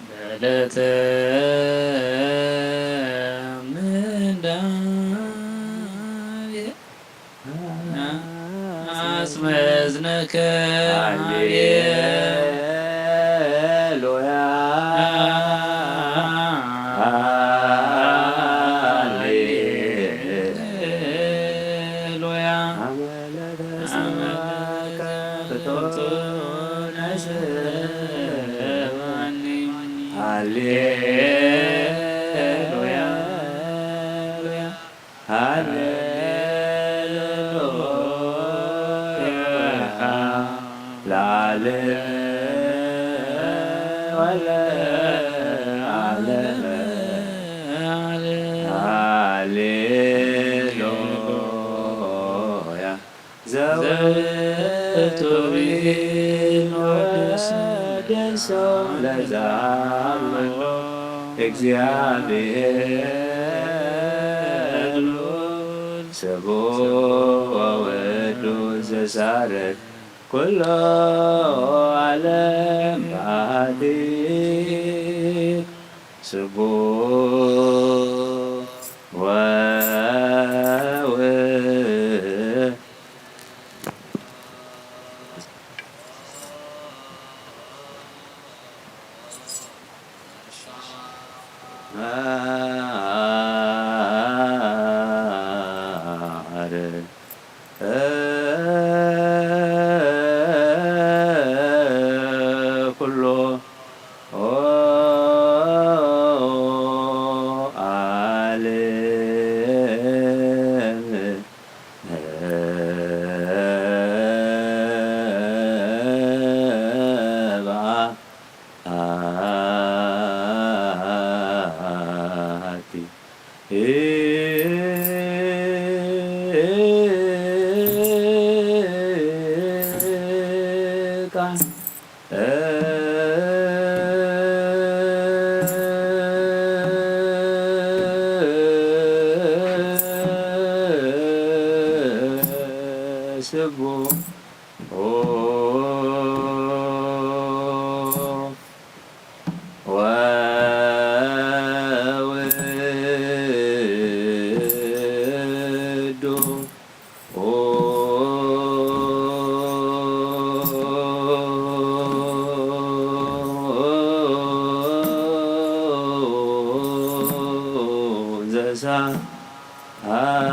በለተ ምንዳቤ ኣስመዝነከ ሃሌሉያ። ሃሌሉያ። ሃሌሉያ። ሃሌሉያ። ለዓለም ወለዓለም። ሃሌሉያ። ዘውእቱ ብንወድሶ ለዘሃሎ እግዚአብሔር ስብሖ ወውእቱ ዘሳረር ኩሎ ዓለም በአቲ ስብሖ ወውእቱ ኩሎ ዓለም በአቲ ቃል ስብሖ ወውእቱ ዘሳ አር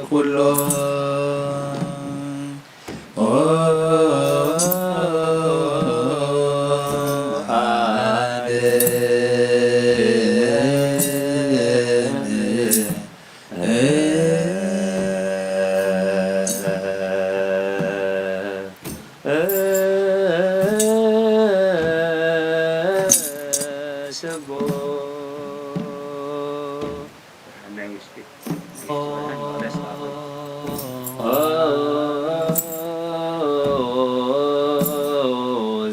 ኩሎ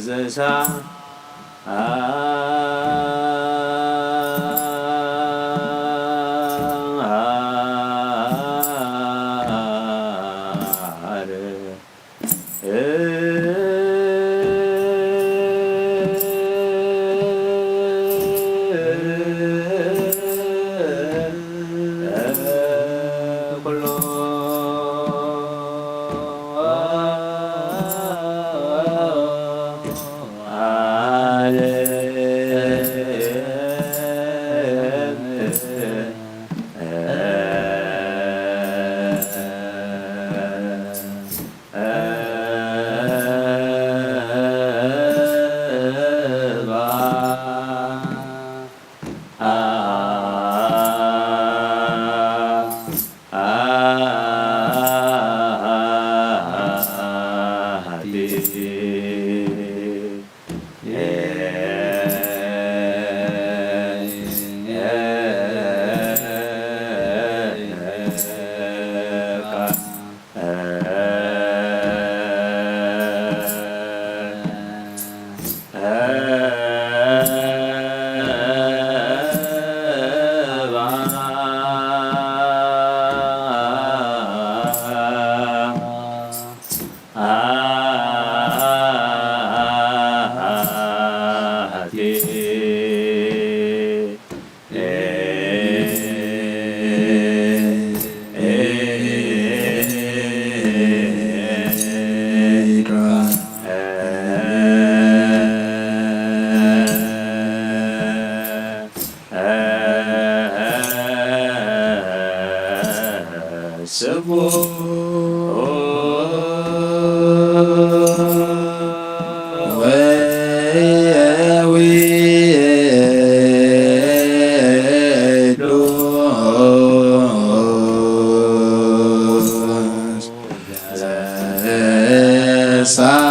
ዘሳ ስቡሕ ወውዱስ ዘሳርር።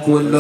ኩሎ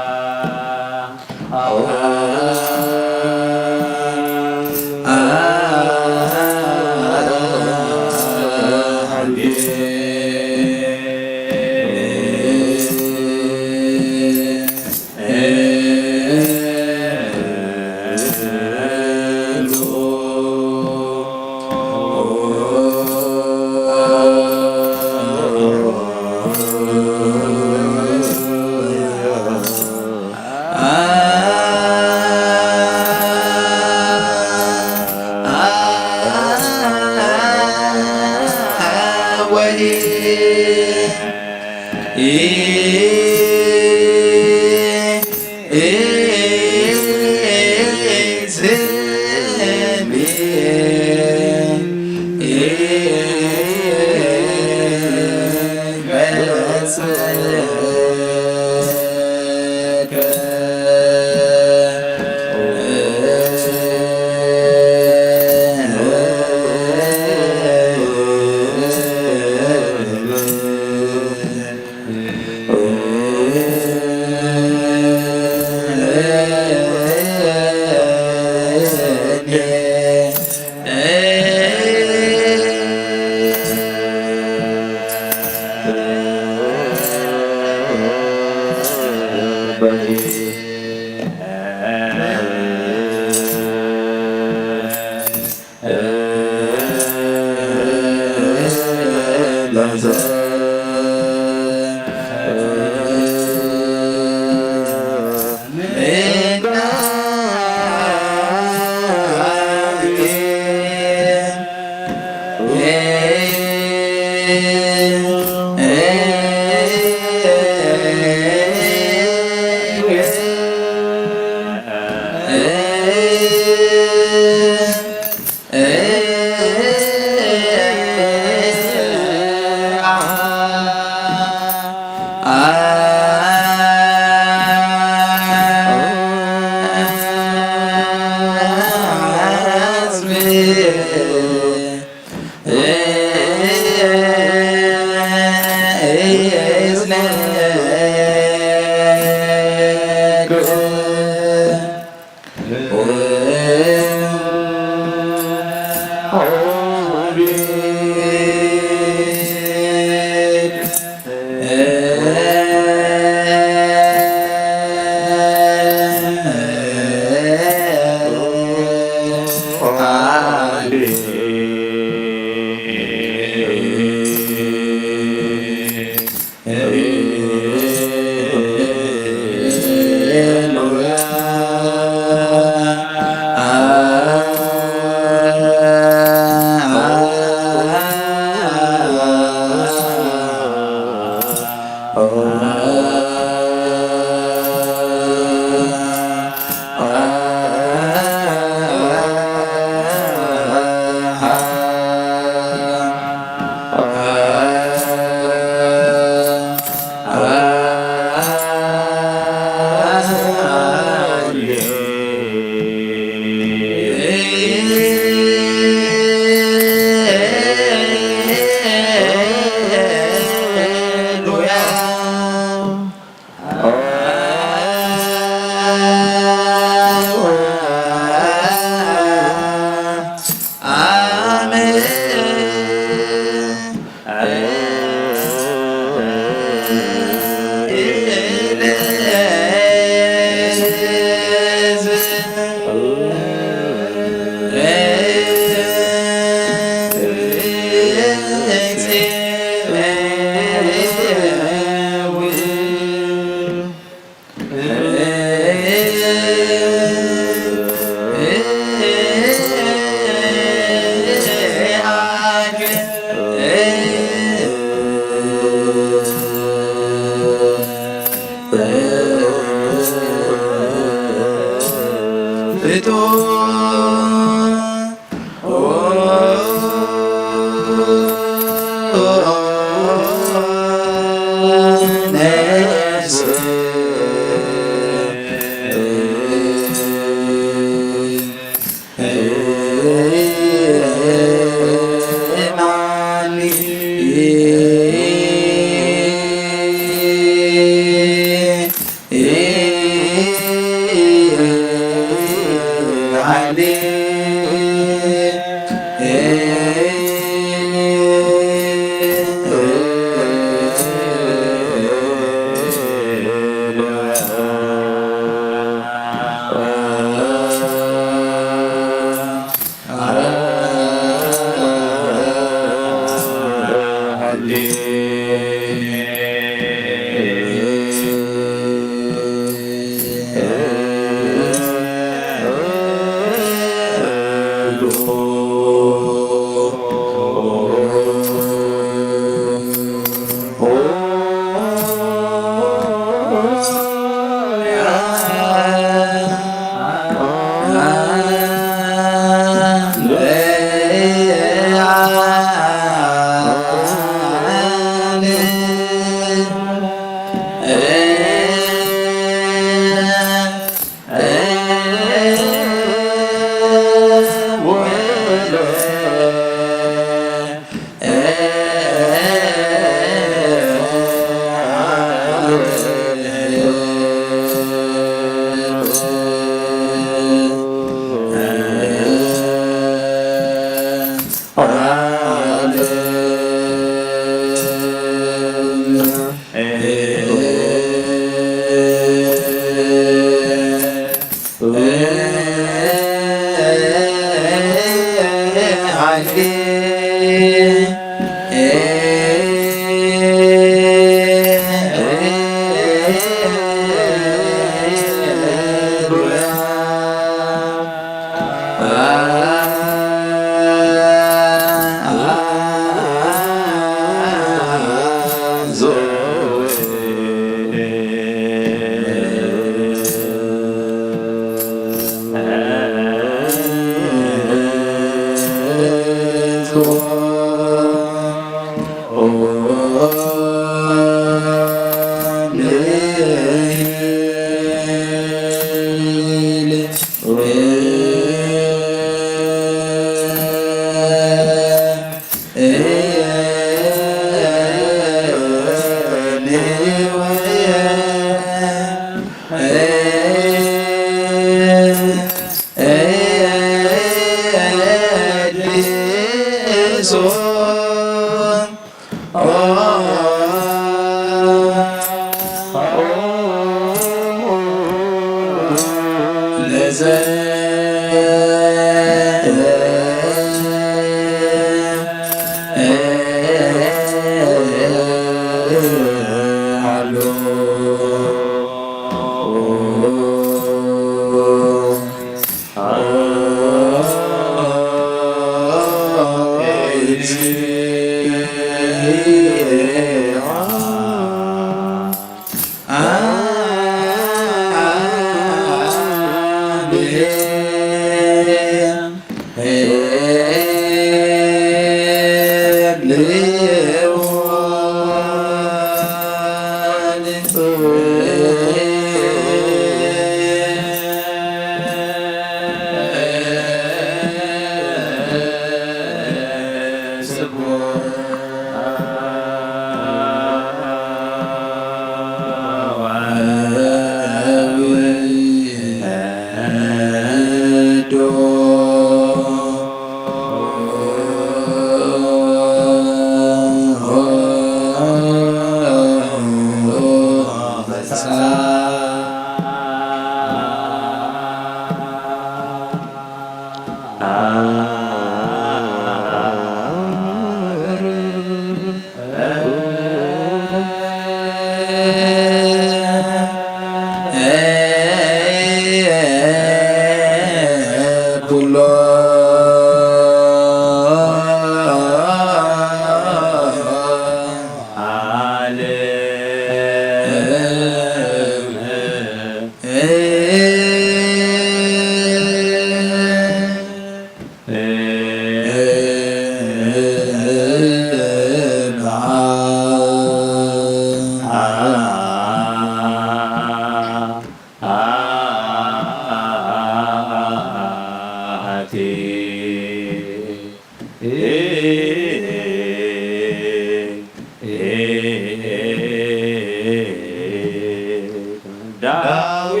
ዳዊት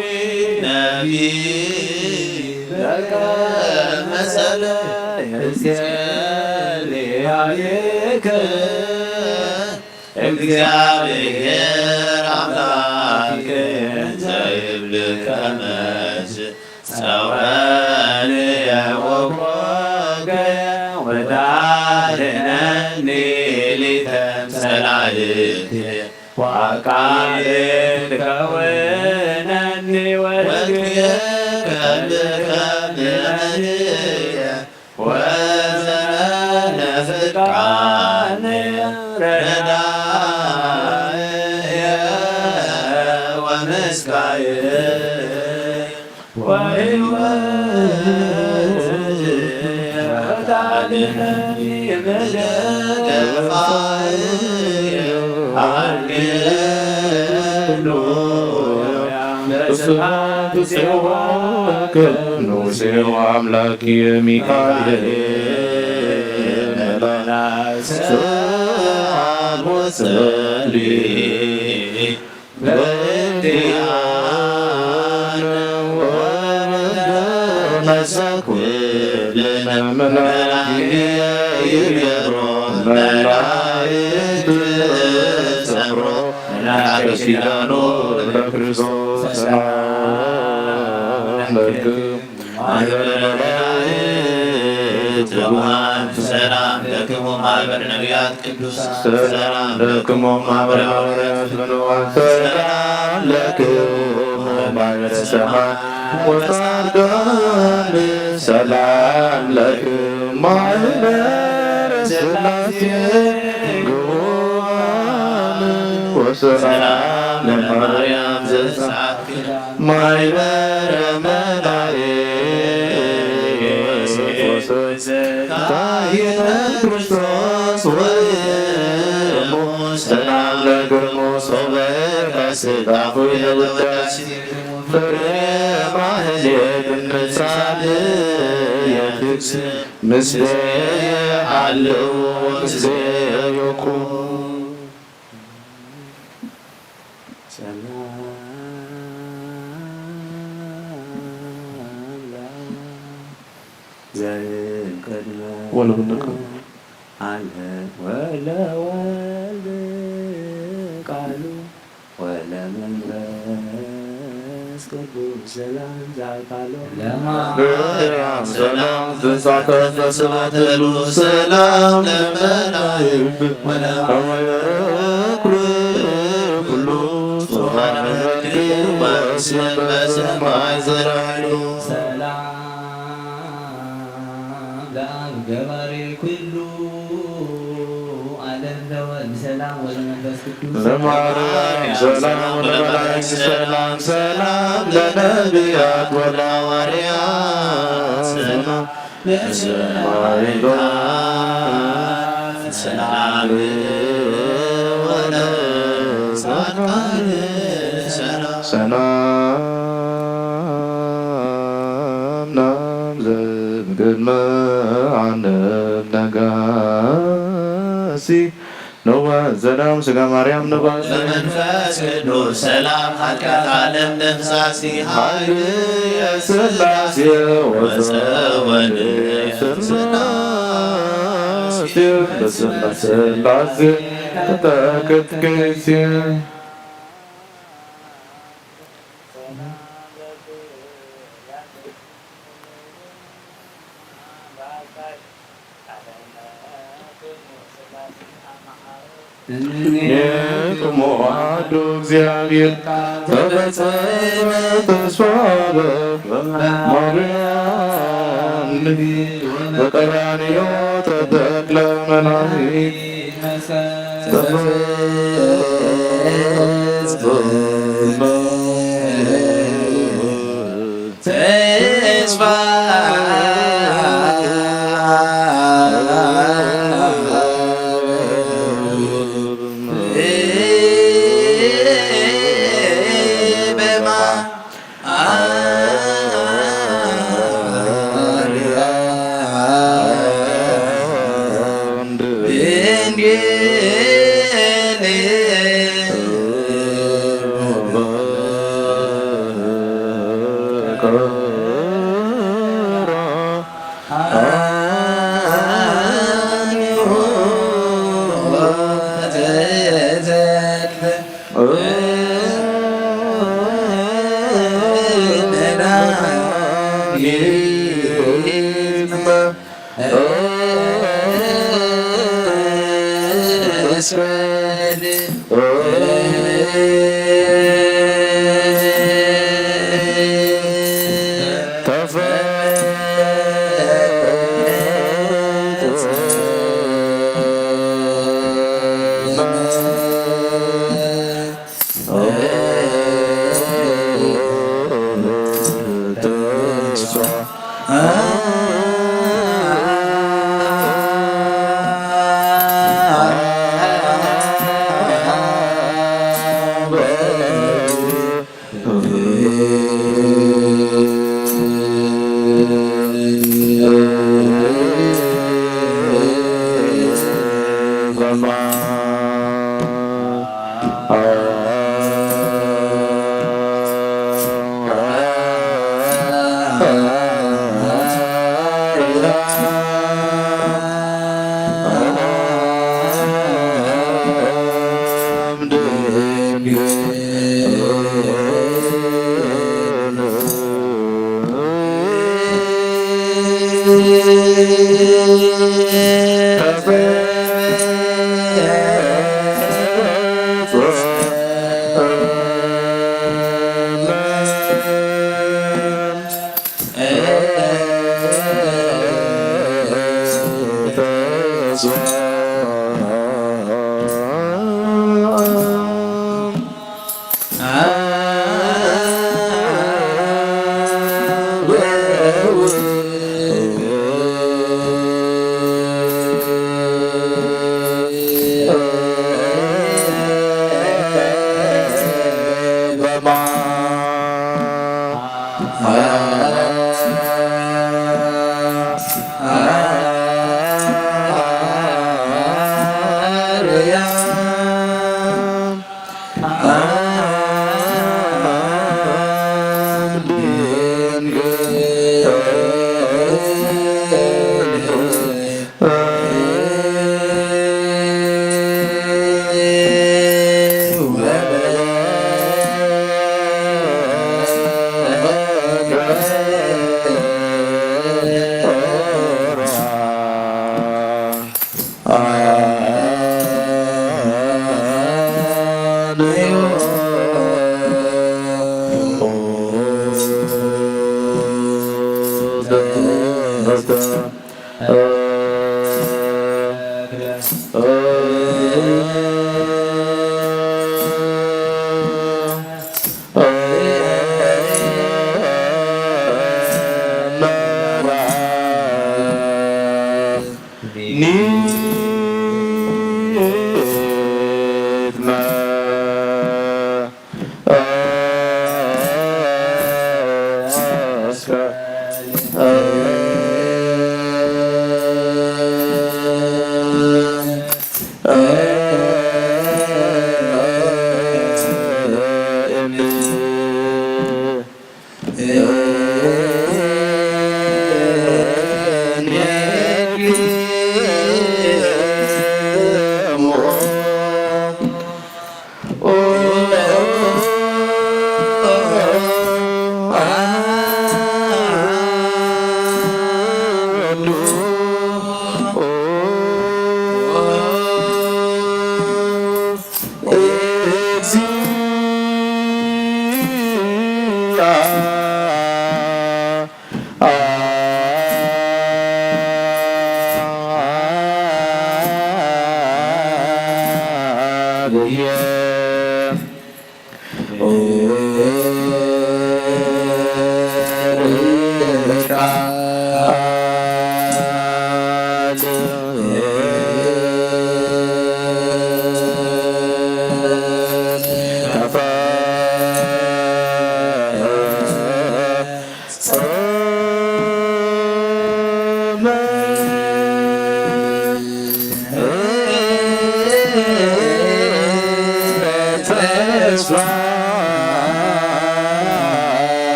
ነቢይ በከመ ጸልየ እጼልየከ፣ እግዚኣብሔር ኣምላክ እንዘ ይብልከ መዝ ጸውዐኒ ወኮንከ ወታድነኒ ሊተም ጸላእትየ። ወአቃቤ ትከውነኒ ወልድከ ልከብነንየ ወዘመነ ፍቃንየ ረዳእየ ወምስካየ። ስብሐት ጽዮን ቅዱስ አምላክ ሚካኤል መልአክ ስብሐት ወጸሊ በእንቲአነ ወበደነሰ ኩልነ መላእክት ይገብሮ መላእክት ጸምሮ መልአከ ኪዳኑ ለክርስቶስ ሰላም ለክሙ። ማህበረ መላእክት ወመላእክት ሰላም ለክሙ። ማህበረ ነቢያት ቅዱሳን ሰላም ለክሙ። ማህበረ ሐዋርያት ፍኑዋን ሰላም ለክሙ። ማህበረ ሰማዕታት ወጻድቃን ሰላም ለክሙ። ማህበረ ሥላሴ ግዑራን ወሰላም ለማርያም ዘጻ ማይበረ መላእክት ታየነ ክርስቶስ ወይሙ ሰላም ለክሙ ሶበ ከስታፉ የለወዳሲ ፍሬ ማህሌት ምሳሌ የድግስ ምስሌ አለው ምስሌ የቁ ሰላም ለአብ ዘእምቅድመ ወለወልድ ዓለም ወለወልድ ቃሉ ወለመንፈስ ቅዱስ ሰላም ዛካሎ ለማርያም ሰላም ተንሳተ ተሰባተሉ ሰላም ለመላእክት ወለመ ኩሉ ጾፋነ ወስን በሰማይ ዘራሉ ሰላም ለአብ ገባሬ ኩሉ ዓለም ለወልድ ሰላም ወለመንፈስ ቅዱስ ለማርያም ሰላም ወለመላእክት ሰላም ሰላም ለነቢያት ወለሐዋርያት ሰላም ለሰማዕታት ሰላም ወለጻድቃን ሰላም ሰላም ናብዘ ቅድመ ዓንብ ነጋሲ ንዋ ዘዳም ስጋ ማርያም ንባሲ ለመንፈስ ቅዱስ ሰላም ኃጢአት ዓለም ደምሳሲ ኃይል ኃይል የሥላሴ ወፀወልድ የሥላሴ በስመ ሥላሴ ተተክት ከይሴ እምኔክሙ አሐዱ እግዚአብሔር ተፈጸመ ተስፋ በማርያም በቀራንዮ ተተክለ መድኃኒት ተፈጸመ። ተስፋ በማ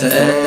ሰላም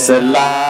ስላሴ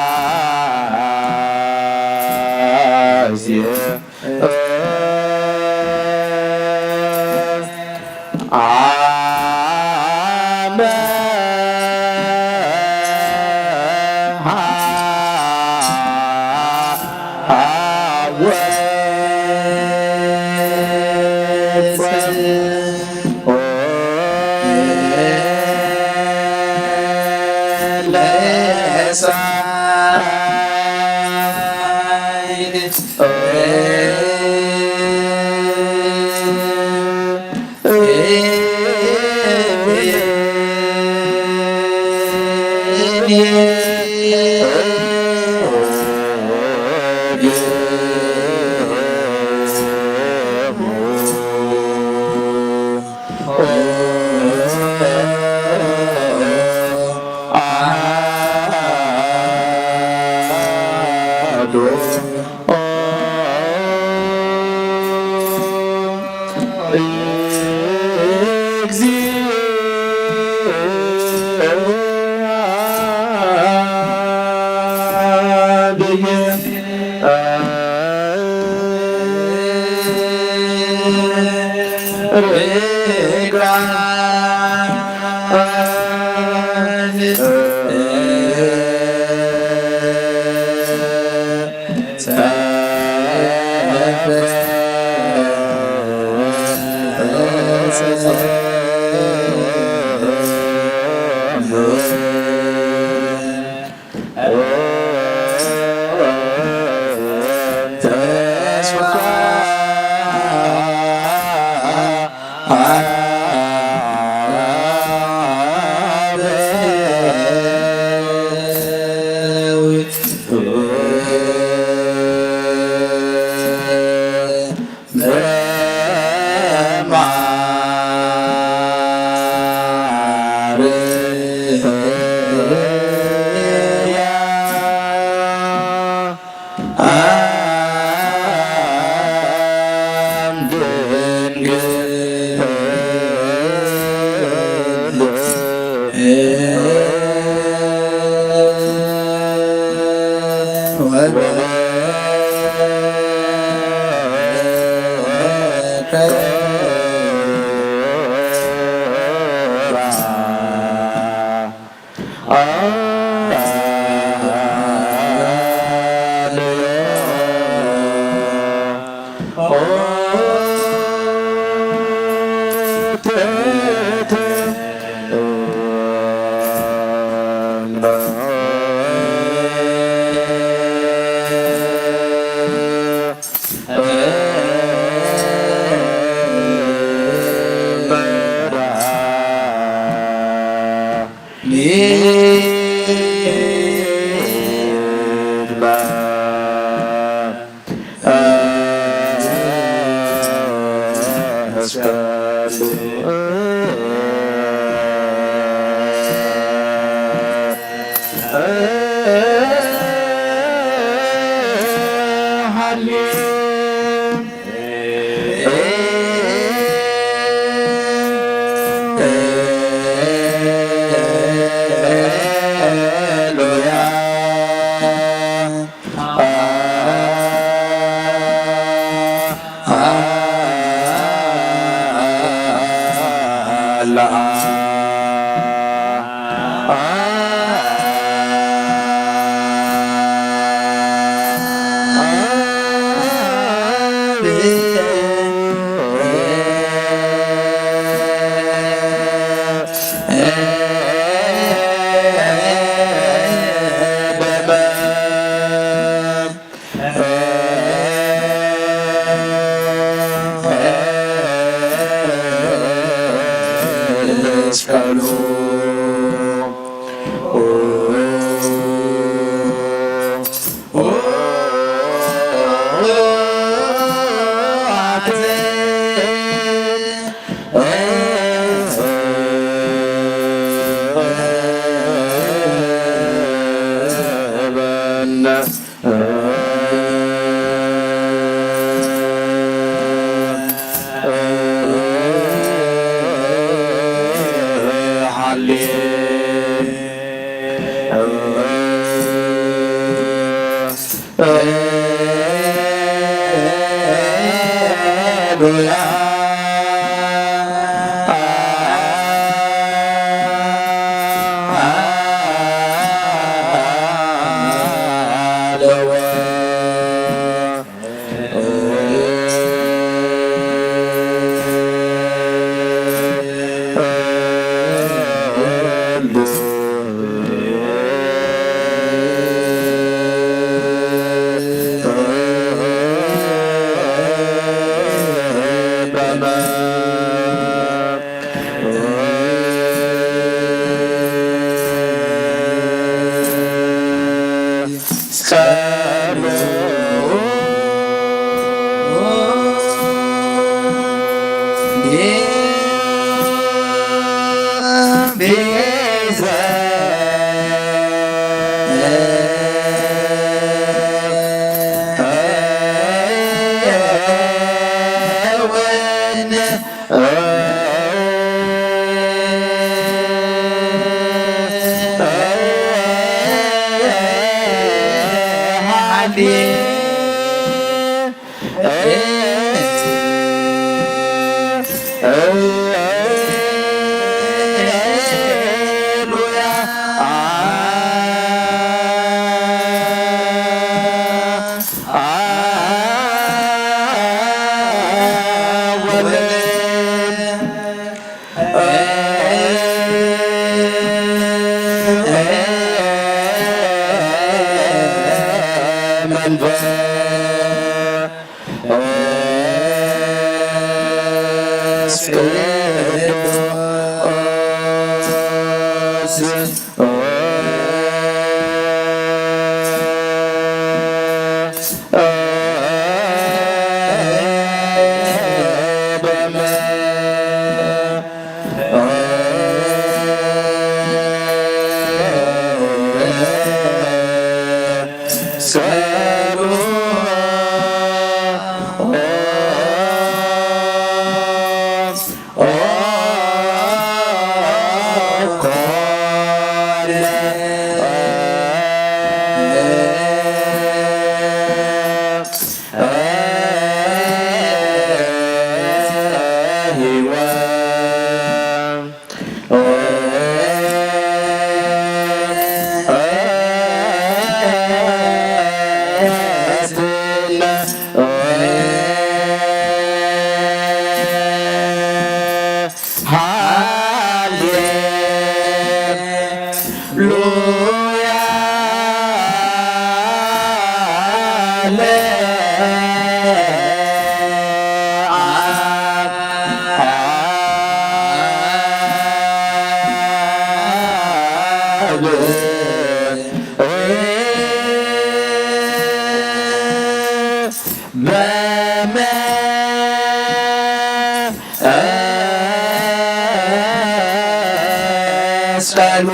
በመስቀሉ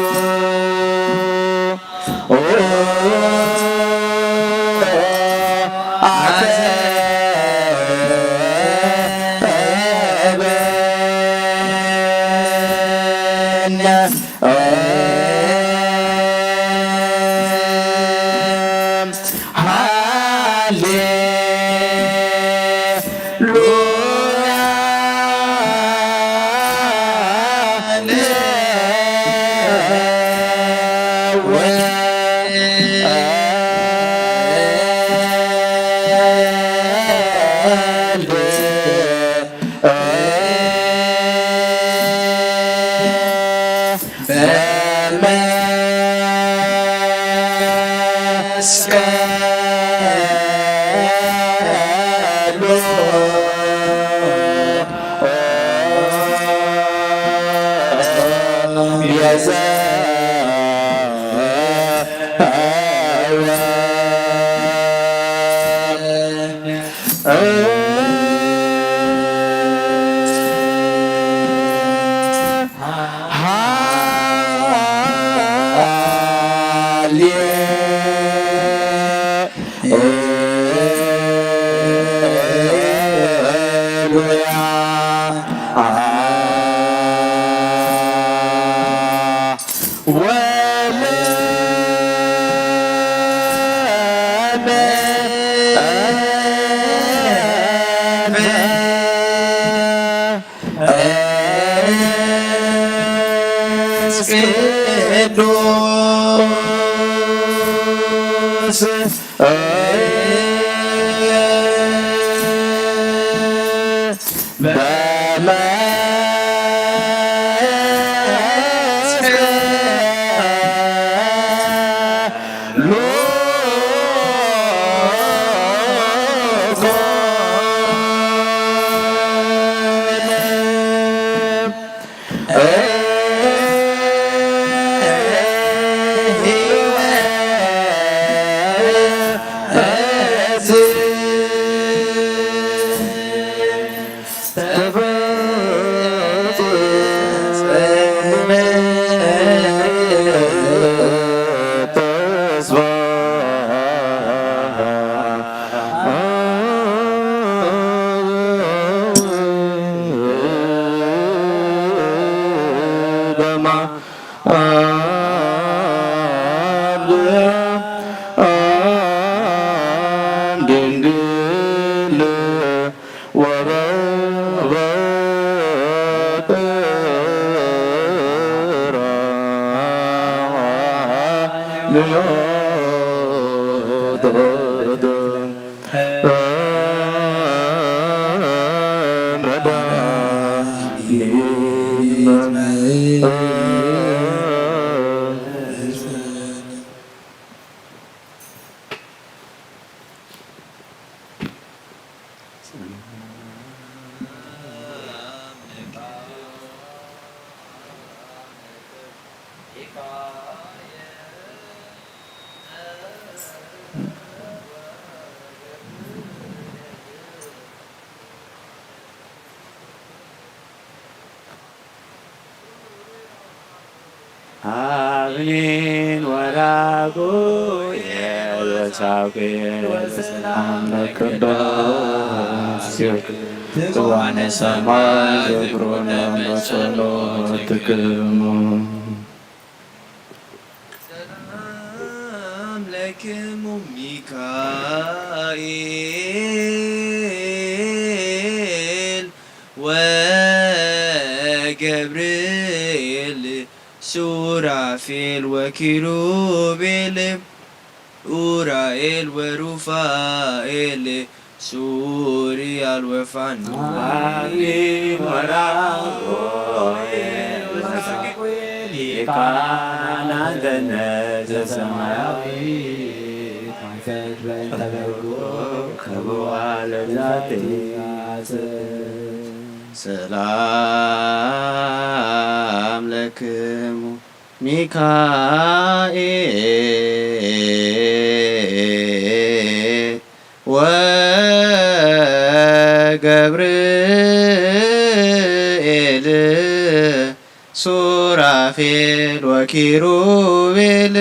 አተበነ። አሜን። ወራጉ የወሳኩ ወሰላም ለቅዱስ ትዋነ ሰማይ ዝክሩነ በጸሎትክሙ። ሰላም ለክሙ ሚካኤል ወገብርኤል ሱራፌል ወኪሩቤል ኡራኤል ወሩፋኤል ሱሪያል ወፋኑ አሚን ወራጉ ሊቃናንተነ ዘሰማያዊ መንፈስ በእንተ በጎ ከብዋ ለዛቲ ሰላም ለክሙ ሚካኤል ወ ገብርኤል ሱራፌል ወኪሩቤል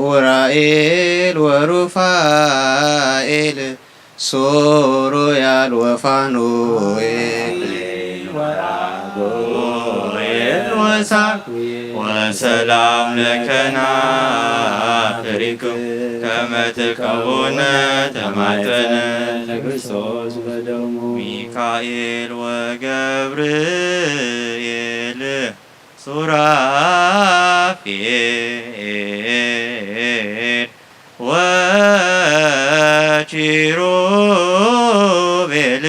ኡራኤል ወሩፋኤል ሱሩያል ወፋኑኤል ወራጉኤል ወሳኩኤል ወሰላም ለከና ፍሪኩ ከመ ትከውነ ተማጠነ ለክርስቶስ በደሙ ሚካኤል ወገብርኤል ሱራፌል ወኪሩቤል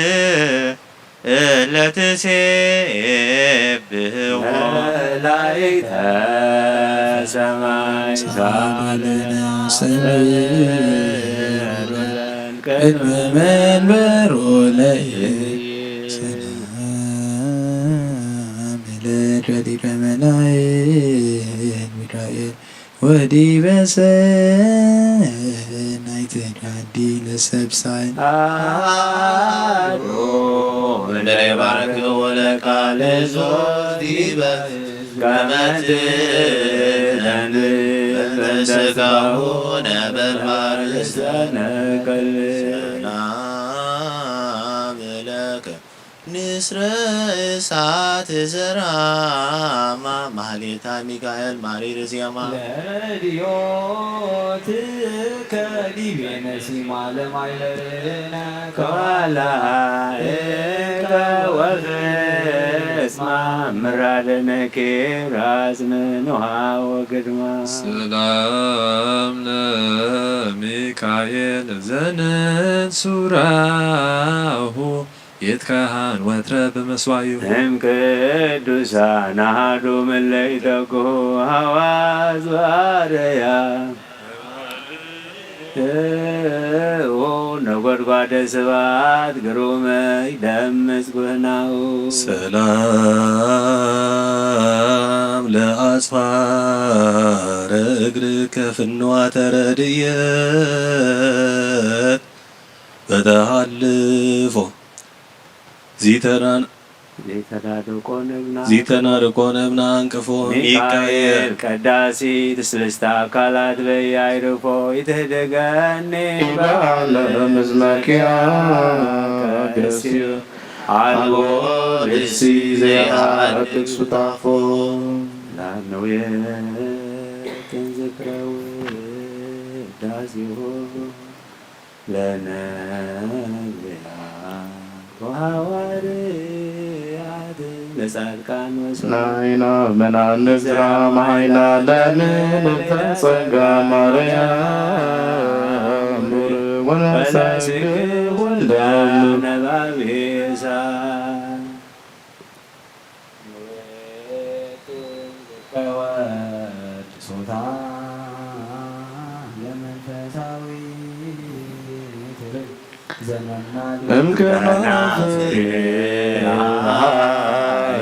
እለ ትሴብሕዎ መላእክተ ሰማይ ሳልነ ቅድመ መንበሮ ለእግዚእ ሰላም ለከ ሊቀ መላእክት ሚካኤል ወዲበ ሰናይት ጋዲ ለሰብሳይ አዶ እንደ ይባርክ ወለቃል ሶስት ዲበ ከመ ትደን በእንተ ስጋሁ ነበርባር እስተነቀል ሰላም ለከ ንስረ እሳት ዘራማ ማህሌታ ሚካኤል ማሪር ዜማ ለረድዮትከ ዲቤነ ሲማ ለማይበርነ ከዋላ እከ ወፍስማ ምራደነኬ ራስ ምንሃ ወግድማ ሰላም ለሚካኤል ዘነን ሱራሁ ይትከሃን ወትረ በመስዋዩ እም ቅዱሳን አሐዱ ምለይተኩ ሐዋዝ ባርያ ኦ ነጎድጓደ ስብሐት ግሩመይ ደምጽ ጉህናኡ ሰላም ለአጽፋረ እግርከ ፍንዋተ ረድኤት በተሃልፎ ዚተናን ዚተናድቆ ነብና ዚተናድቆ ነብና አንቅፎ ሚካኤል ሚካኤል ቀዳሲ ትስልስተ አካላት በያይርፎ ይትህደገኒ በዓለ ምስመኪያ ቀደስዮ አልቦ ርእሲ ዘይአድግ ሱታፎ ላነውየ ተንዝክረው ዳዚሆ ለነብያት ወሐዋርያት ለጻድቃን ወሰማዕት ናይና መናንዝራ ማይና ለንንተ ጸጋ ማርያም ወነሰግድ ወንደም ነባቤሳ ተወድሶታ ለመንፈሳዊት ዘመና እምከናፍሬ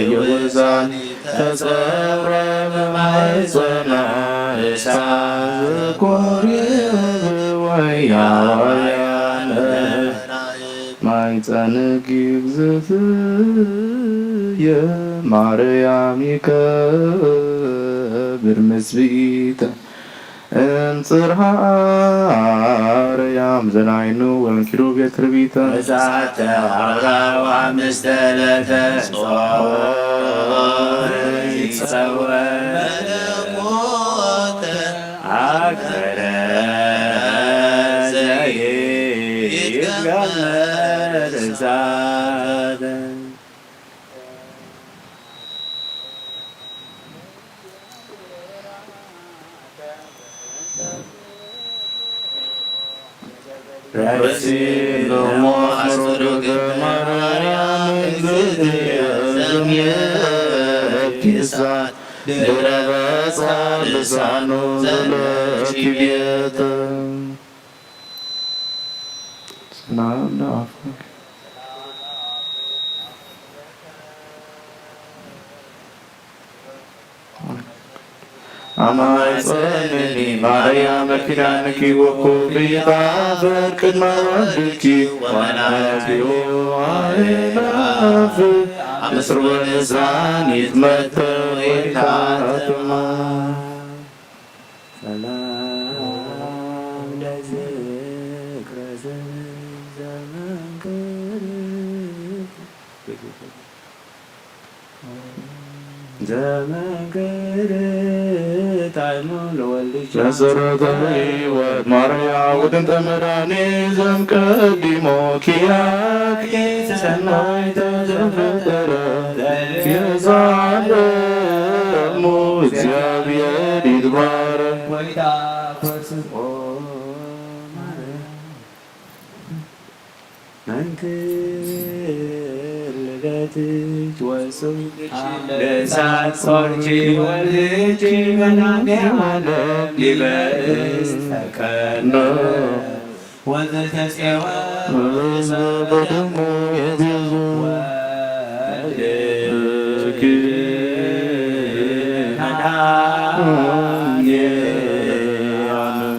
የወዛኒ ተጸውረ በማይጸና እሳት ዘኮርየ ወያዋያነ ማይጸንኪ እግዝእትየ ማርያም ይከብር ምስብኢተ እምጽርሃ አርያም ዘናይኑ ወንኪሩ ቤት ርቢተ እሳተ አውራው አምስተ ለተ ጾር ይጸወር መለኮተ አክበረ ዘይትገመር እሳት ረሲኖሞ አስሩግ ማርያም እግዝእትየ ዘምየኪ እሳት ድረበሳ ልሳኑ ዘለኪ ቤት ሰላም ለአፉኪ ኣማይ ጸንኒ ማርያም ኪዳንኪ ወኩፍይ ይጣፍር ቅድመ ወልድኪ ወመላእክቲሁ ኣእላፍ ምስር ወንሳን ይትመተው ይታትማ። ሰላም ለዝክረ ዘመንክር ዘመንክር ጣዕሙ ለወልድኪ መሰረተ ሕይወት ማርያ ውድንተ መድኃኒት ዘምቀዲሞ ኪያኪ ሰናይተ ዘፈጠረ የዛለሙ እግዚአብሔር ይትባረክ። ወይታ ኮርስም ኦ ማርያም መንክር ልደትኪ ወስብሐ ለእሳት ጾርኪ ወልድኪ መድኃኔ ዓለም ሊበ እስተቀነ ወዘተጼወ በደሙ የግዙ ወልድኪ መድኃኔ ዓለም።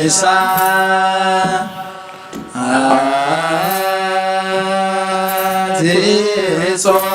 ሳ ኣቲ ጾር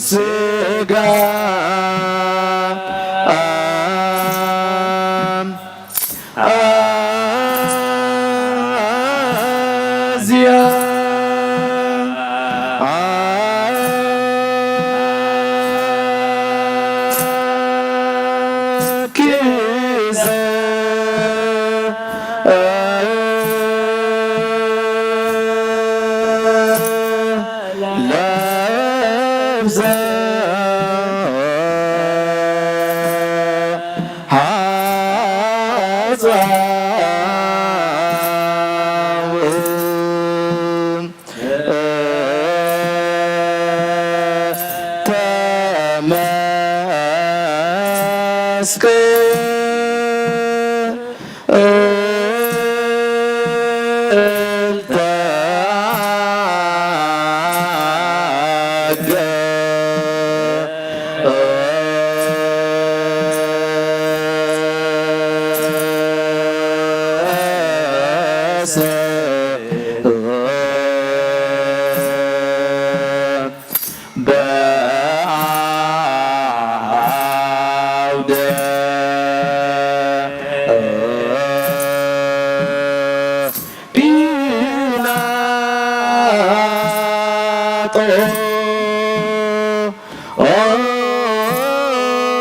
ስጋ ኣዝያ ኪሰ ለብሰ ሓጻውን ተመስገን። በአውደ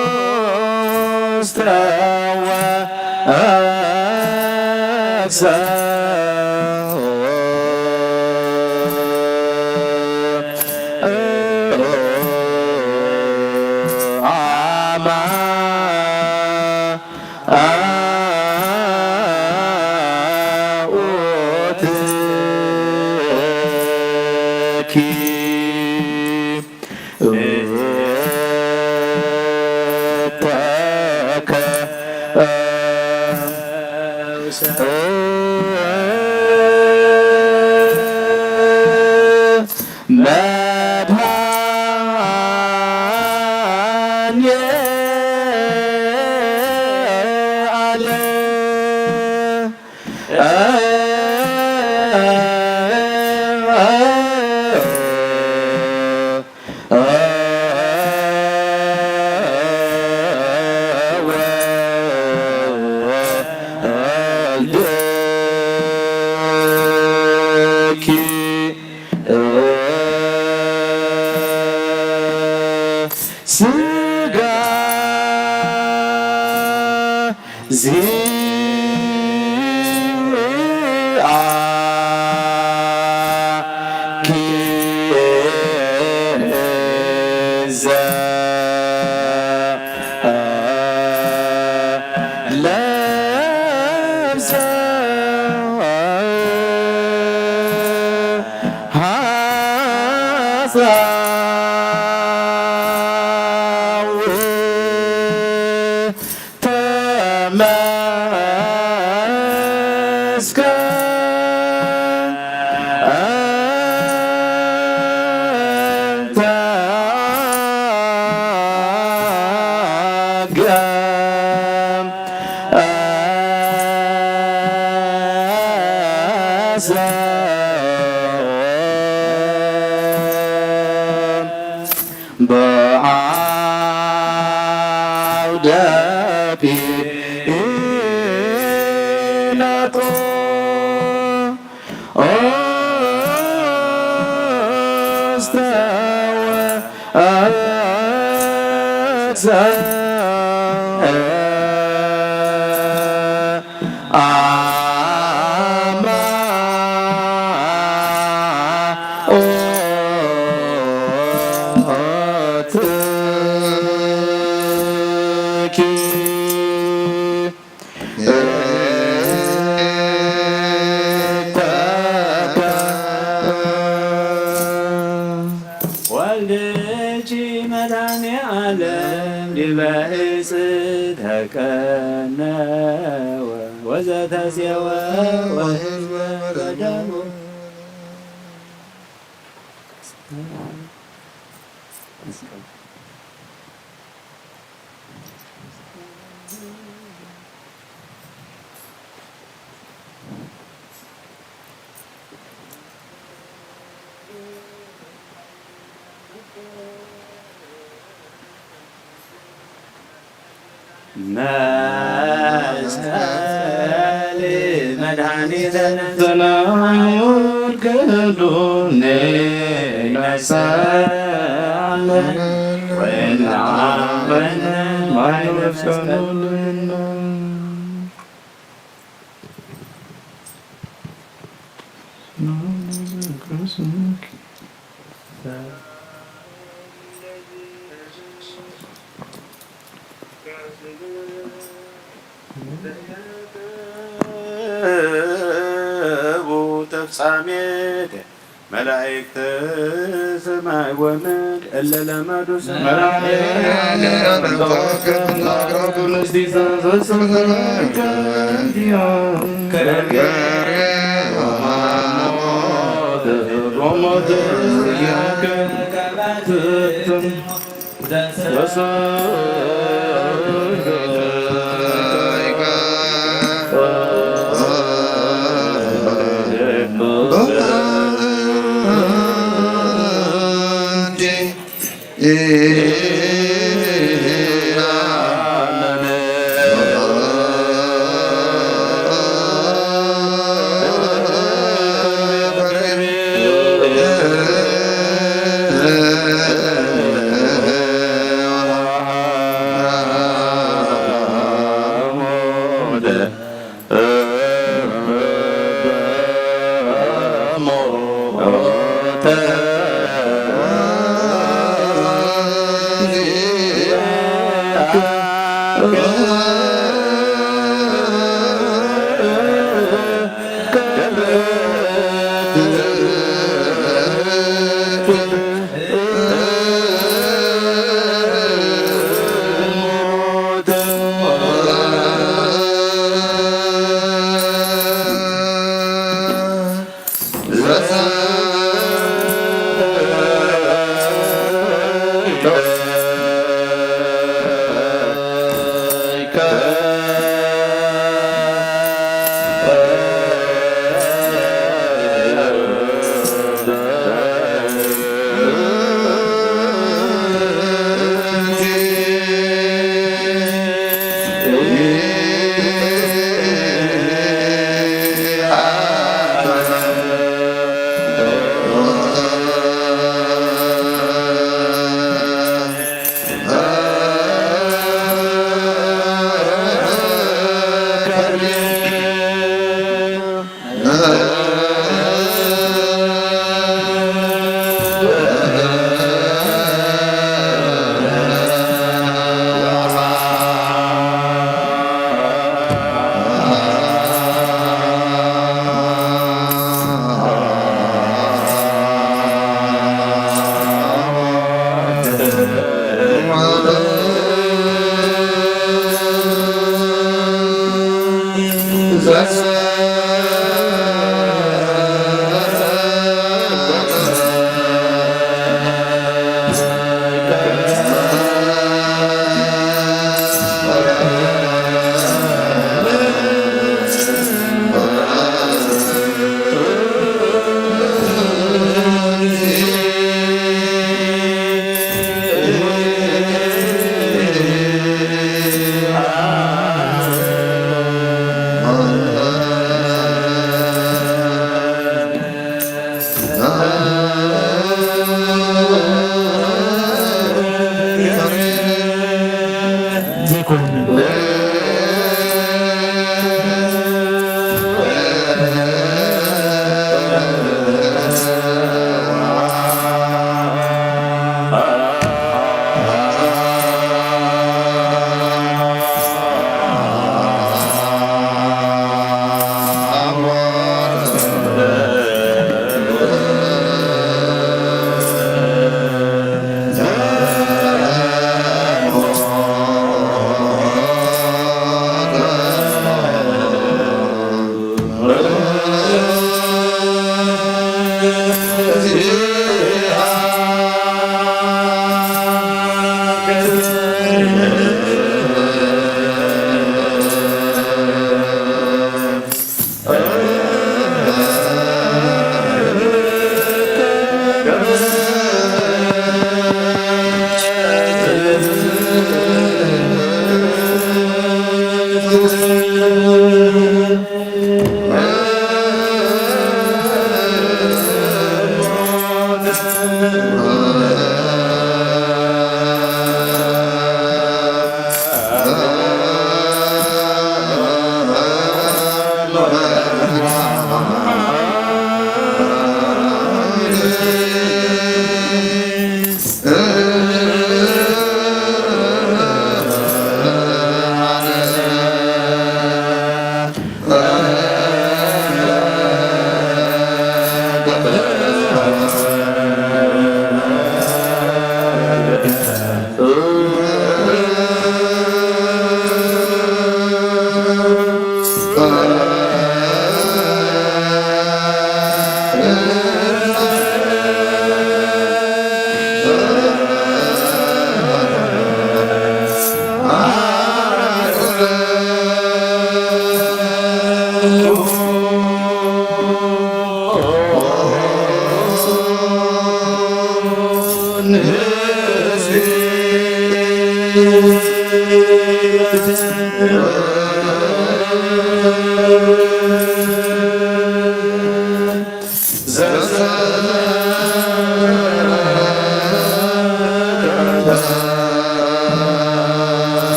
ጲላጦስ ተወቅሰ። አማ አውት መድኃኔዓለም ወልድኪ ሥጋ ዚአኪ ለብሰ ሐሳዊ ተመስገን ተገም በአውደ ጲላጦስ ወልድኪ መድኃኔ ዓለም ዲበ ዕፅ ተቀነወ ወዘተሴወ ወህዝበ በደሙ። መስቀል መድኃኒተ ነፍስነ። ዘናውር ክንዱ ንነሳለን ወናመን ማይ ነፍስነ። ተፍጻሜት መላእክተ ሰማይ ወምድር እለ ለመዱ ስማ።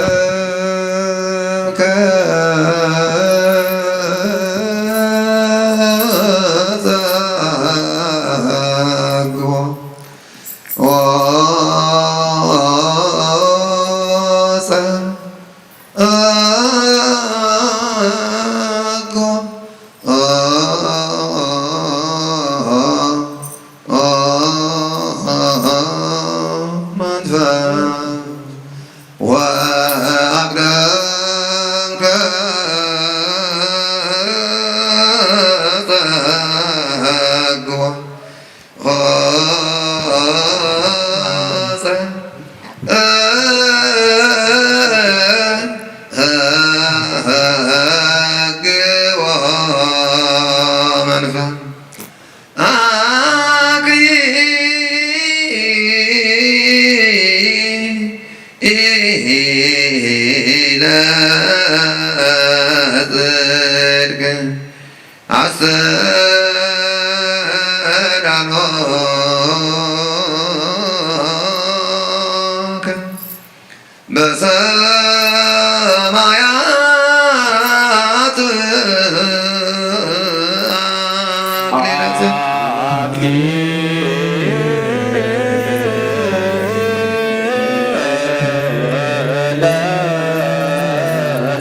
ወአቅረብከ ጸግቦ በሰማያት አክሊለ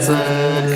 ጽድቅ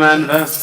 መንፈስ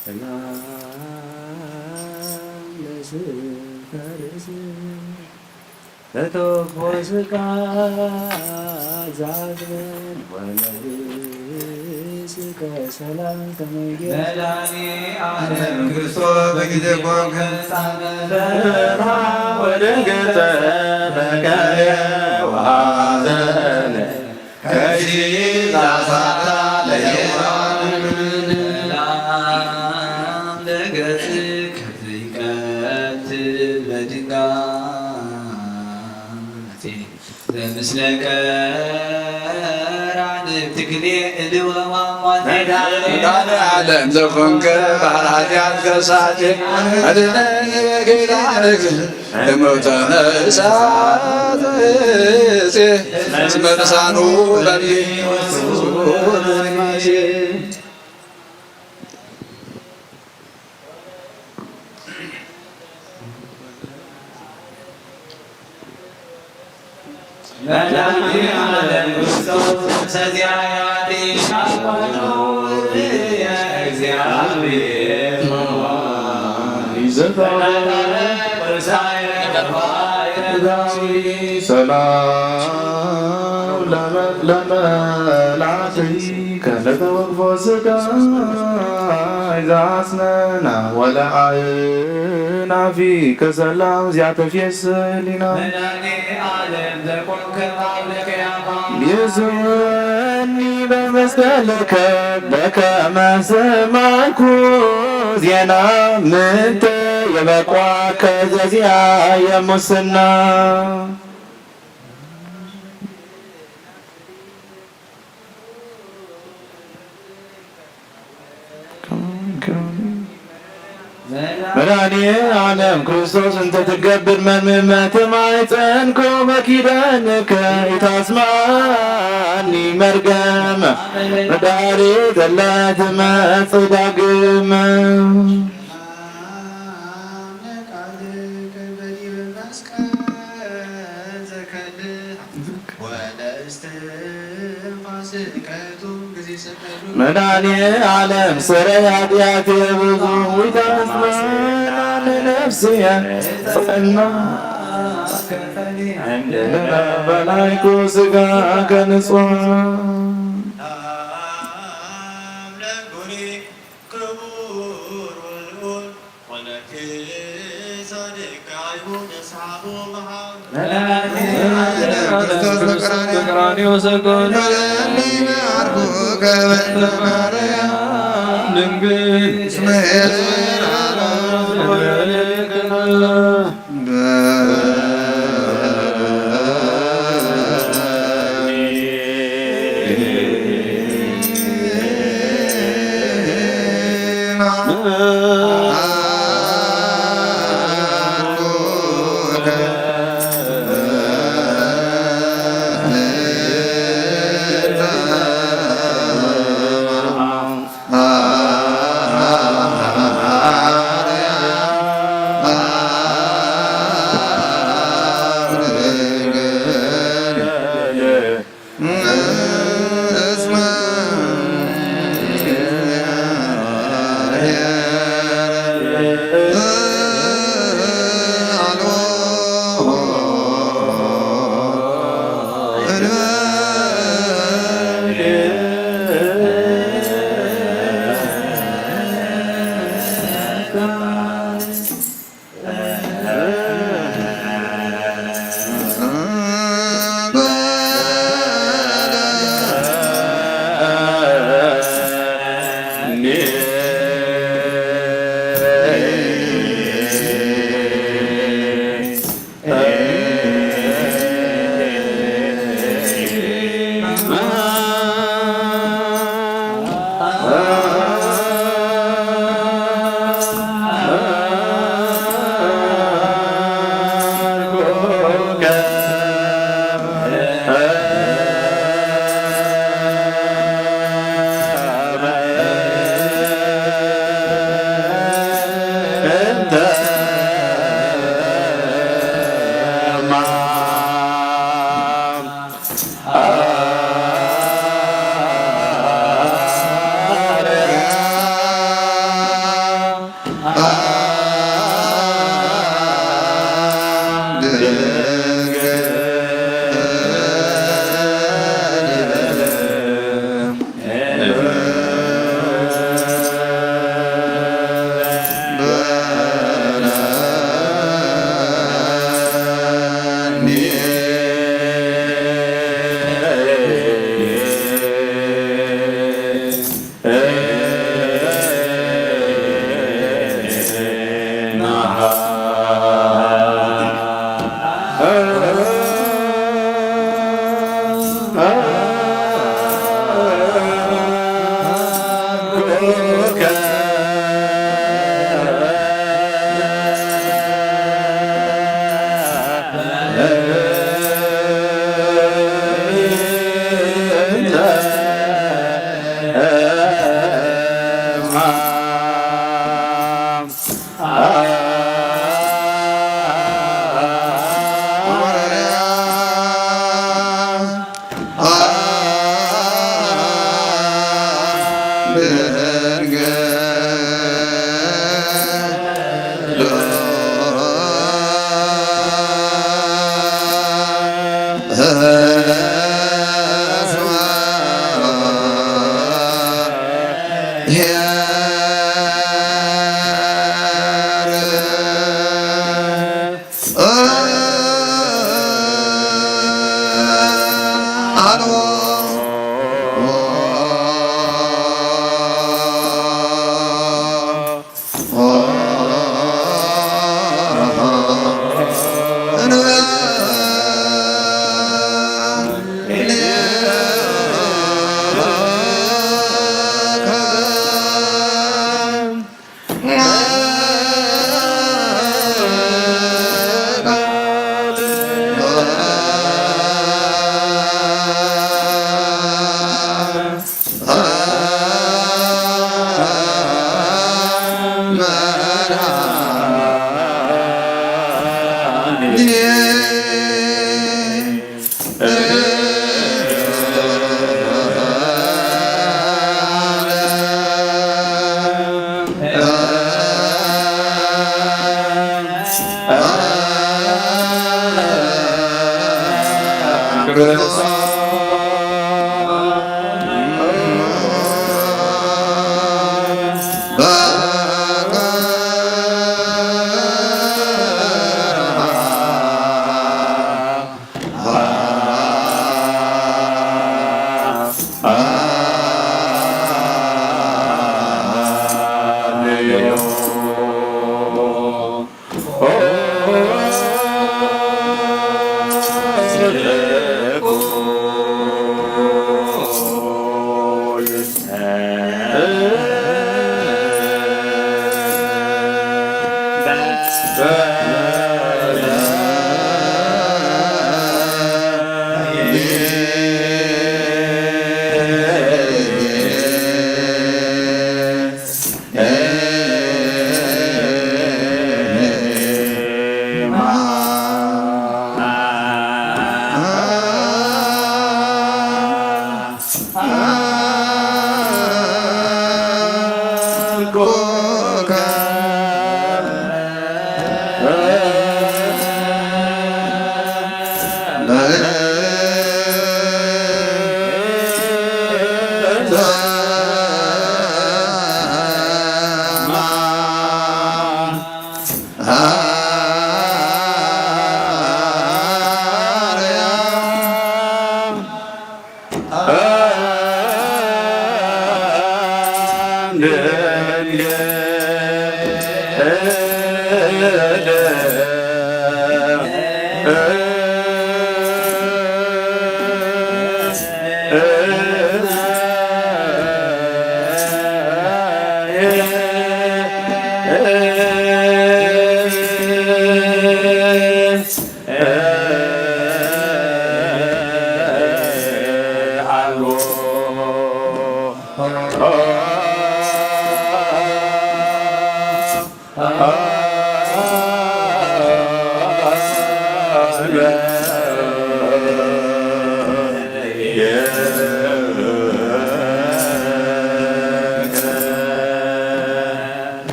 ሰላም ለስጋርስ ተተኮስካ ዛዘን ወለርእስከ ሰላም ተመንጌ መድኃኔ ዓለም ክርስቶስ በጊዜ ኮንከ ሳመ ፈርሃ ወደንገጸ መከረ ወሐዘነ ከዚ ዛሳታ ለሔዋን ለገጽ ከፍቀት በድንጋጼ ለምስለ ቀራንብ ትክሌ እልወ ማማቴ መድኃኔ ዓለም ዘኮንከ ባሕረ ኃጢአት ከሳቴ አድነኒ በጌታ እምውተ ነፍሳት እስመ ቅሳኑ በሊ ወስኑ ለማሴ መድኃኔ ዓለም ክርስቶስ ሰዚያ ያጢሻ ወኖ እግዚአብሔር ሰላም ለመ- ለመላእክቲከ ለተወክፎ ስጋይ ዘአጽነና ወለአእናፊከ ሰላም ዚአተፌስህ ህሊና። መድኃኔ ዓለም ዘኮንከ አምላከ ያባ ይእዝወኒ በመስቀልከ በከመ ሰማዕኩ ዜና ምንተ የበቋከ ዘዚአየ ሙስና። መድኃኔ ዓለም ክርስቶስ እንተ ትገብር መምመ ተማይጸንኮ በኪዳንከ ኢታስማኒ መርገም መዳሪ ዘለ ትመጽእ ዳግም። መድኃኔ ዓለም ስረ ኃጢአት የብዙ ዊታስመናን ነፍስየ ጽና በላይኩ ስጋ ከንጽዋ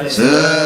ስቁል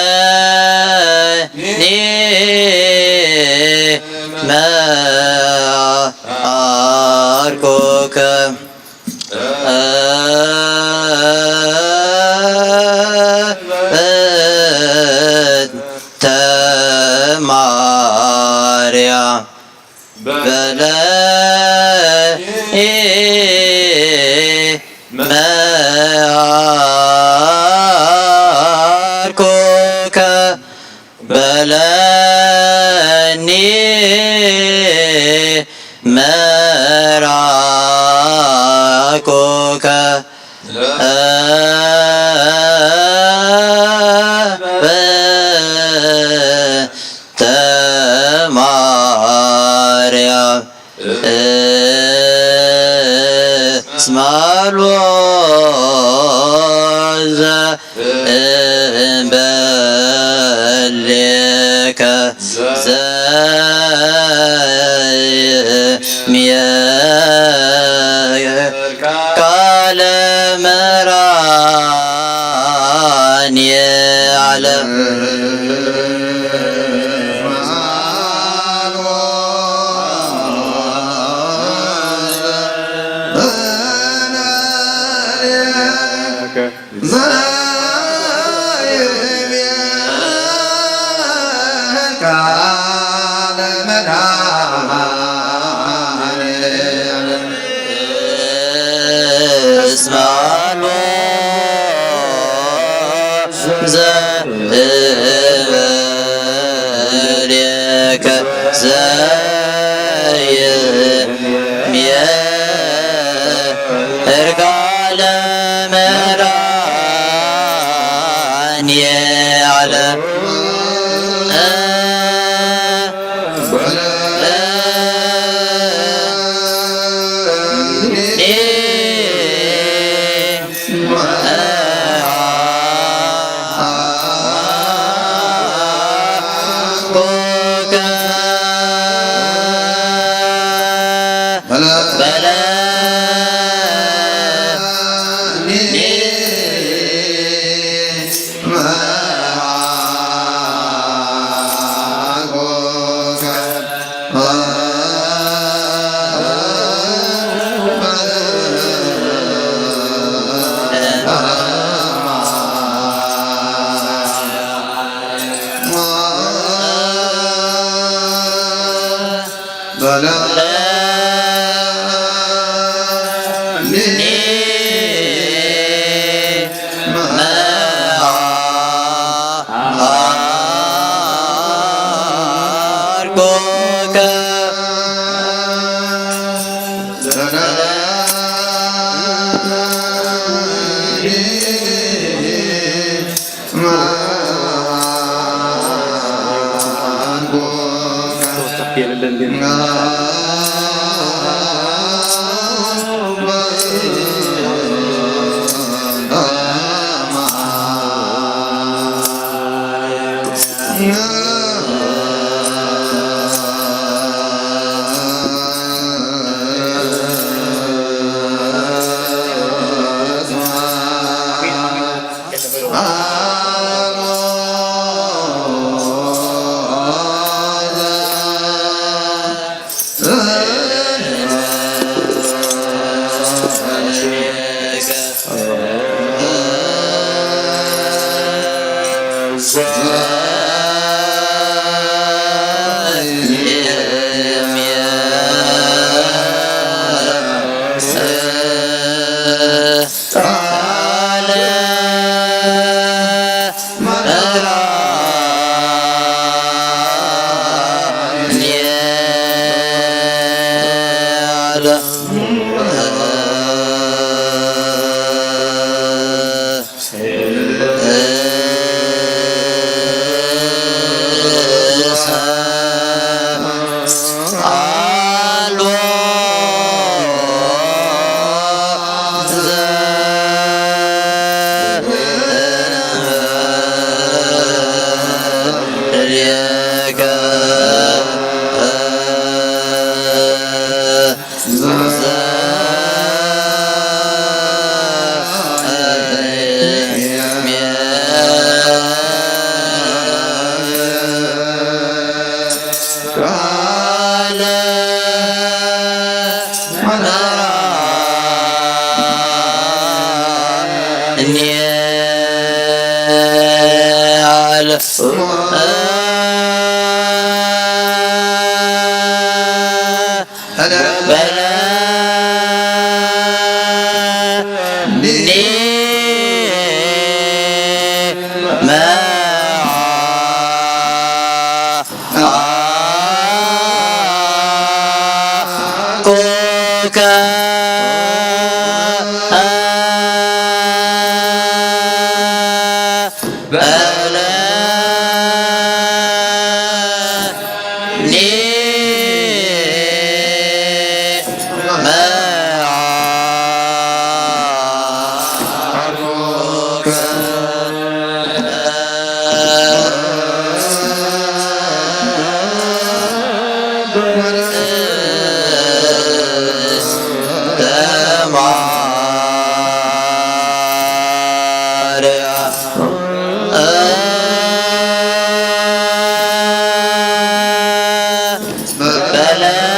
በለኒ መዓርኩከ እንተ ማርያም በለኒ መዓርኩከ በለኒ መራ እስመ አልቦ ዘእምበሌከ ዘይምየር ቃለ መድኃኔ ዓለም። እስመ አልቦ ዘእምበሌከ ዘይምየር ቃለ መድኃኔ ዓለም። ማርያም በለኒ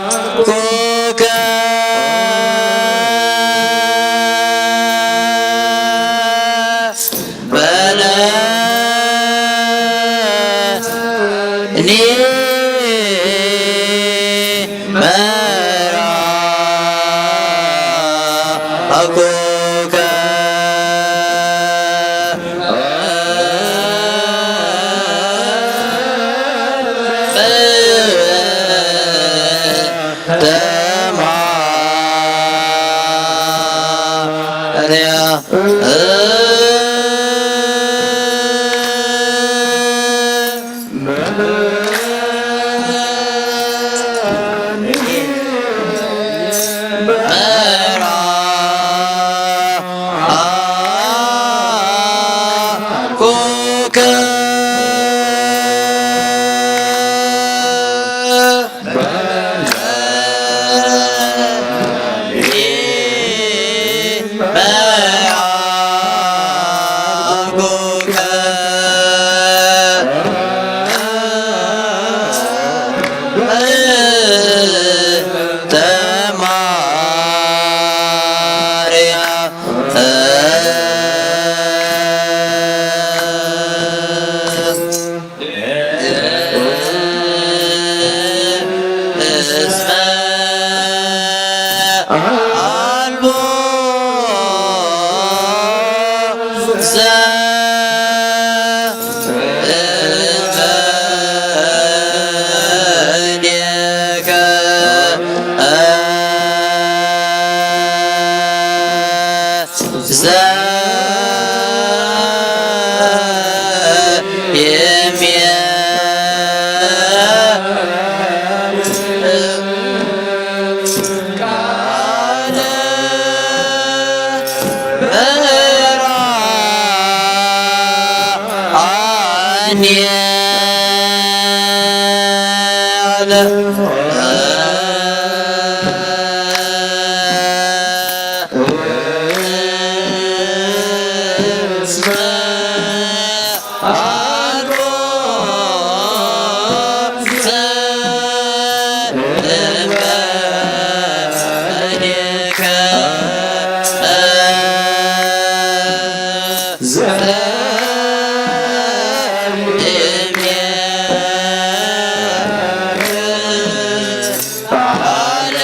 መዓኩከ በለኒ መዓኩከ ዳንኤል እስመ አልቦ ዘእንበሌከ ዘእምየት ቃለ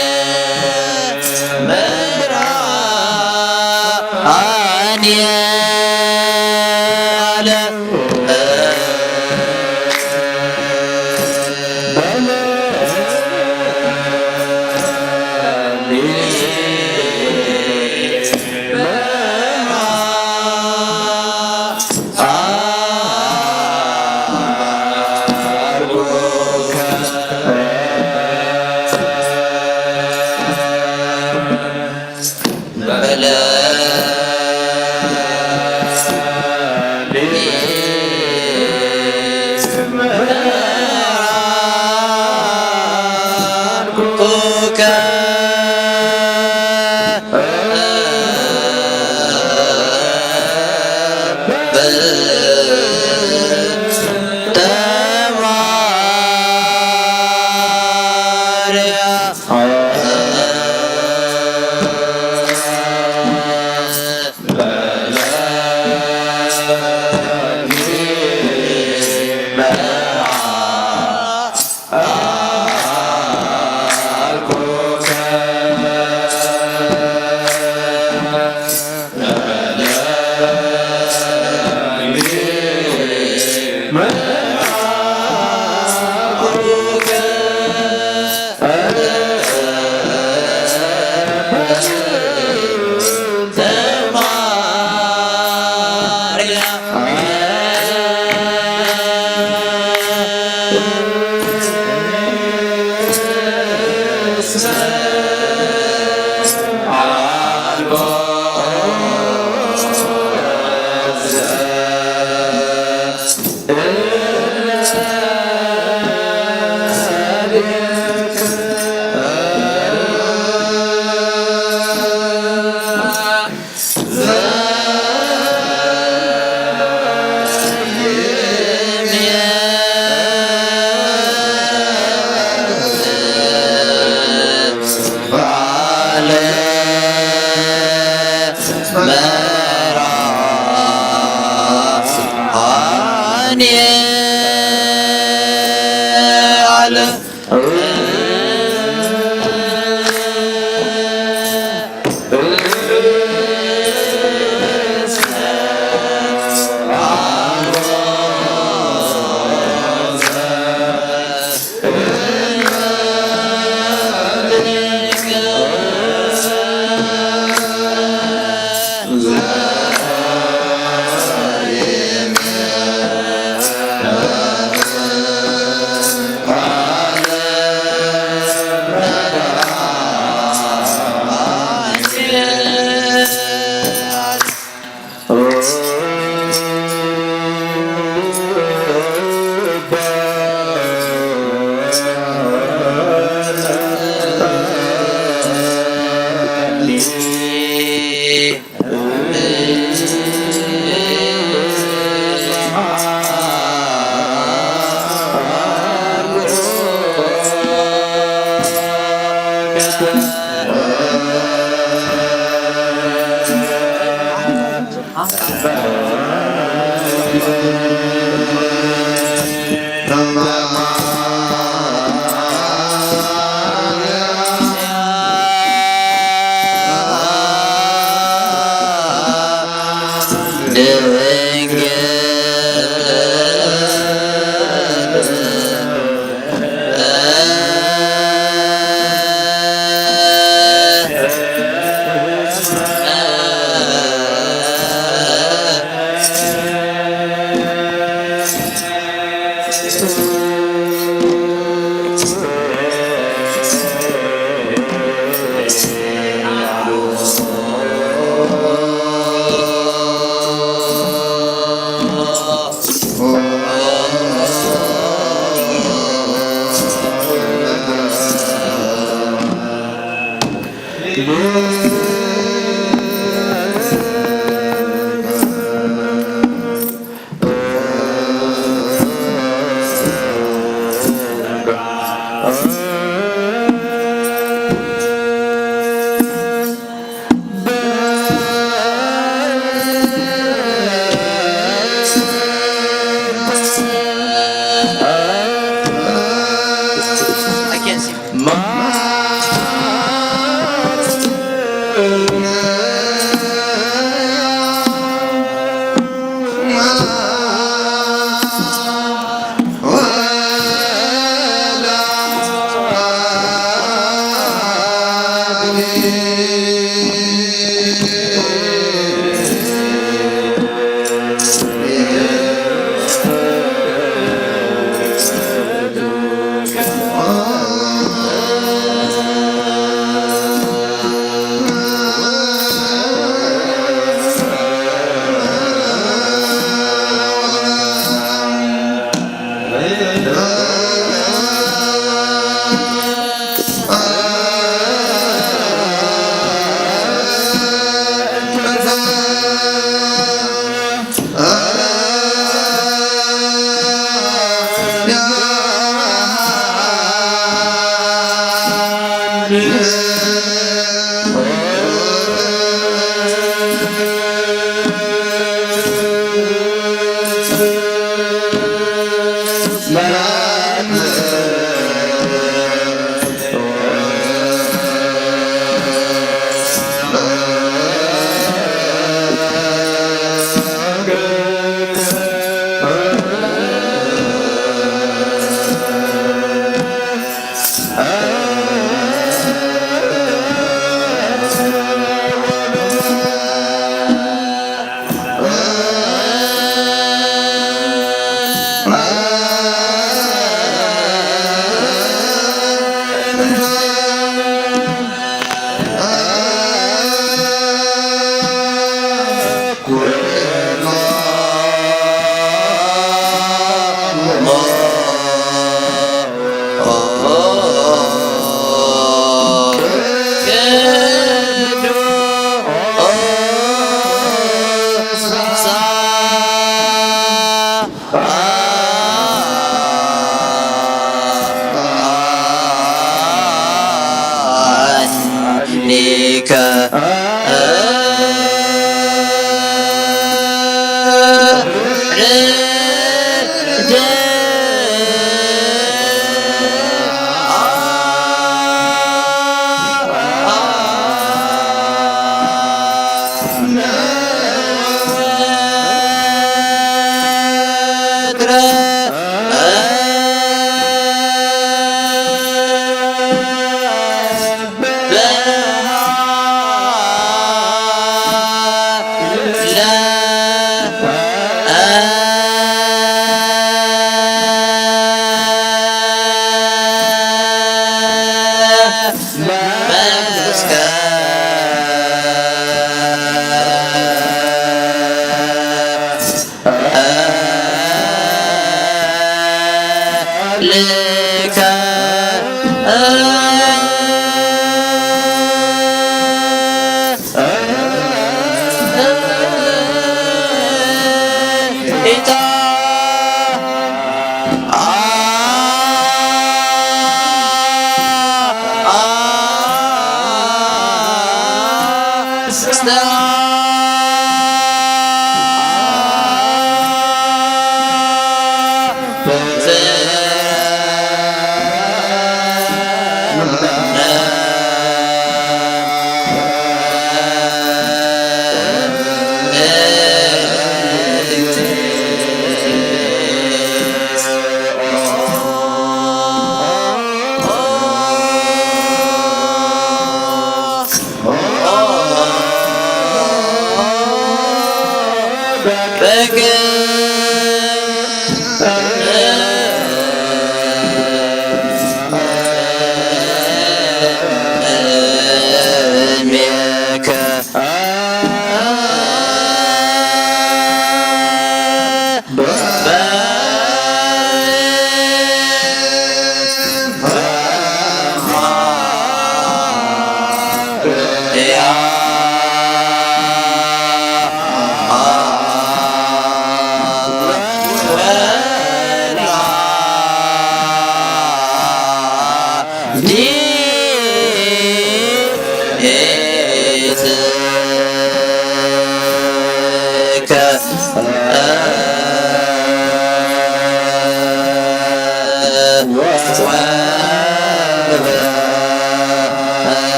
መድኃኔዓለም። ሊከ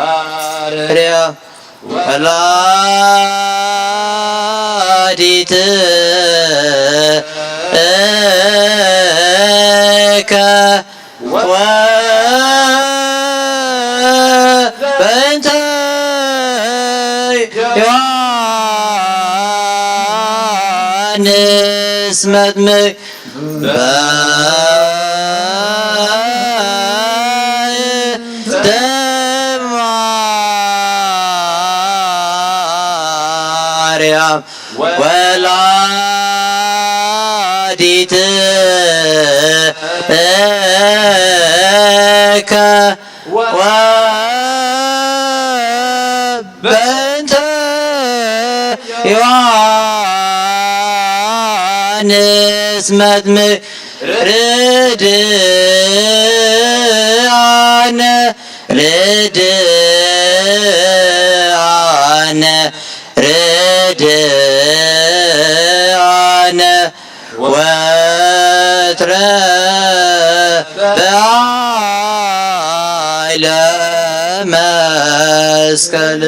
ማርያም ወላዲትከ ወበእንተ ዮሃንስ መጥምቅ በእንተ ማርያም ወላዲትከ ወበእንተ ዮሃንስ መጥምቅ ርድኣነ ርድኣነ ርድኣነ ወትረ በኃይለ መስቀል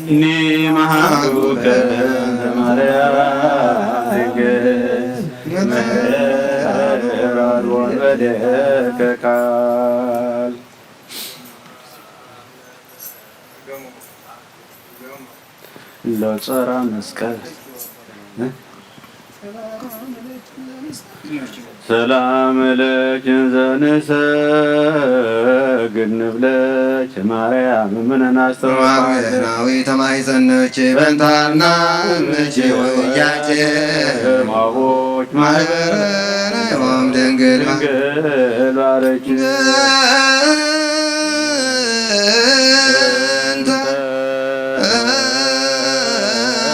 ኒመሃሩከ ማርያም ድንግል ምሕረት ወንበዴከ ቃል ሎጸራ መስቀል ሰላም ለኪ ዘንሰግድ ንብለኪ ማርያም እምነ ናስተውዓል። ማርያም ተማይጸነች በንታና እምች ወያቄ ማቦች ማህበረነ ዮም ድንግል ድንግል ባረኪ። በእንተ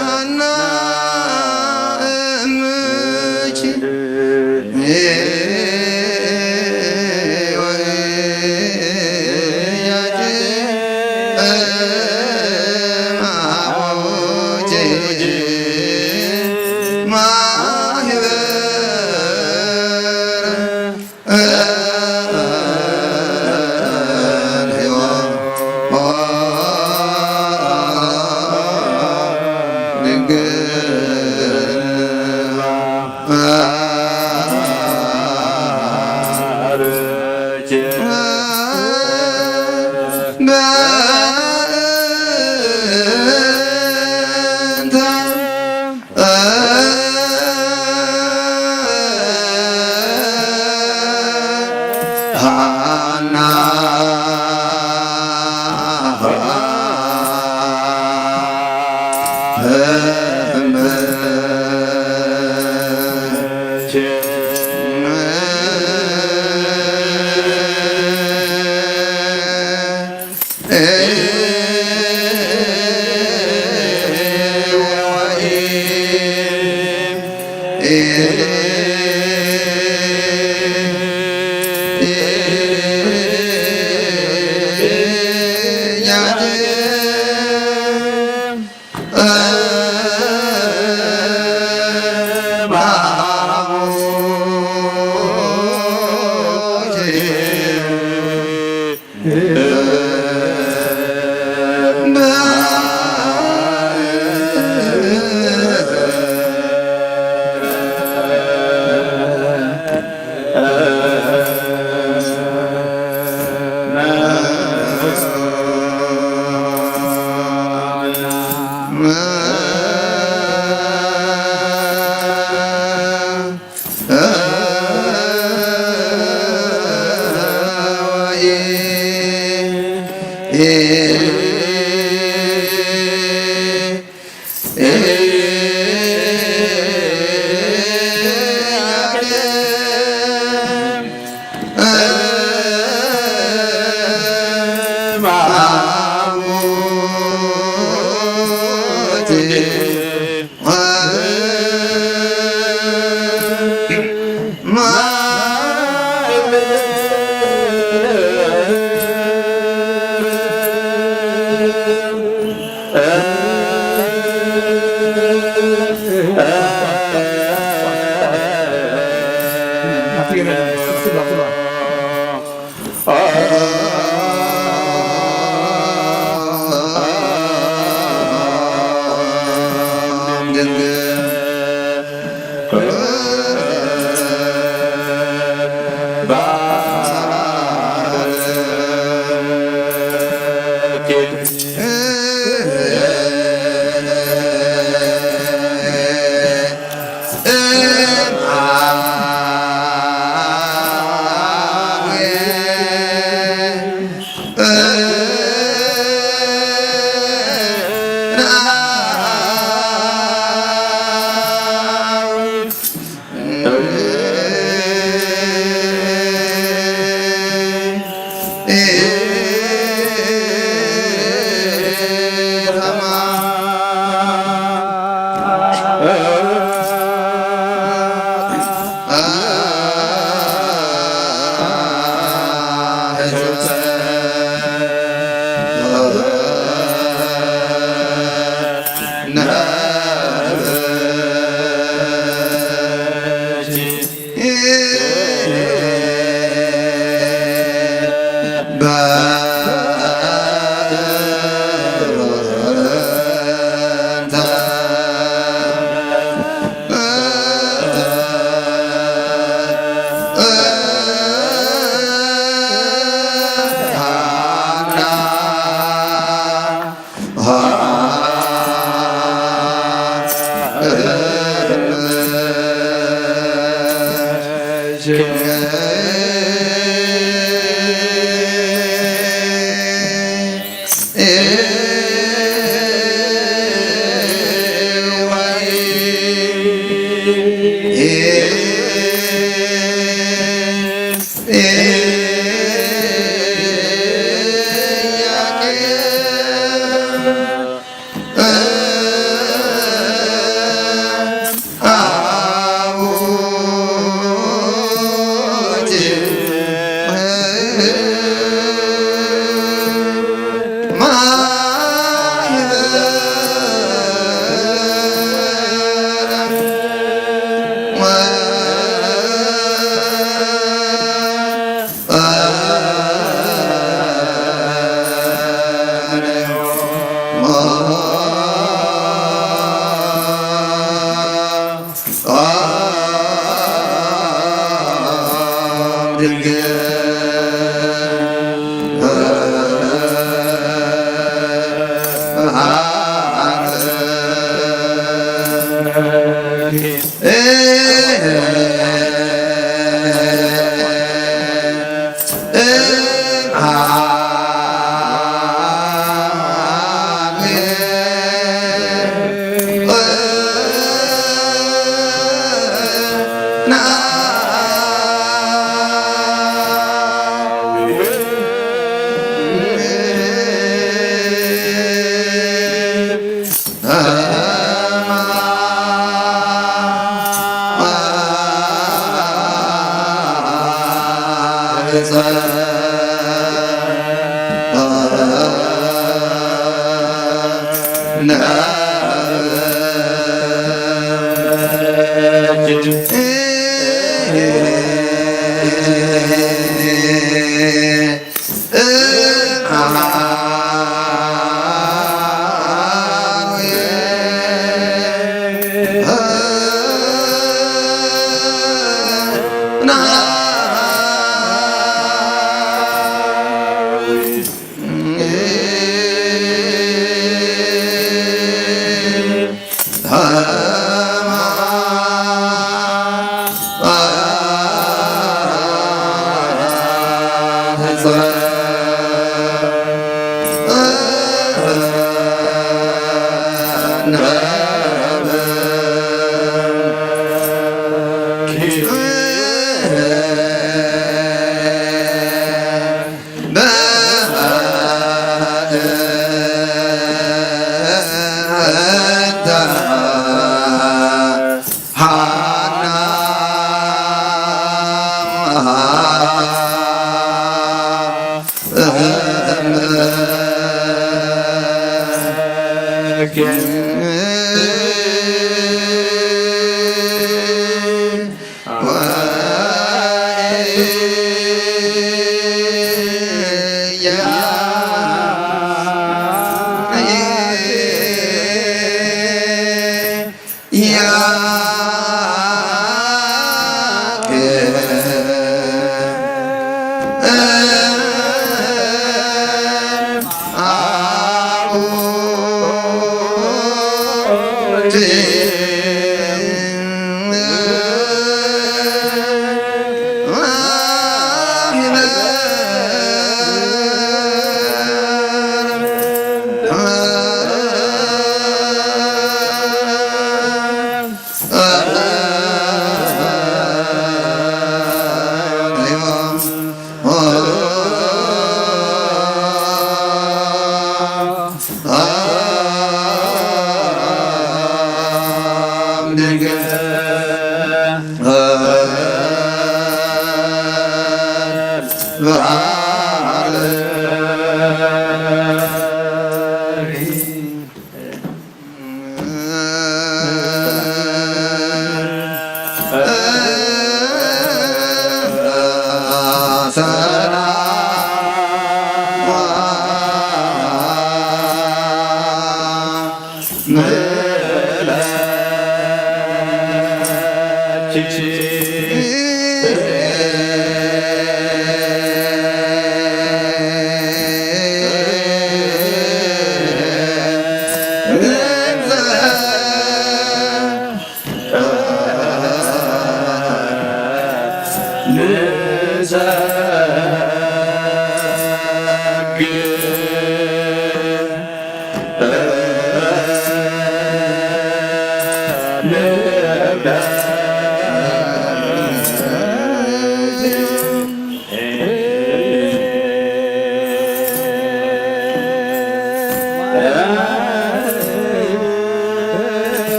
ሐና እምኪ ወኢያቄም አቡኪ ማህበረ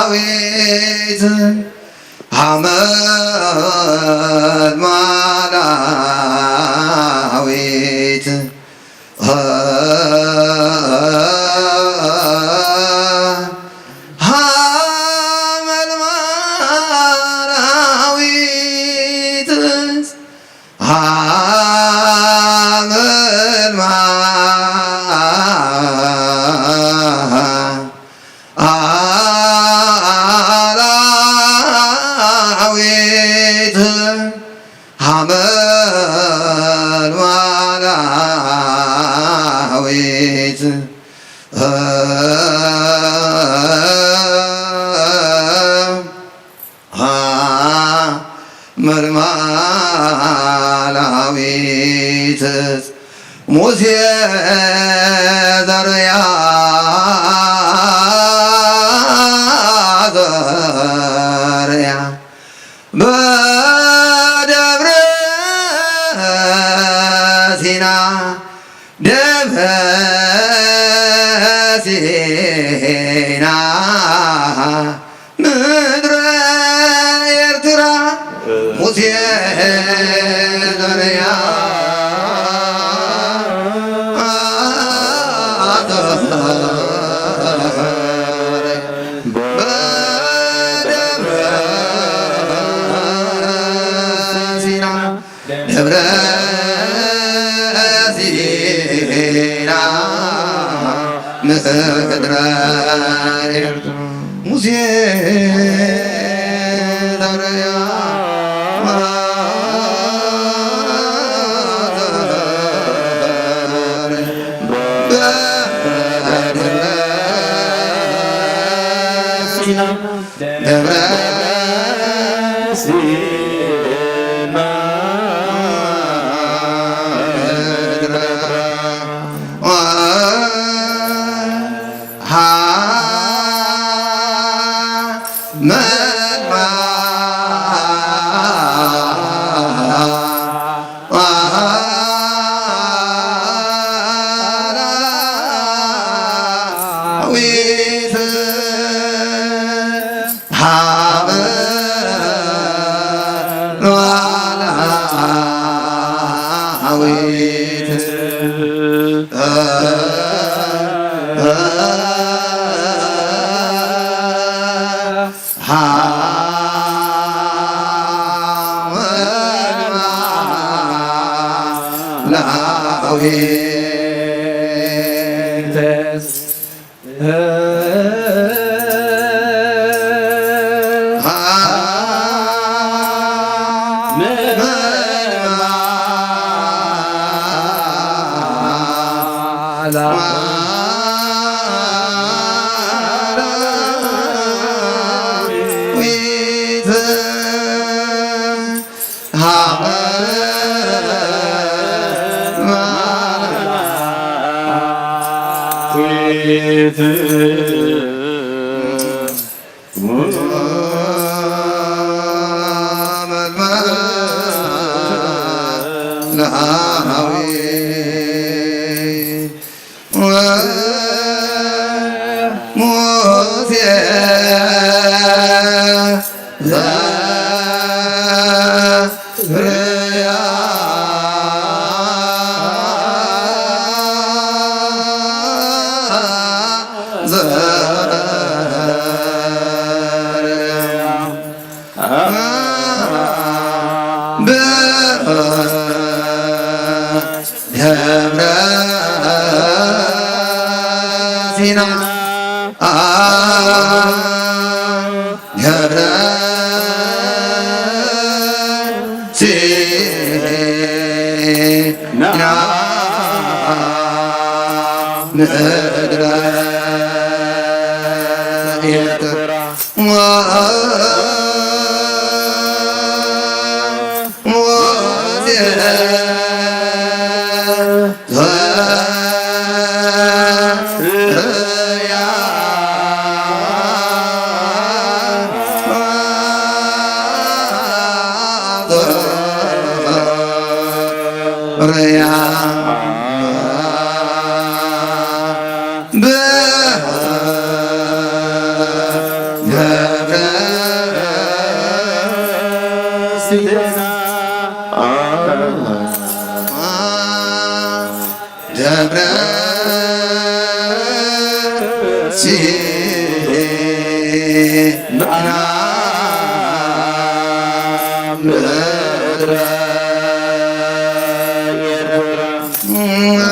ኣራዊት ሓመድ ማራዊት ሓመድ ማራዊት ሓመድ ማራ ዜና ምድረ ኤርትራ ሙሴ ዘርያ በደብረ ሲና ደብረ ሲና ምድረ ኤርትራ ሙሴ ዘርያ በደብረ ሲና ደብረ ሲና ምድረ ደብረ ሲና ደብረ ሲና ምድረ ኤርትራ ደብረ ሲና ምድረ ኤርትራ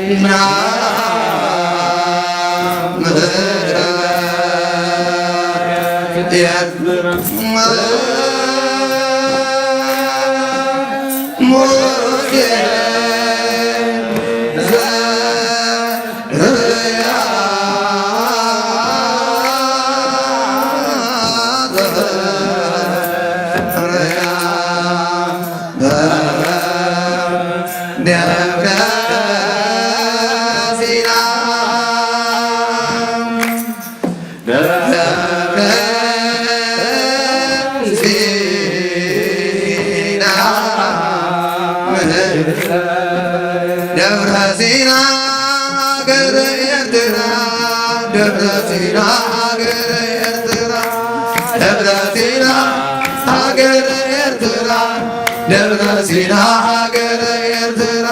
ደብረ ሲና፣ ደብረ ሲና፣ ደብረ ሲና ሀገረ ኤርትራ፣ ደብረ ሲና ሀገረ ኤርትራ፣ ደብረ ሲና ሀገረ ኤርትራ፣ ደብረ ሲና ሀገረ ኤርትራ፣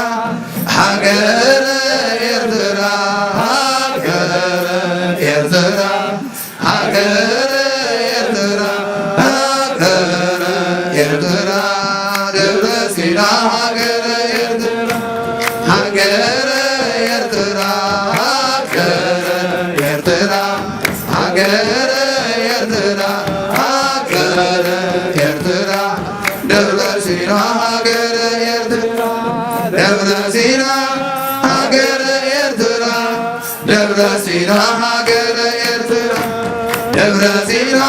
ሀገረ ኤርትራ፣ ሀገረ ኤርትራ፣ ሀገረ ኤርትራ፣ ሀገረ ኤርትራ፣ ደብረ ሲና ሀገረ ኤርትራ፣ ሀገረ ኤርትራ፣ ሀገረ ኤርትራ፣ ሀገረ ኤርትራ፣ ሀገረ ኤርትራ፣ ደብረ ሲና ሀገረ ኤርትራ፣ ደብረ ሲና ሀገረ ኤርትራ፣ ደብረ ሲና ሀገረ ኤርትራ፣ ደብረ ሲና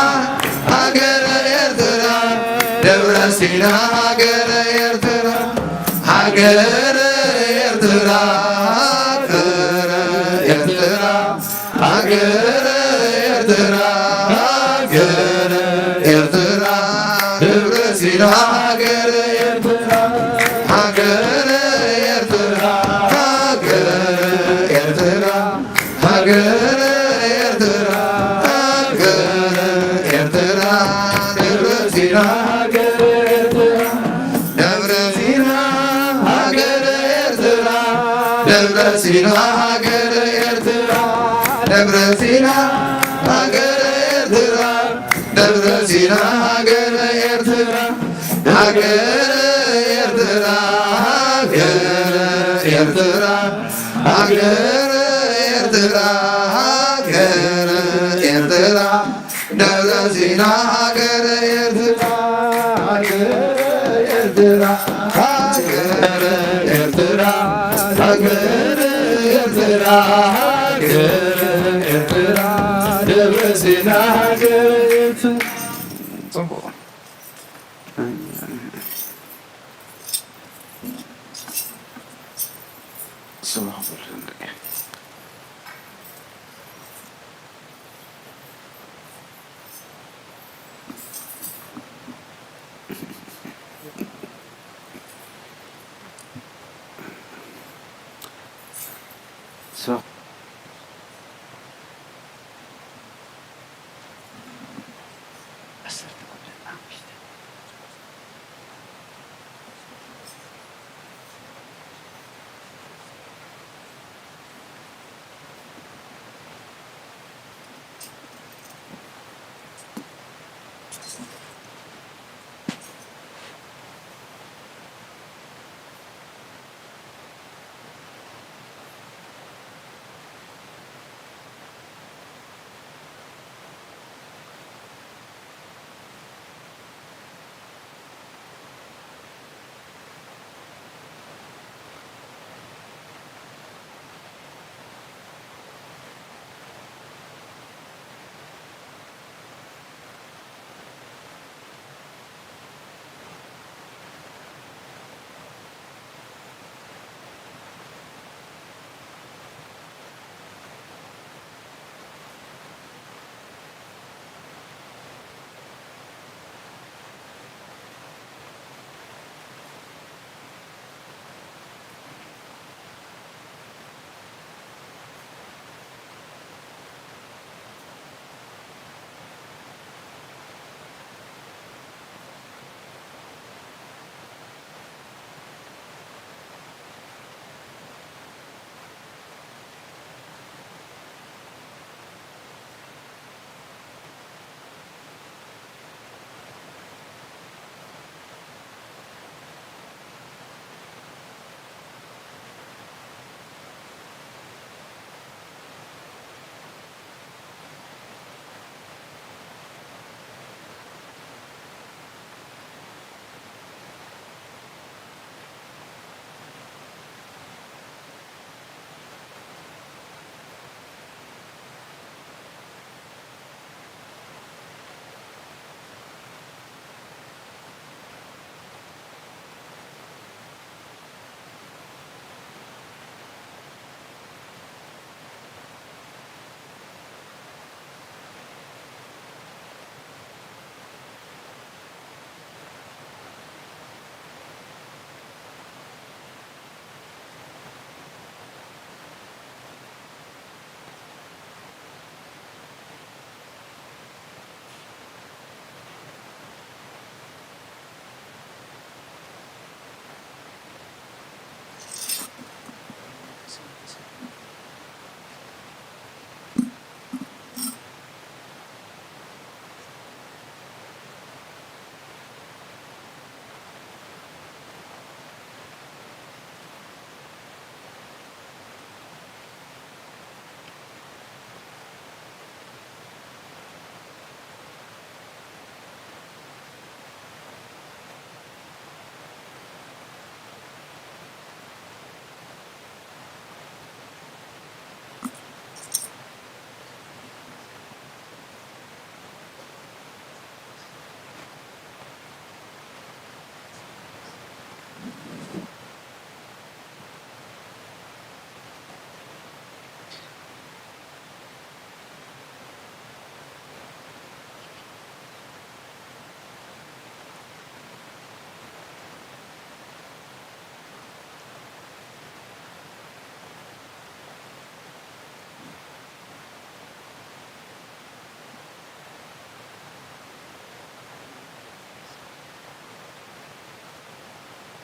ሀገረ ኤርትራ፣ ደብረ ሲና ሀገረ ኤርትራ፣ ሀገረ ኤርትራ፣ ሀገረ ኤርትራ፣ ሀገረ ኤርትራ፣ ሀገረ ኤርትራ፣ ደብረ ሲና ሀገረ ኤርትራ፣ ሀገረ ኤርትራ፣ ሀገረ ኤርትራ፣ ሀገረ ኤርትራ፣ ሀገረ ኤርትራ፣ ደብረ ሲና ሀገረ ኤርትራ፣ ደብረ ሲና ሀገረ ኤርትራ፣ ደብረ ሲና ሀገረ ኤርትራ፣ ደብረ ሲና ሀገረ ኤርትራ፣ ደብረ ሲና ሀገረ ኤርትራ፣ ሀገረ ኤርትራ፣ ሀገረ ኤርትራ፣ ሀገረ ኤርትራ፣ ሀገረ ኤርትራ፣ ደብረ ሲና ሀገረ ኤርትራ፣ ሀገረ ኤርትራ፣ ሀገረ ኤርትራ፣ ሀገረ ኤርትራ፣ ሀገረ ኤርትራ፣ ደብረ ሲና ሀገረ ኤርትራ። ጽቡቕ። ስብሐት ወወልድ ወመንፈስ ቅዱስ። ስብሐት ዓሰርተ ክልተ፣ ሓሙሽተ።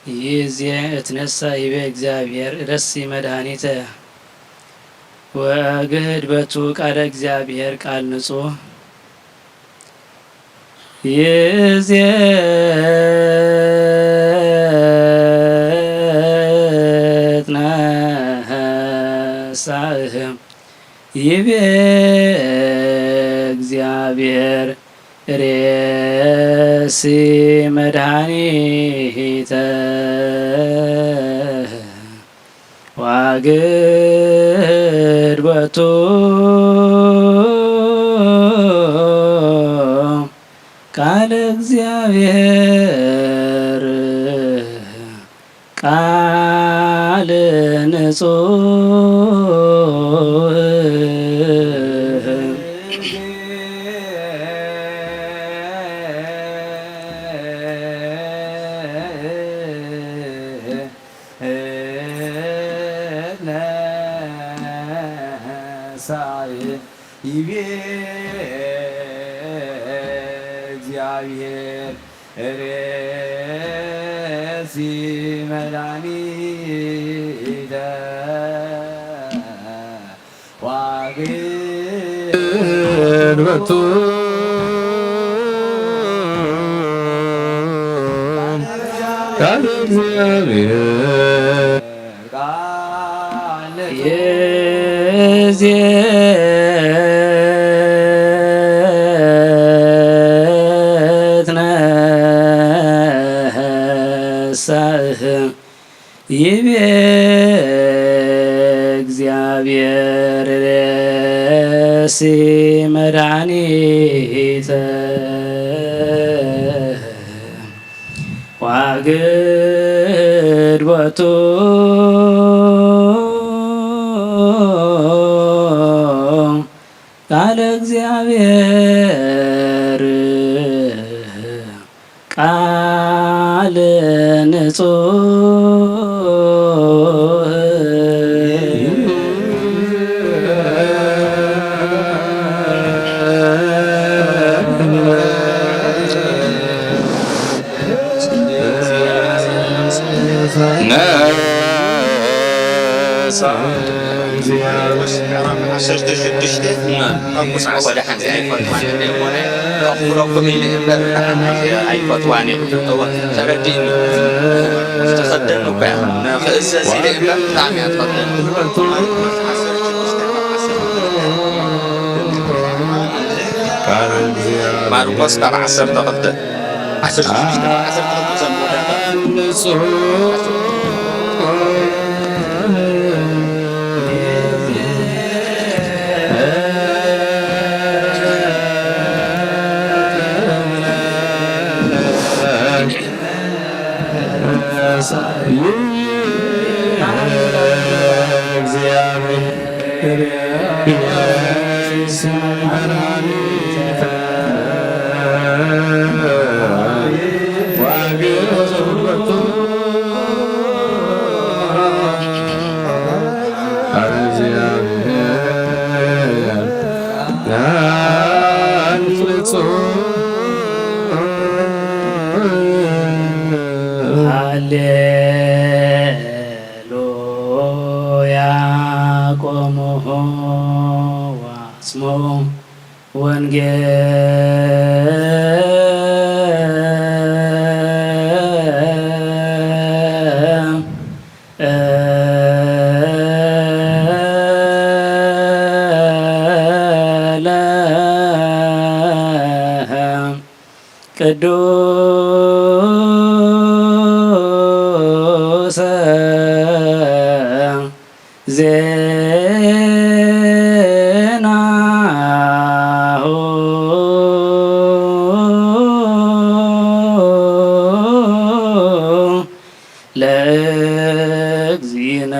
ይዜ እትነሳ ይቤ እግዚኣብሔር ረሲ መድኃኒተ ወእግህድ በቱ ቃለ እግዚኣብሔር ቃል ንጹሕ። ይዜ እትነሳእህም ይቤ እግዚኣብሔር ሬሲ መድኃኒተ ዋግድ በቱ ቃለ እግዚኣብሔር ቃል ንጹሕ። ይቤ እግዚኣብሔር ርእሲ መድኃኒተ ዋግድ በቱ ቃል እግዚኣብሔር ይዜ እትነሳእህ ይቤ እግዚኣብሔር ርእሲ መድኃኒተ ዋግድ በቱ ቃለ እግዚኣብሔር ቃል ንጹሕ። ነሳ ዓሰርተ ሽዱሽተ፣ እሞ፣ እሞ፣ ወደ ሓንቲ ኣይፈትዋን እንደ ሞነ፣ ከኽብረኩም ኢለ እምበር፣ ኣይፈትዋን እየ። ተረዲእኒ። ዝተኸደኑ እኮ እያ። ንኽእዘዝ ኢለ እምበር፣ ብጣዕሚ እያ ትኸብደኒ። ማርቆስ ካብ ዓሰርተ ክልተ። ዓሰርተ ሽዱሽተ ዓሰርተ ክልተ ዘንብቡ ነበር። ሃሌሉያ ቆሞሆ ዋስሞ ወንጌል ቅዱስ ዜናሁ ለእግዚእነ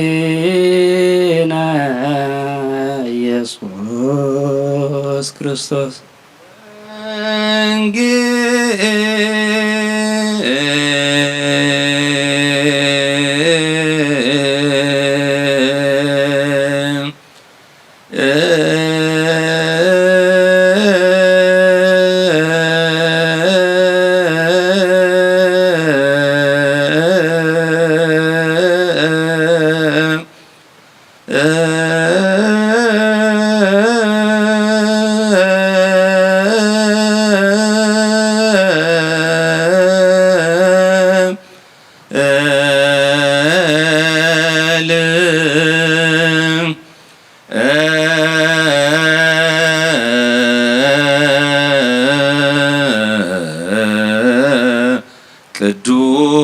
ወመድኃኒነ ኢየሱስ ክርስቶስ።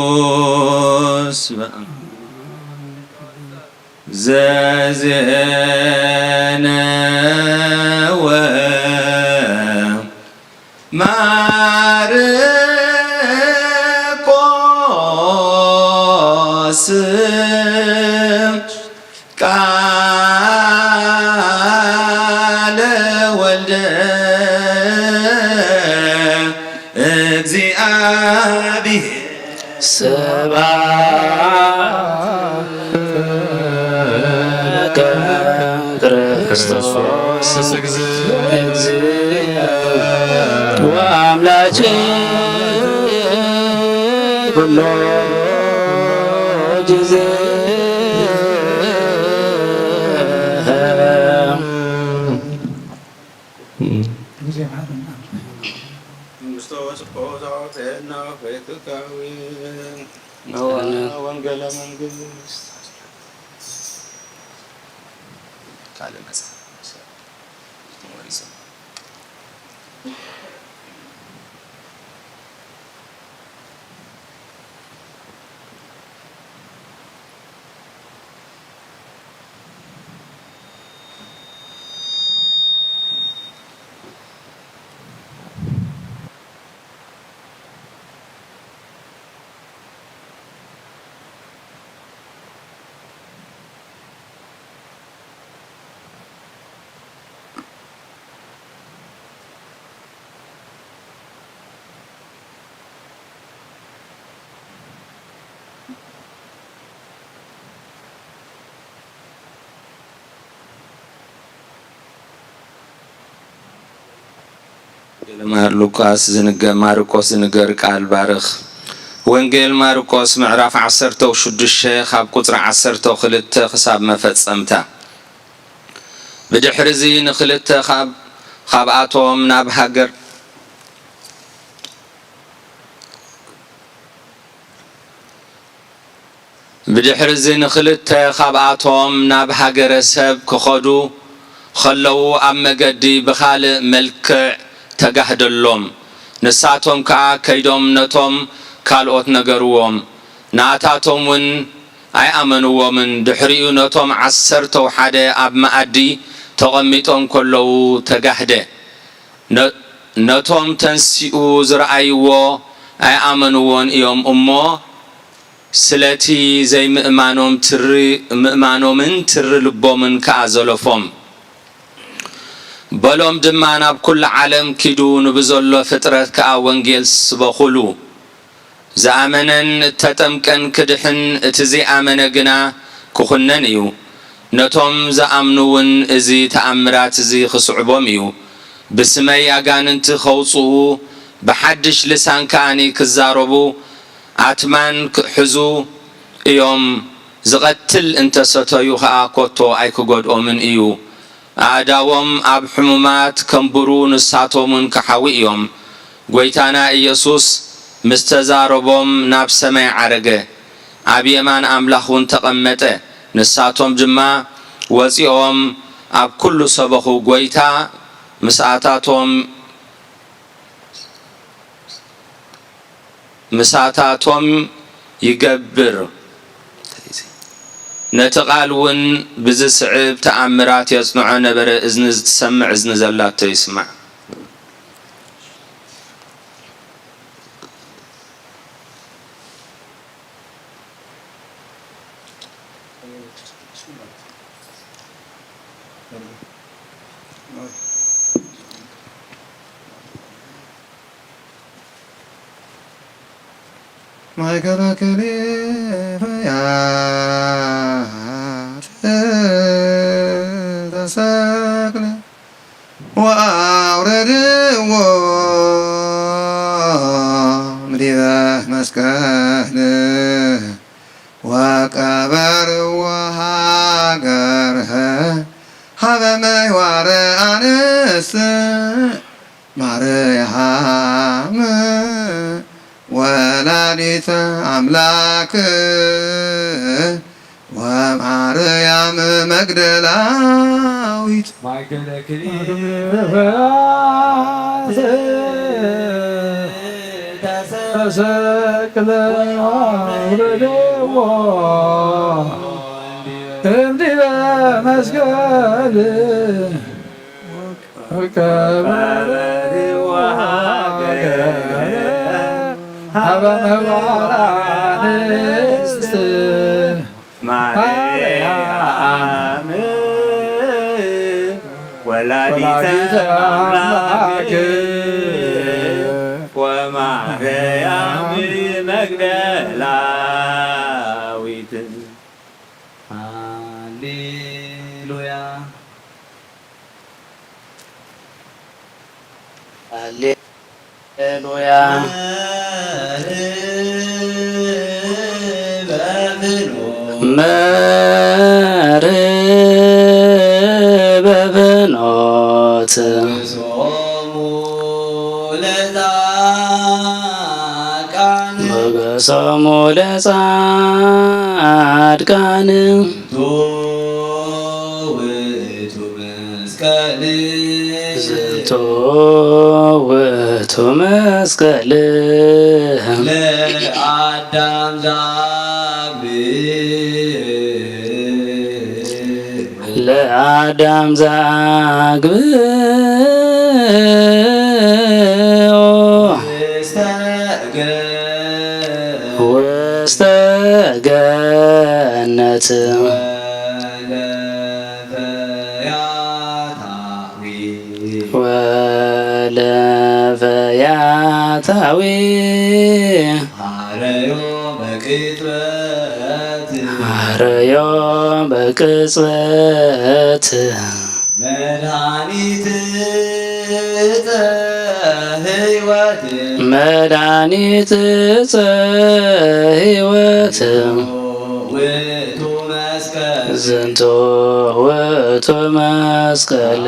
ቅዱስ ዘዜነወ ማርቆስ ቃለ ወልደ እግዚአብሔር ስብሐት ለከ ክርስቶስ እግዚእ ወአምላኬ ኩሎ ጊዜ። መንግስቶ ወጽድቆ ዘአውፅአና ፈትካዊ ወንጌለ መንግስት ካልእ መጽሓፍ ወሪሶም። ወንጌል ማር ሉቃስ ዝንገ-፣ ማርቆስ ዝንገር ቃል ባርኽ። ወንጌል ማርቆስ ምዕራፍ ዓሰርተ ሽዱሽተ ካብ ቁጽሪ ዓሰርተ ክልተ ክሳብ መፈጸምታ። ብድሕርዚ ንኽልተ ካብ-፣ ካብኣቶም ናብ ሃገር ብድሕርዚ ንኽልተ ካብኣቶም ናብ ሃገረ ሰብ ክኸዱ ኸለዉ ኣብ መገዲ ብኻልእ መልክዕ ተጋህደሎም። ንሳቶም ከኣ ከይዶም ነቶም ካልኦት ነገርዎም። ንኣታቶም እውን ኣይኣመንዎምን። ድሕሪኡ ነቶም ዓሰርተው ሓደ ኣብ መኣዲ ተቐሚጦም ከለዉ ተጋህደ። ነ-፣ ነቶም ተንሲኡ ዝረኣይዎ ኣይኣመንዎን እዮም እሞ፣ ስለቲ ዘይምእማኖም ትሪ-፣ ምእማኖምን ትሪ ልቦምን ከኣ ዘለፎም። በሎም ድማ፣ ናብ ኩሉ ዓለም ኪዱ፣ ንብዘሎ ፍጥረት ከኣ ወንጌል ስበኹሉ። ዝኣመነን እተጠምቀን ክድሕን፣ እቲ ዘይኣመነ ግና ክኹነን እዩ። ነቶም ዝኣምኑ እውን እዚ ተኣምራት እዚ ክስዕቦም እዩ። ብስመይ ኣጋንንቲ ከውጽኡ፣ ብሓድሽ ልሳን ከኣኒ ክዛረቡ፣ ኣትማን ክሕዙ እዮም። ዝቐትል እንተ ሰተዩ ኸኣ ኮቶ ኣይክጎድኦምን እዩ። ኣእዳዎም ኣብ ሕሙማት ከንብሩ፣ ንሳቶም እውን ክሓዊ እዮም። ጐይታና ኢየሱስ ምስ ተዛረቦም ናብ ሰማይ ዓረገ፣ ኣብ የማን ኣምላኽ እውን ተቐመጠ። ንሳቶም ድማ ወጺኦም ኣብ ኩሉ ሰበኹ። ጐይታ ምስኣታቶም ምሳታቶም ይገብር። ነቲ ቃል እውን ብዝስዕብ ተኣምራት የጽንዖ ነበረ። እዝኒ ዝትሰምዕ እዝኒ ዘላቶ ይስማዕ። ማእከለ ክሊፈያት ተሰቅለ ወአውረድዎ ዲበ መስቀል ወቀበርዎ ሃገር ሀበ ምህዋረ አንስት ማርያም ወላዲተ አምላክ ወማርያም መግደላዊት ማእከለ ክልኤ ተሰቅለ አውረድዎ እምዲበ መስቀል ወቀበርዎ ሀበ መባል አንስት ማርያም ወላዲተ አምላክ ወማርያም መግደላዊት። ሃሌሉያ። ሃሌሉያ። መርበ ፍኖት ሞገሶሙ ለጻድቃን ዝንቱ ውእቱ መስቀል ለአዳም ዛግብ ለአዳም ዛግብ ውስተ ገነት ወለፈያታዊ ሐረዮ በቅጽበት ሐረዮ በቅጽበት መድኃኒት ዕፀ ሕይወት መድኃኒት ዕፀ ሕይወት ውእቱ መስቀል ዝንቱ ውእቱ መስቀል።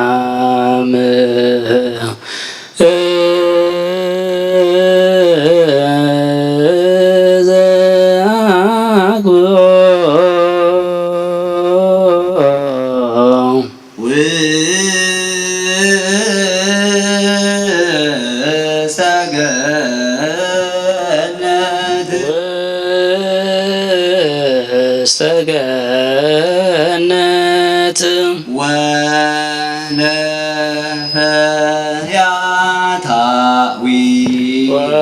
ለአዳም ውስተ ገነት ወለፈያታዊ ወለፈያታዊ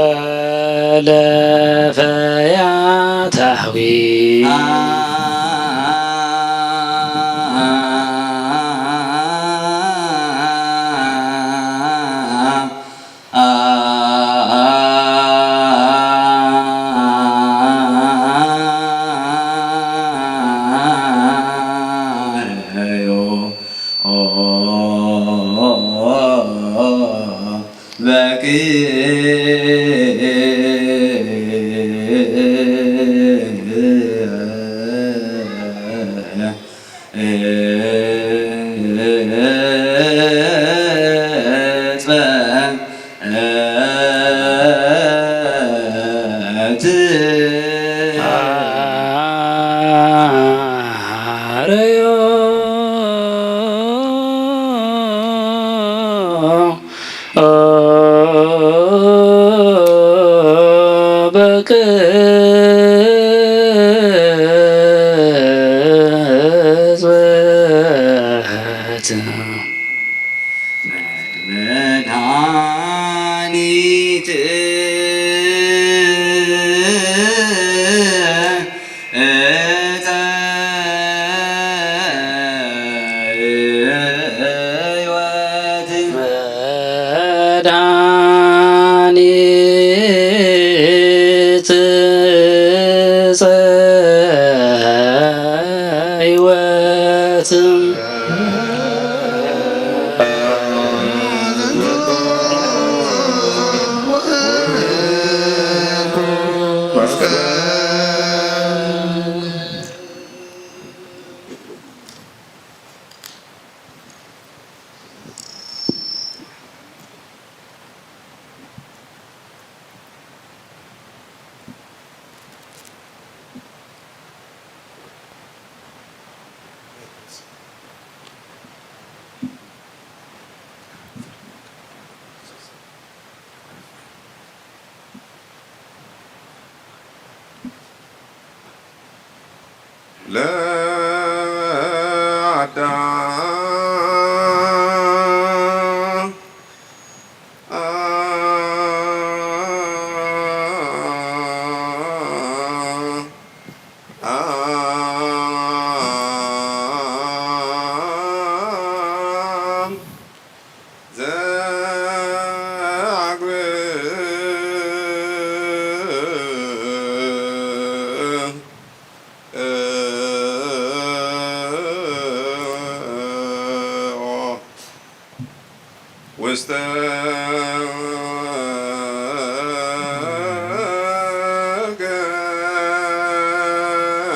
ውስተ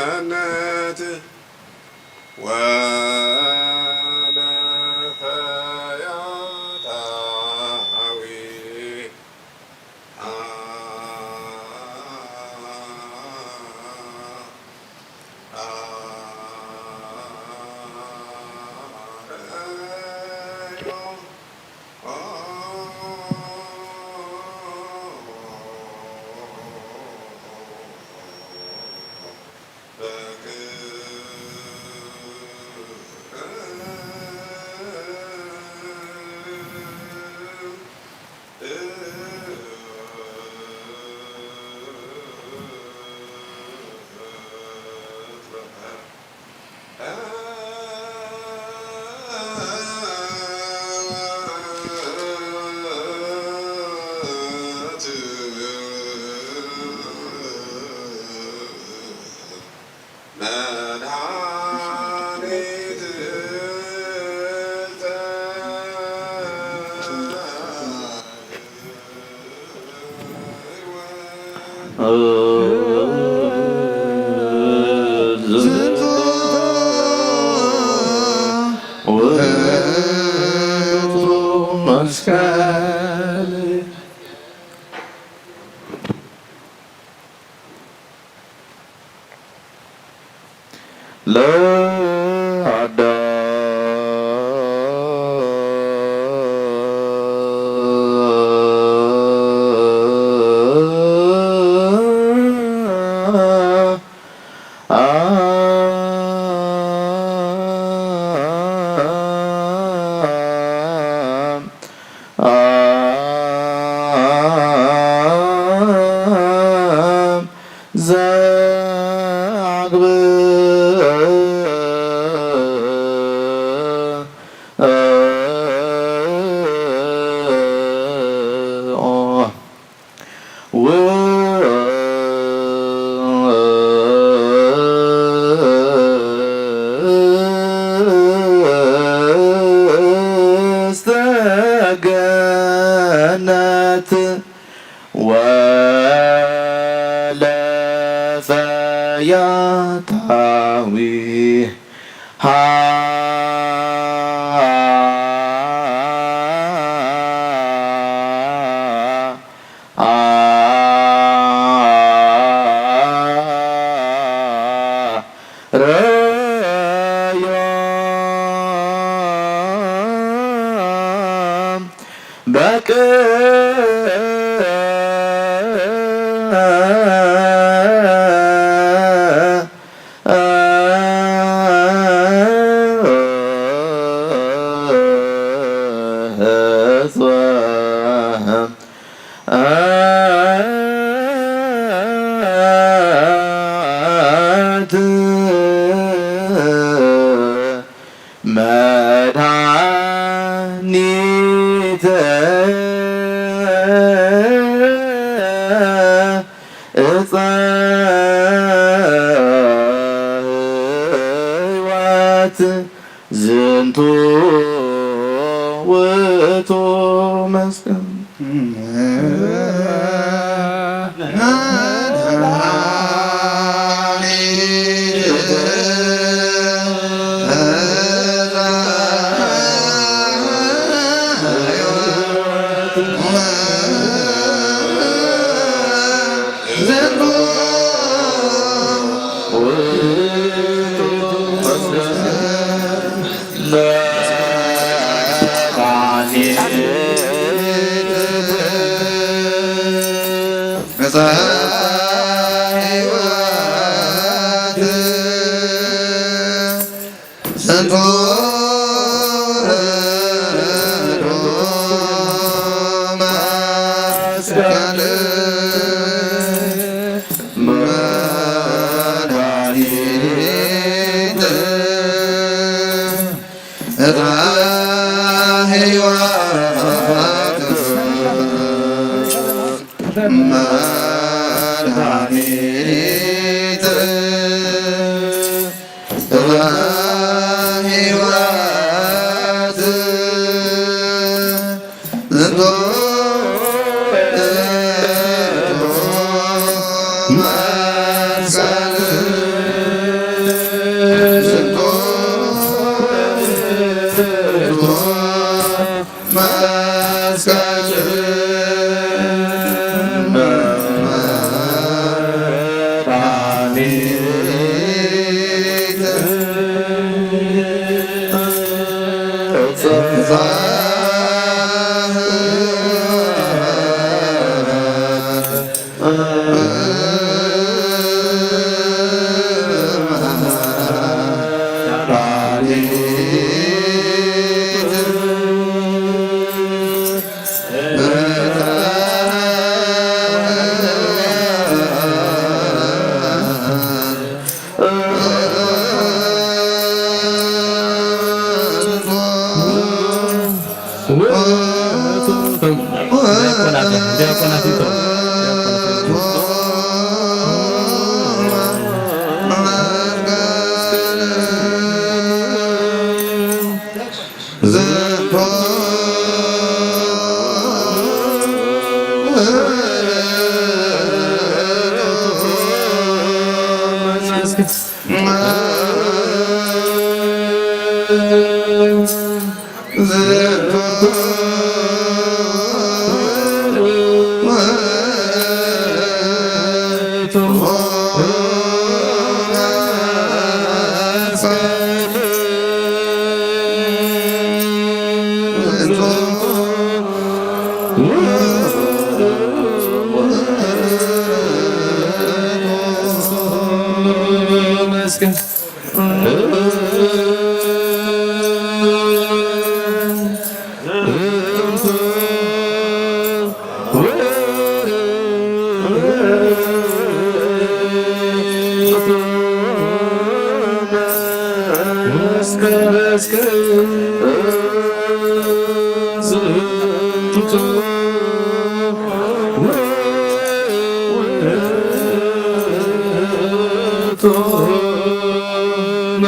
ገነት ወለፈያታዊ ዘአግብእ ውስተ ገነት ወለፈያታዊ ረዮም በቅድመ መድኃኒተ ዕፀ ሕይወት ዝንቱ ውእቱ መስቀል።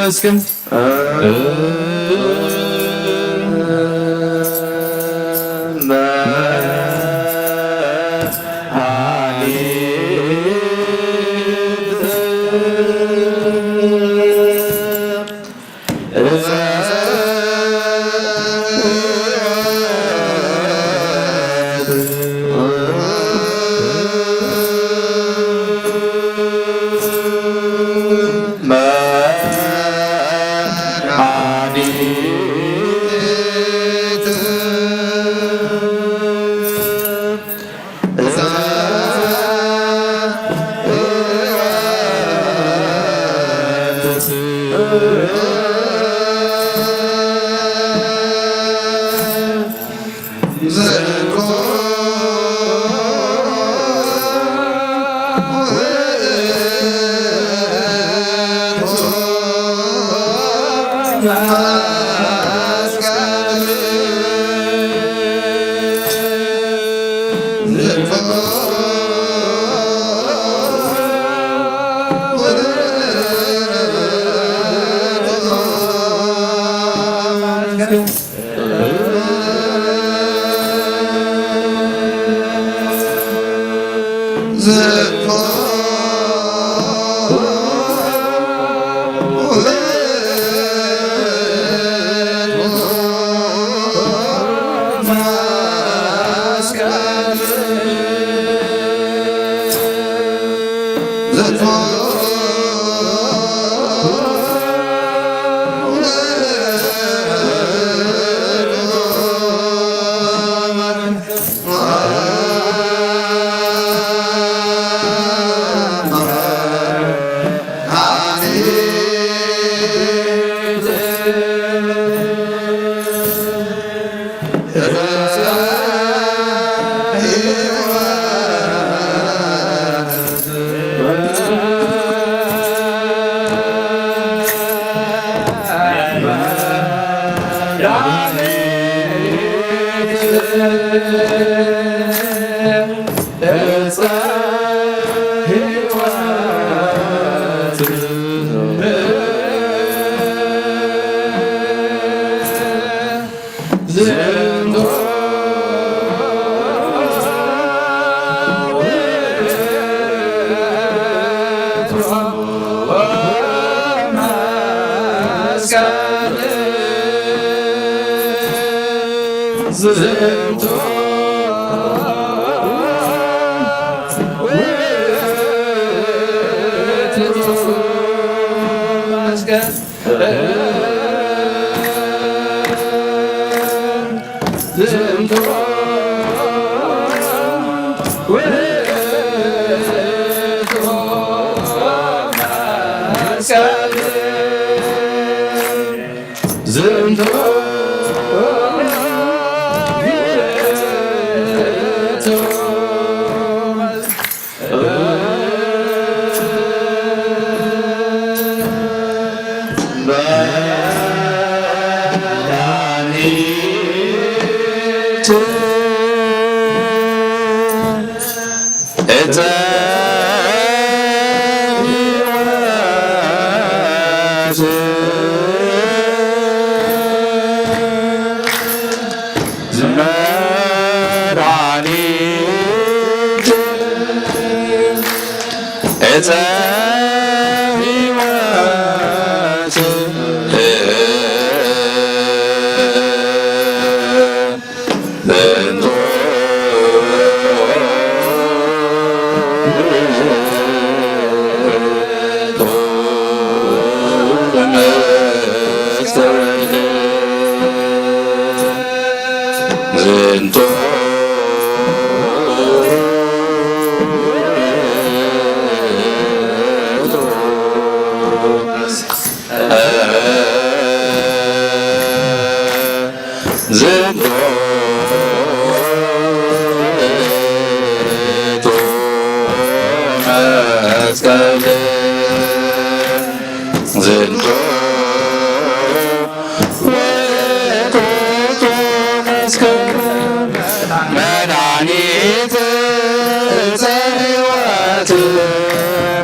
መስቀል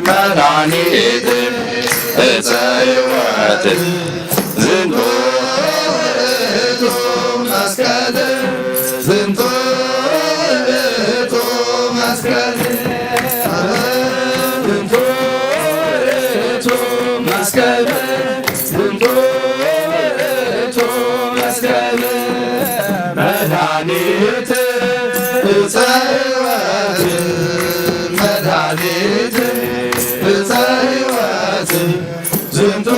መድኃኒት ዕፀ ሕይወት ዝንቱ ውእቱ መስቀል፣ ዝንቱ ውእቱ መስቀል፣ ዝንቱ ውእቱ መስቀል፣ ዝንቱ ውእቱ መስቀል መድኃኒት ዕፀ ሕይወት፣ መድኃኒት ዕፀ ሕይወት ዝንቱ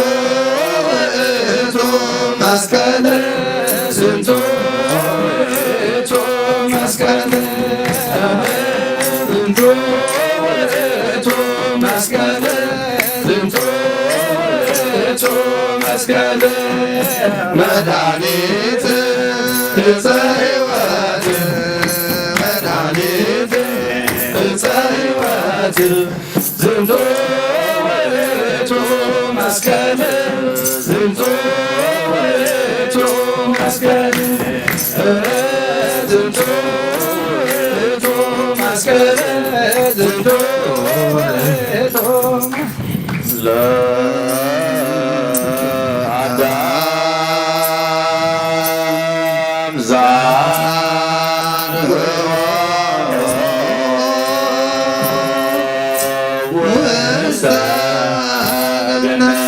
ውእቱ መስቀል፣ ዝንቱ ውእቱ መስቀል፣ ዝንቱ ውእቱ መስቀል፣ ዝንቱ ውእቱ መስቀል መድኃኒት ዕፀ ሕይወት፣ መድኃኒት ዕፀ ሕይወት ዝንቱ ውእቱ መስቀል፣ ዝንቱ ውእቱ መስቀል፣ ዝንቱ ውእቱ መስቀል፣ ዝንቱ ውእቱ ለአዳም ዛንግሮ ውስተ ገነት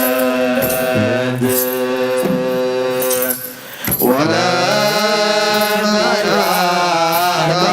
ወለመላእክት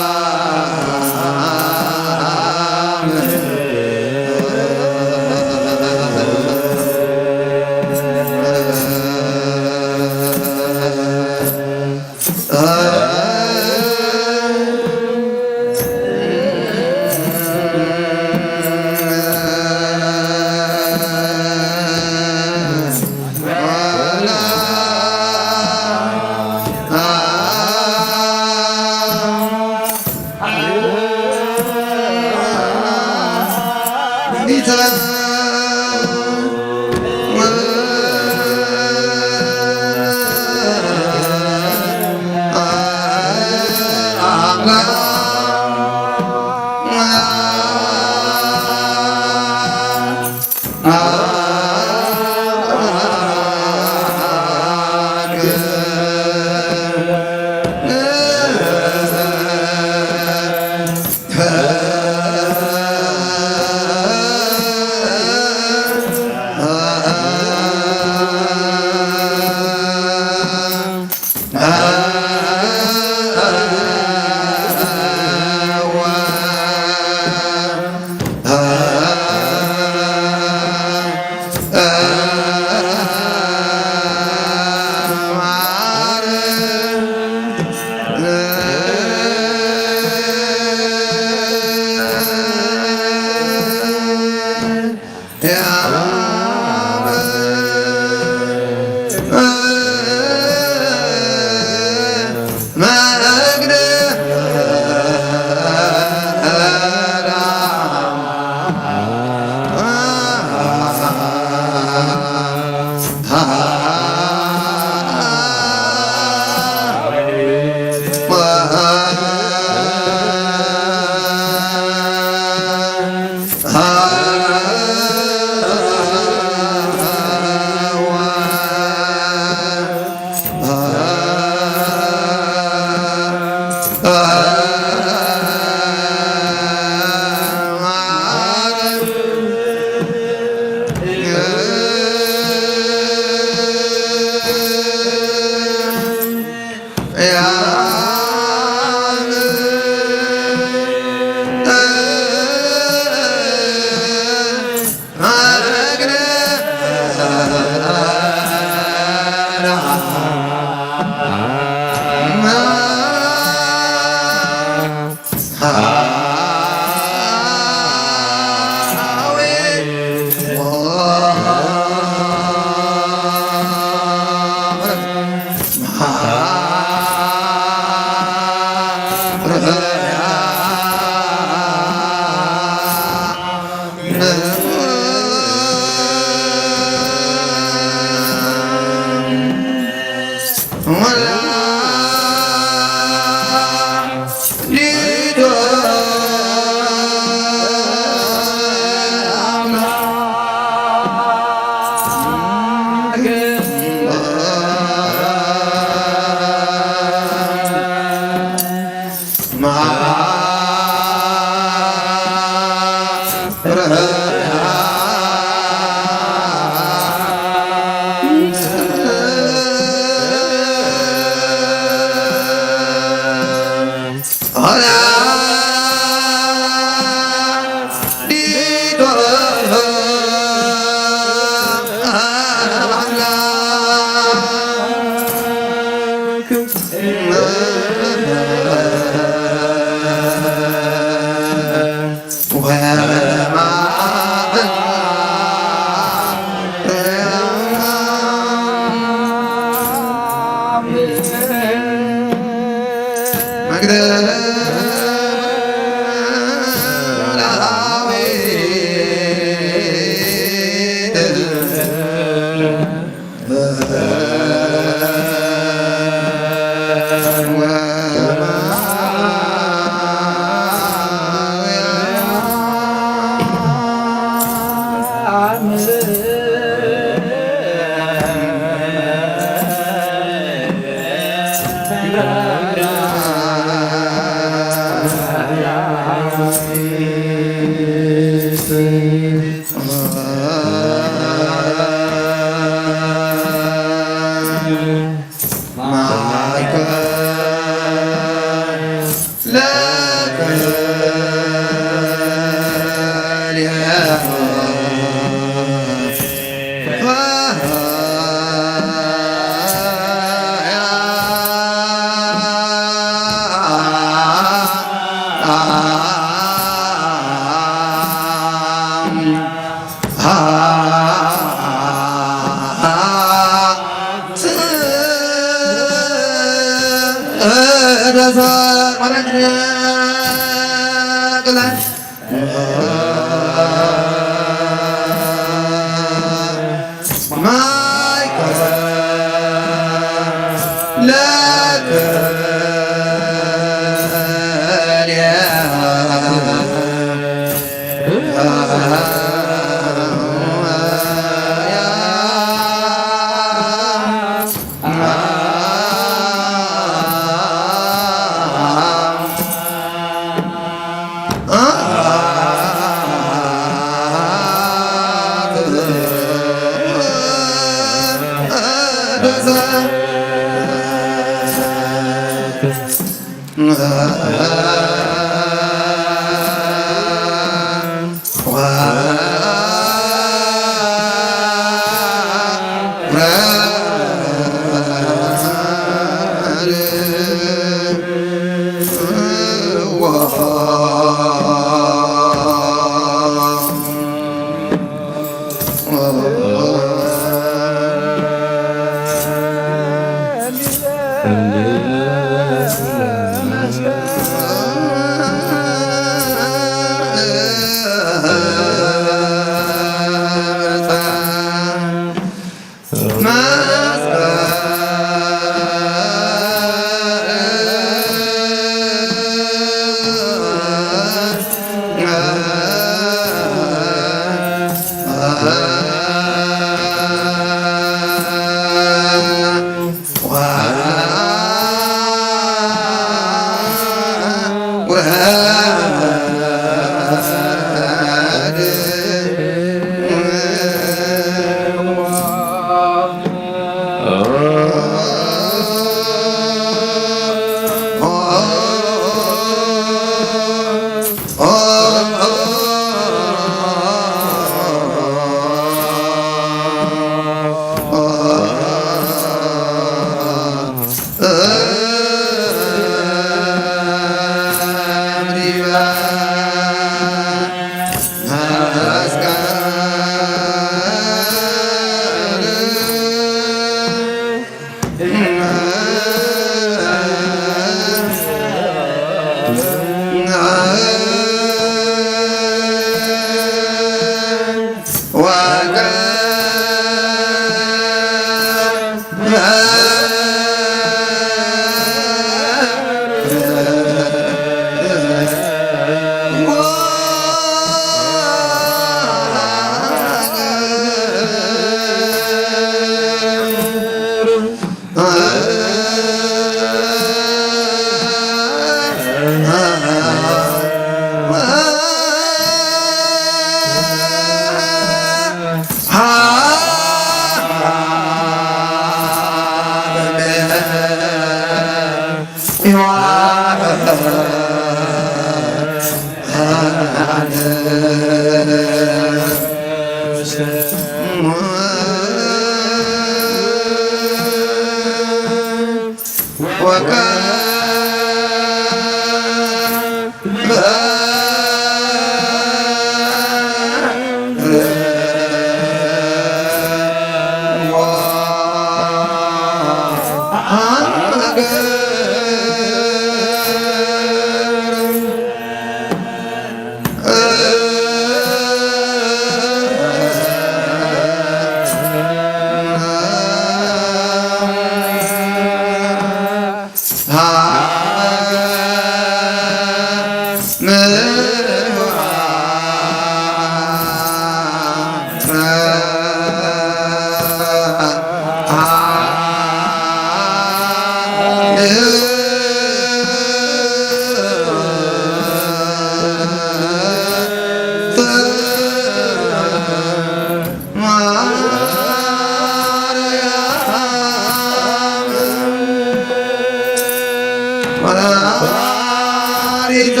ወላዲተ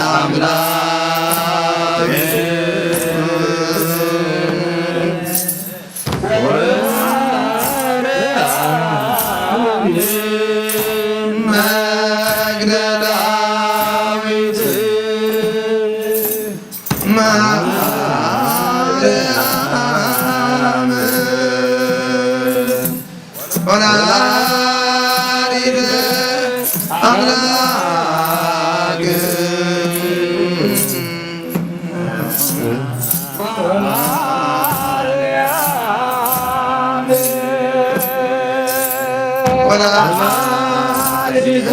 ኣምላክ መግደላዊት ማርያም ወላዲተ ኣምላክ ወላዲተ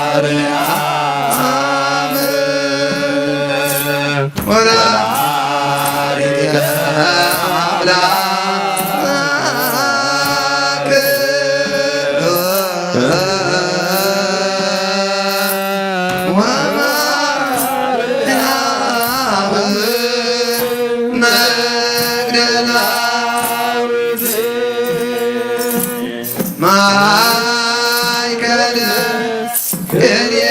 ማርያም ወላዲተ ኣምላክ ወማርያም መግደላዊት ማእከለ ክልኤ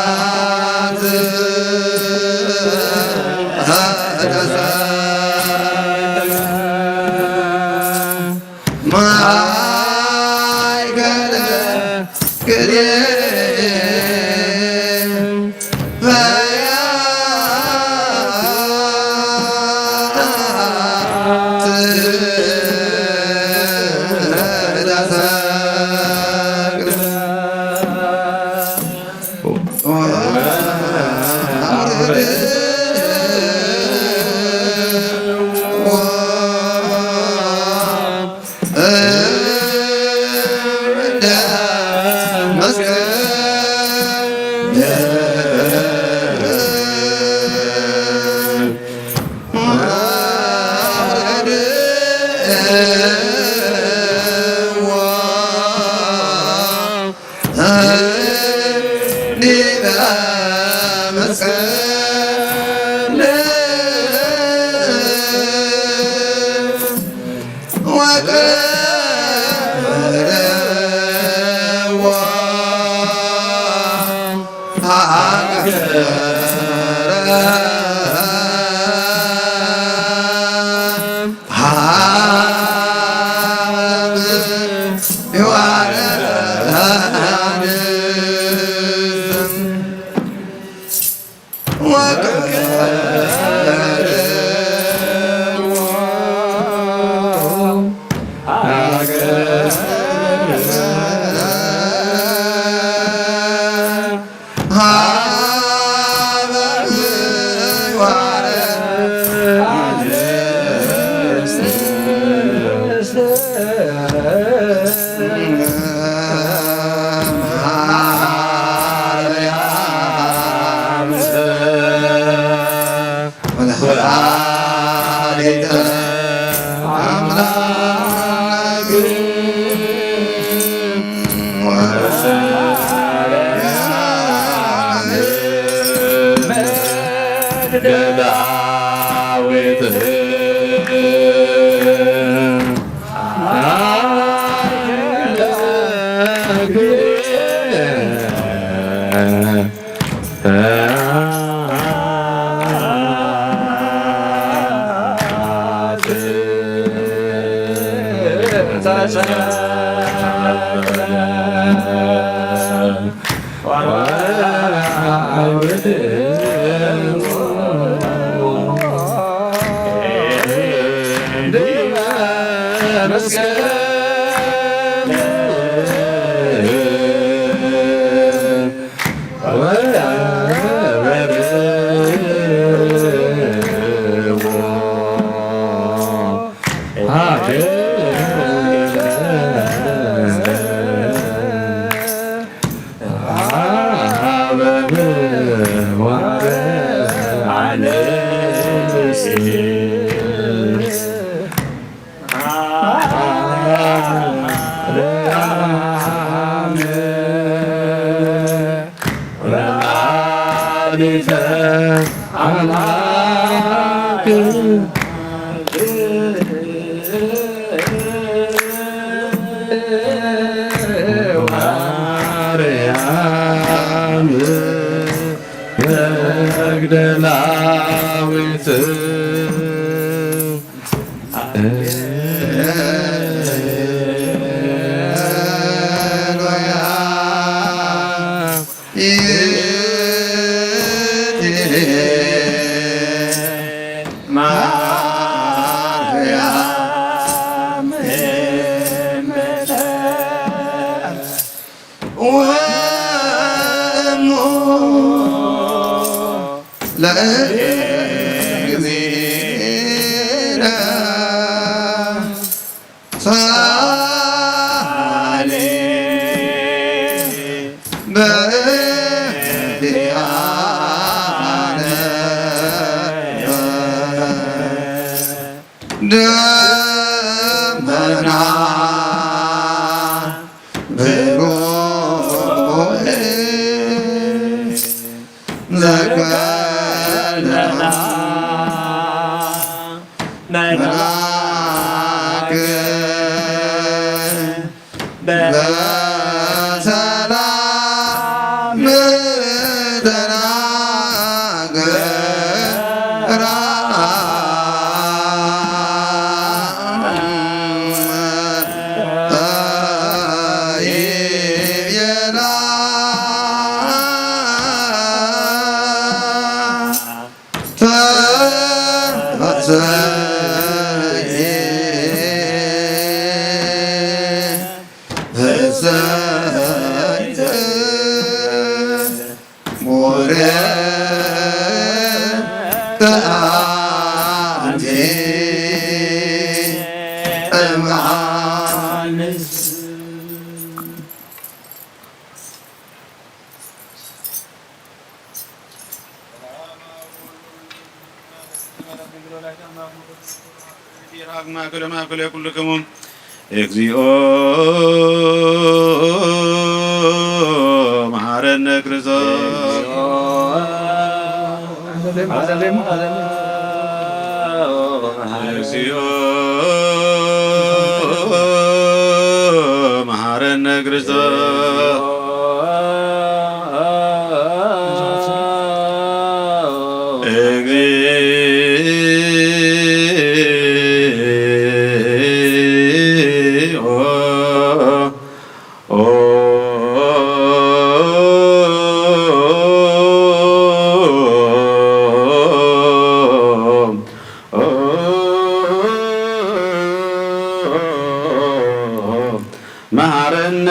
በያት ተሰቅለ። ማእከለ ክልኤ በያት ተሰቅለ። ገዳዊት መግደላዊት ደመና ብሩህ ዘከለና መልአክ በሰላም ተናገራ። ይቤላ ተሐሰየ ፍስሕት ሞረ ተአንቲ እምሃንስ። ማእከለ ማእከለ ኩልክሙ እግዚኦ መሐረነ ክርስቶስ። እግዚኦ መሐረነ ክርስቶስ። እግዚኦ። መሐረነ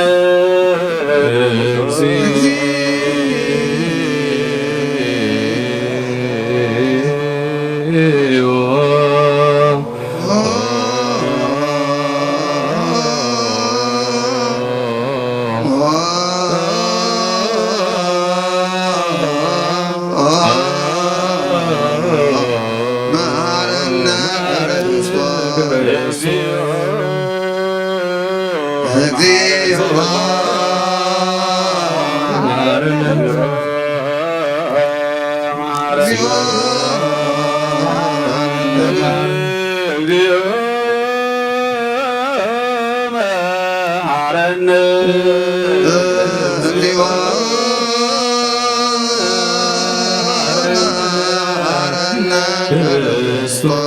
እግዚኦ። እግዚኦ መሐረነ እግዚኦ መሐረነ ክርስቶስ።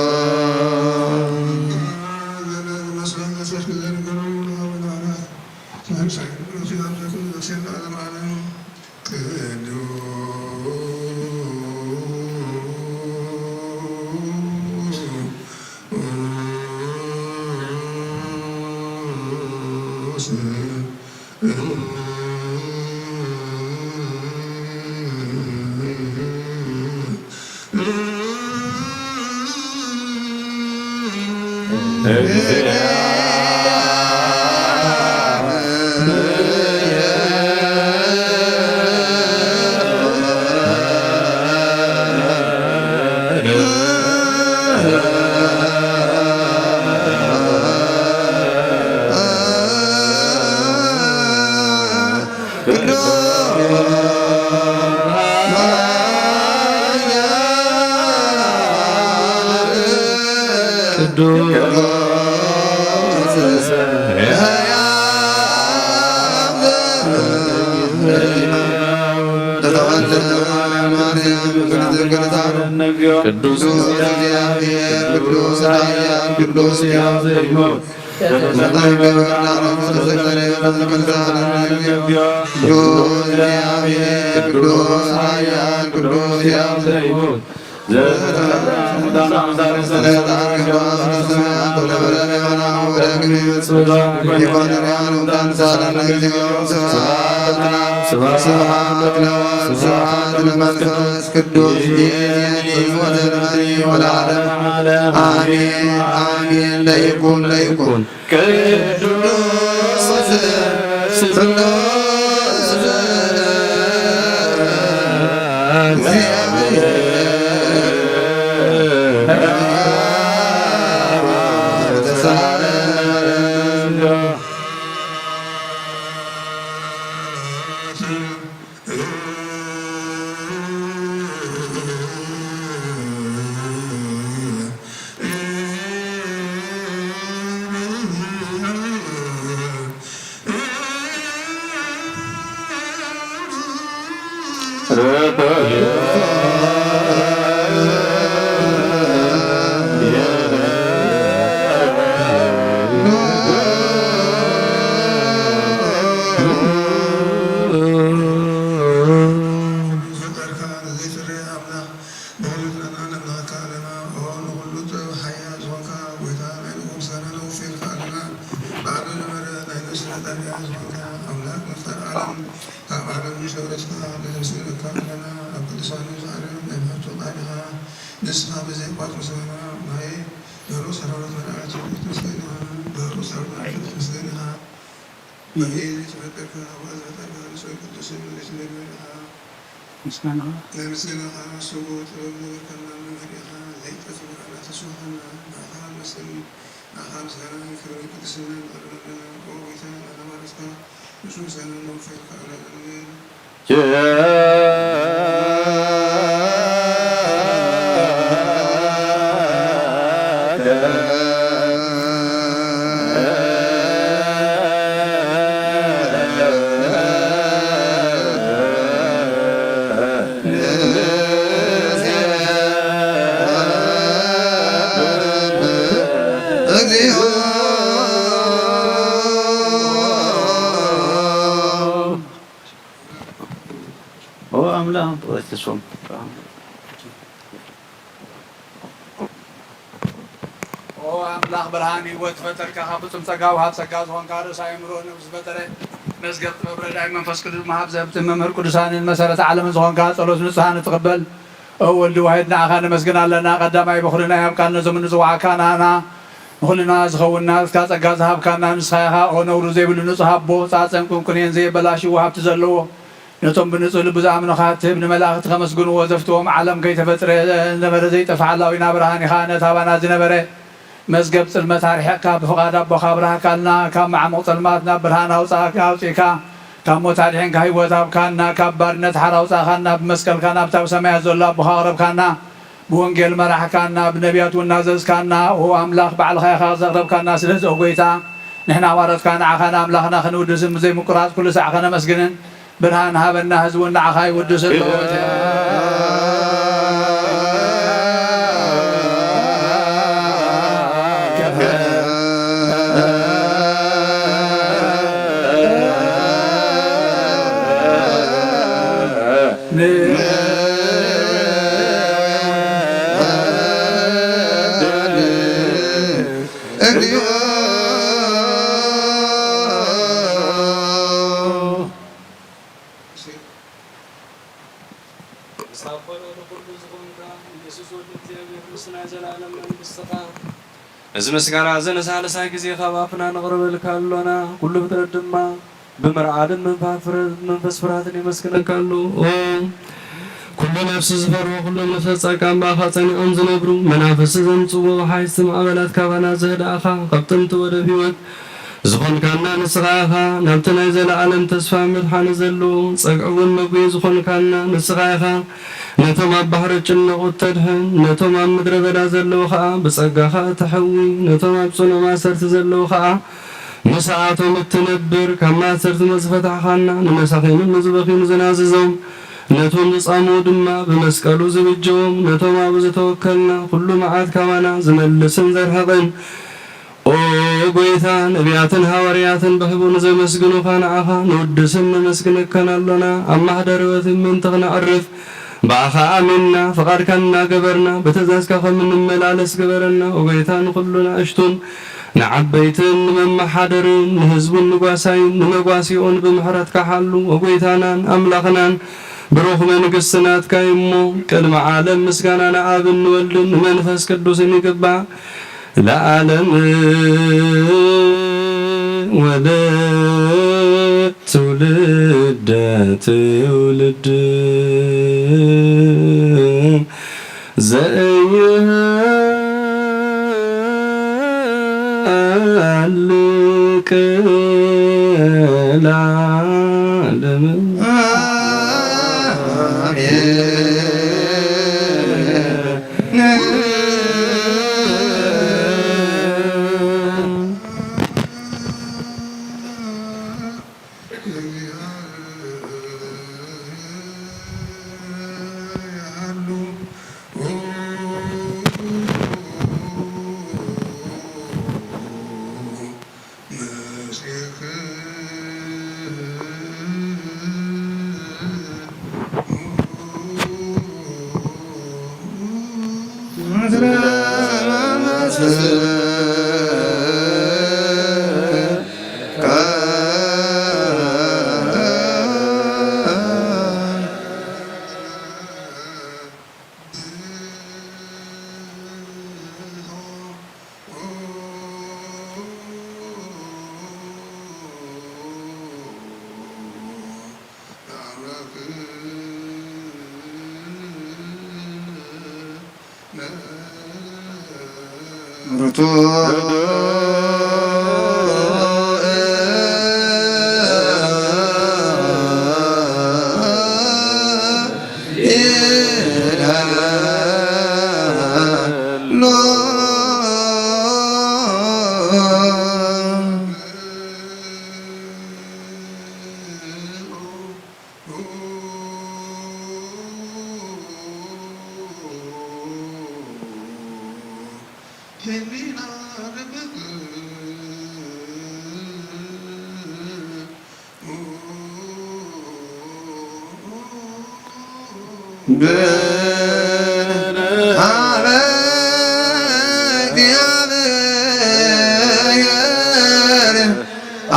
ቅዱስ እግዚአብሔር ቅዱስ ኃያል ቅዱስ ሕያው ዘይሞት ስብሐት ለመንፈስ ቅዱስ ይእዜኒ ወዘልፈኒ ወለዓለመ ዓለም። አሜን፣ አሜን። ለይኩን፣ ለይኩን። ቅዱስ ስሉስ እግዚአብሔር ተሳለ። ብኹሉ ጥበብ ሓያል ዝኾንካ ጎይታ፣ ናይ ልዑል ምስጋና ነውፍየልካ ኣለና። ባዕሉ ነበረ ናይ ነፍስና ጣቢያ ዝኾንካ ኣምላክ መፍጠር ዓለም፣ ካብ ዓለም ዝሰውረስካ ነመስግነካ ኣለና። ኣብ ቅዱሳኑ ዝዓለም ናይ ብሕቱ ቃልኻ ንስኻ ብዘይቋርጽ ምስጋና ናይ በሩ ሰራዊት መላእክት ትመስገን ኢኻ። በሩ ሰራዊት መላእክት ትመስገን ኢኻ። ብኢድ ዝፈጠርካ፣ ኣባል ዝፈጠርካ፣ ንጹህ ቅዱስን መለስን መድመድኻ። ምስጋናኻ። ናይ ምስጋናኻ ስውእ ጥበብ ዝገበርከልና መምህር ኢኻ። ዘይጠፍእ ብርሃና ተስፋኻና። ንኣኻ ንመስግን፣ ንኣኻ ምስጋናን ክብርን ቅድስናን ነቕርብ ኣለና። ኦ ጎይታ፣ ንኣና ባሮትካ ንጹህ ምስጋና ነውፍየልካ ኣለና ንብል። ኦ ኣምላኽ፣ ኦ ኣምላኽ፣ ብርሃን ህይወት ዝፈጠርካ፣ ካብ ፍጹም ጸጋ ወሃብ ጸጋ ዝኾንካ፣ ርእሰ ኣእምሮ ነብስ ዝፈጠረ፣ መዝገብ ጥበብ ረዳኢ መንፈስ ቅዱስ መሃብ ዘህብቲ መምህር ቅዱሳንን መሰረተ ዓለምን ዝኾንካ፣ ጸሎት ንጹሃን እትቕበል፣ ኦ ወልድ ዋሕድ፣ ንዓኻ ነመስግን ኣለና። ቀዳማይ በኹሪ ናይ ኣብ ቃል ነዞም እንጽውዓካ ንዓና ንኹልና ዝኸውን ናትካ ጸጋ ዝሃብካና ንስኻ ኢኻ። ኦ ነውሪ ዘይብሉ ንጹህ ኣቦ፣ ጻጸን ቁንቁኔን ዘየበላሽዎ ሃብቲ ዘለዎ፣ ነቶም ብንጹህ ልቢ ዝኣምኑኻ እትህብ፣ ንመላእኽቲ ከመስግንዎ ዘፍትዎም፣ ዓለም ከይተፈጥረ ዝነበረ ዘይጠፍእ ሓላዊና ብርሃን ኢኻ። ነታ ባና ዝነበረ መዝገብ ጽልመት ኣርሒቕካ፣ ብፍቓድ ኣቦኻ ኣብርሃካልና። ካብ መዓሙቕ ጸልማት ናብ ብርሃን ኣውጻእካ፣ ኣውጺእካ፣ ካብ ሞት ኣድሒንካ ህይወት ሃብካና። ካብ ባርነት ሓራ ኣውጻእካና፣ ብመስቀልካ ናብታ ኣብ ሰማያት ዘሎ ኣቦኻ ኣቕረብካና። ብወንጌል መራሕካና፣ ብነቢያት እውን ናዘዝካና፣ ኦ ኣምላኽ ባዕልኻ ኢኻ ዘቕረብካና። ስለዚ ኦ ጐይታ፣ ንሕና ኣዋረድካ ንዓኻ ንኣምላኽና ክንውድስን ብዘይምቁራጽ ኩሉ ሳዕ ከነመስግንን ብርሃን ሃበና፣ ህዝቢ እውን ንዓኻ ይውድስ ኣሎ። ምስ ኣቦ ልዑል ኩሉ ዝኾንካ ኢየሱስ ወዲ እግዚኣብሔር፣ ምስ ናይ ዘለኣለም መንግስትኻ፣ እዚ ምስጋና እዚ ንሳልሳይ ግዜ ካብ ኣፍና ነቕርበልካ ኣሎና። ኩሉ ፍጥረት ድማ ብምርዓድን ምንፋት ፍረ-፣ መንፈስ ፍርሃትን የመስግነካ ኣሎ። ኦ ኩሉ ነፍሲ ዝፈርሆ፣ ኩሎም ነፍሰ ጻድቃን ብኣኻ ጸኒዖም ዝነብሩ፣ መናፍስቲ ዘምጽዎ ሓይስቲ ማዕበላት ካባና ዘህድኣኻ፣ ካብ ጥንቲ ወደብ ህይወት ዝኾንካና ንስኻ ኢኻ። ናብቲ ናይ ዘለኣለም ተስፋ መድሓኒ ዘለዎ፣ ጸግዒ እውን መጉዪ ዝኾንካና ንስኻ ኢኻ። ነቶም ኣብ ባሕሪ ጭነቑ እተድሕን፣ ነቶም ኣብ ምድረ በዳ ዘለዉ ኸኣ ብጸጋኻ እተሕዊ፣ ነቶም ኣብ ጽኑዕ ማእሰርቲ ዘለዉ ኸኣ ምስኣቶም እትነብር፣ ካብ ማእሰርቲ ዝፈታሕኻና፣ ንመሳኺንን ንዝበኽዩን ዝናዝዞም፣ ነቶም ዝጻምኡ ድማ ብመስቀሉ ዝብጀዎም፣ ነቶም ኣብኡ ዝተወከልና፣ ኩሉ መዓት ካባና ዝመልስን ዘርሕቕን፣ ኦ ጐይታ፣ ነቢያትን ሃዋርያትን ብሕቡእ ንዘመስግኑኻ ንዓኻ ንውድስን ነመስግነካን ኣሎና። ኣብ ማሕደር ህይወት ምእንቲ ክነዕርፍ ብኣኻ ኣሚንና፣ ፍቓድካ እናገበርና፣ ብትእዛዝካ ከም እንመላለስ ግበረና። ኦ ጐይታ፣ ንኹሉ ንኣሽቱን ንዓበይትን ንመመሓደርን ንህዝቡን ንጓሳይን ንመጓሲኦን ብምሕረትካ ሓሉ። ኦ ጐይታናን ኣምላኽናን፣ ብሩኽ መንግስቲ ናትካ እዩ እሞ፣ ቅድሚ ዓለም ምስጋና ንኣብን ንወልድን ንመንፈስ ቅዱስን ይግባእ። ለዓለም ወለ ትውልደ ትውልድ ዘይሃልቅ ለዓለም። ርቱዕ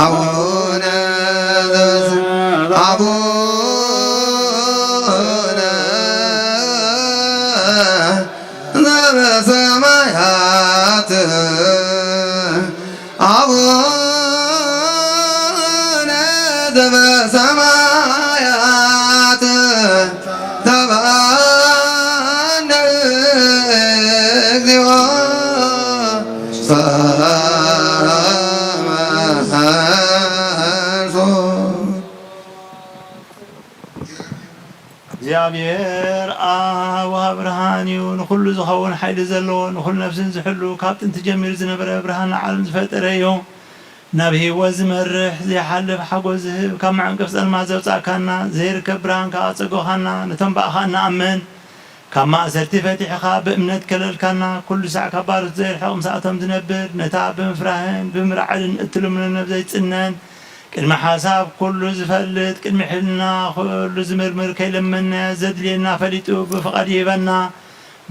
አቡነ አቡነ ዘበሰማያት አቡነ ዘበሰማያት ተባነ እግዚኦ ሰማንሶ። እግዚአብሔር አብ ወአብርሃም እዩ። ንኹሉ ዝኸውን ሓይሊ ዘለዎ፣ ንኹሉ ነፍስን ዝሕሉ፣ ካብ ጥንቲ ጀሚሩ ዝነበረ፣ ብርሃን ዓለም ዝፈጠረ እዩ። ናብ ህይወት ዝመርሕ፣ ዘይሓልፍ ሓጎስ ዝህብ፣ ካብ መዓንቀፍ ጸልማት ዘውጻእካና፣ ዘይርከብ ብርሃን ከኣ ኣጸጎኻና፣ ነቶም ብኣኻ እንኣምን፣ ካብ ማእሰርቲ ፈቲሕኻ ብእምነት ከለልካና፣ ኩሉ ሳዕ ካብ ባሮት ዘይርሕቕ ምስኣቶም ዝነብር፣ ነታ ብምፍራህን ብምርዓድን እትልምኖ ነብሰይ ጽነን፣ ቅድሚ ሓሳብ ኩሉ ዝፈልጥ፣ ቅድሚ ሕልና ኩሉ ዝምርምር፣ ከይለመንናዮ ዘድልየና ፈሊጡ ብፍቓድ ይህበና።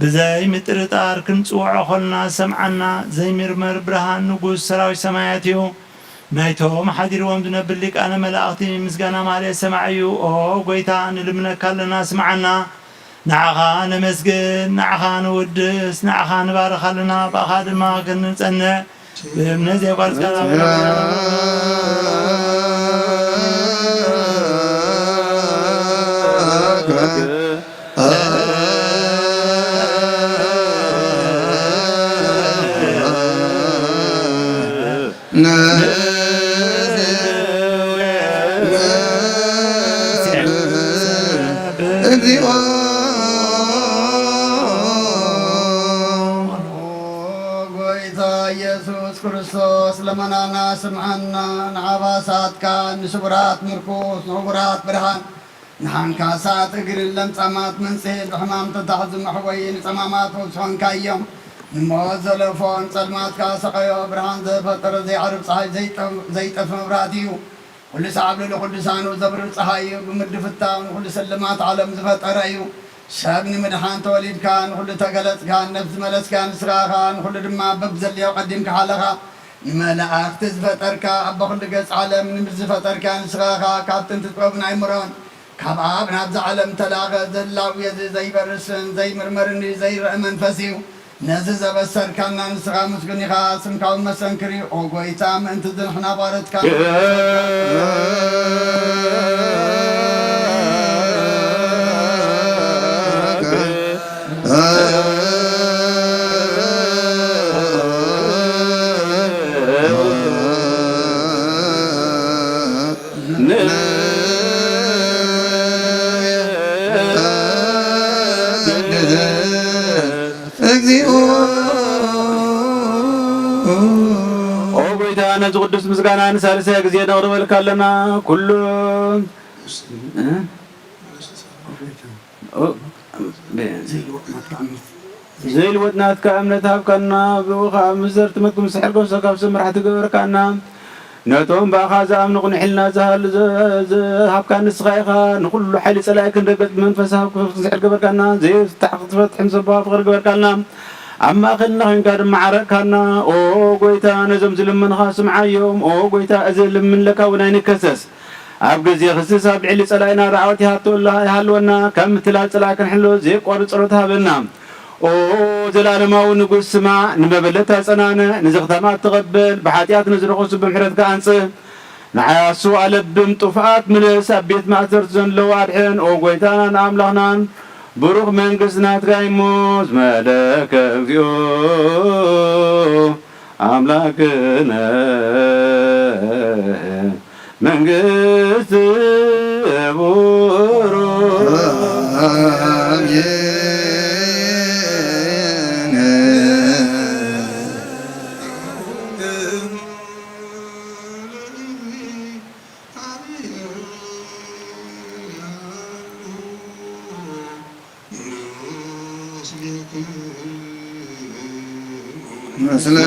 ብዘይ ምጥርጣር ክንጽውዖ ኾልና ዝሰምዓና ዘይምርመር ብርሃን ንጉስ ሰራዊት ሰማያት እዩ። ናይቶም ሓዲርዎም ዝነብር ሊቃነ መላእኽቲ ምስጋና ማህሌት ሰማዕ እዩ። ኦ ጎይታ፣ ንልምነካ ኣለና፣ ስምዓና። ንዓኻ ነመስግን፣ ንዓኻ ንውድስ፣ ንዓኻ ንባርኽ ኣለና፣ ብኣኻ ድማ ክንጸንዕ ብእምነት ዘየቋርጽ ቃል እግዚኦ። ጎይታ ኢየሱስ ክርስቶስ ለመናና ስምዓና፣ ንዓባሳትካ ንስቡራት ምርኩስ፣ ንዕውራት ብርሃን፣ ንሓንካሳት እግርን ለምጻማት መንጽሄ፣ ብሕማም ተታሕዙ መሕወዪ፣ ንጸማማት ፈውሲ ኾንካዮም። ንሞት ዘለፎ ንጸልማትካ ሰቐዮ፣ ብርሃን ዘፈጠረ ዘይዓርብ ጸሓይ፣ ዘይጠፍ-፣ ዘይጠፍ መብራህቲ እዩ። ኩሉ ሳዕ ኣብ ልዕሊ ቅዱሳኑ ዘብርህ ጸሓይ እዩ። ብምድፍታው ንኹሉ ስልማት ዓለም ዝፈጠረ እዩ። ሰብ ንምድሓን ተወሊድካ፣ ንኹሉ ተገለጽካ፣ ነፍሲ መለስካ፣ ንስኻ ኢኻ ንኹሉ ድማ በብዘድልዮ ቀዲምካ ሓለኻ። ንመላእኽቲ ዝፈጠርካ፣ ኣቦ ኩሉ ገጽ ዓለም ንምድሪ ዝፈጠርካ ንስኻ ኢኻ። ካብ ጥንቲ ጥበብን ኣእምሮን ካብ ኣብ ናብዛ ዓለም ተላኸ። ዘላዊ እዚ ዘይበርስን ዘይምርመርን ዘይረአ መንፈስ እዩ። ነዚ ዘበሰርካና ንስኻ ምስጉን ኢኻ፣ ስምካ እውን መሰንክር እዩ። ኦ ጐይታ፣ ምእንቲ እዚ ንሕና ባሮትካ እግዚኦ። ኦ ጐይታ፣ ነዚ ቅዱስ ምስጋና ንሳልሳይ ግዜ ነቕርበልካ ኣለና። ኩሉ ዘይልወጥ ናትካ እምነት ሃብካና፣ ብኡ ኸኣ ምስ ዘርትመት ክምስሕር ገሶ ካብ ሰብ መራሕቲ ገበርካና። ነቶም ብኣኻ ዝኣምኑ ቅኑዕ ሕልና ዝሃሉ ዝሃብካ ንስኻ ኢኻ። ንኹሉ ሓይሊ ጸላኢ ክንረግጽ ብመንፈስካ ክፍትሕ ዝገበርካና፣ ዘይፍታሕ ክትፈትሕ ምስ ኣቦኻ ፍቕሪ ገበርካልና። ኣብ ማእከልና ዄንካ ድማ ዓረቕካና። ኦ ጐይታ፣ ነዞም ዝልምኑኻ ስምዓዮም። ኦ ጐይታ፣ እዚ ልምንለካ እውን ኣይንከሰስ። ኣብ ግዜ ክስስ ኣብ ልዕሊ ጸላኢና ራዕወት ይሃልወና። ካብ ምትላል ጸላኢ ክንሕሎ ዘየቋርጽ ጸሎት ሃበና። ኦ ዘላለማዊ ንጉስ ስማዕ፣ ንመበለት ኣጸናንዕ፣ ንዘኽታማት ተቐበል፣ ብሓጢኣት ንዝረኸሱ ብምሕረትካ ኣንጽህ። ንዓያሱ ኣለብም፣ ጥፉኣት ምለስ፣ ኣብ ቤት ማእሰርቲ ዘለዉ ኣድሕን። ኦ ጐይታናን ኣምላኽናን፣ ብሩኽ መንግስቲ ናትካ እሞ ዝመለከ እግዚኦ ኣምላክነ መንግስት ቡሩ ምስለ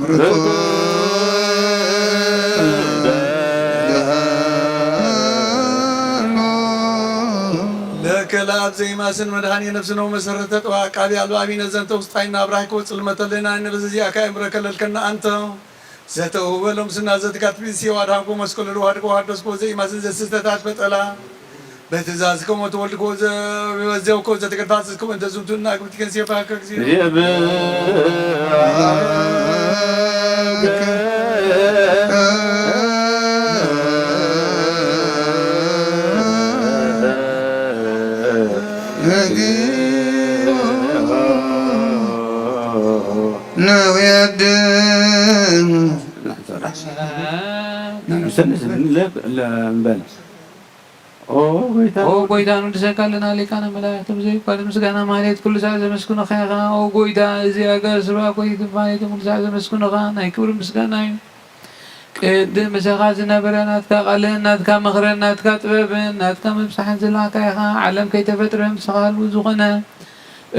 መንፈስከ ለከ ለአብ ዘይማስን መድኃኔ ነፍስነ ወመሰረተ ጥበብ አቃቢ አልባቢነ ዘንተ ውስጣይና አብራኪ ወጽልመተ ለና ንበዘዚ አካ እምረ ከለልከና አንተ ዘተውህበ ሎም ስና ዘትካት ቢሲ ዋድሃንኮ መስቀሉ ለዋድኮ ሀደስኮ ዘይማስን ዘስስተታት በጠላ በትእዛዝከ ወተወልድኮ ዘወዘውኮ ዘተከልፋስስከ ወንተ ዝንቱና ግብትከን ሴፋከ እግዚኦ። እግዚኦ ነውየድን ንሰንስ ንለብ ለምበል። ኦ ጎይታ፣ ኦ ጎይታ፣ ንወድሰካ ኣለና፣ ሊቃነ መላእክት ብዘይቋርጥ ምስጋና ማህሌት ኩሉ ሰዓት ዘመስግኑኻ ኢኻ። ኦ ጎይታ፣ እዚ ኣጋር ስባ ኮይት ማህሌት ኩሉ ሰዓት ዘመስግኑኻ ናይ ክብሪ ምስጋና እዩ። ቅድም ምሳኻ ዝነበረ ናትካ ቃልን ናትካ ምኽርን ናትካ ጥበብን ናትካ ምብጻሕን ዝለኣኽካ ኢኻ። ዓለም ከይተፈጥረ ምሳኻ ህልው ዝኾነ፣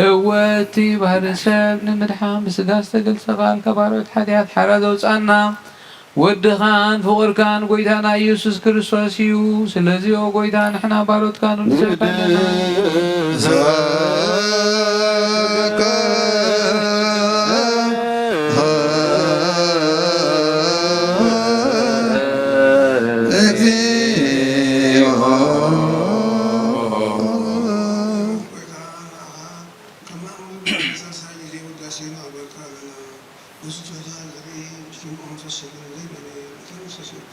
እወ፣ እቲ ባህሪ ሰብ ንምድሓን ብስጋ ዝተገልጸ ቃል ካብ ኣርዑት ሓጢኣት ሓራ ዘውጽኣና፣ ወድኻን ፍቑርካን ጎይታና ኢየሱስ ክርስቶስ እዩ። ስለዚ ኦ ጎይታ፣ ንሕና ባሮትካ ንንሰካ ኣለና። ንሱ ጸጋ ዘርኢ፣ ሽምዖን ፈሰሉ ዘይበለ፣ እቲ መንፈስ ወዱ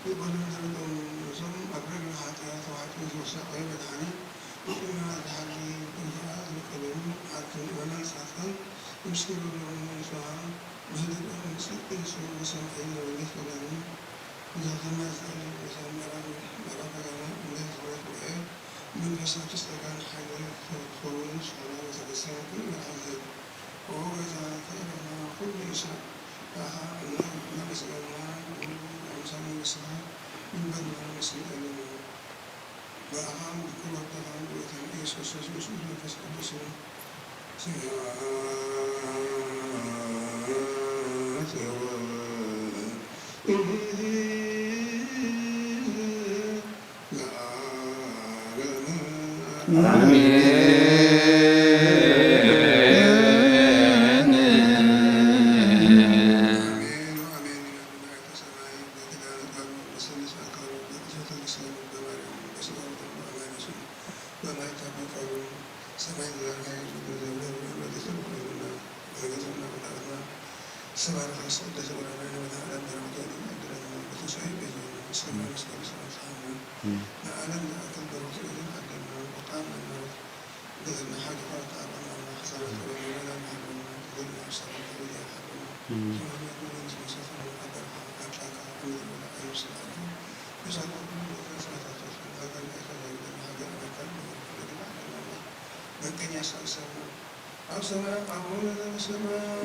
ይቕበሎም ዘረገሙ፣ ነዞም ኣብ ረግቢ ሓጢኣት ተዋሒጡ ዝተሳቐዩ መድሓኒ፣ ንኩልና ዝሓሊ፣ ብግፍኣ ዝነቀለሉ፣ ዓርኪ ምእመናን ጻድቃን፣ ምስኪኖም ንስኻ፣ ብህድእ ጽድቂ ንሱ፣ ብሰማይን መለስ ወዳኒ፣ ብዛተማ ዝጸሊ፣ ብሰብ መራዊ፣ መራዊ ገዳማ፣ እምነት ዝኾነት ጉባኤ፣ መንፈሳዊ ጸጋን ሓይልን ክትኸውን፣ ንስኻ ቤተክርስትያን ኩሉ መድሓኒ ህብ። ኦ ጎይታ፣ ከይረኽብና ኩሉ ኢስና ብኣኻ እናመስገንና፣ ንኹሉ ኣምሳል መንግስትኻ ይንበርና፣ ንመስግን ኣለና። ብኣኻን ብክቡር ወድኻን ብጎይታና ኢየሱስ ክርስቶስ ምስኡ መንፈስ ቅዱስን ስብሐት ይኹን።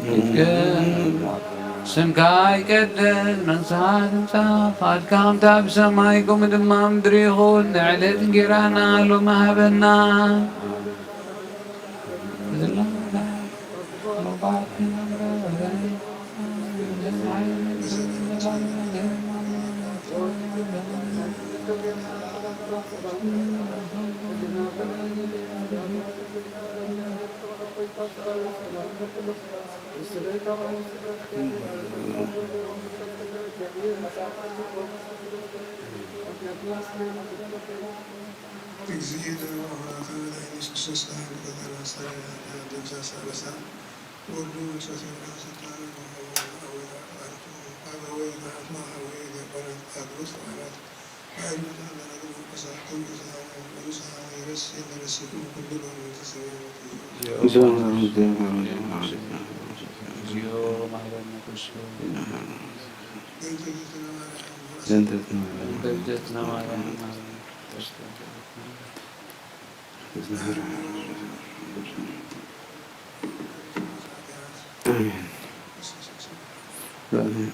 ይትቀደስ ስምካ፣ ይቀደስ መንግስትኻ ትምጻእ፣ ፍቓድካ ከምታ ብሰማይ ከምኡ ድማ ኣብ ምድሪ ይኹን። ንዕለት እንጌራና ሎሚ ሃበና። እግዚእነ ወአምላክነ መድኃኒነ ኢየሱስ ክርስቶስ፣ ለአንተ ተናሳይ ኃጢአት ደምሳሳ አበሳ፣ ወልዱ መንፈስ ቅዱስ ስልጣነ ወመንበረ አበዊነ አርቱ አበዊነ አስማሃዊ ዲያቆናት አግሮስ ካህናት አእመተ መናግል መንፈሳት ቅዱሳነ ወንጹሃነ ይረስየነ ረሲክሙ ኩሉ በመንፈስ ሰማያዊ። እግዚኦ መሐረነ ክርስቶስ። በእንተ እግዝእትነ ማርያም። በእንተ እግዝእትነ ማርያም። አሜን። አሜን።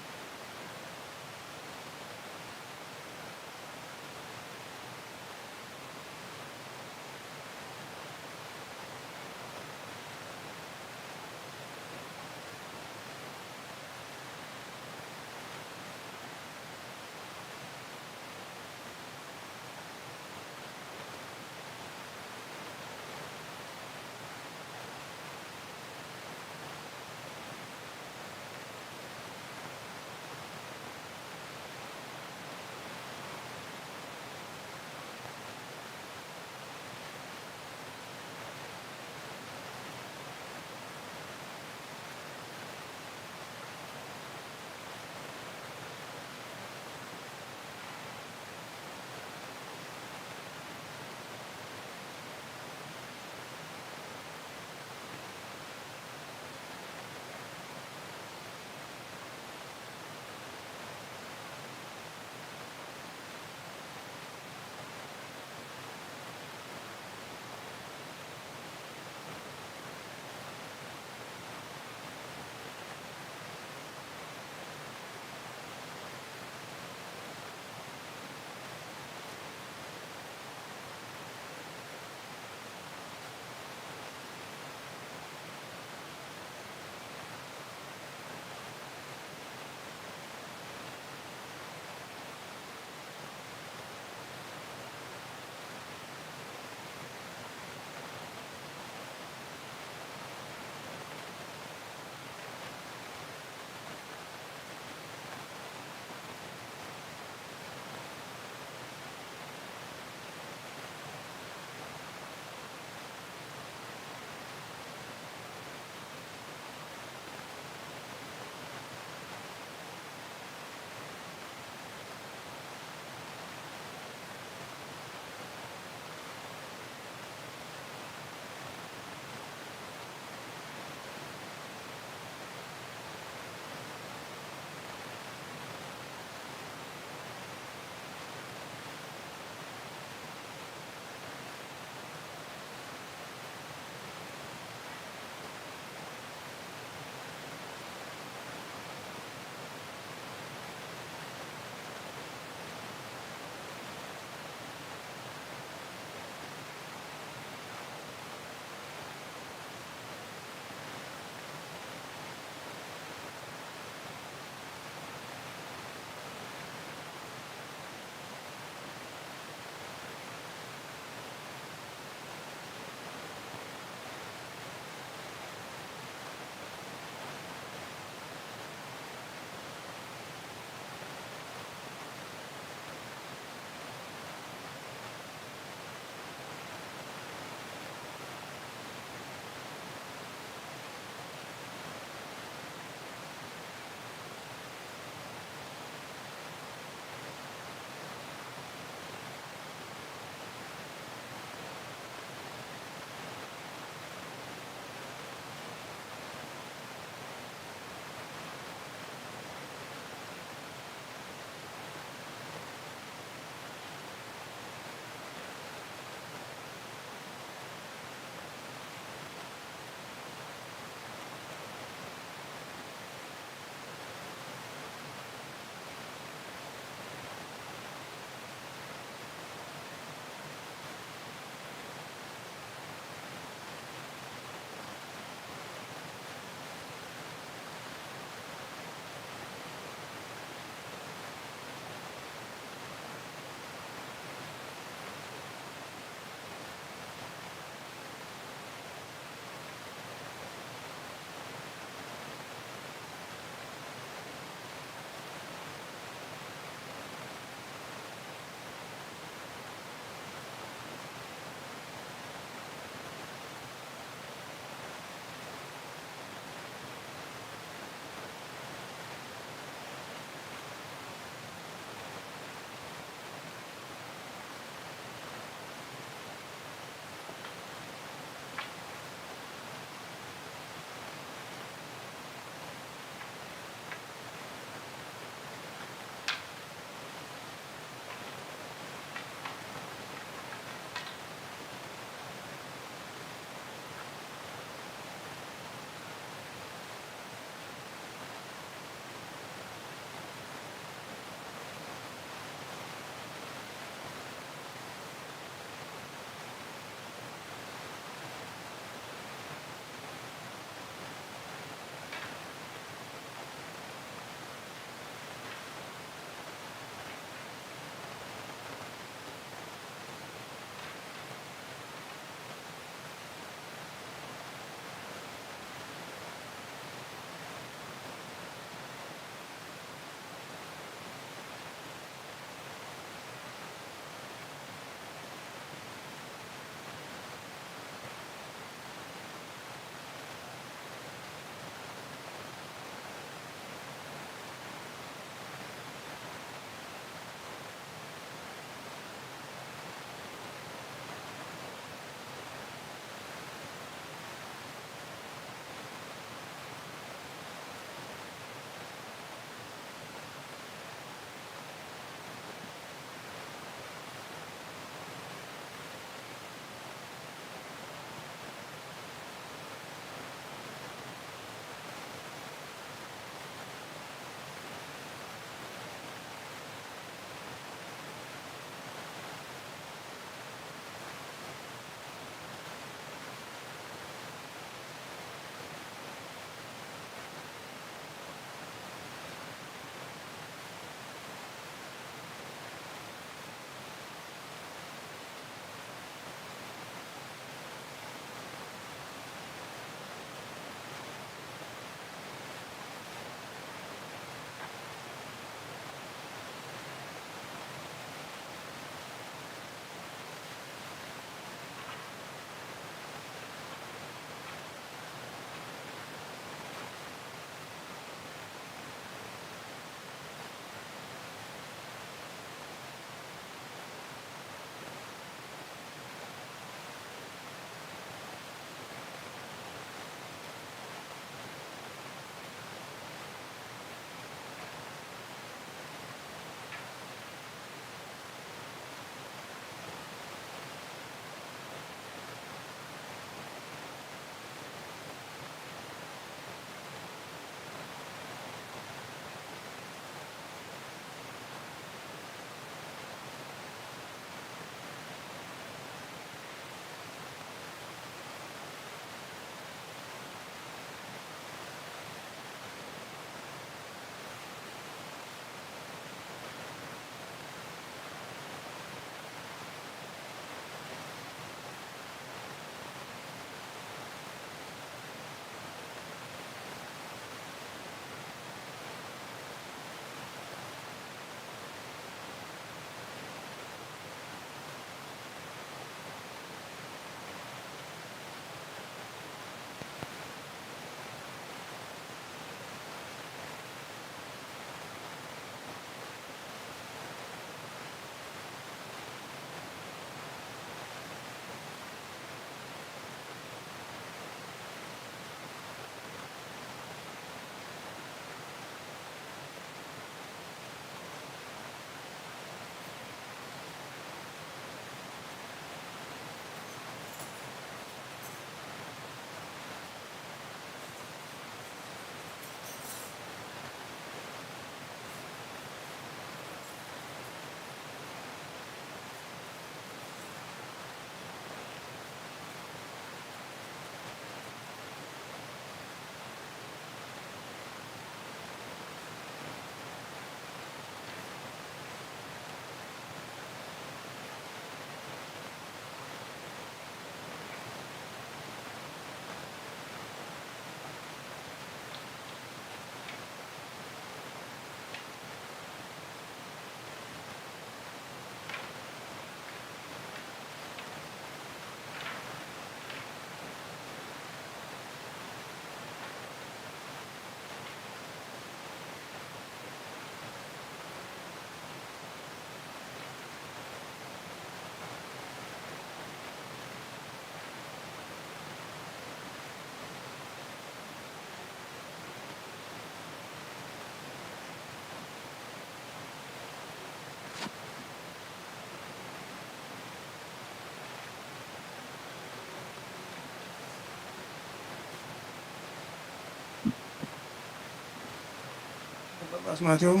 ኣስማቲሆሙ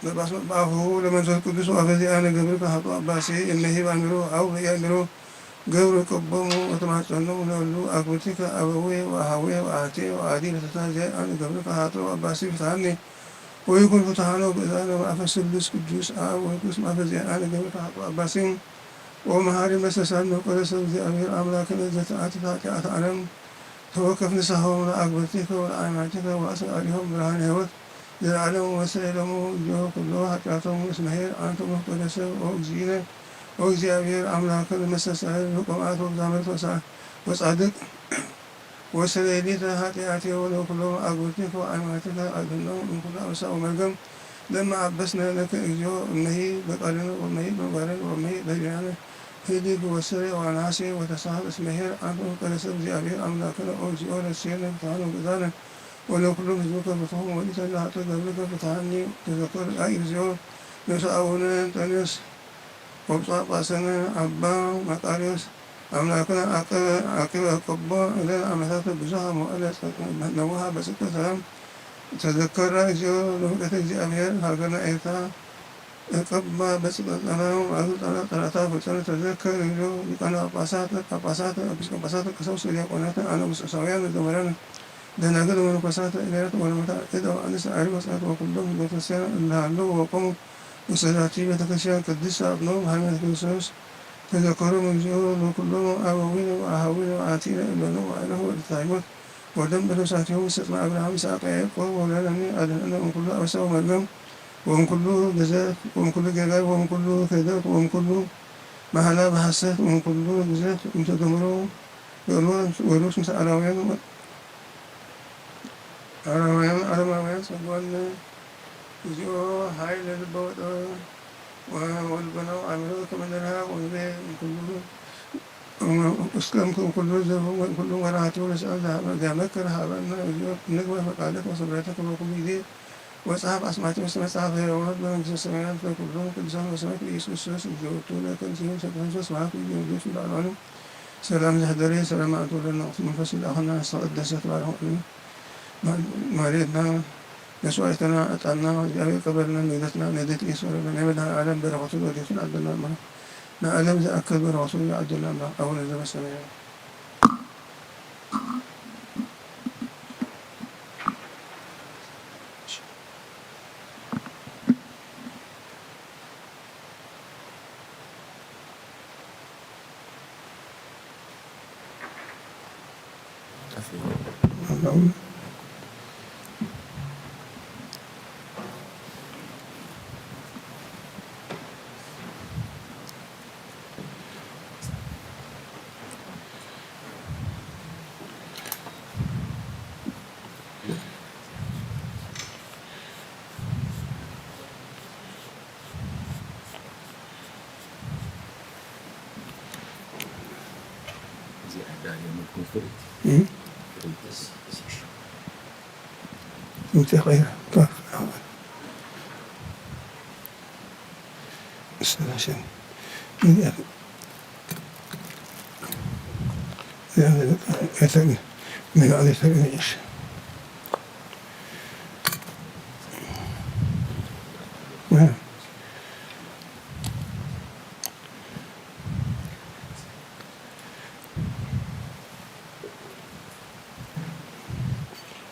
በጳስ በአፉሁ ለመንፈስ ቅዱስ ወአፈዚአ ንገብርከ ኃጥእ አባሲ እነሂ በአሚሮ አው በኢአሚሮ ገብሩ ቀቦሙ ወተማጸኖሙ ለሉ አግብርቲከ አበዌ ወአሃዌ ወአሐቴ ወአዲ ለተታዜ አነ ገብርከ ኃጥእ አባሲ ፍትሐኒ ወይኩን ፍትሐነ ወግእዛነ ወአፈ ስሉስ ቅዱስ አብ ወይኩስ ማፈ ዚአነ ገብርከ ኃጥእ አባሲ ወመሐሪ መሰሳል መፍቀደ ሰብ እግዚአብሔር አምላክነ ዘተአትት ኃጢአት ዓለም ተወከፍ ንስሐሆሙ ለአግብርቲከ ወለአማቲከ ወአስተአሪሆም ብርሃነ ሕይወት ዘለዓለም ወሰለሎሙ እግዚኦ ኩሎ ኃጢአቶም እስመ ኄር አንተ መፍቀደ ሰብ ኦ እግዚእነ ኦ እግዚአብሔር አምላክነ መሰሳል ወቀማት ወብዛመት ወጻድቅ ወሰለይሊተ ኃጢአቴ ወለኩሎም አግብርቲከ ወአማቲከ አድህኖም እምኩሉ አበሳ ወመርገም ለመ አበስነ ለከ እግዚኦ እመሂ በቃልነ ወመሂ በምግባርነ ወመሂ በህሊናነ ህድግ ወስረ ወአናሴ ወተሳሃብ እስመ ኄር አንተ መፍቀደ ሰብ እግዚአብሔር አምላክነ ኦ እግዚኦ ረሴነ ፍትሐነ ወግእዛነ ወለኩሎም ህዝብከ ፍትሖም ወሊተ ለአቶ ገብርከ ፍትሐኒ ተዘከር አይ እግዚኦ ነብሰ አቡነ እንጠንዮስ ወብፁዕ ጳጳስነ አባ መቃርዮስ አምላክነ አቅበ አቀቦ እለ አመታተ ብዙሃ መዋዕለ ነውሃ በጽድቀ ሰላም ተዘከራ እግዚኦ ለውቀተ እግዚአብሔር ሀገርነ ኤርትራ እቀባ በጽድቀ ሰላም አብዝጠና ጠላታ ፈጸነ ተዘከር እግዚኦ ሊቃነ ጳጳሳት ጳጳሳት ኤጲስቆጶሳት ቀሳውስት ዲያቆናት አነ ውስጦሳውያን ዘመራን ደናግል ወመነኮሳት እልያት ወለመታ እደ ወአንስት አሪማት ወኩሎም ህዝበ ክርስቲያን እለ ሀለው ወቆሙ ውስተ ዛቲ ቤተ ክርስቲያን ቅድስት አጥኖም ሃይማኖት ክርስቶስ ተዘከሮም እግዚኦ ለኩሎም አበዊነ ወአሃዊነ ወአቲነ እለኑ ወአለሁ ወእድታይሞት ወደም በነፍሳቲሆም ውስተ ጽማ አብርሃም ይስሐቅ ያዕቆብ ወለነኒ አድህነነ እምኩሉ አበሳ ወመርገም ወእምኩሉ ግዘት ወእምኩሉ ጌጋይ ወእምኩሉ ክህደት ወእምኩሉ መሃላ በሐሰት ወእምኩሉ ግዘት እምተደምሮ ገሎት ወሩስ ምስ አላውያን አረማውያን አረማውያን ጸጓነ እግዚኦ ኃይለ ልበ ወጥበብ ወልቦናው አእምሮ ከመ ንርሃቅ ወንቤ እምኩሉ እስከ እምኩሉ ዘሁ ወእምኩሉ ወራሃቲሁ ለሰአል ዘመክር ሀበነ እግዚኦ ንግበር ፈቃደከ ወሰምረተከ በኩሉ ጊዜ ወጸሐፍ አስማቲሆሙ ውስተ መጽሐፈ ሕይወት በመንግስተ ሰማያት ለኩሎም ቅዱሳን ወሰማዕት በኢየሱስ ክርስቶስ እግዚኦ ውእቱ ለከ ንስግድ ሰብሐ ወስብሐት ለእግዚኦ ለዓለመ ዓለም። ሰላም ዘህደረ ሰላም አንቲ ወለነ ቅዱስ መንፈስ ይልአኸና ንስሐ ቅድስት ተባረክ ማርያም ማሬትና መስዋዕትና ዕጣንና እግዚአብሔር ቀበልና ንግደትና ንግደት ኢየሱስ ወረደ ናይ መድኃኔ ዓለም በረከቱ ረድኤቱን ዓደልና እምራ ንዓለም ዝኣክል በረከቱ ይዓደልና እምራ አቡነ ዘበሰማያት።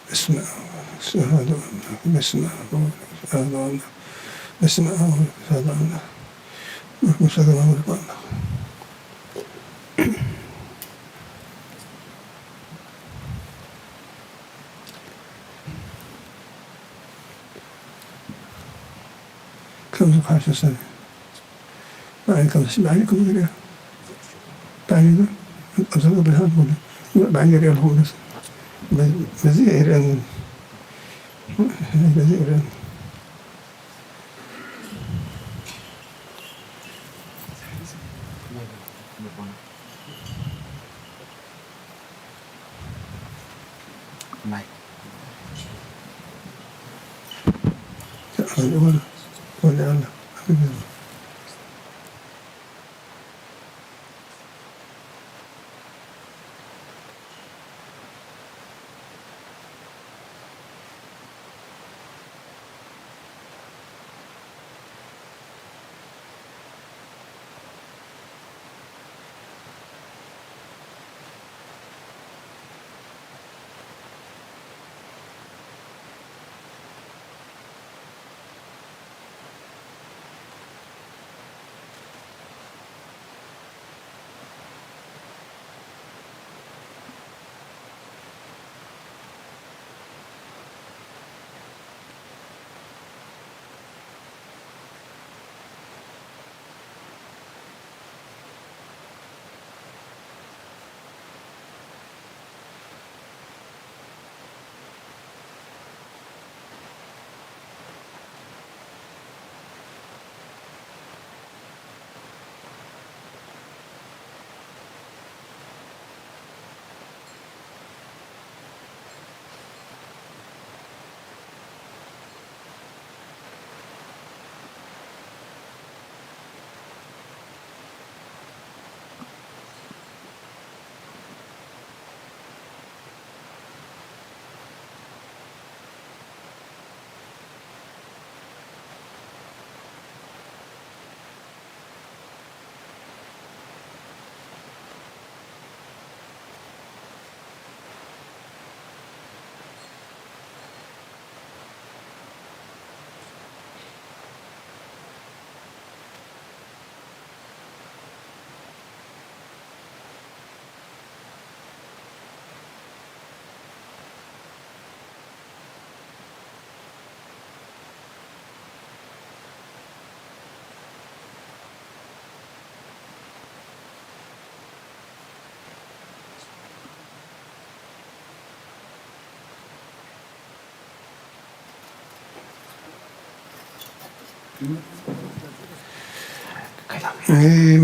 በስመ አብ ወወልድ ወመንፈስ ቅዱስ አሐዱ አምላክ። በስመ አብ ወወልድ ወመንፈስ ቅዱስ አሐዱ አምላክ። በስመ አብ ወወልድ ወመንፈስ ቅዱስ አሐዱ አምላክ። ምስጋና ይሁን ለአምላክ። ከምዚ ክሓሸ ሰብ ብዓይኒ ከም ብዓይኒ ከም ዝሪኦ ብዓይኒ ግን ኣብ ሰብ ብርሃን ትብሉ ብዓይኒ ይሪኦ ኣለኹ። በዚ ይሪኦ በዚ ይሪኦ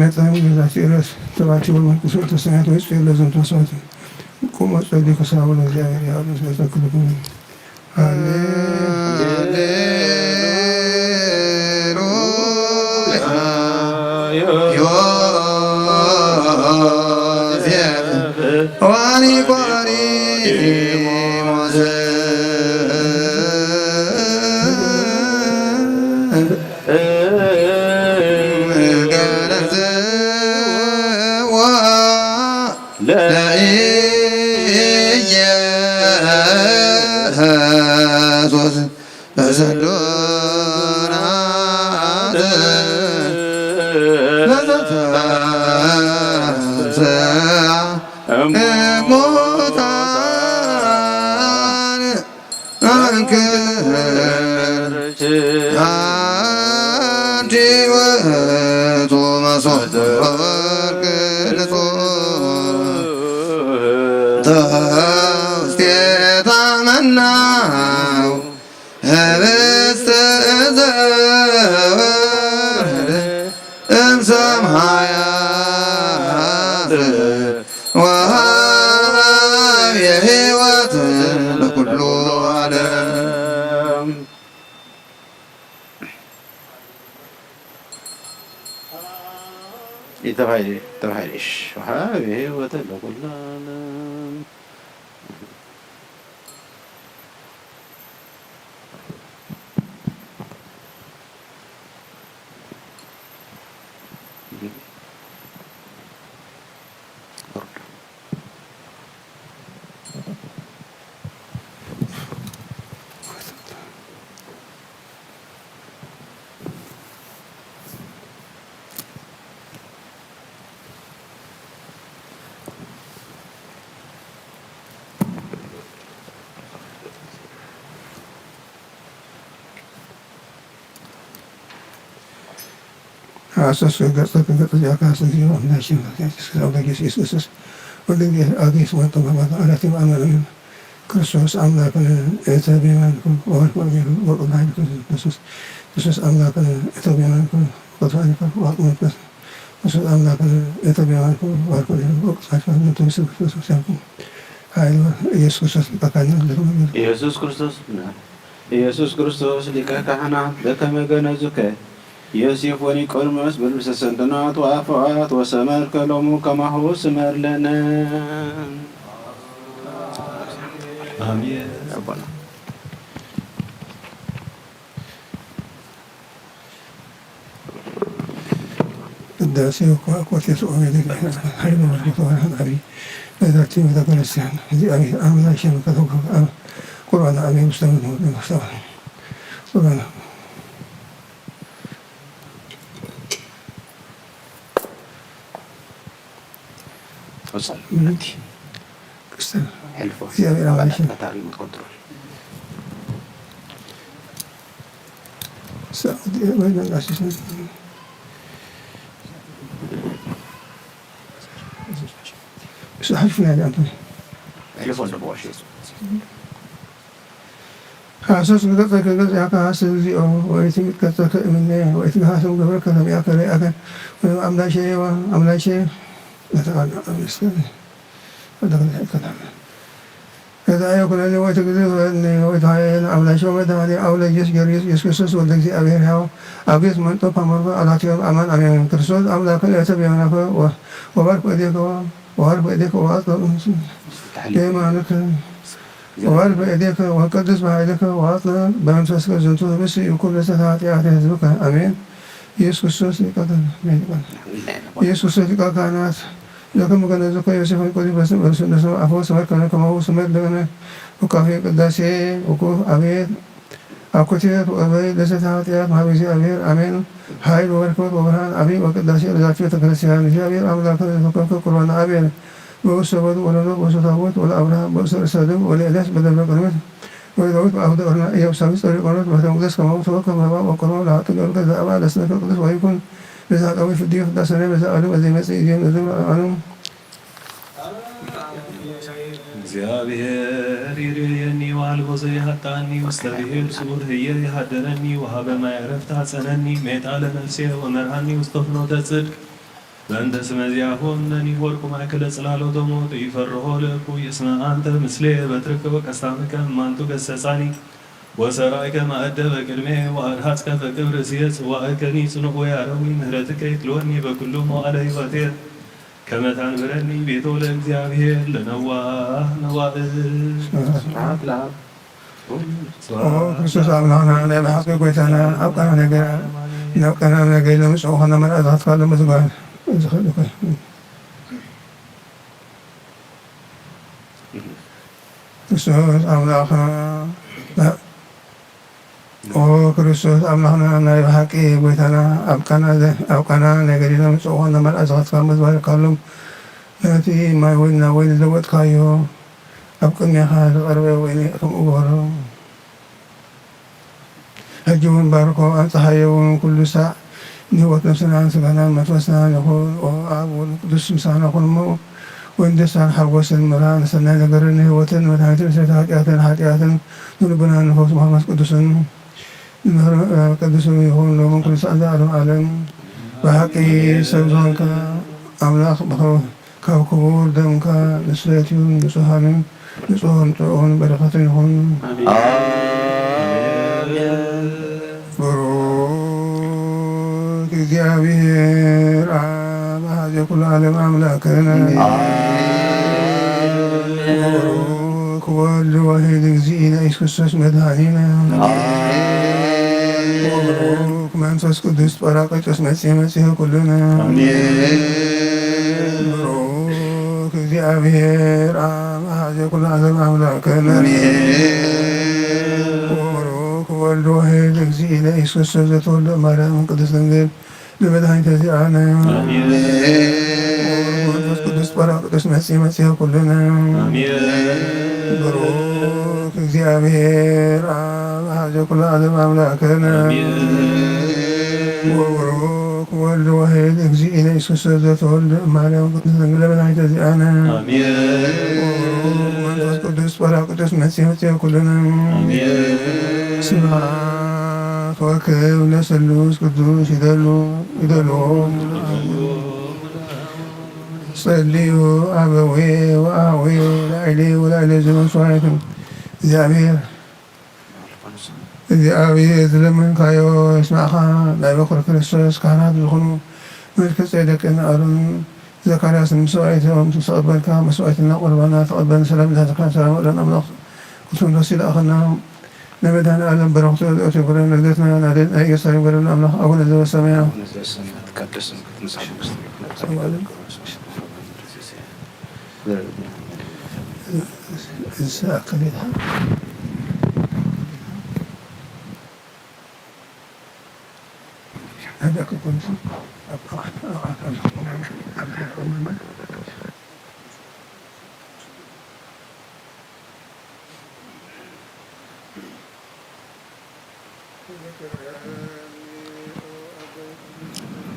መጠን ገዛት ጢሮስ ተባቲቦ መንኩሶ ተሰናይቶ ወፂኡ ለዘንቱ መስዋዕት ቁሞ ጸሊ ክሳቡ ለእግዚኣብሔር ያሉ ስለተክልኩም። ሃሌሉያ። ዮሴፍ ወኒቆዲሞስ ገነዝዋ ለኢየሱስ በሰዶናት ለዘተንሥአ እሙታን አንክር አንቲ ውእቱ መሶበ ወርቅ ንጹሕ ተውስቴታ መናው ህብስት ዘወርድ እምሰማያት ወሃብ የህይወት ለኩሉ ዓለም። ተባሂሉ ተባሂሉ። እሺ፣ ወሃብ የህይወት ለኩሉ ዓለም። ሃሰስ ገጸ ገጸ ያካስ ጊዜ አምላሽ ስጋው ለጌስ ኢየሱስ ወደ አጌስ ወንቶ በማታ አራት አመን ክርስቶስ አምላክን እተ ቢማንኩ ወወልድ ወጌቱ ወቅዱስ ኃይል ክርስቶስ ክርስቶስ አምላክን እተ ቢማንኩ ወቅዱስ ኃይል ክርስቶስ አምላክን እተ ቢማንኩ ወወልድ ወጌቱ ወቅዱስ ኃይል ክርስቶስ ክርስቶስ ያልኩ ኃይል ኢየሱስ ክርስቶስ ሊቀ ካህናት ለተመለሱ ኢየሱስ ክርስቶስ ኢየሱስ ክርስቶስ ሊቀ ካህናት በከመ ገነዙከ ዮሴፍ ወኒቆዲሞስ በልብሰ ሰንደናት ወአፍዋት ወሰመርከ ሎሙ ከማሁ ስመር ለነ። አሜን። ቅዳሴ ወኮቴት ኦሜድ ኃይል ወርቅ ተዋህን አቢ በዛቲ ቤተ ክርስቲያን እግዚአብሔር አምላክ ሸመከተው ቁርባን አሜን ውስተ ምን ወደ ማስተዋል ቁርባን ወሰን ምንቲ ክስተን ሕልፎ እግዚአብሔር አምላክ ፈጣሪ መቆጥሮ ሳውዲ ወይ ነጋሽ ስን ሳሕፍ ናይ አንተ ሕልፎ እንደበዋሽ ሃሰስ ገጸከ ገጽ ያከ ሃስስ እግዚኦ ወይትምጥ ገጸከ እምኔ ወይትግሃሰም ገብረከ ከመያከ ርያከ ወይም አምላሼ ወአምላሼ ለተቃና አምስከ ወደግና ይከናመ ገዛየ ኩነኒ ወይትግዝእ ወእኒ ወይትሃየን አምላሼ ወመድኃኔ አውለ ኢየሱስ ጊዮርጊስ ኢየሱስ ክርስቶስ ወልደ እግዚአብሔር ሕያው አብ ቤት መንጦ ፓመርጎ አላትዮም አማን አሜን ክርስቶስ አምላክን ለእተ ቢሆነከ ወባርክ እዴከ ወባርክ እዴከ ወአጽ የማንከ ወባርክ በእዴከ ወቀድስ በኃይልከ ወአጽንዕ በመንፈስከ ዝንቱ ህብስት ይኩን ለሰተ ኃጢአተ ህዝብከ አሜን። ኢየሱስ ክርስቶስ ሊቀ ካህናት ኢየሱስ ክርስቶስ ሊቀ ካህናት ለከመ ገነዘከ ዮሴፍ ወኒቆዲሞስ በስም በስም በስም አፈወ ስመር ከነ ከማሁ ስመር ለነ ውቃፌ ቅዳሴ ውቁፍ አቤት አኮቴት ወእበይ ለሰተ ኃጢአት መሀበ እግዚአብሔር አሜን። ኃይል ወበረከት ወብርሃን አብይ ወቅዳሴ ለዛቲ ቤተ ክርስቲያን እግዚአብሔር አምላክ ለተኮከ ቁርባን አቤል በውስተ በዱ ወለኖ በውስተ ታቦት ወለአብርሃም በውስተ ርእሰ ደብር ወለኤልያስ በደብረ ቅርቤት ወለዳዊት በአውደ ኦርና ኢያቡሳዊ ጸሪ ቆኖት በቤተ መቅደስ ከማሁ ተወከ መባ ወቆርባን ለሀጥ ገብርከ ዘአባ ለስመከ ቅዱስ ወይኩን ለዘአቃዊ ፍድዮ ፍዳሰነ ለዘአለም ለዘይመጽእ ኢዜም ለዘብር አኑ እግዚኣብሔር ይርእየኒ ወአልቦ ዘይሃጣኒ፣ ውስተ ብሔር ስዑር ህየ ይሃድረኒ፣ ወሃበ ማይ ዕረፍት አጸነኒ፣ ሜጣ ለነፍሴ ወመርሃኒ ውስተ ፍኖተ ጽድቅ። በእንተ ስመ ዚአሁ እምነኒ ሆርኩ ማእከለ ጽላሎተ ሞት፣ ኢፈርሆ ለእኩይ እስመ አንተ ምስሌ በትርከ ወቀስታምከ እማንቱ ገሰጻኒ። ወሰራይከ ማእደ በቅድሜ ወአድሃጽከ በክብር ርእስየ ጽዋእከኒ ጽኑዕ ወያረዊ ምህረትከ ይትልወኒ በኩሉ መዋዕለ ሕይወቴ። ከመ ታንብረኒ ቤቶ ለእግዚአብሔር ለነዋህ መዋእል። ስብሐት ለአብ። ኦ ክርስቶስ ኣምላኽና፣ ናይ ብሓቂ ጎይታና፣ ኣብ ቃና ነገር፣ ናብ ቃና ነገር ለምጽኡ ኾነ መርኣታትካ ለምዝጓል ዝኽእል እኮ። ክርስቶስ ኣምላኽና፣ ኦ ክርስቶስ ኣምላኽና፣ ናይ ብሓቂ ጎይታና፣ ኣብ ቃና ዘ-፣ ኣብ ቃና ናይ ገሊላ ምጽኡ ኾነ መርኣታትካ ምዝባርካሎም፣ ነቲ ማይ ወይን ናብ ወይን ዝለወጥካዮ፣ ኣብ ቅድሜኻ ዝቐርበ ወይኒ ከምኡ ግበሮ። ሕጂ እውን ባርኮ፣ ኣብጽሓዮ እውን ኩሉ ሳዕ ንህይወት ነፍስናን ስጋናን መንፈስናን ይኹን። ኦ ኣብ ወልድ ቅዱስ ምሳና ኩን እሞ፣ ወይን ደስታን ሓጎስን ምራ ንሰናይ ነገርን ንህይወትን መድሃኒትን ስርየት ሓጢኣትን ሓጢኣትን ንልቡናን ንፈውስ መንፈስ ቅዱስን ንምህር ቅዱስ ይኹን ሎምን ኩሉ ሰዓት ዘዓለም ዓለም። ብሓቂ ሰብ ዝኾንካ ኣምላኽ ብኸ-፣ ካብ ክቡር ደምካ ንሰትዩ ንጹሃንን ንጹህን ጥዑምን በረኸትን ይኹን። ኣሜን። ብሩክ እግዚኣብሔር ኣብ ኣሃዜ ኩሉ ዓለም ኣምላክነ። ኣሜን። ብሩክ ወልድ ዋሕድ እግዚእነ ኢየሱስ ክርስቶስ መድኃኒነ። ኣሜን። ብሩክ መንፈስ ቅዱስ ጳራቅሊጦስ መጺ መጺ ኩልነ። ኣሜን። ብሩክ እግዚኣብሔር ኣብ ኣሃዜ ኩሉ ዓለም ኣምላክነ። ኣሜን። ብሩክ ወልድ ዋሕድ እግዚእነ ኢየሱስ ክርስቶስ ዘተወልደ ማርያም ቅድስት ድንግል ንመድኃኒተ ዚኣነ። ኣሜን። መንፈስ ቅዱስ ጳራቅሊጦስ መጺ መጺ ኩልነ። ኣሜን። ብሩክ እግዚኣብሔር ኣብ ኣሃዜ ኩሉ ዓለም ኣምላክነ። ኣሜን። ወብሩክ ወልድ ዋሕድ እግዚእነ ኢየሱስ ዘተወልደ ማርያም ቅድስት ድንግል መድኃኒተ ዚኣነ። ኣሜን። ወብሩክ መንፈስ ቅዱስ ጳራቅሊጦስ መጺ መጺ ኩልነ። ኣሜን። ስብሐት ወክብር ለስሉስ ቅዱስ ይደሉ ይደሉ። ጸልዩ ኣበዌ ወኣዌ ላዕሌ ወላዕሌ ዝመስዋዕት እግዚኣብሔር እግዚኣብሔር ዝለመንካዮ ይስማዕካ። ናይ በኩር ክርስቶስ ካህናት ዝኾኑ መልከ ጼዴቅን ኣሮን ዘካርያስን መስዋዕቶም ዝተቐበልካ መስዋዕትና ቁርባና ተቐበል። ሰላም ለህዝብካ ሰላም ወለን ኣምላኽ ቅዱስ መንፈስ ይልኣኸና። ናይ መድኃኔ ዓለም በረኸቱ ረድኤቱ ይግበረና። ልደትና ናይ ኢየሱስ ይግበረና። ኣምላኽ ኣቡነ ዘበሰማያት ይትቀደስ ስምከ ትምጻእ መንግስትከ።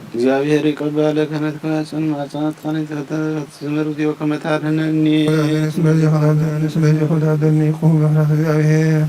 እግዚኣብሔር ይቀበለ ክህነትካ ጽን ማጻት ቃል ተተዘመር ዚዮ ከመታድህነኒ። በዚህ ኹዳ ደኒ ቁም ምሕረት እግዚኣብሔር።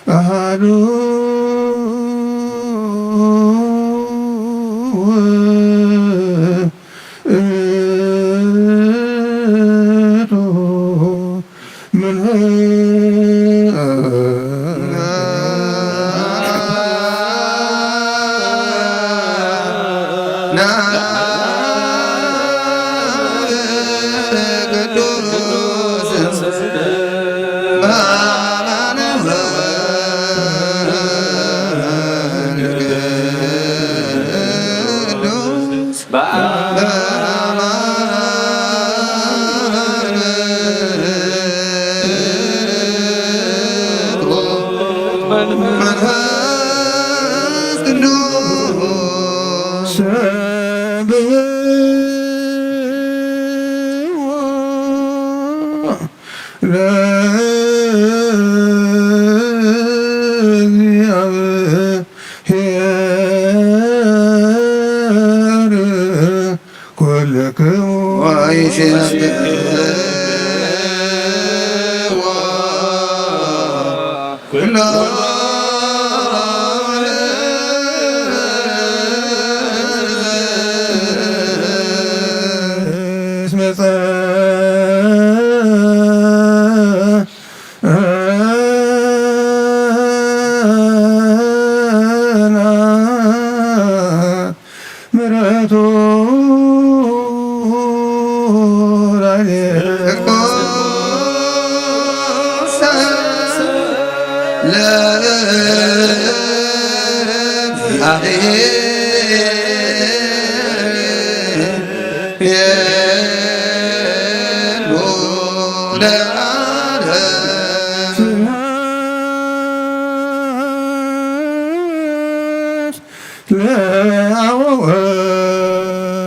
ኣሃዱ ውእቱ መንፈስ ቅዱስ መንፈስ ቅዱስ ለእግዚአብሔር ኩልክሙ ወይሴብሕዎ ኩሎ እስመ ጸ ጸና ምሕረቱ ላዕሌነ።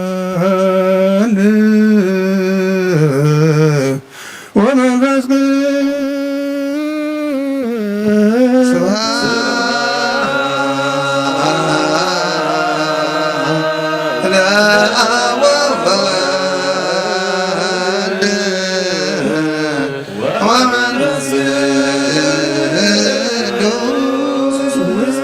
ለወወልድ ወመንፈስ ቅዱስ ስብሐት ለአብ ወወልድ ወመንፈስ ቅዱስ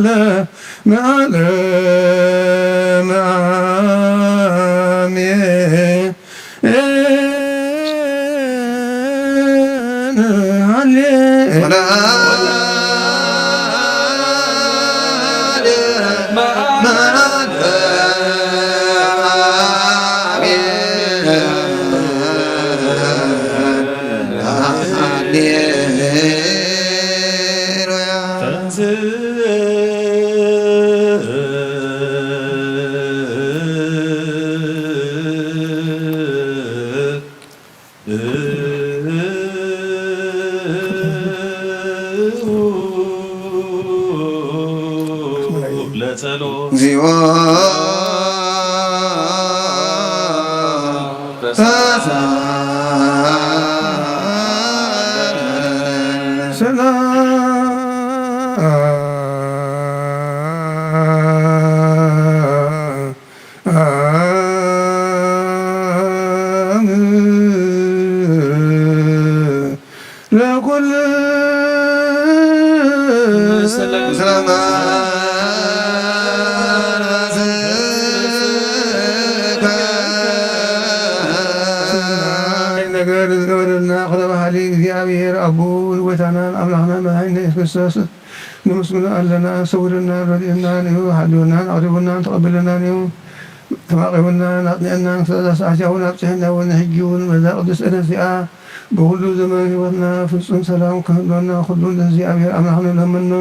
ለዓለመ ዓለመ አሜን። ለጸሎት እግዚኦ ተሳሃለነ። ሰላም ለኩሉ ነገር ዝገበረልና ክብረ በዓሊ እግዚኣብሔር ኣቦን ጎይታናን ኣምላኽናን መድሓኒና ኢየሱስ ክርስቶስ ነመስግኖ ኣለና። ሰውረናን ረድኤናን እዩ። ሓልዮናን ኣቕሪቡናን ተቐበለናን እዩ። ተማቒቡናን ኣጽኒዕናን ክሳብ እዛ ሰዓት እውን ኣብጽሐና እውን፣ ሕጂ እውን በዛ ቅድስቲ ዕለት እዚኣ ብኹሉ ዘመን ህይወትና ፍጹም ሰላም ክህልወና ኩሉ ንእግዚኣብሔር ኣምላኽ ንለምኖ።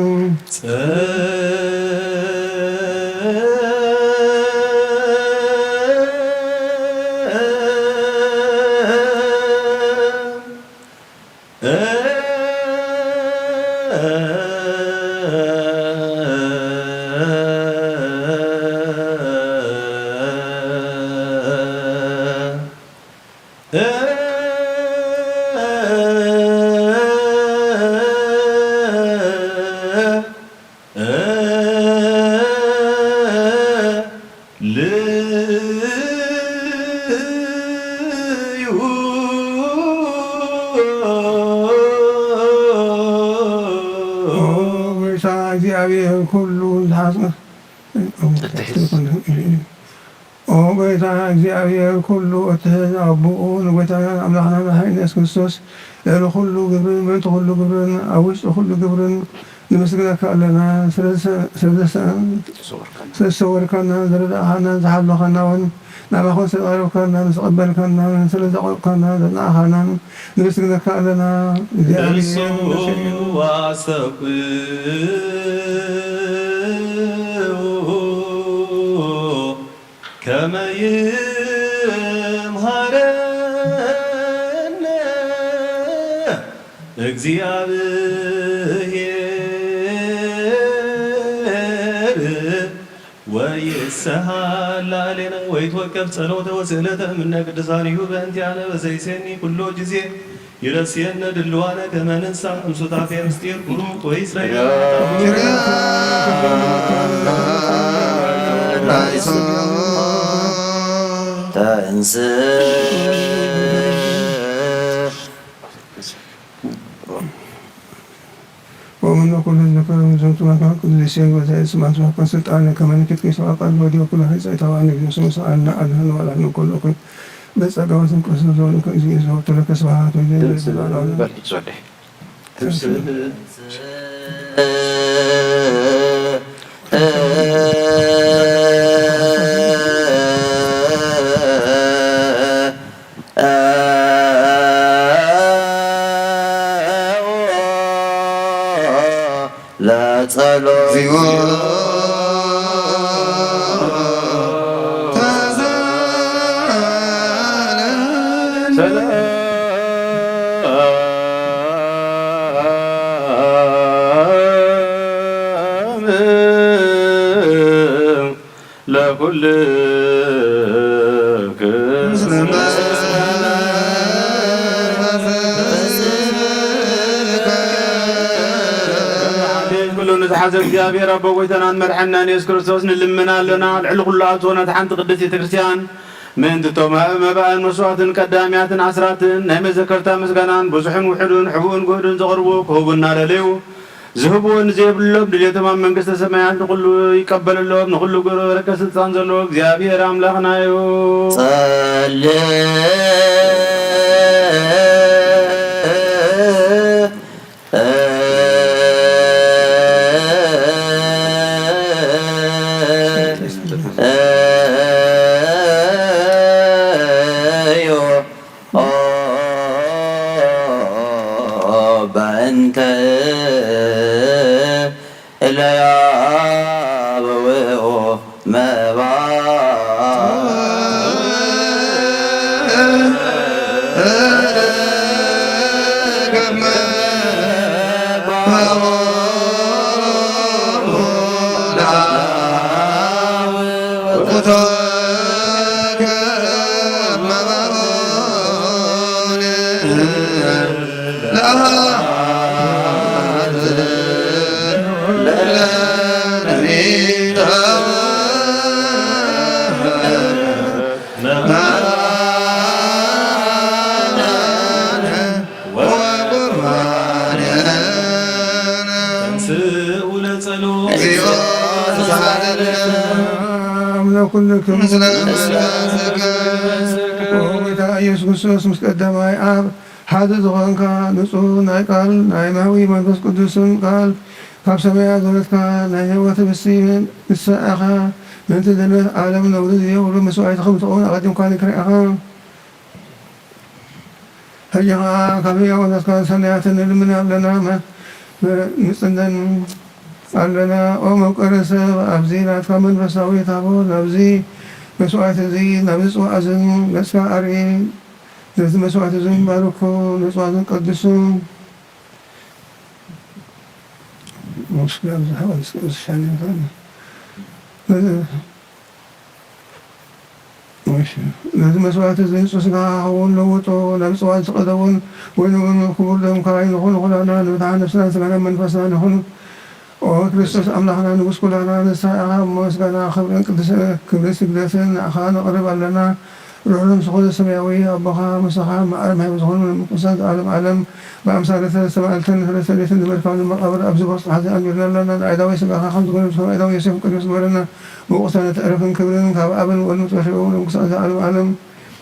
እትሕዝ። ኦ ጎይታ እግዚኣብሔር ኩሉ እትሕዝ ኣቦኡ ንጎይታና ኣምላኽና መድሓኒና የሱስ ክርስቶስ ልዕሊ ኩሉ ግብርን ምእንቲ ኩሉ ግብርን ኣብ ውሽጢ ኩሉ ግብርን ንምስግነካ ኣለና። ስለ ዝሰ-፣ ስለ ዝሰ-፣ ስለ ዝሰወርካና፣ ዝረዳእኻና፣ ዝሓለኻና እውን ናባኻ ስለ ዝቐረብካና፣ ዝተቐበልካና፣ ስለ ዘቑምካና፣ ዘጽናዕኻና ንምስግነካ ኣለና። እግዚኣብሔር ንሱ ኣስተውዕሉ ከመ ይምሃረነ እግዚኣብሔር ወይሰሃል ላዕሌነ ወይትወከፍ ጸሎተ ወስእለተ እምነ ቅዱሳኒሁ በእንቲአነ በዘይሴኒ ኩሎ ጊዜ ይረስየነ ድልዋነ ከመ ንንሳ እምሱታፌ ምስጢር ቡሩክ ወይስረይ ወእምነ ኩሉ ህዝበከ ዘንቱ መካን ቅዱስ ዮሴፍ ወዘይ ስማት ወከ ስልጣን ከመ ንክትኪ ሰው አቃል ወዲዮ ኩሉ ሀይጸ ይታዋን እግዚኦ ስሙ ሰአልና አድህን ወላድን ኩሉ ኩን በጸጋ ወስም ቅዱስ ዘውን ከእዚ ዘወቱ ለከ ስብሐት ወይዘ ለጸሎት ለኩልክም ኩሉ ንዝሓዘ እግዚኣብሔር ኣቦ ጎይታናን መድሓንናን የሱስ ክርስቶስ ንልምን ኣለና። ልዕሊ ኩሉ ኣብ ዝኾነት ሓንቲ ቅድስት ቤተ ክርስቲያን ምእንቲ እቶም መባእን መስዋዕትን ቀዳሚያትን ኣስራትን ናይ መዘከርታ ምስጋናን ብዙሕን ውሑድን ሕቡእን ግህዱን ዘቕርቡ ክህቡ እናደለዩ ዝህብዎ ንዘይብሎም ድሌቶም ኣብ መንግስተ ሰማያት ንኹሉ ይቀበለሎም። ንኹሉ ግብረ በረከት ስልጣን ዘለዎ እግዚኣብሔር ኣምላኽና እዩ። ጸልእ እዩ። በእንተ እለ ያበውኦ መባ ኦ ጎይታ ኢየሱስ ክርስቶስ ምስ ቀዳማይ ኣብ ሓደ ዝኾንካ ንጹህ ናይ ቃል ናይ መሕዊ መንፈስ ቅዱስን ቃል ካብ ሰማያት ዝወረድካ ናይ ህይወት ህብስቲ ንሳ ኢኻ። ምእንቲ ድሕነት ዓለም ነውሪ ዘይብሉ መስዋዕቲ ከም ትኸውን ኣቐዲምካ ነጊርካ ኢኻ። ሕጂ ኸኣ ካብ ህያው ኣምላኽን ሰናያትን ንልምን ኣለና፣ ንጽንን ኣለና። ኦ መፍቀሪ ሰብ፣ ኣብዚ ናትካ መንፈሳዊ ታቦት፣ ናብዚ መስዋዕቲ እዚ፣ ናብዚ ጽዋእ እዝን ገጽካ ኣርኢ። ነዚ መስዋዕቲ እዝን ባርኮ፣ ነዚ ጽዋእ እዝን ቀድሶ። ነዚ መስዋዕቲ እዚ ንጹህ ስጋኻ ክኸውን ለውጦ፣ ናብ ጽዋእ ዝቐደ እውን ወይኒ እውን ክቡር ደምካ ይኹን። ንኹላና ንምድሓን ነፍስናን ስጋናን መንፈስናን ይኹን። ኦ ክርስቶስ ኣምላኽና ንጉስ ኩላና፣ ንስኻ ኢኻ እሞ ምስጋና፣ ክብርን ቅድስ-፣ ክብርን ስግደትን ንኣኻ ነቕርብ ኣለና። ርሑርም ዝኾነ ሰማያዊ ኣቦኻ ምሳኻ፣ ማዕረ ማይ ዝኾኑ ቅዱሳን ዘኣለም ዓለም ብኣምሳለ ሰለስተ መዓልትን ሰለስተ ሌትን ዝመልካሉ መቓብር ኣብዚ ቦስጣ እዚ ኣንቢርና ኣለና። ንኣእዳወይ ስጋኻ ከም ዝኾነ ዝኾነ ኣእዳወይ ዮሴፍ ቅዱስ ግበረና። ብቕሳነት ዕረፍን ክብርን ካብ ኣብን ወልድ ወመንፈስ ቅዱስ ንጉስ ዘኣለም ዓለም።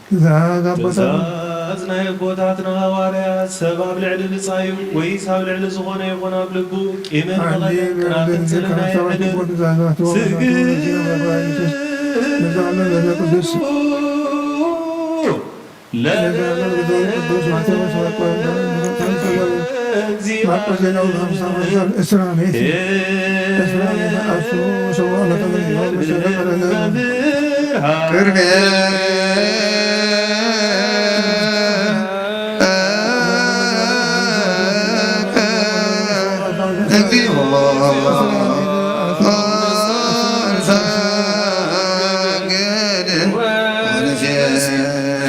ትእዛዝ ኣቦታት ትእዛዝ ናይ ኣቦታትና ሃዋርያት፣ ሰብ ኣብ ልዕሊ ብጻዩ ወይስ ኣብ ልዕሊ ዝኾነ ይኹን ኣብ ልቡ ቂምን ዓዲ በቐልን ቅናትን ጽልእን ኣየሕድር። ስግድ ለእግዚእ ማርቆስ ዜና ወደ ሀምሳ ወንጌል እስራ ቤት እስራ ቤት አሱ ሰው አመተ ምህረት ቅርቤ እግዚኦ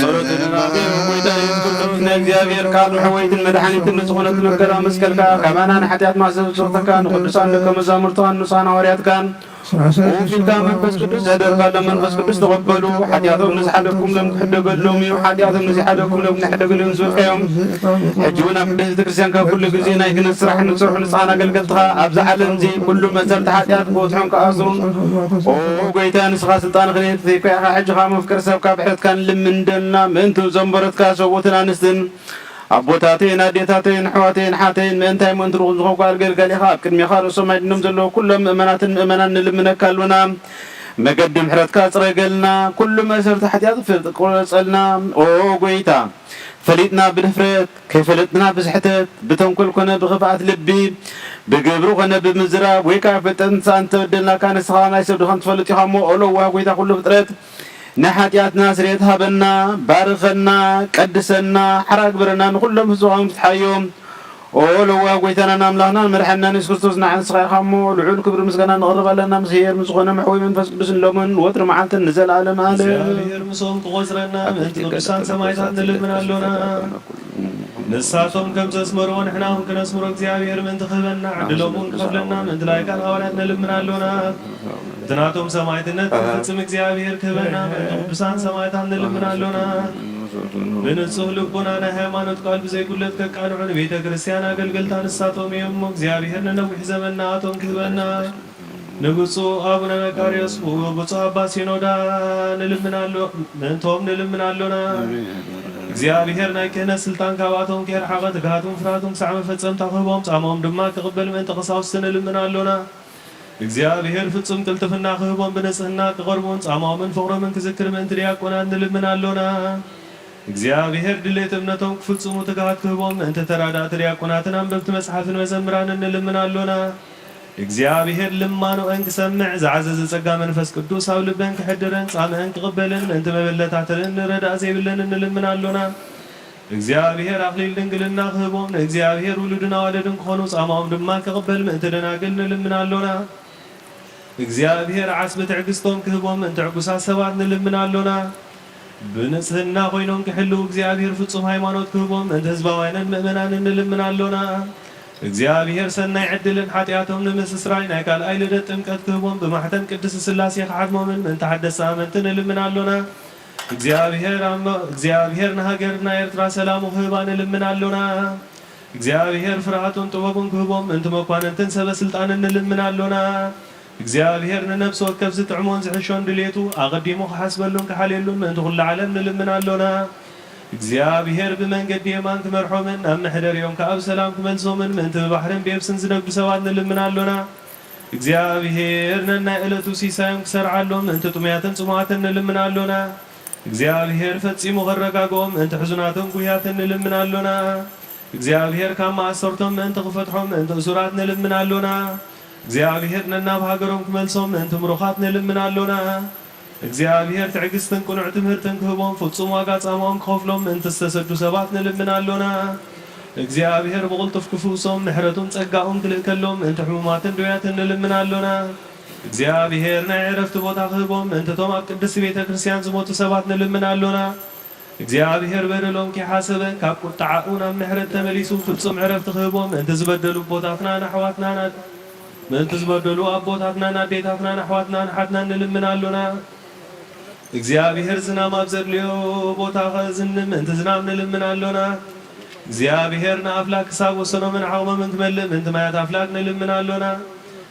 ጸሎት ንናቤ ጎይታ ኢየሱስ ክርስቶስ ናይ እግዚኣብሔር ቃል መሕወይትን መድሓኒትን ዝኾነት መከራ መስቀልካ ካባና ንሓጢኣት ማሰብ ዝፈተካ ንቅዱሳን ደቀ መዛሙርትኻን ንጹሓን ሃዋርያትካን ኮፍ ኢልካ መንፈስ ቅዱስ ዘህደርካሎም መንፈስ ቅዱስ ተቐበሉ። ሓጢኣቶም ንዝሓደግኩምሎም ክሕደገሎም እዩ። ሓጢኣቶም ንዝሓደግኩምሎም ክሕደገሎም ዝበልካዮም ሕጂ እውን ኣብ ቅድስቲ ቤተክርስትያን ካብ ኩሉ ግዜ ናይ ክህነት ስራሕ ንሰርሑ ንስኻን ኣገልገልትኻ ኣብዚ ዓለም እዚ ኩሉ መሰርቲ ሓጢኣት ክበትሑን ክኣስሩን። ኦ ጎይታ ንስኻ ስልጣን ክህነት ተይኮ ኢኻ። ሕጂ ኸኣ መፍቀሪ ሰብካ ብሕትካ ንልምን ደልና ምእንቲ ዘንበረትካ ሰብኡትን ኣንስትን ኣቦታተይን ኣዴታተይን ኣሕዋተይን ሓተይን ምእንታይ ምእንቲ ርኹም ዝኾንኩ ኣገልጋሊኻ ኣብ ቅድሜኻ ርእሶም ኣይድኖም ዘለዉ ኩሎም ምእመናትን ምእመናን ንልምነካ ኣሉና። መገዲ ምሕረትካ ጽረገልና። ኩሉ መእሰርቲ ሓጢኣት ፍርጥ ቁረጸልና። ኦ ጎይታ ፈሊጥና ብድፍረት ከይፈለጥና ብስሕተት ብተንኮል ኮነ ብኽፍኣት ልቢ ብግብሪ ኮነ ብምዝራብ ወይ ከዓ ፈጠን ሰኣን ተበደልና ከዓ ንስኻ ናይ ሰብ ድኻም ትፈልጥ ኢኻ እሞ ኦ ለዋህ ጎይታ ኩሉ ፍጥረት ንሓጢኣትና ስርየት ሃበና፣ ባርኸና፣ ቀድሰና፣ ሓራ ግበረና፣ ንኹሎም ህዝባውን ፍትሓዮም። ኦ ለዋህ ጎይታናን ኣምላኽናን መድሓንናን የሱስ ክርስቶስ ንዓን ንስኻ ኢኻ እሞ ልዑል ክብሪ ምስጋና ነቕርብ ኣለና። ምስ ህየር ምስ ዝኾነ መሕወይ መንፈስ ቅዱስ ንሎምን ወትሪ መዓልትን ንዘለኣለም ኣለም። እግዚኣብሔር ምስኦም ክቖጽረና ምእንቲ ቅዱሳን ሰማዕታት ንልምን ኣሎና። ንሳቶም ከም ዘስመርዎ ንሕና እውን ክነስምሮ እግዚኣብሔር ምእንቲ ክህበና ዕድሎም እውን ክኸፍለና ምእንቲ ላይካን ሃዋርያት ንልምን ኣሎና። እቲ ናቶም ሰማዕትነት ክፍጽም እግዚኣብሔር ክህበና ምእንቲ ቅዱሳን ሰማዕታት ንልምን ኣሎና። ብንጹህ ልቦና ናይ ሃይማኖት ቃል ብዘይጉለት ከቃንዑ ንቤተ ክርስቲያን ኣገልገልታ ንሳቶም እዮም እሞ እግዚኣብሔር ንነዊሕ ዘመን ንኣቶም ክህበና። ንብፁዕ ኣቡነ መቃርዮስ ብፁዕ ኣባ ሲኖዳ ንልምን ኣሎ ምእንቶም ንልምን ኣሎና። እግዚኣብሔር ናይ ክህነት ስልጣን ካብኣቶም ከየርሓቐ ትግሃቱን ፍርሃቱን ክሳዕ መፈጸምታ ክህቦም ጻምኦም ድማ ክቕበል ምእንቲ ቀሳውስቲ ንልምን ኣሎና። እግዚኣብሔር ፍጹም ቅልጥፍና ክህቦም ብንጽህና ክቐርቡን ጻምኦምን ፍቕሮምን ክዝክር ምእንቲ ዲያቆናት ንልምን ኣሎና። እግዚኣብሔር ድሌት እምነቶም ክፍጽሙ ትግሃት ክህቦም ምእንቲ ተራዳእቲ ዲያቆናትን ኣንበብቲ መጽሓፍን መዘምራንን ንልምን ኣሎና። እግዚኣብሔር ልማኖአን ክሰምዕ ዝዓዘዘ ጸጋ መንፈስ ቅዱስ ኣብ ልበን ክሕድረን ጻምአን ክቕበልን ምእንቲ መበለታተንን ረዳእ ዘይብለንን ንልምን ኣሎና። እግዚኣብሔር ኣኽሊል ድንግልና ክህቦም ንእግዚኣብሔር ውሉድን ኣዋለድን ክኾኑ ጻማኦም ድማ ክቕበል ምእንቲ ደናግል ንልምን ኣሎና። እግዚኣብሔር ዓስቢ ትዕግስቶም ክህቦም ምእንቲ ዕጉሳት ሰባት ንልምን ኣሎና። ብንጽህና ኮይኖም ክሕልው እግዚኣብሔር ፍጹም ሃይማኖት ክህቦም ምእንቲ ህዝባውያንን ምእመናንን ንልምን ኣሎና። እግዚኣብሔር ሰናይ ዕድልን ሓጢኣቶም ንምስስራይ ናይ ካልኣይ ልደት ጥምቀት ክህቦም ብማሕተም ቅድስት ስላሴ ክሓትሞምን ምእንቲ ሓደስቲ ኣመንቲ ንልምን ኣሎና። እግዚኣብሔር ኣም እግዚኣብሔር ንሃገርና ኤርትራ ሰላሙ ክህባ ንልምን ኣሎና። እግዚኣብሔር ፍርሃቱን ጥበቡን ክህቦም ምእንቲ መኳንንትን ሰበ ስልጣንን ንልምን ኣሎና። እግዚኣብሔር ንነፍሲ ወከፍ ዝጥዕሞን ዝሕሾን ድሌቱ ኣቐዲሙ ክሓስበሉን ክሓልየሉን ምእንቲ ኩሉ ዓለም ንልምን ኣሎና። እግዚኣብሔር ብመንገዲ የማን ክመርሖምን ናብ መሕደሪኦም ከኣ ብሰላም ክመልሶምን ምእንቲ ብባሕርን ብየብስን ዝነግዱ ሰባት ንልምን ኣሎና። እግዚኣብሔር ነናይ ዕለቱ ሲሳዮም ክሰርዓሎም ምእንቲ ጥሙያትን ጽሙኣትን ንልምን ኣሎና። እግዚኣብሔር ፈጺሙ ከረጋግኦም ምእንቲ ሕዙናትን ጉህያትን ንልምን ኣሎና። እግዚኣብሔር ካብ ማእሰርቶም ምእንቲ ክፈትሖም ምእንቲ እሱራት ንልምን ኣሎና። እግዚኣብሔር ነናብ ሃገሮም ክመልሶም ምእንቲ ምሩኻት ንልምን ኣሎና። እግዚኣብሔር ትዕግስትን ቅኑዕ ትምህርትን ክህቦም ፍጹም ዋጋ ጻማኦም ክኸፍሎም ምእንቲ ዝተሰዱ ሰባት ንልምን ኣሎና። እግዚኣብሔር ብቕልጡፍ ክፍውሶም ምሕረቱን ጸጋኡን ክልእከሎም ምእንቲ ሕሙማትን ድውያትን ንልምን ኣሎና። እግዚኣብሔር ናይ ዕረፍቲ ቦታ ክህቦም ምእንቲ እቶም ኣብ ቅድስቲ ቤተ ክርስቲያን ዝሞቱ ሰባት ንልምን ኣሎና። እግዚኣብሔር በደሎም ከይሓሰበ ካብ ቁጥዓኡ ናብ ምሕረት ተመሊሱ ፍጹም ዕረፍቲ ክህቦም ምእንቲ ዝበደሉ ኣቦታትናን ኣሕዋትናን ምእንቲ ዝበደሉ ኣቦታትናን ኣዴታትናን ኣሕዋትናን ኣሓትናን ንልምን ኣሎና። እግዚኣብሔር ዝናም ኣብ ዘድልዮ ቦታ ኸእዝኒ ምእንቲ ዝናም ንልምን ኣሎና። እግዚኣብሔር ንኣፍላክ ክሳብ ወሰኖምን ዓቕሞምን ክመልእ ምእንቲ ማያት ኣፍላክ ንልምን ኣሎና።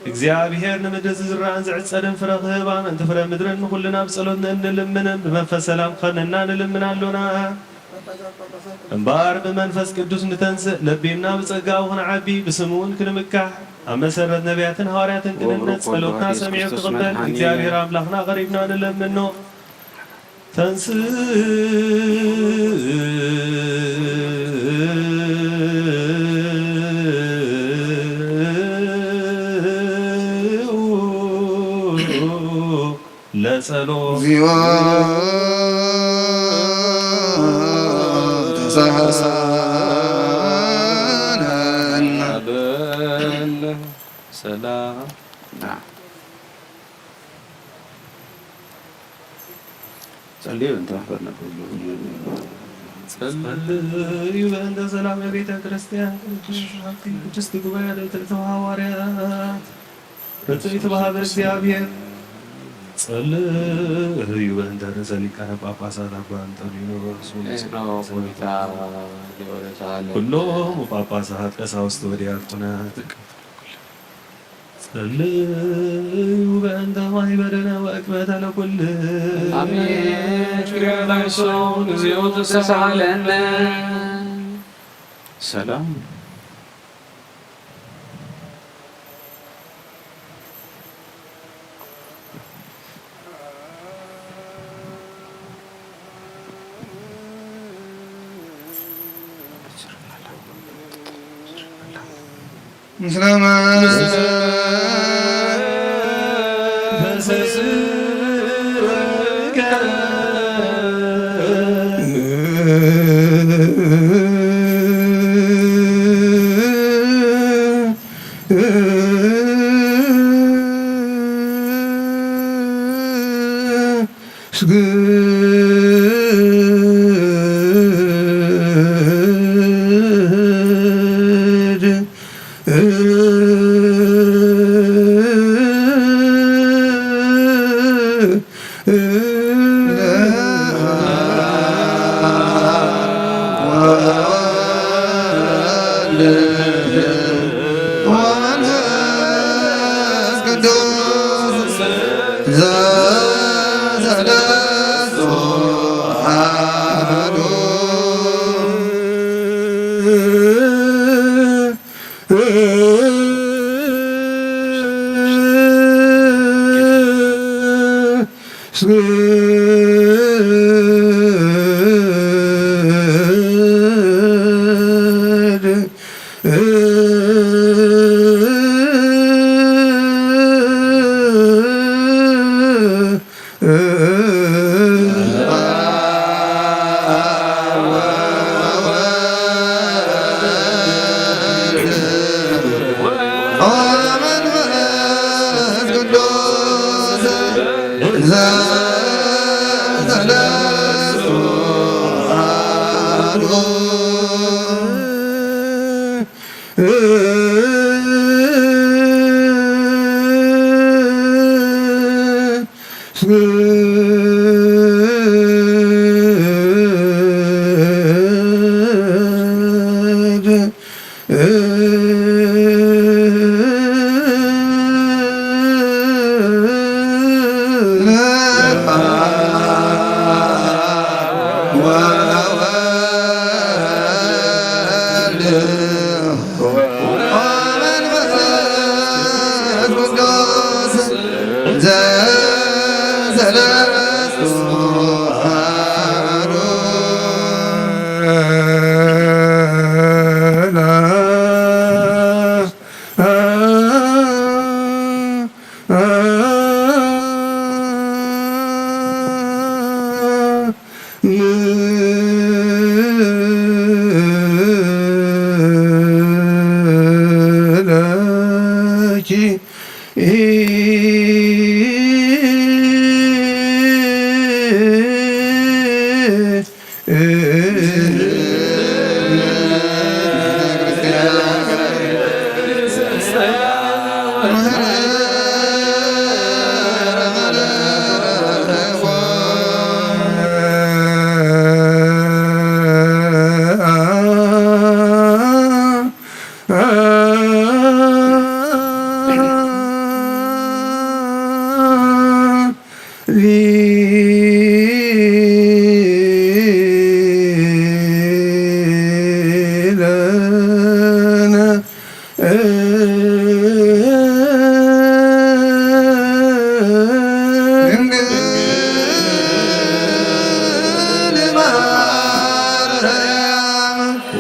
እግዚኣብሔር ንምድሪ ዝዝራእን ዝዕጸድን ፍረ ክህባ ምእንቲ ፍረ ምድርን ንኹልና ብጸሎት ንእንልምንን ብመንፈስ ሰላም ክኸነና ንልምን ኣሎና። እምበኣር ብመንፈስ ቅዱስ ንተንስእ፣ ለቢምና ብጸጋኡ ክንዓቢ፣ ብስሙ እውን ክንምካሕ፣ ኣብ መሰረት ነቢያትን ሃዋርያትን ክንነት፣ ጸሎትና ሰሚዑ ክቕበል እግዚኣብሔር ኣምላኽና ቀሪብና ንለምኖ። ተንስእ ለጸሎት። እግዚኦ ተሳሃለነ። ሰላም። ጸልዩ እንተ ማሕበርና ኩሉ። ጸልዩ በእንተ ሰላም ቤተ ክርስቲያን ቅድስት ሀብቲ ቅድስት ጉባኤ ርትዕት ሃዋርያት ርትዕት ማህበር እግዚኣብሔር። ጸልዩ በእንተ ርእሰ ሊቃነ ጳጳሳት ኣባ እንጠንዮስ ወንስጥሮስ። ኩሎም ጳጳሳት ቀሳውስት ወዲያቆናት። ጸልዩ በእንተ ማህበርነ ወእቅበተ ለኩል። ኣሜን። ኪርያላይሶን እግዚኦ ተሳሃለነ። ሰላም። ምስለ መንፈስከ። ወመንፈስ ቅዱስ ዘሰለስቱ አሐዱ። ሊለነ ድንግል ማርያም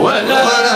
ወላዲተ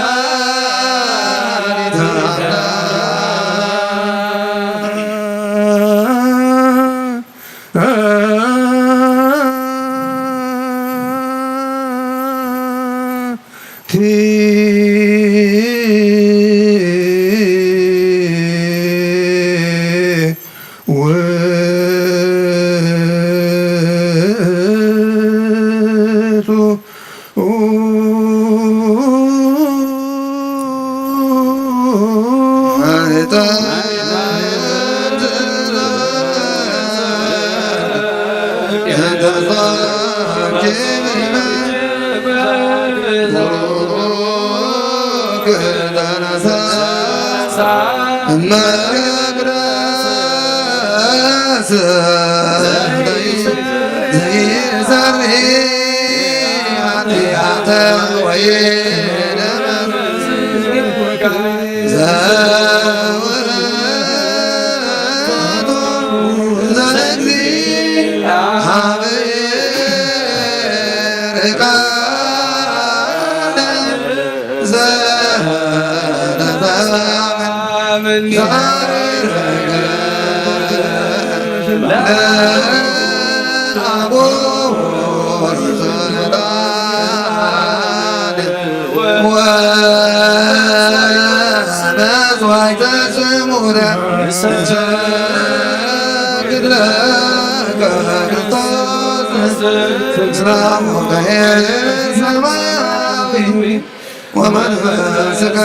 ወመንፈስከ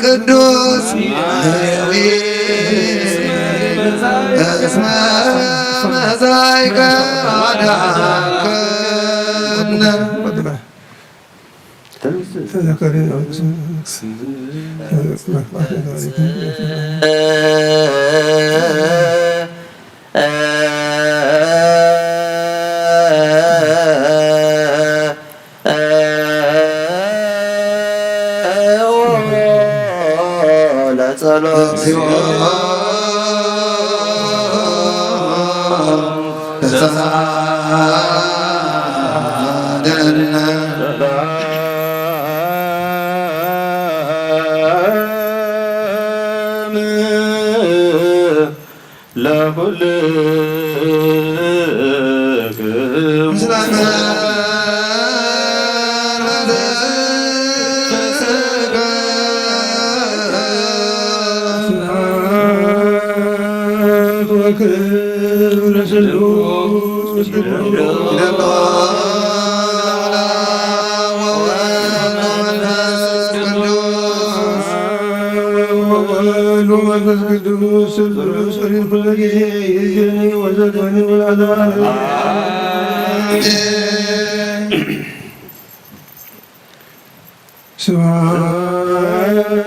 ቅዱስ ሕያዊ እስመ መጻእከ አድኃንከነ። ተዘከረኒ። ለኩልክሙ ምስለ ወክብር ለስሉስ ቅዱስ ወወልድ ወመንፈስ ቅዱስ ስሉስ ቅዱስ ኩሉ ጊዜ ይእዜኒ ወዘልፈኒ ወለዓለመ ዓለም።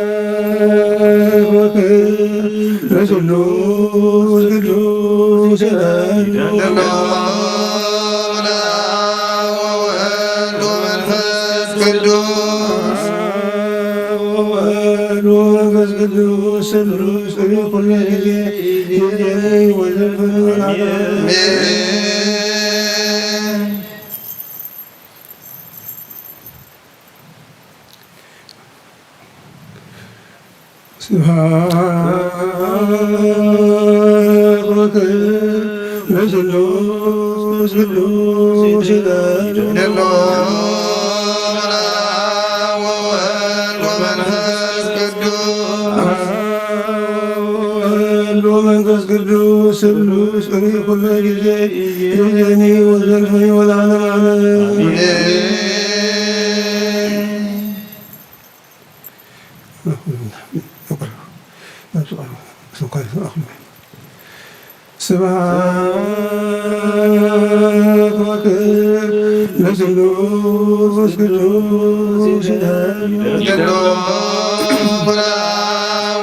ስብሐት ወክብር ለስሉስ ቅዱስ ይላል። ወወልድ ወመንፈስ ቅዱስ ወወልድ ወመንፈስ ቅዱስ ስሉስ ቅዱስ ኩሉ ጊዜ ይእዜኒ ወዘልፈኒ ወለዓለመ ዓለም። አሜን። ስብሐት ወክብር ለስሉስ ቅዱስ ይላል። ወወልድ ወመንፈስ ቅዱስ ወወልድ ወመንፈስ ቅዱስ ስሉስ ቅዱስ ኩሉ ጊዜ ይእዜኒ ወዘልፈኒ ወለዓለመ ዓለም። አሜን። ስብሐት ወክብር ለስሉስ ቅዱስ ይላል።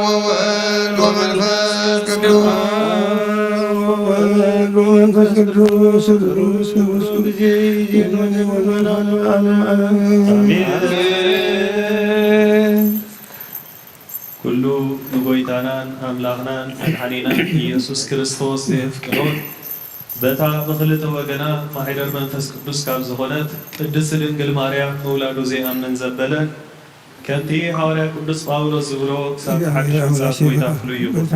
ወወልድ ወመንፈስ ቅዱስ መንፈስ ቅዱስ ርኡስ ንጉስ ጊዜ ይዜመን ዓለም ዓለም ዓለም። ኣሜን። ኩሉ ንጎይታናን ኣምላኽናን መድሓኒናን ኢየሱስ ክርስቶስ ዘየፍቅዶን በታ ብኽልተ ወገና ማሕደር መንፈስ ቅዱስ ካብ ዝኾነት ቅድስት ድንግል ማርያም ምውላዱ ዘይኣምን ዘበለ፣ ከምቲ ሃዋርያ ቅዱስ ጳውሎስ ዝብሎ፣ ክሳብ ሓድሽ ምጽኣት ጎይታ ፍሉይ ይኹን።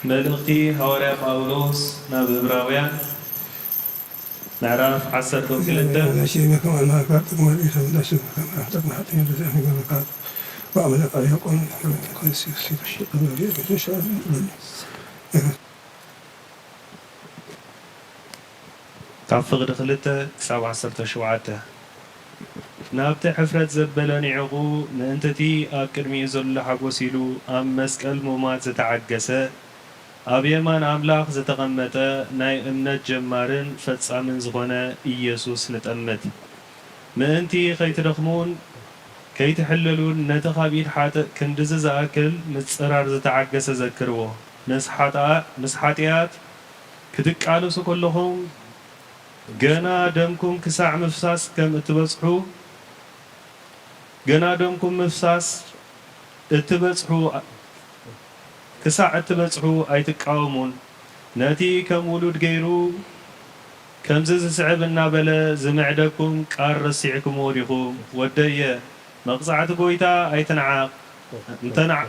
መልእኽቲ ሃዋርያ ጳውሎስ ናብ ዕብራውያን ምዕራፍ ዓሰርተ ክልተ። ካብ ፍቕዲ ክልተ ክሳብ ዓሰርተ ሸውዓተ። ናብቲ ሕፍረት ዘበለ ኒዕቑ ምእንቲ እቲ ኣብ ቅድሚኡ ዘሎ ሓጎስ ኢሉ ኣብ መስቀል ምማት ዝተዓገሰ፣ ኣብ የማን ኣምላኽ ዝተቐመጠ፣ ናይ እምነት ጀማርን ፈጻምን ዝኾነ ኢየሱስ ንጠምት። ምእንቲ ከይትደኽሙን ከይትሕለሉን ነቲ ካብ ኢድ ሓጥእ ክንድዚ ዝኣክል ምጽራር ዝተዓገሰ ዘክርዎ። ምስ ሓጥኣ-፣ ምስ ሓጢኣት ክትቃለሱ ከለኹም፣ ገና ደምኩም ክሳዕ ምፍሳስ ከም እትበጽሑ፣ ገና ደምኩም ምፍሳስ እትበጽሑ፣ ክሳዕ እትበጽሑ ኣይትቃወሙን። ነቲ ከም ውሉድ ገይሩ ከምዚ ዝስዕብ እናበለ ዝምዕደኩም ቃል ረሲዕኩምዎ ዲኹም? ወደየ፣ መቕጻዕቲ ጐይታ ኣይትንዓቕ። እንተንዓ-፣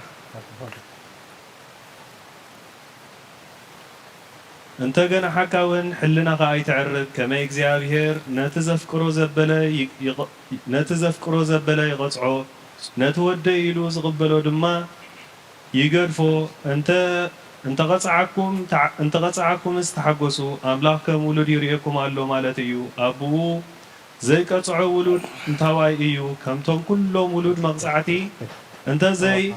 እንተ ገንሓካ እውን ሕልናኻ ኣይተዕርብ። ከመይ እግዚኣብሄር ነቲ ዘፍቅሮ ዘበለ ይ-፣ ይቐ-፣ ነቲ ዘፍቅሮ ዘበለ ይቐጽዖ፣ ነቲ ወደይ ኢሉ ዝቕበሎ ድማ ይገድፎ። እንተ፣ እንተ ቐጽዓኩም፣ ተዓ-፣ እንተ ቐጽዓኩምስ ተሓጎሱ፣ ኣምላኽ ከም ውሉድ ይርእየኩም ኣሎ ማለት እዩ። ኣቦኡ ዘይቀጽዖ ውሉድ እንታዋይ እዩ? ከምቶም ኩሎም ውሉድ መቕጻዕቲ እንተ ዘይ-፣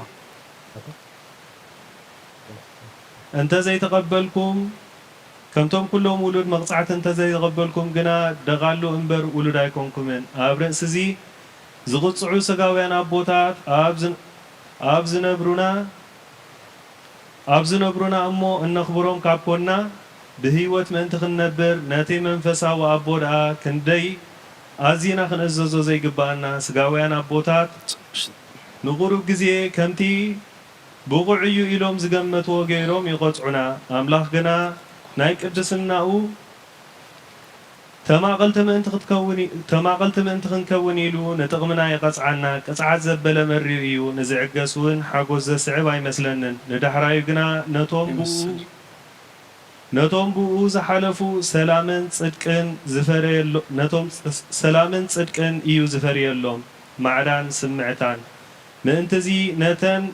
እንተ ዘይተቐበልኩም፣ ከምቶም ኩሎም ውሉድ መቕጻዕቲ እንተ ዘይተቐበልኩም ግና፣ ደቓሉ እምበር ውሉድ ኣይኮንኩምን። ኣብ ርእሲ እዚ ዝቕጽዑ ስጋውያን ኣቦታት ኣብ ዝን-፣ ኣብ ዝነብሩና፣ ኣብ ዝነብሩና እሞ እነኽብሮም ካብ ኮንና፣ ብህይወት ምእንቲ ክንነብር፣ ነቲ መንፈሳዊ ኣቦ ደኣ ክንደይ ኣዚና ክንእዘዞ ዘይግብኣና። ስጋውያን ኣቦታት ንቑሩብ ግዜ ከምቲ ብቑዕ እዩ ኢሎም ዝገመትዎ ገይሮም ይቐጽዑና። ኣምላኽ ግና ናይ ቅድስናኡ ተማቐልቲ ምእንቲ ክትከውን ኢ-፣ ተማቐልቲ ምእንቲ ክንከውን ኢሉ ንጥቕምና ይቐጽዓና። ቅጽዓት ዘበለ መሪር እዩ፣ ንዝዕገስ እውን ሓጎስ ዘስዕብ ኣይመስለንን። ንዳሕራዩ ግና ነቶም ብኡ፣ ነቶም ብኡ ዝሓለፉ ሰላምን ጽድቅን ዝፈረየሎ-፣ ነቶም ስ-፣ ሰላምን ጽድቅን እዩ ዝፈርየሎም፣ ማዕዳን ስምዕታን። ምእንትዚ ነተን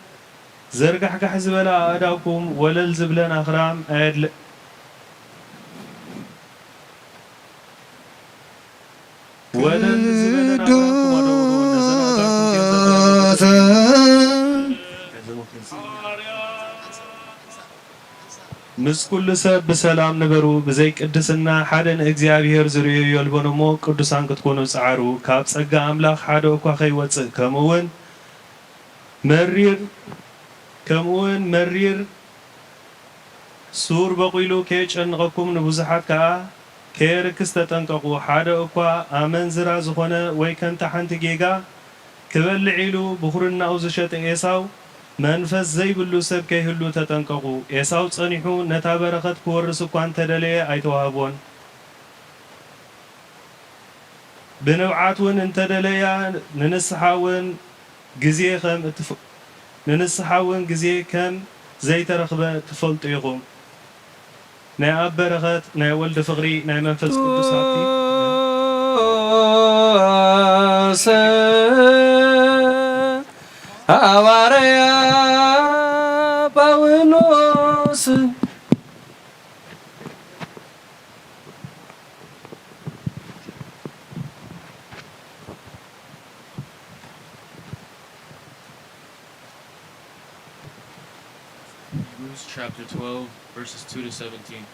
ዘርጋሕጋሕ ዝበላ ኣእዳውኩም ወለል ዝብለን ኣኽራም ኣየድለ-፣ ወለል ዝበለን ኣኽራም ክመደውሮ ነዘን ኣእዳውኩም ገንዘብ። ምስ ኩሉ ሰብ ብሰላም ንበሩ፣ ብዘይ ቅድስና ሓደ ንእግዚኣብሔር ዝርእዮ የልቦን እሞ ቅዱሳን ክትኮኑ ጸዓሩ። ካብ ጸጋ ኣምላኽ ሓደ እኳ ከይወጽእ፣ ከምኡ እውን መሪር፣ ከምኡ እውን መሪር ሱር በቒሉ ከየጨንቐኩም ንብዙሓት ከኣ ከየርክስ ተጠንቀቑ። ሓደ እኳ ኣመንዝራ ዝኾነ ወይ ከምታ ሓንቲ ጌጋ ክበልዕ ኢሉ ብኹርናኡ ዝሸጠ ኤሳው መንፈስ ዘይብሉ ሰብ ከይህሉ ተጠንቀቑ። ኤሳው ጸኒሑ ነታ በረኸት ክወርስ እኳ እንተደለየ ኣይተዋህቦን። ብንብዓት እውን እንተደለያ ንንስሓ እውን ግዜ ከም እትፍ-፣ ንንስሓ እውን ግዜ ከም ዘይተረኽበ ትፈልጡ ኢኹም። ናይ ኣብ በረኸት፣ ናይ ወልድ ፍቕሪ፣ ናይ መንፈስ ቅዱስ ሃብቲ። ሃዋርያ ጳውሎስ። Hebrews chapter twelve, verses two to seventeen.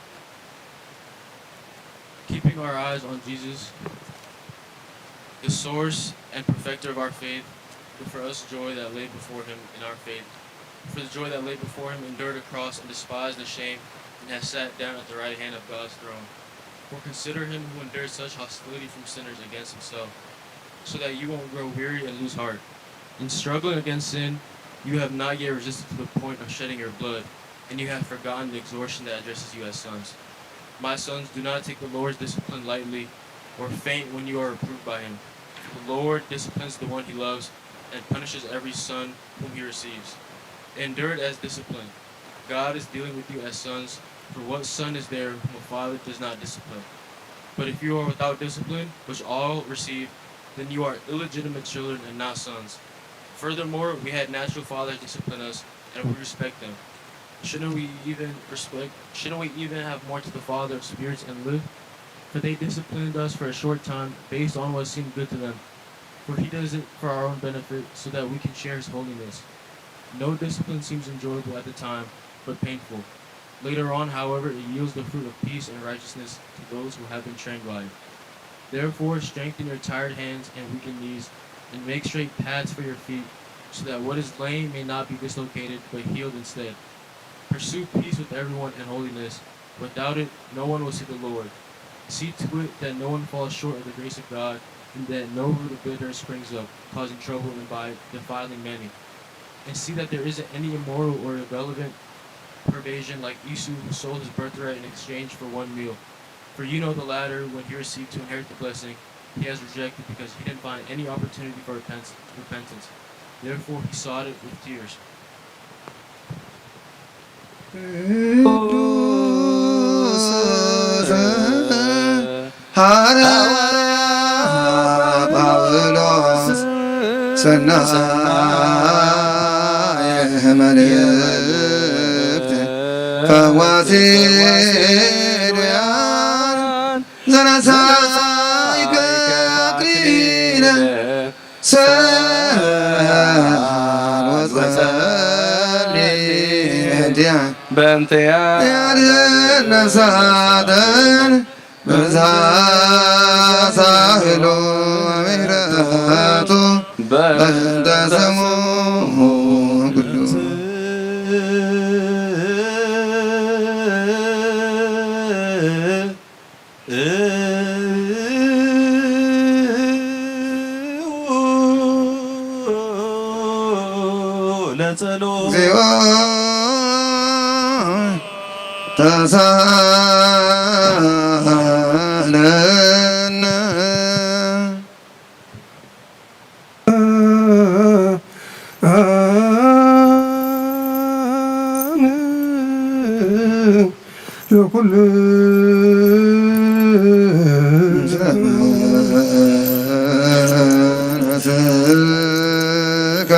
Keeping our eyes on Jesus, the source and perfecter of our faith, But for us joy that lay before him in our faith. For the joy that lay before him endured a cross and despised the shame and has sat down at the right hand of God's throne. For consider him who endured such hostility from sinners against himself, so that you won't grow weary and lose heart. In struggling against sin, you have not yet resisted to the point of shedding your blood, and you have forgotten the exhortation that addresses you as sons. My sons, do not take the Lord's discipline lightly, or faint when you are reproved by him. For the Lord disciplines the one he loves and punishes every son whom he receives. Endure it as discipline. God is dealing with you as sons, for what son is there whom a father does not discipline? But if you are without discipline, which all receive, then you are illegitimate children and not sons. Furthermore, we had natural fathers discipline us, and we respect them. Shouldn't we even respect, shouldn't we even have more to the Father of spirits and live? For they disciplined us for a short time based on what seemed good to them. For he does it for our own benefit, so that we can share his holiness. No discipline seems enjoyable at the time, but painful. Later on, however, it yields the fruit of peace and righteousness to those who have been trained by it. Therefore, strengthen your tired hands and weakened knees, and make straight paths for your feet, so that what is lame may not be dislocated, but healed instead. Pursue peace with everyone and holiness. Without it, no one will see the Lord. See to it that no one falls short of the grace of God, and that no root of bitterness springs up, causing trouble and by defiling many. And see that there isn't any immoral or irrelevant perversion like Esau, who sold his birthright in exchange for one meal. For you know the latter, when he received to inherit the blessing, he has rejected because he didn't find any opportunity for repentance. Repentance. Therefore, he sought it with tears. ቅዱስ ሐዋርያ ጳውሎስ ሰናየ መልእክት ፈዋሲ ዱያን ዘነሳይከ አክሊለ ሰላም ወጸሊ በእንቲያ ያድነሳተን ብዛሳህሎ ምሕረቱ በእንተ ስሙ ኩሉ ለጸሎት እግዚኦ ተሳለነ ለኩሉ ዘመናትከ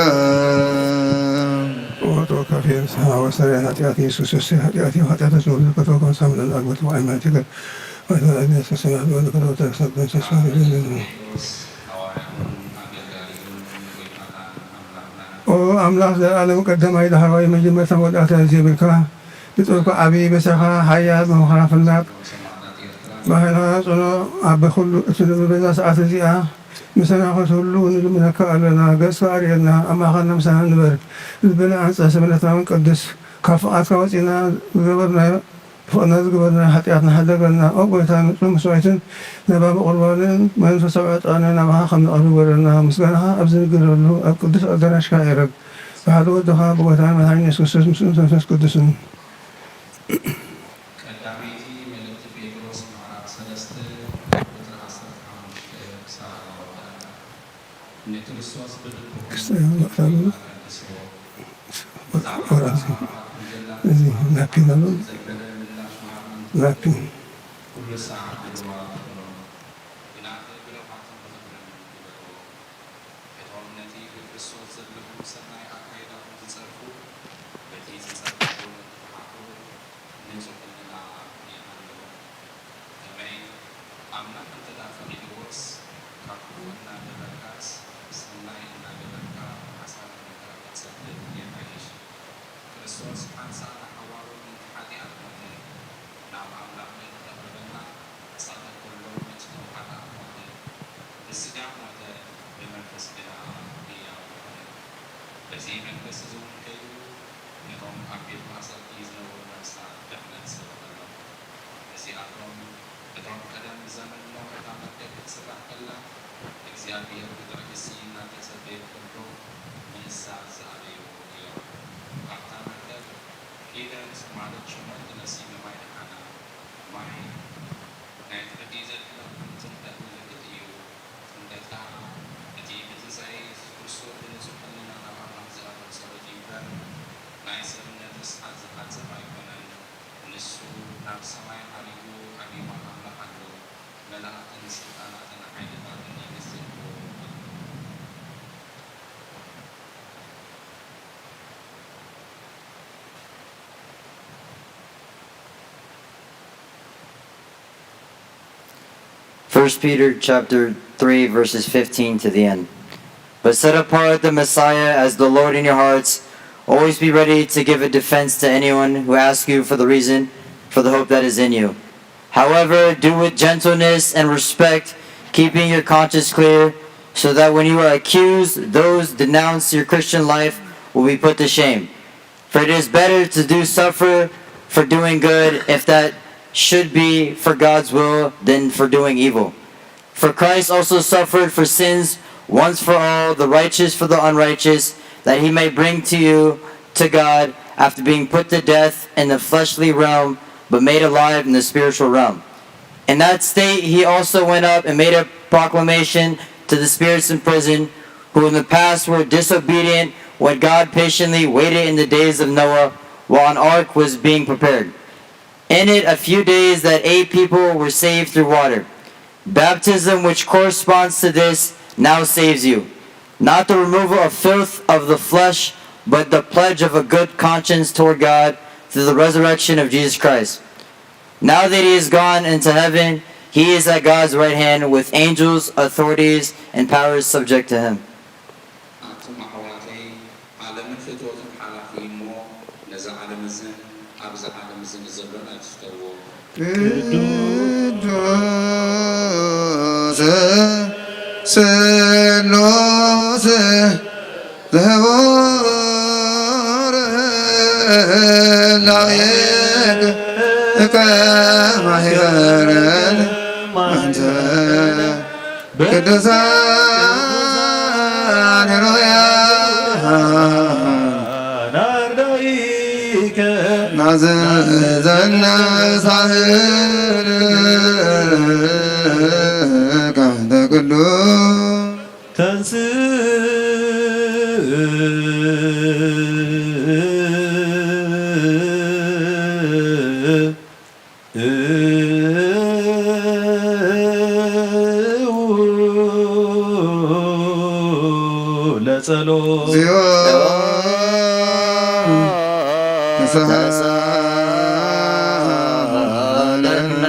ወቶ ከፌ ንስሓ ወሰናይ ሓጢኣት ኢየሱስ እሰይ ሓጢኣት እዩ ሓጢኣት ዝምልከቶ ከም ሳምለን ኣግበት ወኣይማን ትግር ወይቶ ኣግነት ከሰናት ወልከቶ ተክሰብ መንሰስ ኦ ኣምላኽ ዘለኣለም ቀዳማይ ዳሕራዋይ መጀመርታን መወዳእታን ዘይብልካ ብጥበብካ ዓቢ በስራኻ ሓያል ብመኸራ ፈላጥ ብሓይልኻ ጽኑዕ ኣብ ኩሉ እትነብር በዛ ሰዓት እዚኣ ምሳና ክትህሉ ንልምነካ ኣለና። ገጽካ ኣርእየና ኣብ ማእከልና ምሳና ንበር። ልብና ኣንጽህ ሰብነትና እውን ቅድስ ካብ ፍቓድካ ወጺእና ዝገበርናዮ ብፍቕድና ዝገበርናዮ ሓጢኣትና ሓደገልና። ኦ ጐይታ ንጹህ መስዋእትን ለባሚ ቁርባንን መንፈሳዊ ዕጣንን ናባኻ ከም ነቕርብ ግበረልና። ምስጋናኻ ኣብ ዝንገረሉ ኣብ ቅዱስ ኣዳራሽካ ይዕረግ። ብሓደ ወድኻ ብጎይታና መድሓኒና የሱስ ክርስቶስ ምስኡን መንፈስ ቅዱስን። ቀዳመይቲ መልእኽቲ ጴጥሮስ ምዕራፍ ሰለስተ ቁጽሪ ዓሰርተ ሓሙሽተ ክሳብ ኣርባዕተ። ንክርስቶስ ብልብኹም ክስተ መቕታሉ ኣገድስዎ። ብዛዕባ ወራዚ ኣባቱ ጀላቲ እዚ ሰማዕታትን ናፒን ኣሎ። ዘበለ ምላሽ ምሃብ ምእንቲ ናፒን ኩሉ ሰዓት ድልዋት ኩኑ። ግና ብልቕዓትን ብኽብርን ግበርዎ። እቶም ነቲ ብክርስቶስ ዘለኩም ሰናይ ኣካይዳኹም ዝጸርፉ፣ በቲ ዝጸርፍዎ ንትሓቱ ንጹህ ሕልና ይሃልዎም። ከመይ ኣምላኽ እንተ ደኣ ፈቒድዎስ፣ ካብ ክፉእ እናገበርካስ ሰናይ እናገበርካ ሓሳር መከራ ክትሰድድ የሓይሽ። ክርስቶስ ሓንሳእ ንሓዋሩ ምእንቲ ሓጢኣት ሞተ፣ ናብ ኣምላኽ ምእንቲ ከቕርበና፣ ተሳተፈሎም ምእንቲ እቶም ሓጥኣት ሞተ። ብስጋ ሞተ፣ ብመንፈስ ግና ህያው ኾነ። እዚ መንፈስ እዚ እውን ከይዱ ነቶም ኣብ ቤት ማእሰርቲ ዝነበሩ ነፍሳት ድሕነት ሰበኸሎም። እዚኣቶም እቶም ቀደም ብዘመን ኖህ እታ መርከብ ክትስራሕ ከላ እግዚኣብሔር ብጥዑይ ስኢና ተጸበየ ከሎ ንሳ ዝኣበይዎ እዮም። ኣብታ መርከብ ኪደን ማለት ሸሞንተ ነፍሲ ብማይ ደሓና። ማይ ናይ ትሕቲ ዘድሕነኩም ጥምቀት ምልክት እዩ። ጥምቀት ከኣ እቲ ብትንሳኤ የሱስ ክርስቶስ ብንጹህ ሕልና ናብ ኣምላኽ ዝቐርብ ጸሎት እዩ እምበር ናይ ሰብ ነፍስ ዝሓጽብ ኣይኮነን። ንሱ ናብ ሰማይ ዓሪጉ ኣብ የማን ኣምላኽ ኣሎ። መላእኽትን ስልጣናትን ሓይልታትን ይግዝእዎ ኣሎ። First Peter chapter three, verses fifteen to the end. But set apart the Messiah as the Lord in your hearts. Always be ready to give a defense to anyone who asks you for the reason for the hope that is in you. However, do with gentleness and respect, keeping your conscience clear, so that when you are accused, those denounce your Christian life will be put to shame. For it is better to do suffer for doing good, if that should be for God's will, than for doing evil. For Christ also suffered for sins once for all, the righteous for the unrighteous, that he may bring to you to God after being put to death in the fleshly realm, but made alive in the spiritual realm. In that state, he also went up and made a proclamation to the spirits in prison, who in the past were disobedient when God patiently waited in the days of Noah while an ark was being prepared. In it, a few days that eight people were saved through water. Baptism, which corresponds to this, now saves you. Not the removal of filth of the flesh, but the pledge of a good conscience toward God through the resurrection of Jesus Christ. Now that he is gone into heaven, he is at God's right hand with angels, authorities, and powers subject to him. ኣቱም ኣሕዋተይ፣ ዓለምን ፍትወቱን ሓላፊ እዩ እሞ፣ ነዚ ዓለም እዝን ኣብዚ ዓለም እዝን ዘሎን ኣይትፍተውዎ። ቅዱስ ስሉስ ዘቦር ላይክ ከማህበረን አንተ ቅዱሳን ሮያ ናርዳኢከ ናዘዘና ሳህል ካህተ ቅዱስ ተንስእ ለጸሎት። እግዚኦ ተሳሃለነ።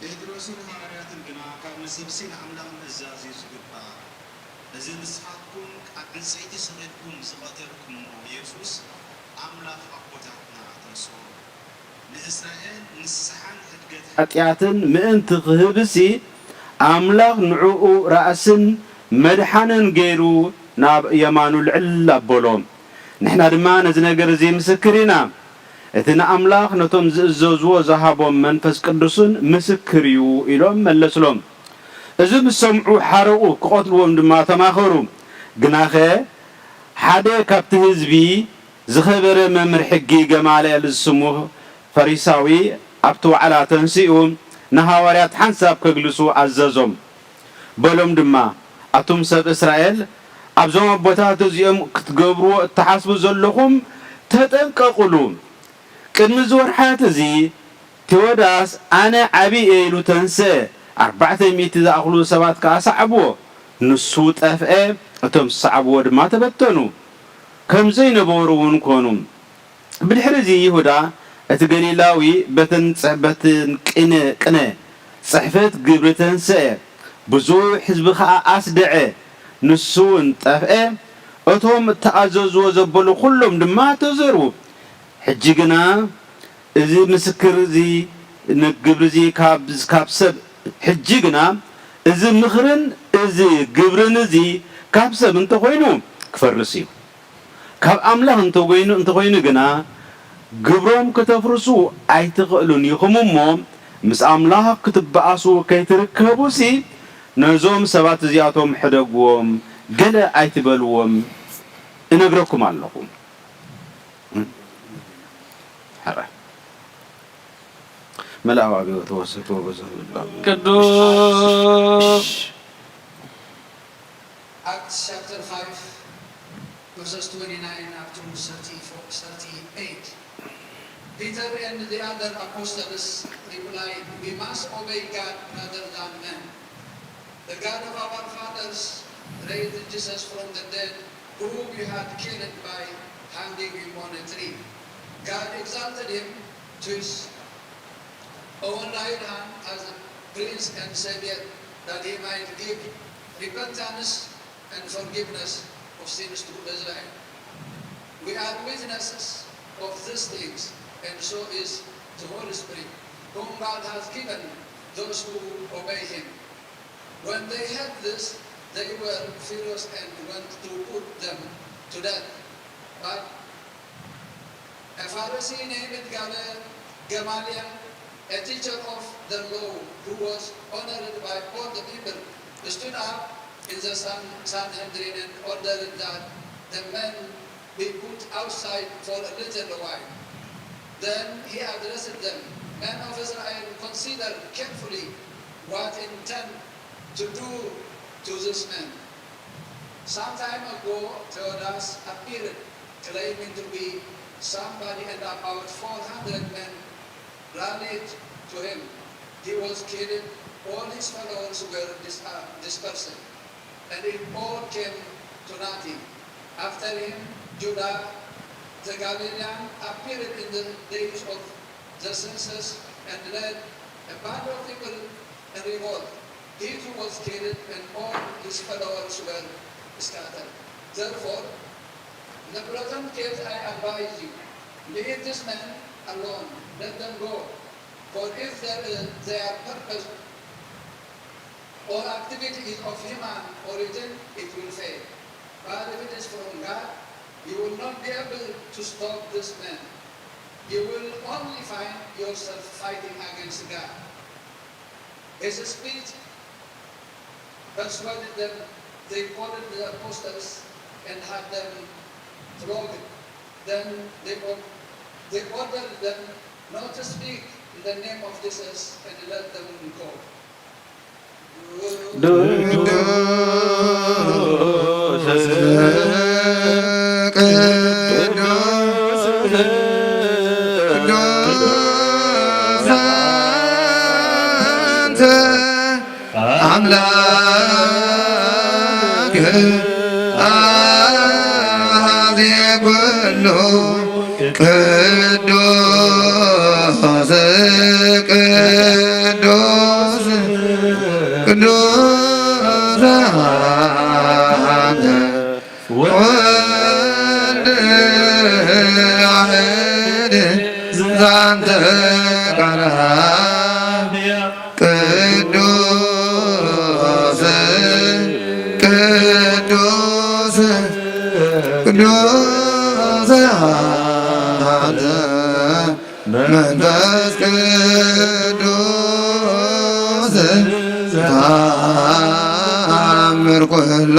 ጴጥሮስን ሃዋርያትን ግና ካብ ንሰብሲ ንኣምላኽ ምእዛዝ እዩ ዝግባእ። እዚ ንስኻትኩም ኣብ ዕንጸይቲ ሰቒልኩም ዝቐተልኩምዎ የሱስ ኣምላኽ ኣቦታትና ተንስኦ። ንእስራኤል ንስሓን ሕድገት ሓጢኣትን ምእንቲ ክህብሲ ኣምላኽ ንዕኡ ራእስን መድሓንን ገይሩ ናብ የማኑ ልዕል ኣበሎ። ንሕና ድማ ነዚ ነገር እዚ ምስክር ኢና። እቲ ንኣምላኽ ነቶም ዝእዘዝዎ ዝሃቦም መንፈስ ቅዱስን ምስክር እዩ ኢሎም መለስሎም። እዚ ምስ ሰምዑ ሓረቑ፣ ክቐትልዎም ድማ ተማኸሩ። ግናኸ ሓደ ካብቲ ህዝቢ ዝኸበረ መምህር ሕጊ ገማልኤል ዝስሙ ፈሪሳዊ ኣብቲ ዋዕላ ተንሲኡ፣ ንሃዋርያት ሓንሳብ ከግልሱ ኣዘዞም። በሎም ድማ፣ ኣቱም ሰብ እስራኤል፣ ኣብዞም ኣቦታት እዚኦም ክትገብርዎ እትሓስቡ ዘለኹም ተጠንቀቑሉ። ቅድሚ እዚ ወርሓት እዚ ቴዎዳስ ኣነ ዓቢ እየ ኢሉ ተንስአ፣ ኣርባዕተ ሚእቲ ዝኣኽሉ ሰባት ከኣ ሰዓብዎ። ንሱ ጠፍአ፣ እቶም ዝሰዓብዎ ድማ ተበተኑ፣ ከም ዘይነበሩ እውን ኮኑ። ብድሕሪ እዚ ይሁዳ እቲ ገሊላዊ በተን ጽ-፣ በተን ቅነ፣ ቅነ ጽሕፈት ግብሪ ተንስአ፣ ብዙሕ ህዝቢ ኸኣ ኣስደዐ፣ ንሱ እውን ጠፍአ። እቶም እተኣዘዝዎ ዘበሉ ኵሎም ድማ ተዘርቡ። ሕጂ ግና እዚ ምስክር እዚ ንግብሪ እዚ ካብ፣ ካብ ሰብ፣ ሕጂ ግና እዚ ምኽርን እዚ ግብርን እዚ ካብ ሰብ እንተኾይኑ ክፈርስ እዩ። ካብ ኣምላኽ እንተጎይኑ-፣ እንተኾይኑ ግና ግብሮም ከተፍርሱ ኣይትኽእሉን ኢኹም እሞ፣ ምስ ኣምላኽ ክትበኣሱ ከይትርከቡሲ፣ ነዞም ሰባት እዚኣቶም ሕደግዎም፣ ገለ ኣይትበልዎም፣ እነግረኩም ኣለኹ። ሕራይ። መልኣዊ ኣበይ ተወሰድክዎ? ገዛ ቅዱስ። Acts chapter five, verses twenty-nine up to thirty-four, thirty-eight. Peter and the other apostles replied, "We must obey God rather than men. The God of our fathers raised Jesus from the dead, whom you had killed by hanging him on a tree. God exalted him to his own right hand as a prince and savior, that he might give repentance and forgiveness of sins to Israel. We are witnesses of these things, and so is the Holy Spirit, whom God has given those who obey him." When they heard this, they were furious and went to put them to death. But a Pharisee named Gama-, Gamaliel, a teacher of the law, who was honored by all the people, stood up in the San-, Sanhedrin and ordered that the men be put outside for a little while. Then he addressed them, "Men of Israel, consider carefully what intend to do to this man. Some time ago, Theudas appeared, claiming to be somebody, and about four hundred men rallied to him. He was killed, all his followers were dis-, uh, dispersed, and it all came to nothing. After him, Judah the Galilean appeared in the days of the census and led a band of people in revolt. He too was killed, and all his followers were scattered. Therefore, in the present case, I advise you, leave this man alone, let them go. For if their, their purpose or activity is of human origin, it will fail. But if it is from God, you will not be able to stop this man. You will only find yourself fighting against God." His speech persuaded them. They called the apostles and had them flogged. Then they or-, they ordered them not to speak in the name of Jesus and let them go. ቅዱስ ቅዱስ ቅዱስ አንተ አምላክ አዜ ኩሉ ቅዱስ ቅዱስ ቅዱስ አንተ ወልድ ዋሕድ ዛንተ ቃል ቅዱስ ቅዱስ ቅዱስ አንተ መንፈስ ቅዱስ ተአምር ኩሎ።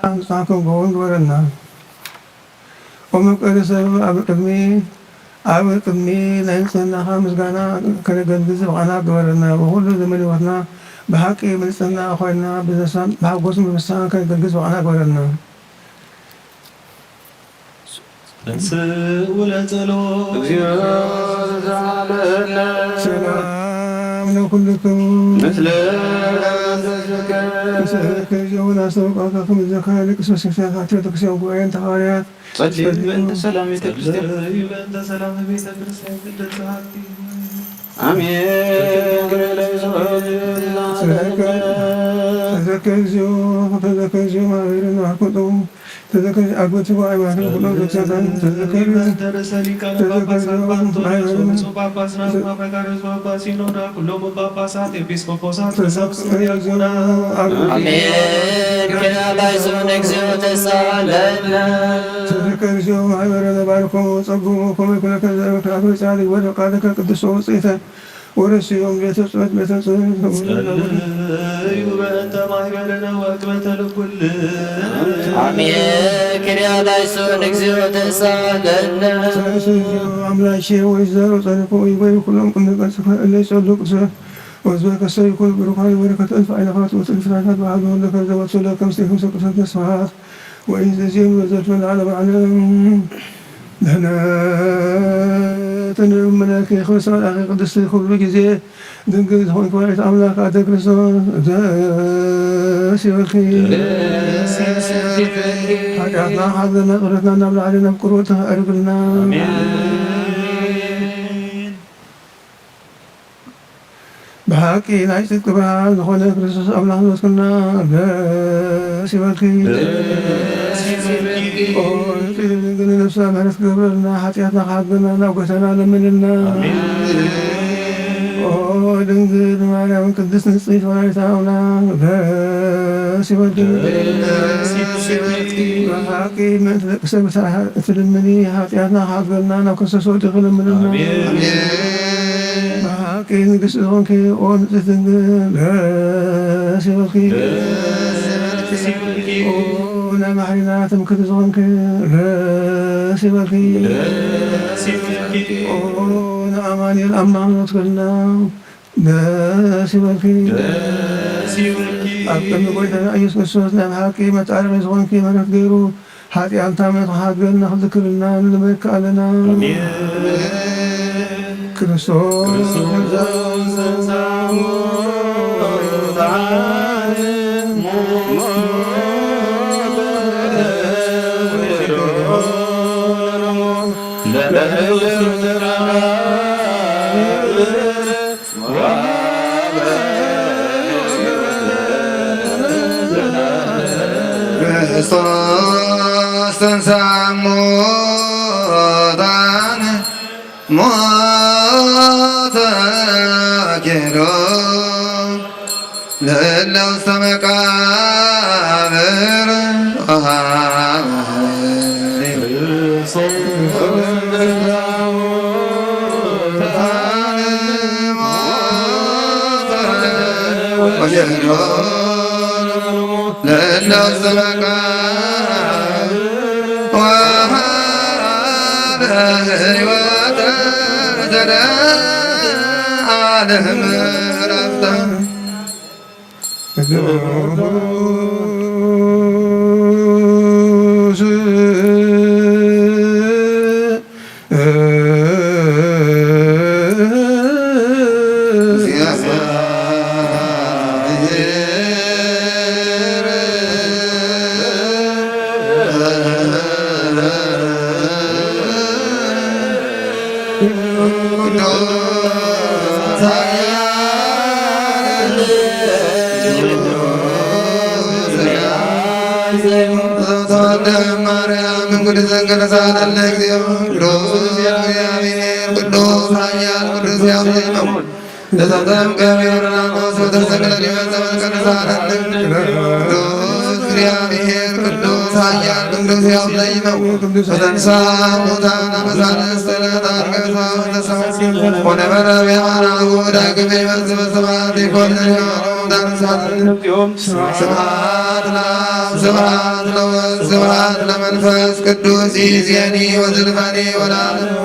ንስኻ ክንከውን ግበረና። ኦ መፍቀሪ ሰብ፣ ኣብ ቅድሚ ኣብ ቅድሚ ናይ ንጽህናኻ ምስጋና ከነገልግል ዝበቓና ግበረና። ብኹሉ ዘመን ህይወትና ብሓቂ ብንጽህና ኮይንና ብደስታን ብሓጎስን ብፍስሓን ከነገልግል ዝበቓና ግበረና። ተንሥኡ ለጸሎት። እግዚኦ ዘተሳሃለነ። ሰላም ለኩልክሙ። ምስለ መንፈስከ። ምስለ ከዚኦን አስተውቃከ ከመ ዘካሪ ቅዱስ ዮሴፍ ቤተ ክርስቲያን ጉባኤን ሐዋርያት። ጸልዩ ምእንተ ሰላም ቤተ ክርስቲያን። ጸልዩ ምእንተ ሰላም ቤተ ክርስቲያን ቅድስት ሀቲ። አሜን። ክብር ለእግዚኦ። ተዘከር እግዚኦ፣ ተዘከር እግዚኦ፣ ማህበርን ማህኩቶም ተዘከር አጎት ጉባኤ ማህበር ኩሎም ዘክሰታን ተዘከር ተዘከር ጳጳስ አባ አንጦንዮስ ማህበርን ብፁዕ ጳጳስና አቡነ መቃርዮስ ጳጳስ ሲኖዳ ኩሎም ጳጳሳት ኤጲስቆጶሳት ተዘከር እግዚኦ። አሜን። ክብር ለእግዚኦ ተሳለነ። ተዘከር እግዚኦ ማህበረ ለባርኮ ጸጉ ኮመ ኩለከ ዘእምር ከአቶ ጻድቅ ወደ ቃልከ ቅዱስ ውጽኢተ ወረስዮም ቤተ ጽሕፈት ቤተ ጽሕፈት ጸልዩ በእንተ ማህበርነ ወእቅበተ ልኩል። አሜን። ክርያ ላይሶን እግዚኦ ተሳለነ። ተንሥኡ አምላኬ ወይዘሮ ጸድቁ ይበይ ኩሎም ቅዱሳን እለ ጸሉ ቅዱሳን ወዝበ ከሰ ይኩን ብሩካን ወበረከት እልፍ አእላፋት ወእልፍ ፍጥረታት በአሐዱ ወልደ ከርዘ ወትሰለ ከምስቴ ከምሰ ቅዱሳት ተስፋት ወይን ዘዜም ወዘልፈ ለዓለመ ዓለም። ንሕና ተንእምነኪ ክብር ስም ኣምላኪ ቅድስቲ ኩሉ ግዜ ድንግል ዝኾንኪ ወላዲት ኣምላክ ኣደ ክርስቶስ ደስ ይበልኪ። ደስ ይበልኪ። ሓጢኣትና ሓዘና ጸሎትና ናብ ላዕሊ ናብ ቁርበት ተዕርግልና። ኣሜን። ብሓቂ ናይ ጽድቂ ብርሃን ዝኾነ ክርስቶስ ኣምላኽ ዝወስክልና ደስ ይበልኪ። ደስ ይበልኪ። ኦ፣ ንጽድቂ ድንግል ነፍሳ ምሕረት ክገብረልና፣ ሓጢኣትና ክሓድገና ናብ ጎይታና ለምንልና። ኣሜን። ኦ፣ ድንግል ማርያም ቅድስት ንጽሕት ወላዲተ ኣምላኽ ደስ ይበልኪ። ደስ ይበልኪ። ብሓቂ ምእንቲ ደቂ ሰብ እትልምኒ፣ ሓጢኣትና ክሓድገልና ናብ ክርስቶስ ወዲ ክልምንልና። ኣሜን። ብሓቂ ንግስቲ ዝኾንኪ ኦ ንጽሕቲ ድንግል ደስ ይበልኪ። ደስ ይበልኪ። ኦ ናይ ማሕሪና ትምክሕቲ ዝኾንኪ ደስ ይበልኪ። ደስ ይበልኪ። ኦ ንኣማኑኤል ኣምላኽ ንወትከልና ደስ ይበልኪ። ደስ ይበልኪ። ኣብ ቅድሚ ጎይታና ኢየሱስ ክርስቶስ ናይ ብሓቂ መጻረሪ ዝኾንኪ ምሕረት ገይሩ ሓጢኣትና ምሕረት ክሓድገልና ክዝክርልና ንልመነኪ ኣለና። ኣሜን። ክርስቶስ ክርስቶስ ተንሥአ እሙታን ሞተ ወይሮ ለእለ ዘተቃብር ክርስቶስ ተንሥአ እሙታን ሞተ ኬዶ ለእለ ውስተ መቃብር ለእለ ውስተ መቃብር ወሀበ ሕይወተ ዘለዓለም ዕረፍተ። ተወልደ ማርያም እንግዲህ ዘንገለ ሳለለ እግዚኦ ቅዱስ እግዚአብሔር ቅዱስ ኃያል ቅዱስ ያዜመው ለዘላለም ገቢር ናቆስ ወተሰቅለ ዲበ ዘመን ቅዱሳን ቅዱስ እግዚአብሔር ቅዱስ ኃያል ቅዱስ ያውለይመው ወተንሳ ሙታን አመሳለስተ ለታርገሳ ወተሰው ወነበረ ቢያና ዳግም ይመጽእ በሰማያት ይኮንን። ስብሐት ለአብ ስብሐት ለወልድ ስብሐት ለመንፈስ ቅዱስ ይእዜኒ ወዘልፈኒ ወለዓለሙ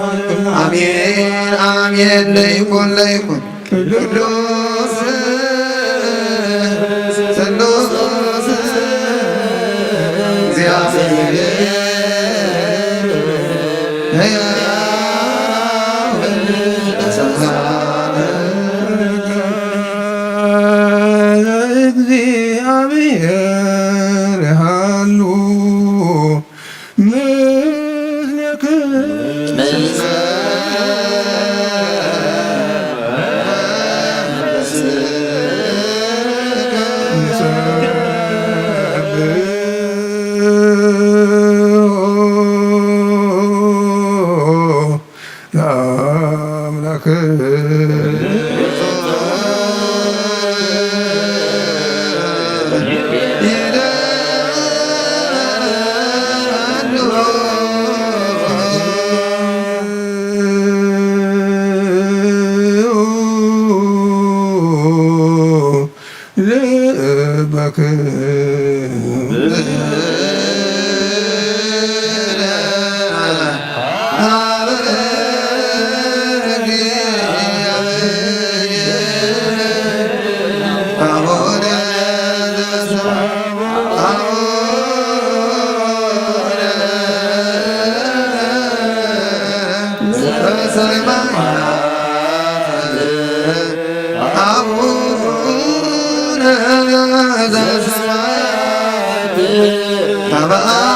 አሜን አሜን። ለይኩን ለይኩን ቅዱስ ስሉስ እግዚአብሔር ሕያው ለዘለዓለም። እግዚአብሔር ሃሉ ምስሌክም። ለአምላክ ልበክ አቡነ ዘበሰማያት ይትባረክ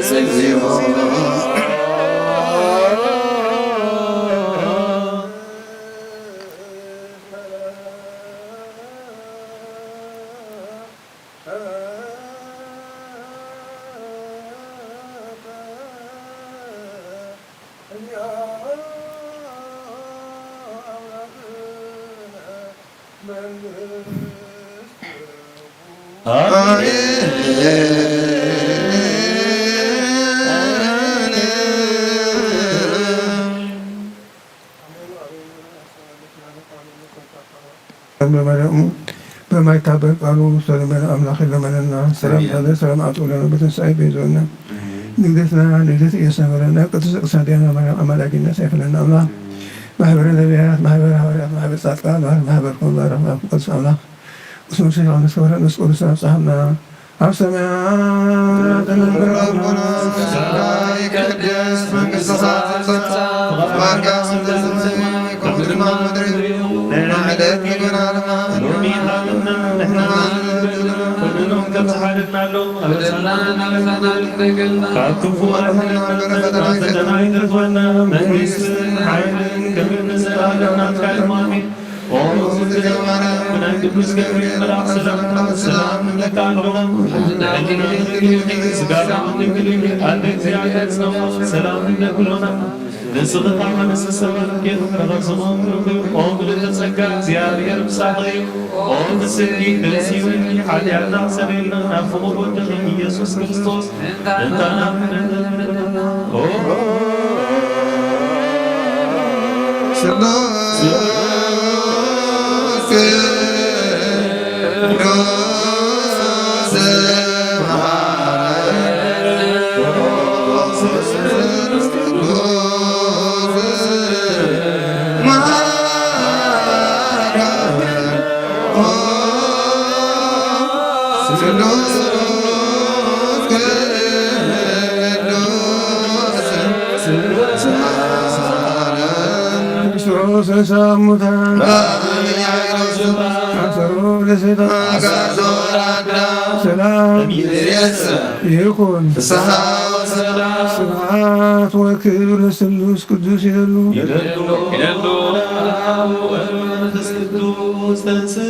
ስምከ። በማርያሙ በማይታበል ቃሉ ሰለመነ አምላክ ለመነና። ሰላም ላለ ሰላም አጥኡለነ በትንሳኤ ቤዞነ። ንግደትና ንግደት ኢየሱስ ነበረና። ቅድስት ቅድስት ዲያና ማርያም አማላጅነት ሳይፈለና አምላክ። ማህበረ ነቢያት፣ ማህበረ ሐዋርያት፣ ማህበረ ጻድቃን፣ ማህበረ ኩሉ ባረክ ቅዱስ አምላክ። እስመ ሴፍ አምስት ወረ ንስ ቅዱስ አብጽሐና። ኣብ ሰማያት ተነብር አቡነ ዘበሰማይ ይትቀደስ መንግሥትከ ትምጻእ። ፈቃድከ በከመ በሰማይ ከማሁ በምድር። ሀበነ ለነ ሎሚ ሀበነ ንሕና ንበድል ኩሉ ከም ዝሓለና ኣሎ። ኣበሳና እናበሳና ልትፈይቀልና። ካብ ክፉ ኣድሕነና። ፈተና ይትረፈና። መንግስትን ሓይልን ክብርን ንዘለኣለም ናትካ እዩ። ኣሜን። ኦ እግዝእትየ ማርያም፣ ብናይ ቅዱስ ገብርኤል መልኣክ ሰላምታ ሰላም ንብለካ ኣለኹ። ልዕልና ድንግል ኢኺ፣ ስጋኺ እውን ድንግል እዩ። ኣደ እግዚኣብሔር ጽባኦት ሰላም ንብለኪ ኣሎና። ንስኺ ከዓ ንስሰበ ርኬት ተፈጽሞ ምልኩ። ኦ ምልዕተ ጸጋ፣ እግዚኣብሔር ምሳኺ እዩ። ኦ ፍስሕቲ ደስ ይበልኪ፣ ሓጢኣትና ኣስተሰርየልና፣ ናብ ፍቑር ወድኺ ኢየሱስ ክርስቶስ ተንሥአ እሙታን፣ አሰሮ ለሰይጣን፣ አጋዞ ለአዳም፣ ሰላም እምይእዜሰ ይኩን። ፍስሐ ወሰላም። ስብሐት ወክብር ለስሉስ ቅዱስ ይደሉ። ይደሉ። ይደሉ። ወመንፈስ ቅዱስ ተንሥእ።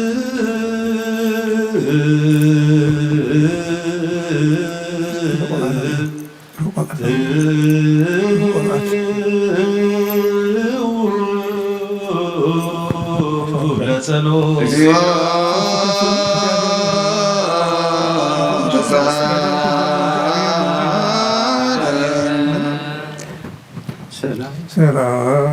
ሰላም።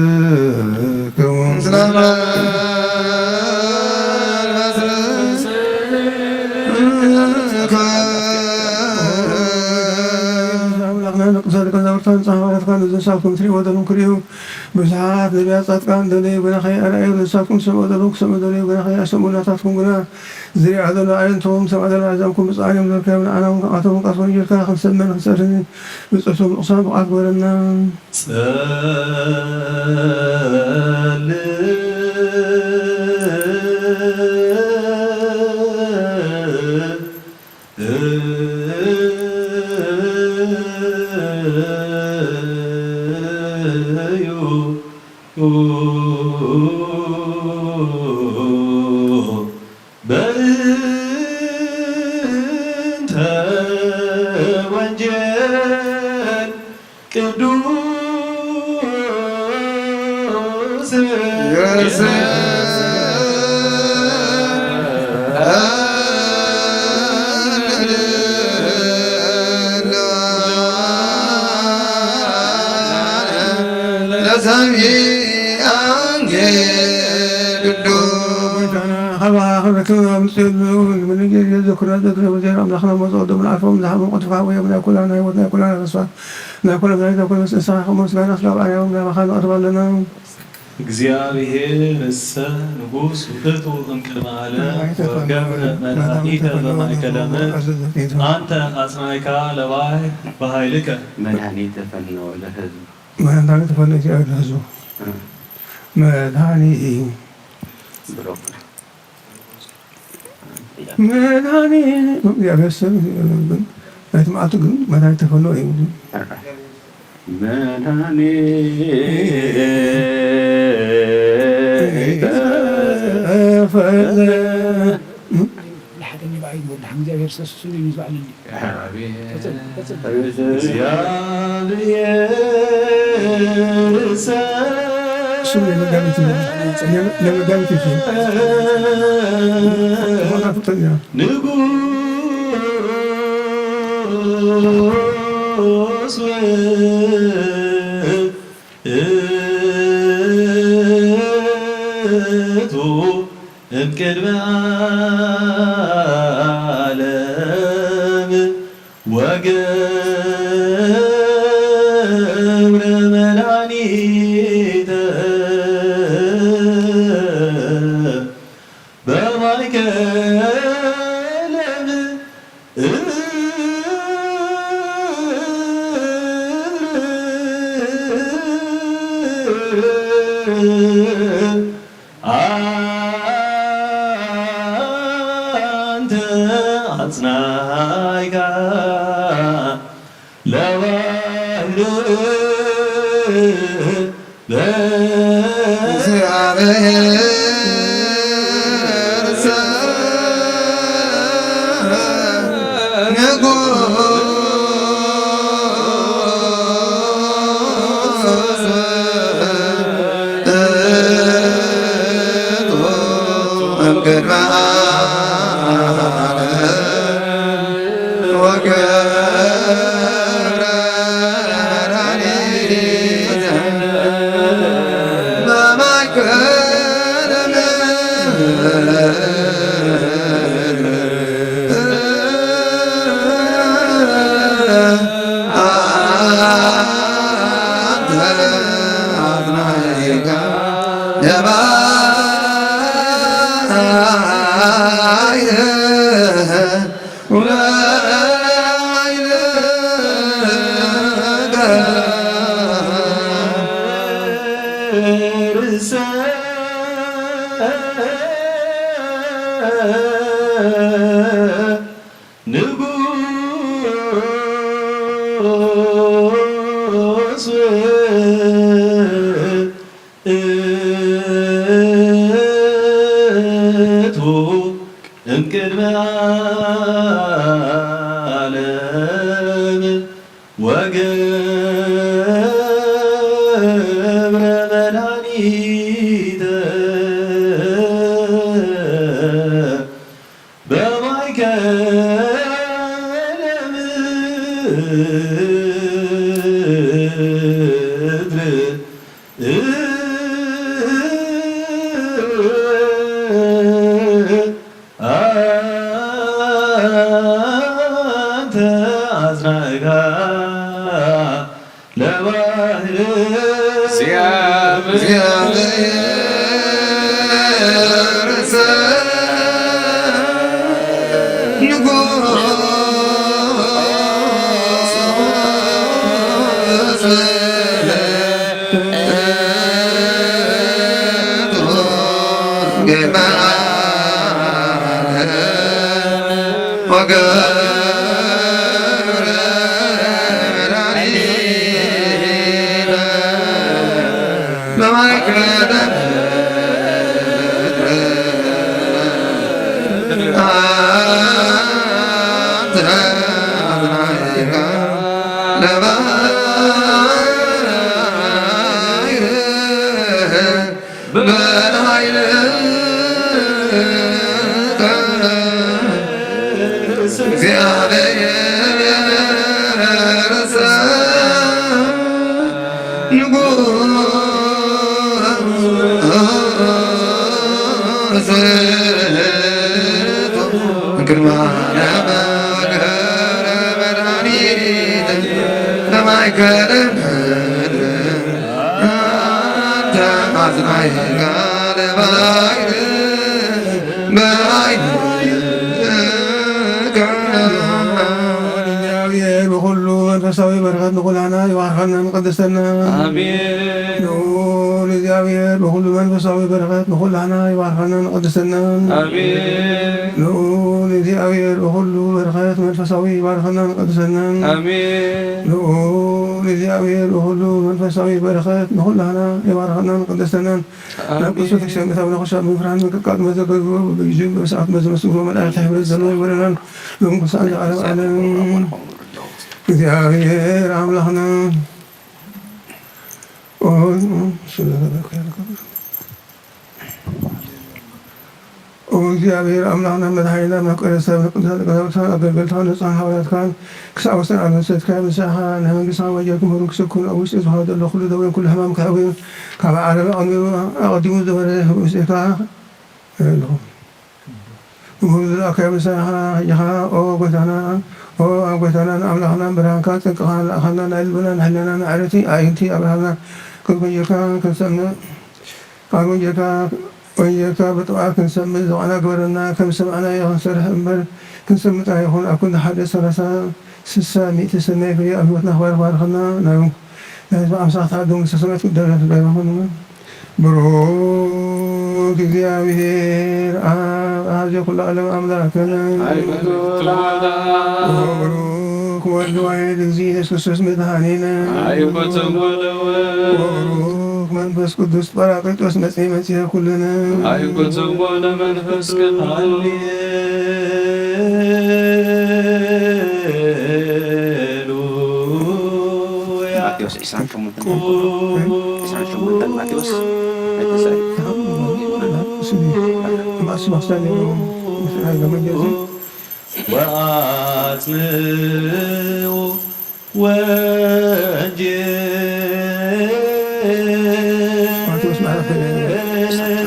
ለኩልክሙ። አምላክና ንቅዱሳት ሊቃውንት ሐዋርያትካ ሐዋርያትካ ነዞም ንስኻትኩም ትርእይዎ ዘለኹም ክርእዩ፣ ብዙሓት ነቢያት ጻድቃን ደለዩ ግናኸ ኣይረኣዩ፣ ንስኻትኩም ትሰምዑ ዘለኹም ክሰምዑ ደለዩ ግናኸ ኣይሰምዑ፣ ናታትኩም ግና ዝሪኣ ዘሎ ኣዕይንቶም፣ ዝሰምዓ ዘለዋ ኣእዛንኩም ብጻዕን እዮም ዘርከቡ። ንዓና እውን ካብኣቶም ቃል ጌርካ ክንሰምን ክንጸልን ብጾቶም ንቕሳን ብቕዓት ግበረና። ጸልእ እዩ። በእንተ ወንጌል ቅዱስ ለሰሚዐ ወንጌል ቅዱስ። ጎይታና፣ ካባኻ ክንረክብ ኣብ ንጽየሉ፣ ንመንጌል የዘክርና ዘድረበ ዜና ኣምላኽና፣ ሞት ዘቐደሙ ንዓርፎም ዝሃቦም ቅዱስ ሓወየ፣ ናይ ኩላና ህይወት፣ ናይ ኩላና ተስፋ፣ ናይ ኩላና ናይ ኩላና ንስኻ ከም ምስጋና ስለ ኣብ ኣርያም ናባኻ ንቐርብ ኣለና። እግዚኣብሔር እሰ ንጉስ ውእቱ እምቅድመ ዓለም ወገብረ መድኃኒተ በማእከለ ምድር። አንተ አጽናይካ ለባይ በኃይልከ። መድኃኒተ ፈነወ ለሕዝብ። መድኃኒተ ፈነወ ለሕዝብ። እ። መድኃኒ እዩ። ብሩክ። መድኃኒ እግዚኣብሔር ስም ግን ናይቲ መዓልቱ ግን መድኃኒተ ፈነወ እዩ። መድኃኒተ ፈነወ። ለሓደኒ ብኣይ ወድሓን እግዚኣብሔር ሰስሱን እዩ ዝበዓለኒ። እሱ የመጋቢት ነው። የመጋቢት ነው። ሞታ ፍቅረኛ። ንጉስ ውእቱ እምቅድመ ዓለም ወገብረ መድኃኒተ በማእከለ ምድር። አንተ አጽናይካ ለባህር በእግዚአብሔር ንጉሥ እምቅድመ ዓለም ወገብረ መድኃኒተ በማእከለ ምድር። አንተ አጽናይካ ለባ ንጉስ ውእቱ እምቅድመ ዓለም ወገብረ መድኃኒተ በማእከለ ምድር አንተ አጽናዕካ ለባህር እግዚአብሔር እግዚአብሔር በኩሉ መንፈሳዊ በረከት ንኩላና ይባርከና ንቀድሰና። ኣሜን። ልዑል እግዚኣብሔር በኩሉ መንፈሳዊ በረከት ንኩላና ይባርከና ንቀድሰና። ኣሜን። ልዑል እግዚኣብሔር በኩሉ በረከት መንፈሳዊ ይባርከና ንቀድሰና። ኣሜን። ልዑል እግዚኣብሔር በኩሉ መንፈሳዊ በረከት ንኩላና ይባርከና ንቀድሰና። ናብ ቅዱስ ቤተክርስቲያን ምእታው ነኹሻ ብምፍራህን ምንቅጥቃጥ መዘገግቦ ብግዜኡ ብሰዓት መዘመስግቦ መላእክት ሕብረት ዘለዎ ይበለናን ሎም ክሳን ዘዓለም ዓለም። እግዚኣብሔር ኣምላኽና ኦ፣ ኦ እግዚኣብሔር ኣምላኽና መድሓኒና መፍቀሪ ሰብ ንቅዱሳን ሊቃውንትካን ኣገልገልትካን ንጹሃን ሃዋርያትካን ክሳብ ወሰን ዓለም ሰድካ ምሳኻ ናይ መንግስትኻ ወንጌል ክምህሩን ክስብኩን ኣብ ውሽጢ ዝኾነ ዘሎ ኩሉ ደዌን ኩሉ ሕማም ክሕውዩን ካብ ዓለም ኣቐዲሙ ኣቐዲሙ ዝነበረ ውስጢካ ኣለኹ። ክቡር ዝለኣካዮ ምሳኻ ሕጂ ኸዓ ኦ ጎይታና ኦ ኣብ ጎይታናን ኣምላኽናን ብርሃንካ ጽድቅኻ ለኣኻና ናይ ልብናን ሕልናን ኣዕረቲ ኣዒንቲ ኣብርሃና ክንኮየካ ክንሰምዕ ካብ ወንጌልካ ወንጌልካ ብጥቕዓት ክንሰምዕ ዝበቕዕና ግበረና። ከም ዝሰማዕናዮ ክንሰርሕ እምበር ክንሰምዕ ጥራይ ኣይኹን ኣብ ክንዲ ሓደ ሰላሳ ስሳ ሚእቲ ሰናይ ፍሬ ኣብ ህይወትና ክባርኽ ባርኸና። ናብ ናይ ህዝቢ ኣምሳኽ ተዓደሙ መንግስተ ሰማያት ክዳረፍ ባርኸና። ብሩክ እግዚኣብሔር ኣብ ኣዜ ኩሉ ዓለም ኣምላክነ ኣይኩቱ ለዓለም። ወብሩክ ወልድ ዋሕድ እግዚእ ኢየሱስ ክርስቶስ መድኃኒነ ኣይኩቱ ወለወ። ወብሩክ መንፈስ ቅዱስ ጳራቅሊጦስ መጽሔ መጽሔ ኩልነ ኣይኩቱ ወለመንፈስ ቅዱስ ሃሌሉያ። ማቴዎስ ዒስራን ሸሞንተን ቁ- ዒስራን ሸሞንተን ማቴዎስ ናይ ትንሳኤ። ወአጽንዑ ወንጌል። ማቴዎስ ምዕራፍ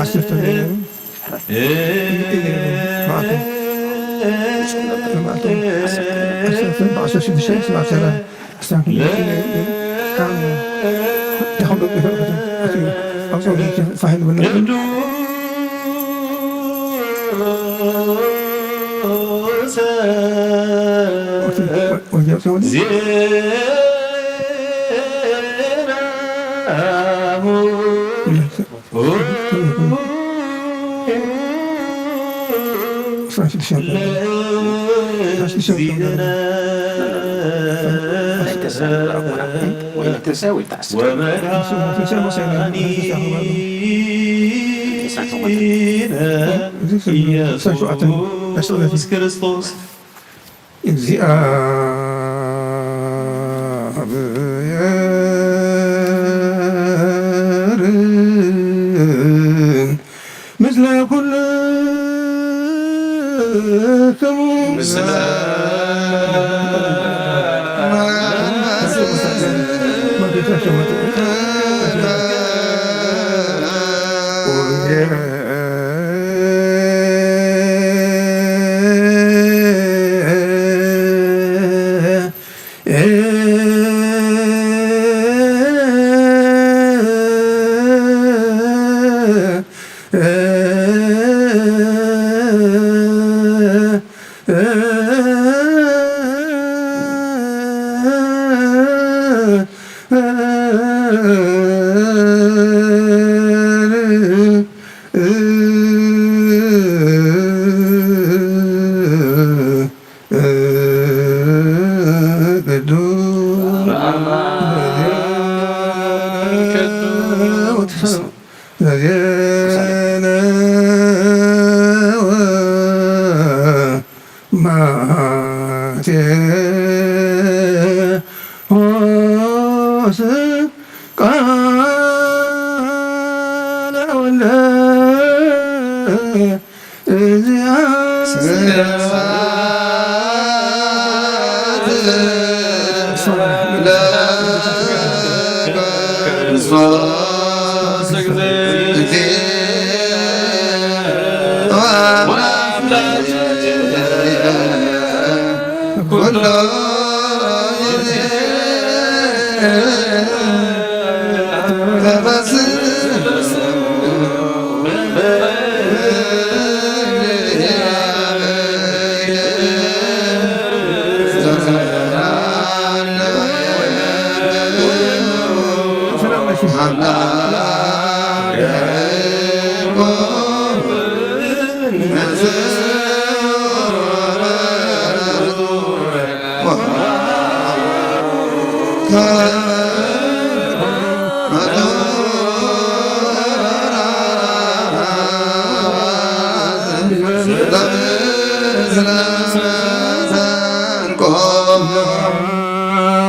ዓሰርተ። ወንጌል ሲሆን ዜናሁ ኢየሱስ ክርስቶስ። እግዚኣብሔር ምስለ ኩልክሙ። ማቴዎስ ቃለ ወልደ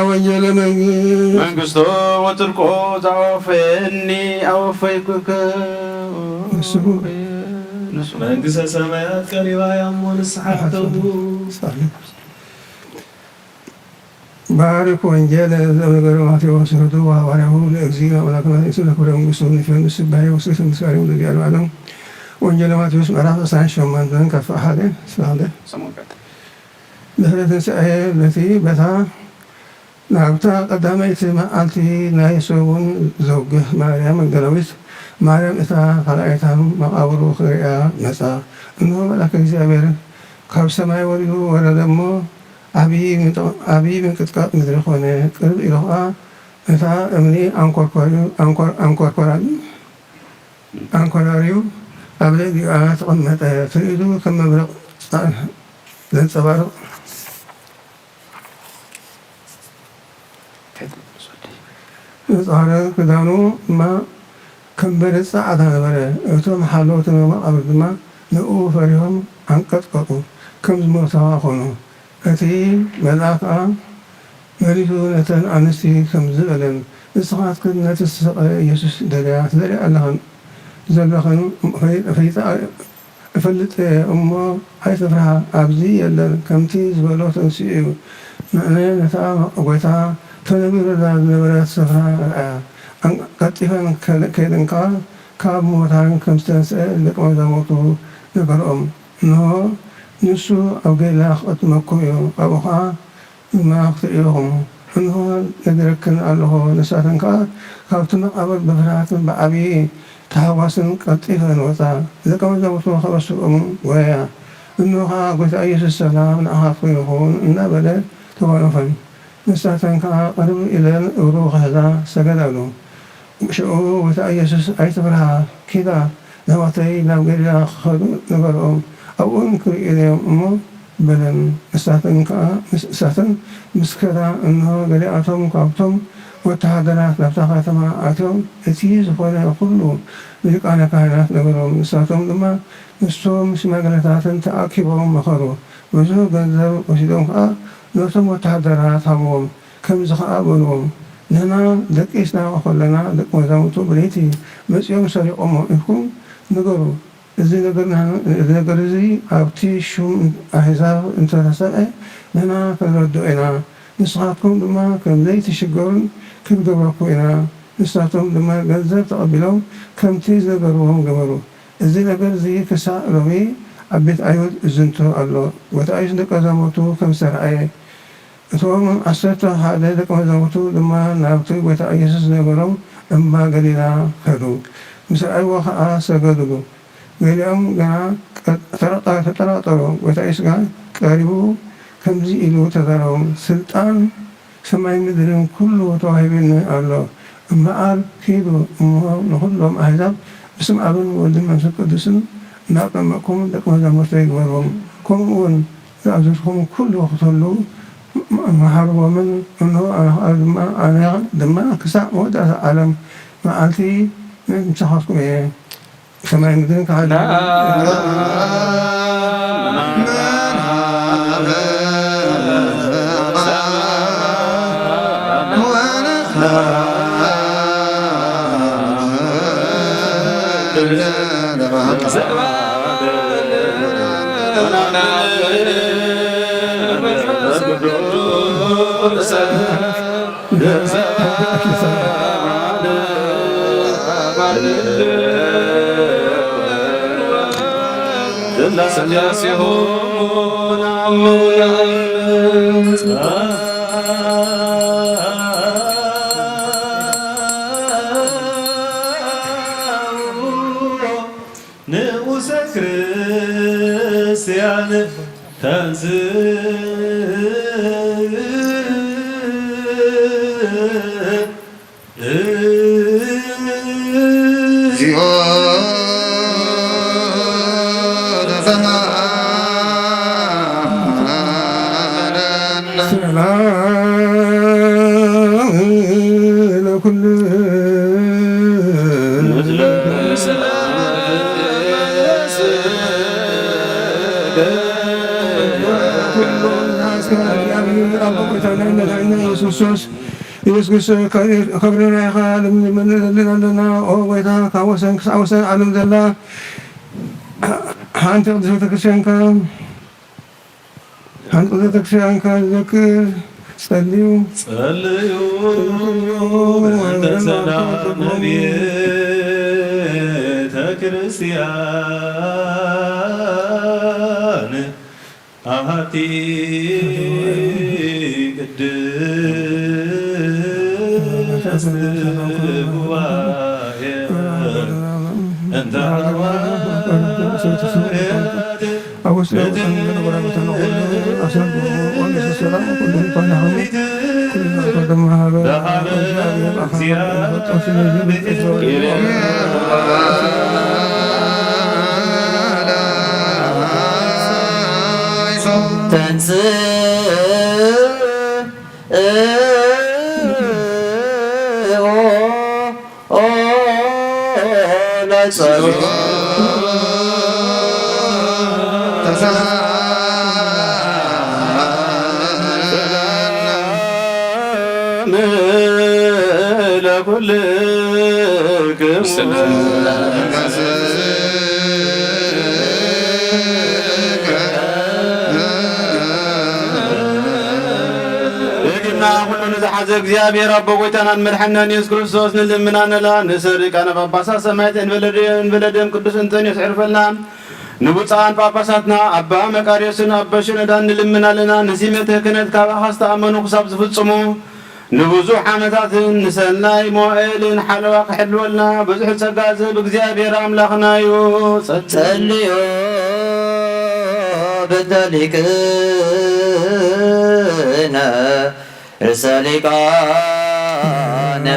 ወንጌለ መንግስት መንግስቶ ወጽድቆ ዘወፈየኒ ኣወፈይኩከ። ንሱ ንሱ መንግስተ ሰማያት ቀሪባ እያ እሞ ንስሓ ሕተቱ። ባርክ ወንጌል ዘነገረ ማቴዎስ ርቱ ሐዋርያሁ ለእግዚእነ አምላክነ ኢየሱስ ለክብረ መንግስቱ ንፈንስ ስባሄ ወስብሐት ምስጋናሁ ለዘለዓለመ ዓለም። ወንጌል ማቴዎስ ምዕራፍ ዕስራን ሸሞንተን ካብ ሓደ ስራንደ። ድሕሪ ትንሳኤ ነቲ በታ ናብታ ቀዳመይቲ መዓልቲ ናይ ሰሙን ዘውግሕ ማርያም መግደላዊት ማርያም እታ ካልኣይታ መቓብሩ ክርእያ መጻ። እንሆ መልኣከ እግዚኣብሔር ካብ ሰማይ ወሪዱ ወረደ እሞ ዓብዪ ምንቅጥቃጥ ምድሪ ኮነ። ቅርብ ኢሉ ኸዓ እታ እምኒ ኣንኮርኮራዩ ኣንኮራርዩ ኣብ ልዕሊኣ ተቐመጠ። ትርኢቱ ከም መብረቕ ዘንጸባርቕ ጻዕረ ክዳኑ ድማ ከም በረድ ጻዕዳ ነበረ። እቶም ሓለውቲ መቓብር ድማ ንእኡ ፈሪሆም ኣንቀጥቀጡ፣ ከም ዝሞተ ኸኣ ኾኑ። እቲ መልኣኽ ከኣ መሊሱ ነተን ኣንስቲ ከምዚ በለን፣ ንስኻትክን ነቲ ዝተሰቕለ ኢየሱስ ትደልያ ትደልያ ኣለኽን ዘለኽን ፈሊጠ እፈልጥ እየ እሞ ኣይትፍርሃ፣ ኣብዚ የለን፣ ከምቲ ዝበሎ ተንሲኡ እዩ። ንዕነ ነታ ጐይታ ተነጊሩላ ዝነበረት ስፍራ ንርኣያ። ቀልጢፈን ከይደን ከኣ ካብ ምዉታን ከም ዝተንስአ ንደቀ መዛሙርቱ ነገርኦም። እንሆ ንሱ ኣብ ገሊላ ክቕድመኩም እዩ፣ ኣብኡ ኸኣ ድማ ክትርእይዎ ኢኹም። እንሆ ነጊረክን ኣለኹ። ንሳተን ከኣ ካብቲ መቓብር ብፍርሃትን ብዓብዪ ታሕጓስን ቀልጢፈን ወጻ፣ ንደቀ መዛሙርቱ ከበስርኦም ጐየያ። እንሆ ኸኣ ጐይታ ኢየሱስ ሰላም ንኣኻትኩም ይኹን እናበለ ተጓነፈን። ንሳተን ከኣ ቅርብ ኢለን እግሩ ክሕዛ ሰገዳሉ። ሽዑ ጐይታ ኢየሱስ ኣይትፍርሃ፣ ኪዳ ነሕዋተይ ናብ ገሊላ ክኸዱ ንገርኦም፣ ኣብኡን ክርእዩኒ እዮም እሞ በለን። ንሳተን ከኣ ንሳተን ምስ ከዳ እንሆ ገሊኣቶም ካብቶም ወተሃደራት ናብታ ከተማ ኣትዮም እቲ ዝኾነ ኩሉ ንሊቃነ ካህናት ነገሮም። ንሳቶም ድማ ምስቶም ሽማግለታትን ተኣኪቦም መኸሩ። ብዙሕ ገንዘብ ወሲዶም ከኣ ነቶም ወተሃደራት ሃብዎም። ከምዚ ከኣ በልዎም፣ ንሕና ደቂስና ከለና ደቂ መዛሙርቱ ብለይቲ መጺኦም ሰሪቖሞ ኢልኩም ንገሩ። እዚ ነገር እዚ ኣብቲ ሹም ኣህዛብ እንተ ተሰምዐ ንሕና ክንረድኦ ኢና። ንስኻትኩም ድማ ከም ዘይትሽገሩን ክንገብረኩም ኢና። ንሳቶም ድማ ገንዘብ ተቐቢሎም ከምቲ ዝነገርዎም ገበሩ። እዚ ነገር እዚ ክሳዕ ሎሚ ኣብ ቤት ኣይሁድ ይዝንቶ ኣሎ። ጐይታ ኢየሱስ ንደቀ መዛሙርቱ ከም ዝተራእየ እቶም ዓሰርተ ሓደ ደቀ መዛሙርቱ ድማ ናብቲ ጐይታ ኢየሱስ ዝነበሮም እምባ ገሊላ ከዱ። ምስ ረኣይዎ ኸኣ ሰገዱሉ። ገሊኦም ግና ተጠራጠሩ። ጐይታ ኢየሱስ ግና ቀሪቡ ከምዚ ኢሉ ተዛረቦም፣ ስልጣን ሰማይን ምድርን ኩሉ ተዋሂቡኒ ኣሎ። እምበኣር ኪዱ እሞ ንኹሎም ኣህዛብ ብስም ኣብን ወልድን መንፈስ ቅዱስን እናጠመቕኩም ደቂ መዛሙርተይ ግበርዎም። ከምኡ እውን ዝኣዘዝኩኹም ኩሉ ክተሉ መሃርዎምን፣ እንሆ ኣነ ድማ ኣነ ድማ ክሳዕ መወዳእታ ዓለም መዓልቲ ምሳኻትኩም እየ። ሰማይ ምድርን ክሓልፍ ንኡሰ ክርስቲያን ተንስ ኢየሱስ ክርስቶስ ክብሪ ናይኻ ልምንለና ኣለና። ኦ ጐይታ፣ ካብ ወሰን ክሳዕ ወሰን ዓለም ዘላ ሓንቲ ቅድስቲ ቤተክርስትያንካ ሓንቲ ቅድስቲ ቤተክርስትያንካ ዝዘክር ጸልዩ። ጸልዩ። ብእንተ ሰላም ቤተ ክርስቲያን ኣሐቲ ቅድስት ጉባኤ እንተ ሐዋርያት ኣብ ውስጥ ለውጥን ለነገራዊትን ሁሉ ኣሰልጉ። ወንጌል ሰላም ኩሉ ይባላኹ። ኩሉ ነገር ድማ ሀበ። እግዚአብሔር አብ ተንስ ኦ ለጸሎት ለኩልክሙ። ደጊምና ኩሉ ንዝሓዘ እግዚኣብሔር ኣቦ ጐይታናን መድሓኒናን የሱስ ክርስቶስ ንልምና ነላ ንእሰር ሊቃነ ጳጳሳት ሰማዕት እንበለድዮም እንበለድዮም ቅዱስ እንጠንዮስ ዕርፈልና። ንብፁዓን ጳጳሳትና ኣባ መቃርዮስን ኣባ ሽኖዳን ንልምን ኣለና። ንሲመተ ክህነት ካባኻ ዝተኣመኑ ክሳብ ዝፍጽሙ ንብዙሕ ዓመታትን ንሰናይ መዋእልን ሓለዋ ክሕልወልና ብዙሕ ጸጋ ዝህብ እግዚኣብሔር ኣምላኽና እዩ። ጸልዮ። ጸልዮ። በእንተ ሊቅነ ርእሰ ሊቃነ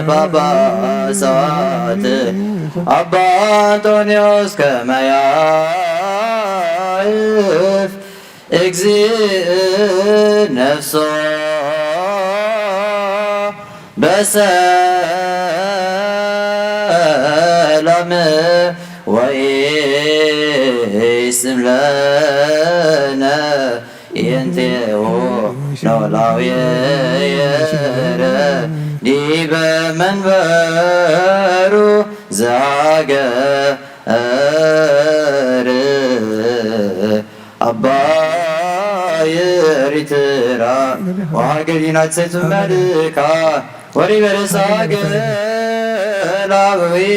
ጳጳሳት ኣባ እንጦንዮስ ከመ ያዕርፍ እግዚእ ነፍሶ በሰላም ወኢስም ለነ ኢንቴዎ ኖላዊ ዲበ መንበሩ ዘሃገር ኣባይ ኤሪትራ ወሃገሪና ትሰይት መልካ ወሪበ ርእሳ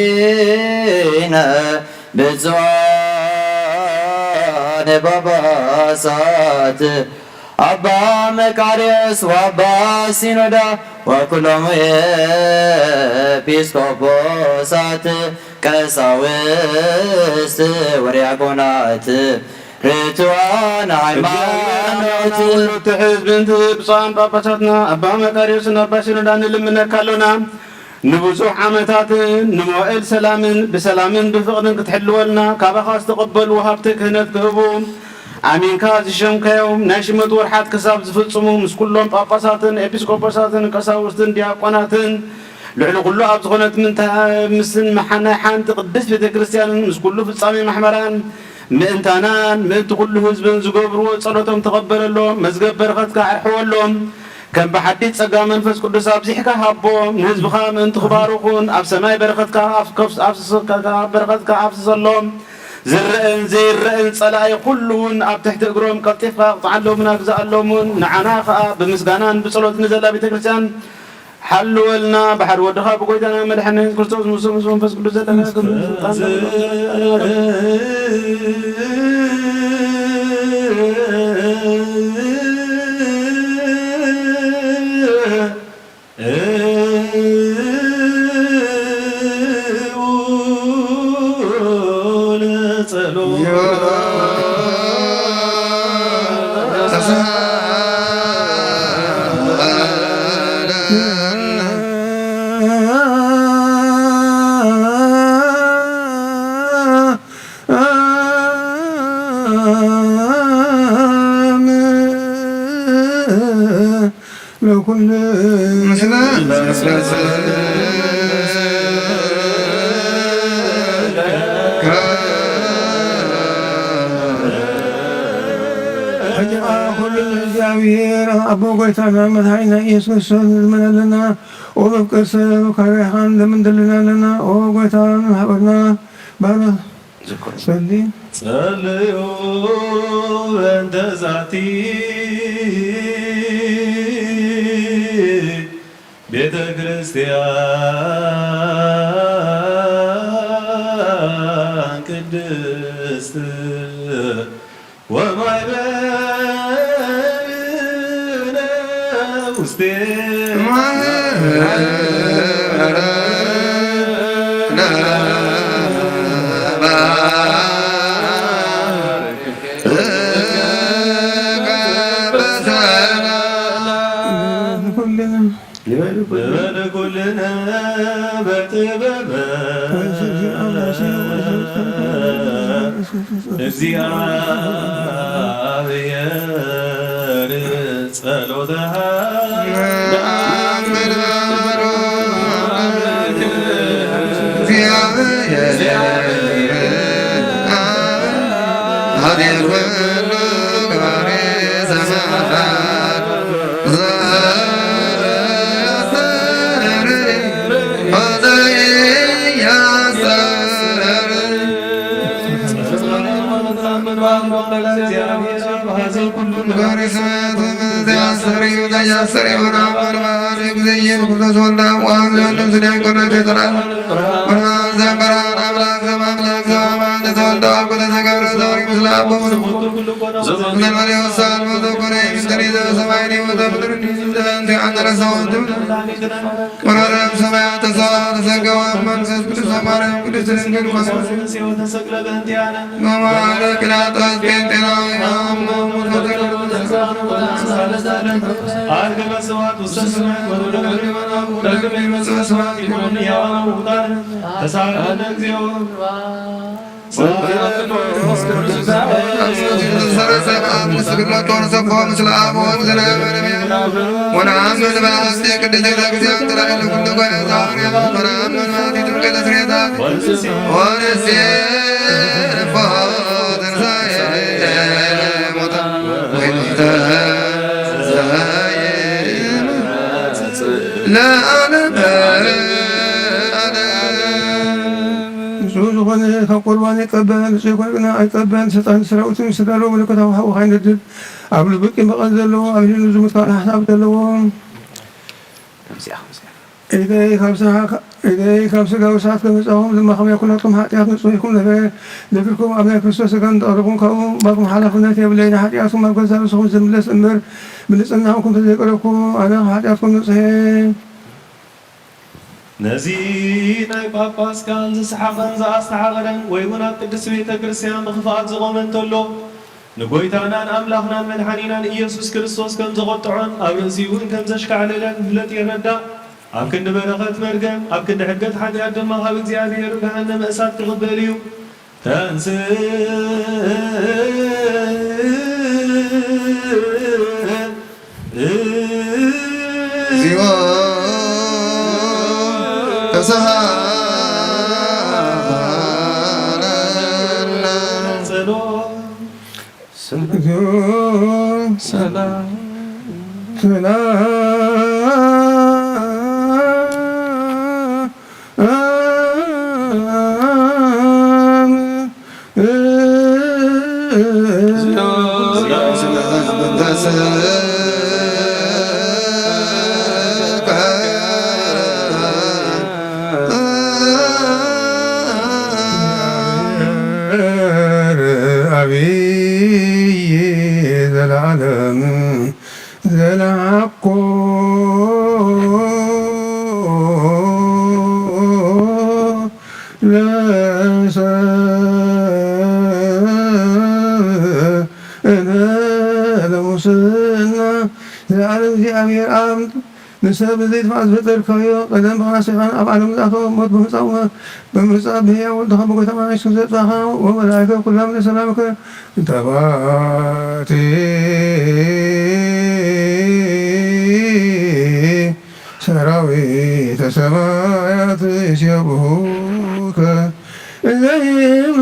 ገላዊነ ብፁዓን ጳጳሳት ኣባ መቃርዮስ ወኣባ ሲኖዳ ወኩሎም ኤጲስቆጶሳት ቀሳውስት ወዲያቆናት ርቱዓን እግዚኣብሔር ኣምላኽና ሃይማኖት። ኩሉ እቲ ሕዝቢ፣ ብፁዓን ጳጳሳትና ኣባ መቃርዮስን ኣባ ሲኖዳን ንልምነካ ኣሎና። ንብዙሕ ዓመታትን ንመዋእል ሰላምን ብሰላምን ብፍቕርን ክትሕልወልና፣ ካባኻ ዝተቐበሉ ወሃብቲ ክህነት ክህቡ፣ ኣሚንካ ዝሸምካዮም ናይ ሽመት ወርሓት ክሳብ ዝፍጽሙ፣ ምስ ኩሎም ጳጳሳትን ኤጲስቆጶሳትን ቀሳውስትን ዲያቆናትን ልዕሊ ኩሉ ኣብ ዝኾነት ምንታ-፣ ምስን መሓ-፣ ናይ ሓንቲ ቅድስት ቤተ ክርስቲያንን ምስ ኩሉ ፍጻሜ ማሕበራን ምእንታናን ምእንቲ ኩሉ ህዝብን ዝገብርዎ ጸሎቶም ተቐበለሎም፣ መዝገብ በረኸትካ ኣርሕወሎም። ከም ብሓድሽ ጸጋ መንፈስ ቅዱስ ኣብዚሕካ ሃቦም፣ ንህዝብኻ ምእንቲ ክባርኹን ኣብ ሰማይ በረኸትካ ኣፍ-፣ ከፍ-፣ ኣፍስሰካ-፣ በረኸትካ ኣፍስሰሎም። ዝረአን ዘይረአን ጸላኢ ኩሉ እውን ኣብ ትሕቲ እግሮም ቀልጢፍካ ኣቕጽዓሎምን ኣግዝኣሎምን። ንዓና ኸኣ ብምስጋናን ብጸሎትን ንዘላ ቤተ ክርስቲያን ሓልወልና። ብሓደ ወድኻ ብጎይታና መድሓኒና የሱስ ክርስቶስ ምስ ምስ መንፈስ ቅዱስ ዘለካ ክብርን ስልጣን ለኩሉ ሕጂ ኸዓ ኩሉ እግዚኣብሔር ኣቦ ጎይታና መድሓኒና ኢየሱስ ክርስቶስ ንልምን ኣለና። ኦ መፍቀር ሰብ ካባኻ ንልምን ዘለና ኣለና። ኦ ጎይታ ንማሕበርና ባርኽ። ዝክሩ። ጸሊ። ጸልዩ በእንተ ዛቲ ቤተ ክርስቲያን ቅድስት ወማይበርነ ውስቴ ንበል ኩልነ በጥበበ እግዚኣብሔር ጸሎተ ወረሰው ወድም ወረረም ሰማያት ተሰዋ ተሰገወ መንፈስ ቅዱስ ማርያም ቅድስት ድንግል ኮነ። ተሰቅለ በእንቲአነ። በማለ ጲላጦስ ጴንጤናዊ አምኖ ሙቶ ተቀርቦ ተንሳ። አርገበ ስብሐት ውስተ ሰማያት ወረደ። ዳግም ይመጽእ ስብሐት ይኩነኒ ሕያዋን ወሙታን። ተሳሃለነ እግዚኦ። ወነአምን በአሐቲ ቅድስት ቤተ ክርስቲያን ተላዕለ ኩሉ ጓያት ሐዋርያት ወነአምን በአሐቲ ጥምቀተ ስርየታት ወንሴፎ ትንሣኤ ሙታን ወይንተ ለዓለመ ዓለም። ንጹህ ዝኾነ ካብ ቁርባን ይቀበል፣ ንጹህ ይኮነ ግና ኣይቀበል። ሰይጣን ሰራዊትን ስጋሎ መለኮታዊ ሓዊ ካይነድድ ኣብ ልቡ ቂም በቐል ዘለዎ፣ ኣብ ህሊኑ ዝሙት ካልእ ሓሳብ ዘለዎ። ኢደይ ካብ ስጋ-፣ ኢደይ ካብ ስጋዊ እሳት ከመጻኹም፣ ድማ ከመይ ኩላትኩም ሓጢኣት ንጹህ ይኹን ነበረ። ልብኩም ኣብ ናይ ክርስቶስ ስጋ እንተቐረብኩም፣ ካብኡ ባኩም ሓላፍነት የብለይ። ንሓጢኣትኩም ኣብ ገዛእ ርእስኹም ዝምለስ እምበር፣ ብንጽህናኹም እንተዘይቀረብኩ፣ ኣነ ካብ ሓጢኣትኩም ንጹህ እየ። ነዚ ናይ ጳጳስ ቃል ዝሰሓቐን ዝኣስተሓቐረን ወይ እውን ኣብ ቅድስቲ ቤተ ክርስቲያን ብኽፍኣት ዝቖመ እንተሎ፣ ንጎይታናን ኣምላኽናን መድሓኒናን ኢየሱስ ክርስቶስ ከም ዘቖጥዖን ኣብ ርእሲኡ እውን ከም ዘሽካዕለለን ክፍለጥ ይረዳእ። ኣብ ክንዲ በረኸት መርገም፣ ኣብ ክንዲ ሕድገት ሓጢኣት ድማ ካብ እግዚኣብሔር ገሃነመ እሳት ክቕበል እዩ። ተንስእ እግዚኦ ተሳሃለነ። ጸሎት። ሰላም። ሰላም። አብይ ዘለዓለም ዘለዓኮ ለሰእነ ለሙስና። ዘለዓለም እግዚኣብሔር ኣብ ንሰብ ብዘይ ጥፍኣት ዝፈጠርካዮ፣ ቀደም ብቕንኣት ሰይጣን ኣብ ዓለም ዝኣተወ፣ ሞት ብምምጻኡ፣ ብምምጻእ ብህያው ወልድኻ ብጎይታ መድሓኒ የሱስ ዘጥፋእኻ፣ ወመላእከ ኩሎም ለሰላምከ እንተባቲ ሰራዊተ ሰማያት ይሴብሑከ ዘይብሉ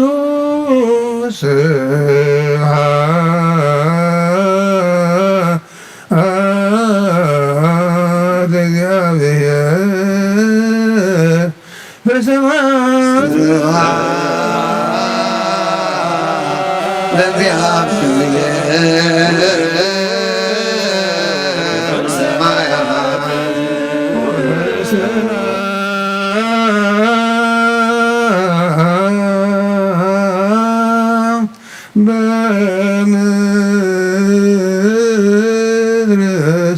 ስብሐት ለእግዚኣብሔር በሰማያት። ስብሐት ለእግዚኣብሔር በሰማያት። በምድር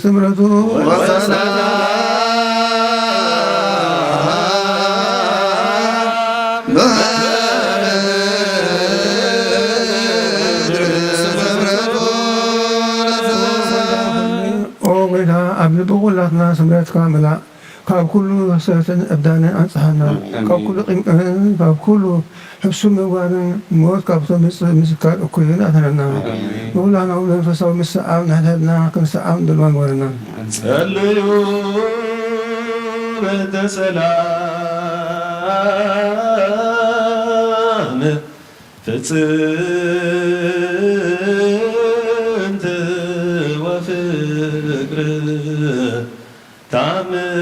ስምረቱ ወሰላም በምድር ስምረቱ። ኦ ጎይታ፣ ኣብ ልቢ ኩላትና ስምረትካ ምላእ። ካብ ኩሉ ርኽሰትን ዕብዳንን ኣንጽሃና። ኣሜን። ካብ ኩሉ ቂምቀንን ካብ ኩሉ ሕሱም ምግባርን ሞት ካብቶም ምጽ-፣ ምስካር እኩይን ኣድሕነና። ኣሜን። ንኹላትና እውን መንፈሳዊ ምስዓብ ንሕድሕድና ክንስዓብ ድልዋን ግበረና። ጸልዩ በእንተ ሰላም ፍጽምት ወፍቅር ታምሩ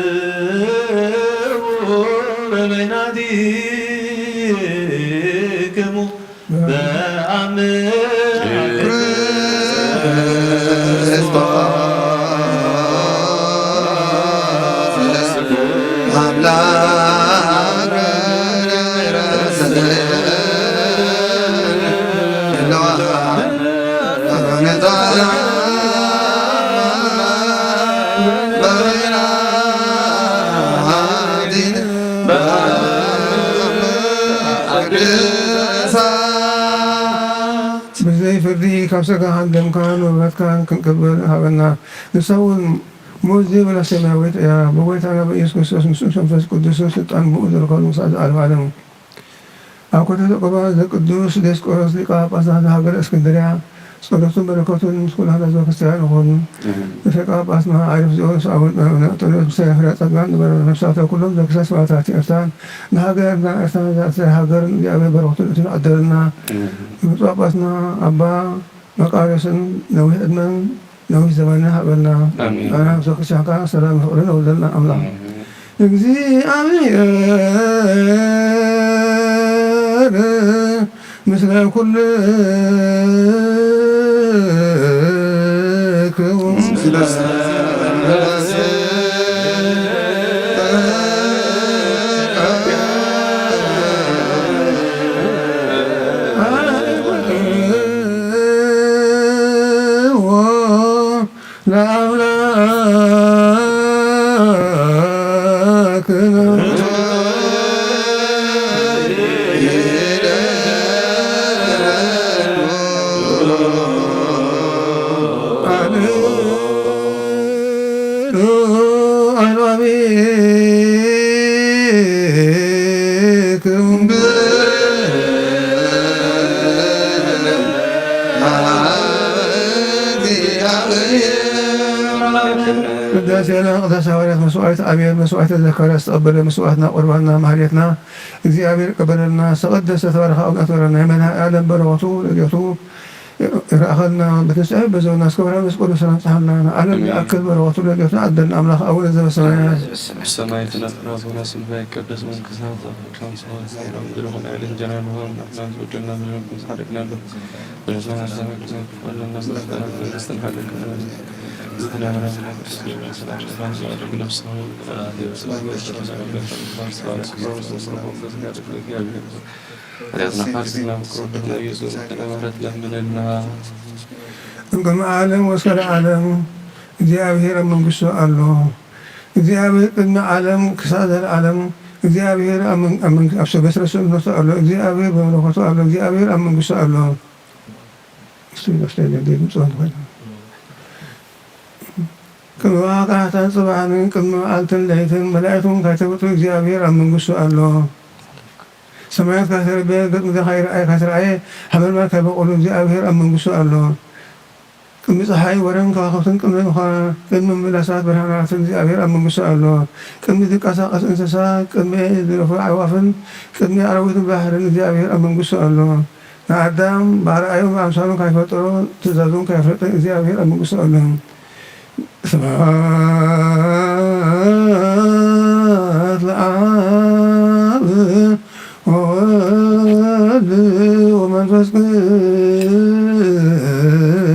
በበይናቲክሙ በአምልኮ ክርስቶስ አምላክ ፍርዲ ካብ ሥጋኻን ደምካን ንብረትካን ክንቅበል ሃበና። ንሳ እውን ሞት ዘይብላ ሰማያዊት እያ። ብጎይታና ብኢየሱስ ክርስቶስ ምስኡን መንፈስ ቅዱስን ስልጣን ብኡ ዝርከቡ ንሳ ዘዓለመ ዓለም። ኣብ ኮተት ዑቁባ ዘቅዱስ ዲዮስቆሮስ ሊቀ ጳጳሳት ዘሃገረ እስክንድርያ ጸሎቱን በረከቱን ምስ ኩላህና ህዝበ ክርስቲያን ይኹን። ኣሜን። ንሊቀ ጳጳስና ዓርፍ ዚኦስ ኣቡነ እንጦንዮስ ምስ ፍረ ጸጋን ንበረ ነፍሳተ ኩሎም ዘክሰስ ሰማዕታት ኤርትራን ንሃገርና ኤርትራ ዘእሰረ ሃገርን እግዚኣብሔር በረከቱን እቱን ኣደልና። ኣሜን። ብፁዕ ጳጳስና ኣባ መቃርዮስን ነዊሕ ዕድመን ነዊሕ ዘመንን ሃበልና። ኣሜን። ኣና ምስ ክርስቲያንካ ሰላም ፍቅርን ነውለልና ኣምላኽ። ኣሜን። እግዚኣብሔር ምስለ ኩልክሙ። ለአምላክነ። ቅዳሴና ቅዳሴ ሃዋርያት መስዋዕት ኣሜን። መስዋዕት ተዘከረ፣ ዝተቐበለ መስዋዕትና፣ ቁርባንና፣ ማህሌትና እግዚኣብሔር ይቀበለልና። ዝተቐደሰ ተባረኸ ኣቡነ ኣትወረና ናይ መድኃኔ ዓለም በረኸቱ ረድኤቱ ይርኣኸልና። ብትንሳኤ በዘውና እስከ ብርሃን መስቀሉ ሰላም ጸሓልና። ንዓለም ኣሜን። ዝኣክል በረኸቱ ረድኤቱ ንዓደልና ኣምላኽ ኣቡነ ዘበሰማያት። ሰማይ ትነጽር አቡነ ስምከ ይትቀደስ መንግሥትከ ትምጻእ ፈቃድከ በከመ በሰማይ ከማሁ በምድር። ሀበነ ሀበነ ለነ ዘለለነ ሀበነ ለነ አበሳነ ወጌጋየነ ቅድመ ዓለም ወእስከ ለዓለም እግዚኣብሔር ኣብ መንግስቱ ኣሎ። እግዚኣብሔር ቅድሚ ዓለም ክሳዕ ዘለዓለም እግዚኣብሔር ኣብ መን-፣ ኣብ መንግ-፣ ኣብ ሰ-፣ በትረ ሰብእነቱ ኣሎ። እግዚኣብሔር በመለኮቱ ኣሎ። እግዚኣብሔር ኣብ መንግስቱ ኣሎ። እሱ ይመስለኛል፣ ድምፁ እንኳን። ቅድሚ ካህታን ጽባሕን ቅድሚ መዓልትን ለይትን መላእክት እውን ካይተፈጥሩ እግዚኣብሔር ኣብ መንግስቱ ኣሎ። ሰማያት ካይተረበየ፣ ገጽ ምድሪ ካይረኣየ፣ ካይተረኣየ፣ ሓመልማል ካይበቆሉ እግዚኣብሔር ኣብ መንግስቱ ኣሎ። ቅድሚ ጸሓይ ወረን ከዋኽብትን ቅድሚ ምዃ-፣ ቅድሚ ምምላሳት ብርሃናትን እግዚኣብሔር ኣብ መንግስቱ ኣሎ። ቅድሚ ዝንቀሳቐስ እንስሳ፣ ቅድሚ ዝደፍሩ ኣዕዋፍን ቅድሚ ኣራዊትን ባሕርን እግዚኣብሔር ኣብ መንግስቱ ኣሎ። ንኣዳም ብኣርኣዩን ብኣምሳሉን ካይፈጠሮ፣ ትእዛዙን ካየፍለጠ እግዚኣብሔር ኣብ መንግስቱ ኣሎ። ስብሐት ለአብ ወወልድ ወመንፈስ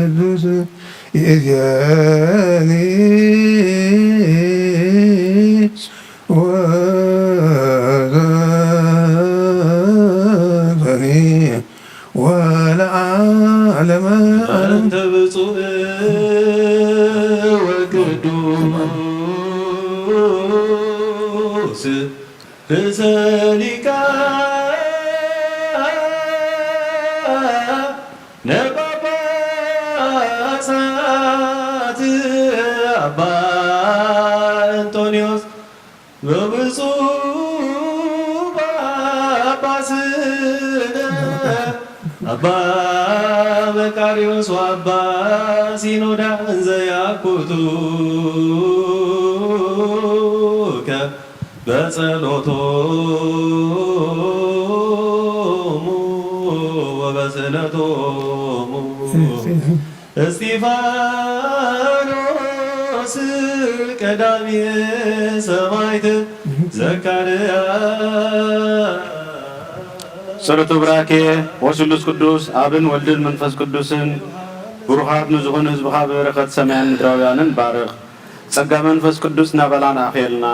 ቅዱስ ይእዜኒ ወዘልፈኒ ወለዓለመ ዓለም። በእንተ ብፁዕ ወቅዱስ ርእሰ ሊቃነ ጳጳሳት አባ እንጦንዮስ ወብፁዕ ጳጳስነ አባ መቃርዮስ ወአባ ሲኖዳ እንዘ ያኩቱከ በጸሎቶሙ ወበስእለቶሙ። እስጢፋኖስ ቀዳሚ ሰማዕት ዘካርያስ። ጸሎተ ቡራኬ ወስሉስ ቅዱስ ኣብን ወልድን መንፈስ ቅዱስን ብሩኻት ንዝኾኑ ህዝብኻ ብበረኸት ሰማያን ምድራውያንን ባርኽ። ጸጋ መንፈስ ቅዱስ ናባና ኣኽየልና።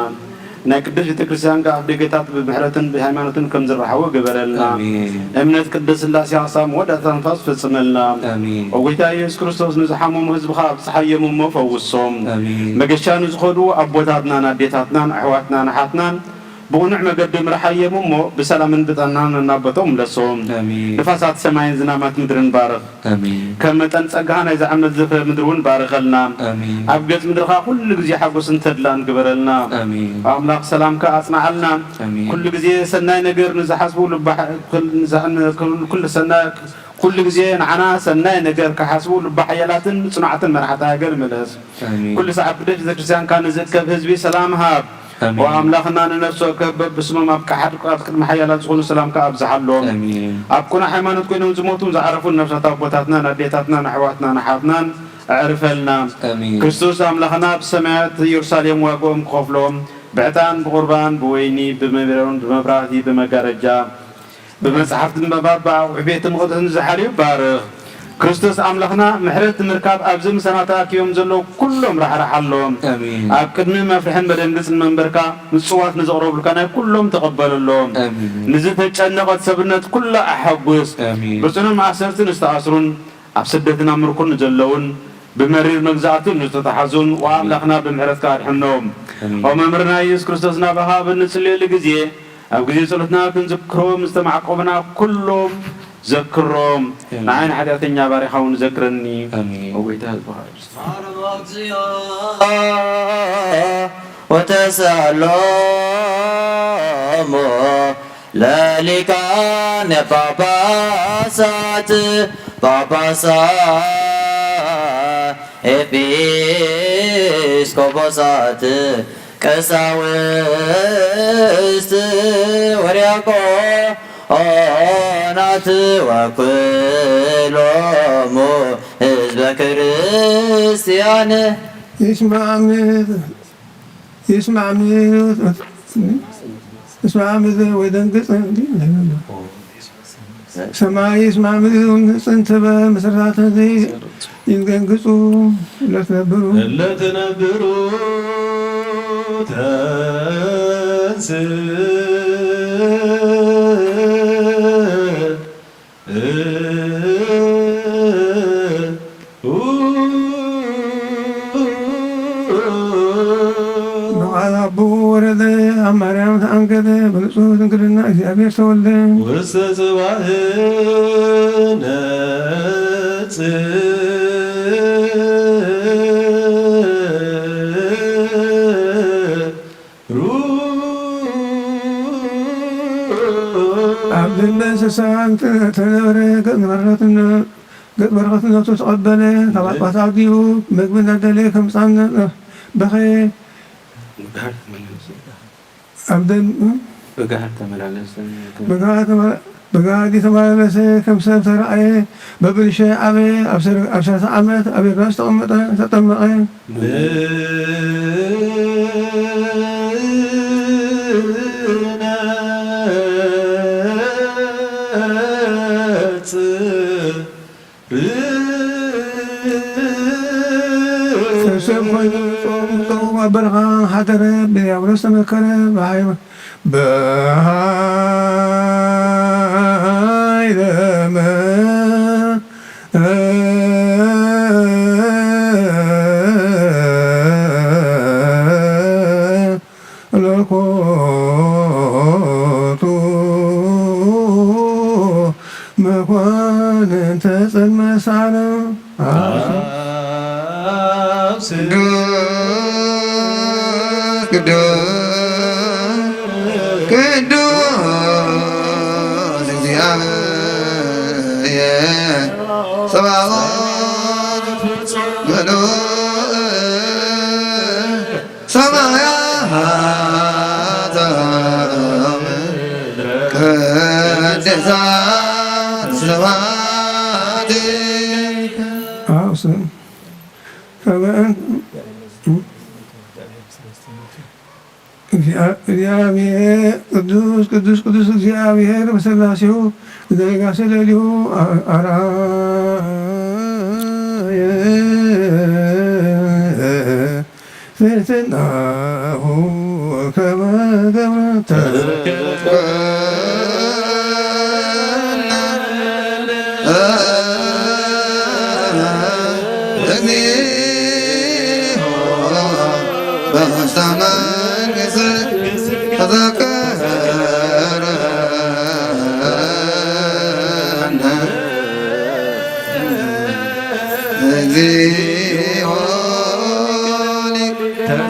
ናይ ቅድስት ቤተ ክርስቲያን ከኣ ኣብ ደገታት ብምሕረትን ብሃይማኖትን ከም ዝረሓቡ ግበረልና። ኣሜን። እምነት ቅድስት ሥላሴ ኣብ መወዳእታ ትንፋስ ፈጽመልና። ኣሜን። ኦ ጎይታ ኢየሱስ ክርስቶስ ንዝሓመሙ ህዝብኻ ኣብጽሓዮም እሞ ፈውሶም። ኣሜን። መገሻ ንዝኸዱ ኣቦታትናን ኣዴታትናን ኣሕዋትናን ኣሓትናን ብቕኑዕ መገዲ ምርሓዮም እሞ፣ ብሰላምን ብጥዕናን እናቦቶም ምለሶም። ኣሜን። ንፋሳት ሰማይን ዝናማት ምድርን ባርኽ። ኣሜን። ከም መጠን ጸጋኻ ናይዛ ዓመት ዝኽሪ ምድሪ እውን ባርኸልና። ኣሜን። ኣብ ገጽ ምድርኻ ኩሉ ግዜ ሓጎስን ተድላን ግበረልና። ኣሜን። ኣምላኽ ሰላምካ ኣጽንዓልና። ኣሜን። ኩሉ ግዜ ሰናይ ነገር ንዝሓስቡ ልባ-፣ ንዝሓ-፣ ኩሉ ሰናይ፣ ኩሉ ግዜ ንዓና ሰናይ ነገር ክሓስቡ ልባ ሓያላትን ጽኑዓትን መራሕቲ ሃገር ምለስ። ኣሜን። ኩሉ ሰዓት ብደጅ ቤተክርስትያንካ ንዝእከብ ህዝቢ ሰላም ሃብ። ኣሜን። ወኣምላኽና ንነፍሲ ወከፍ በብስሞም ኣብ ቅሓድ ኣብ ቅድሚ ሓያላት ዝኾኑ ሰላምካ ኣብዝሓሎም። ኣሜን። ኣብ ቅኑዕ ሃይማኖት ኮይኖም ዝሞቱን ዝዓረፉን ነፍሳት ኣቦታትናን ኣዴታትናን ኣሕዋትናን ኣሓትናን ኣዕርፈልና። ኣሜን። ክርስቶስ ኣምላኽና ብሰማያት ኢየሩሳሌም ዋግኦም ክኸፍሎም ብዕጣን ብቑርባን ብወይኒ ብመብሬሮን ብመብራህቲ ብመጋረጃ ብመጽሓፍቲ ምንባብ ብኣቑሑ ቤተ መቕደስ ንዝሓልዩ ባርኽ። ክርስቶስ ኣምላኽና ምሕረት ንምርካብ ኣብዚ ምሳና ተኣኪቦም ዘለዉ ኩሎም ራሕርሓሎም። ኣሜን። ኣብ ቅድሚ መፍርሕን መደንግጽን መንበርካ ምጽዋት ንዘቕረቡልካ ናይ ኩሎም ተቐበለሎም። ኣሜን። ንዝተጨነቐት ሰብነት ኩላ ኣሐጉስ። ኣሜን። ብጽኑዕ ማእሰርቲ ንዝተኣስሩን ኣብ ስደትን ኣብ ምርኮን ንዘለዉን ብመሪር መግዛእቲ ንዝተታሓዙን ወኣምላኽና ብምሕረትካ ኣድሕኖም። ኣሜን። ኦ መምህርና ኢየሱስ ክርስቶስ ናባኻ ኣብ እንጽልየሉ ግዜ ኣብ ግዜ ጸሎትና ክንዝክሮም ዝተማዕቆብና ኩሎም ዘክሮም። ኣሜን። ንዓይ ንሓጢኣተኛ ባሪኻ እውን ዘክረኒ። ኣሜን። ኦ ጎይታ ህዝብኻ ኢየሱስ። ወተሳሎሞ ለሊቃነ ጳጳሳት ጳጳሳት ኤጲስቆጶሳት ቀሳውስት ወዲያቆናት ወኩሎሙ ህዝበ ክርስቲያን ይስማዕ። ይስማዕ። ይስማዕ ምድር ወይ ደንግጽ። ሰማይ ይስማዕ ምድር ጽንትበ መሰረታት ይደንግጹ ለትነብሩ። ለትነብሩ ተንስ ብቓል ኣቦኡ ወረደ፣ ኣብ ማርያም ተኣንገደ፣ ብንጹህ ድንግልና እግዚኣብሔር ተወልደ። ውስተ ጽባሕ ነጽ ኣብ ደንበ እንስሳ እንተ-፣ ተነበረ ገጽ በረኸትነ-፣ ገጽ በረኸትነቱ ተቐበለ። ካብ ኣጥባታ ኣዲኡ መግቢ እናደለየ ከምጻነ በኸየ። ብግሃድ ተመላለሰ። ኣብ ደን-፣ ብግሃድ ተመላለሰ። ብግሃድ ተመ-፣ ብግሃድ ተመላለሰ፣ ከም ሰብ ተራእየ። በብንእሽተይ ዓበየ። ኣብ ሰር-፣ ኣብ ሰላሳ ዓመት ኣብ ዮርዳኖስ ተቐመጠ፣ ተጠመቐ። ብነጽ ሰብ ኮይኑ ጾም ጾሙ ኣብ በረኻ ሓደረ፣ ብዲያብሎስ ተመከረ፣ ብሓይ-፣ ብሃይለ መለኮቱ መኳንንተ ጽልመት ሰዓረ። ቅዱስ ቅዱስ ቅዱስ እግዚኣብሔር ጸባኦት ምሉእ ሰማያት ቅድሳት ስብሐት። ኣውስን ከመ እንተ እግዚኣብሔር ቅዱስ ቅዱስ ቅዱስ እግዚኣብሔር በስላሴሁ ዘነጋሰ ለሊሁ አ-፣ አርአየ ትሕትናሁ ከመ ገብረ ተዘከረ።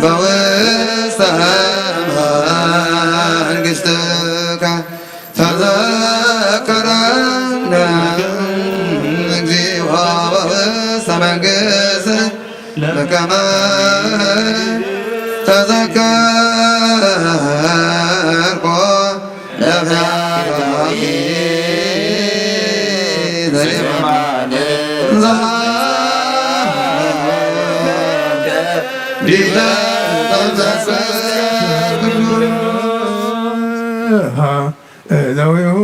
በውስተ መንግሥትከ ተዘከረነ እግዚኦ በውስተ መንግሥት ለከመ ተዘከርኮ ነቢያትኪ ዘይማን ዲበ ተዘከርኩ። እደዊሁ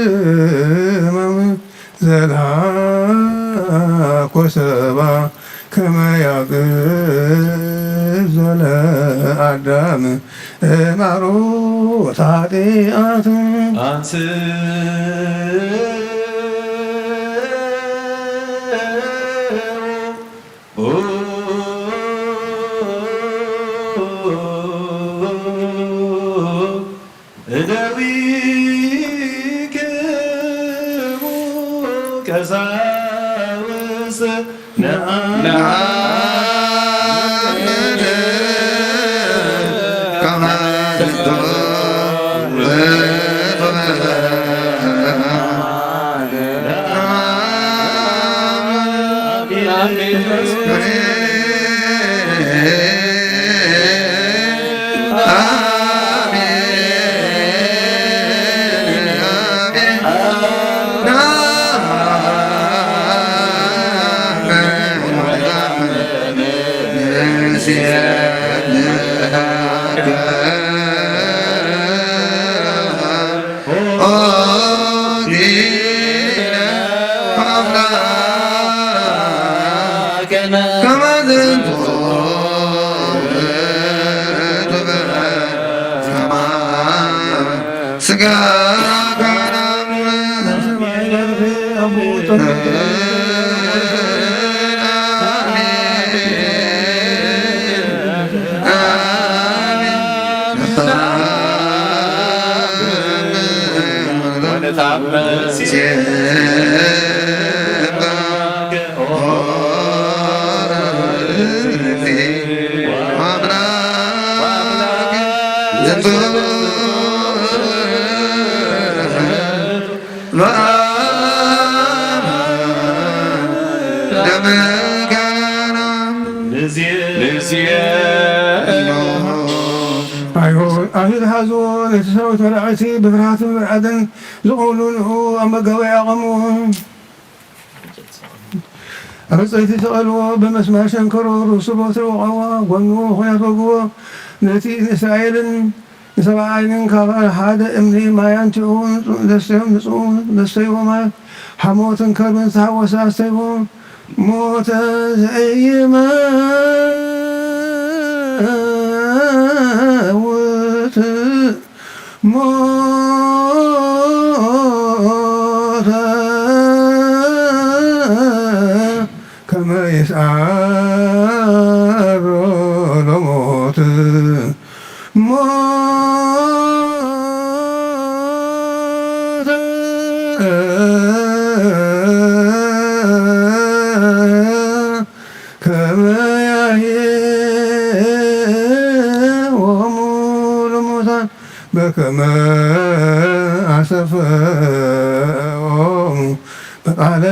ለሕማም ዘልሃኮ ሰባ ከመ ያግዞ ለአዳም እማሮት ኃጢአት። አንስ እደዊክሙ ቀሳውስት ነአምን ከመ ኣይሁድ፣ ኣይሁድ ሓዝዎ፣ ነቲ ሰራዊት መላእኽቲ ብፍርሃትን ብርዓድን ዝቕውሉ ንኡ ኣብ መጋባእያ ኣቐምዎ። ኣብ ዕፀይቲ ሰቐልዎ፣ ብመስማር ሸንከሮ፣ ርእሱ በትሪ ወቐዎ፣ ጎኑ ኹናት ወግዎ። ነቲ ንእስራኤልን ንሰብኣይንን ካብ ሓደ እምኒ ማይ ኣምፂኡ፣ ንፁ-፣ ደስተዮም ንፅኡ፣ ደስተይዎ ማይ ሓሞትን ከርብን ዝተሓወሰ ኣስተይዎ። ሞተ ዘይመውት ሞተ ከመ ይስዓሮ ለሞት ሞተ ከመ ያህይዎሙ ለሙታን በከመ አሰፈዎሙ በቃለ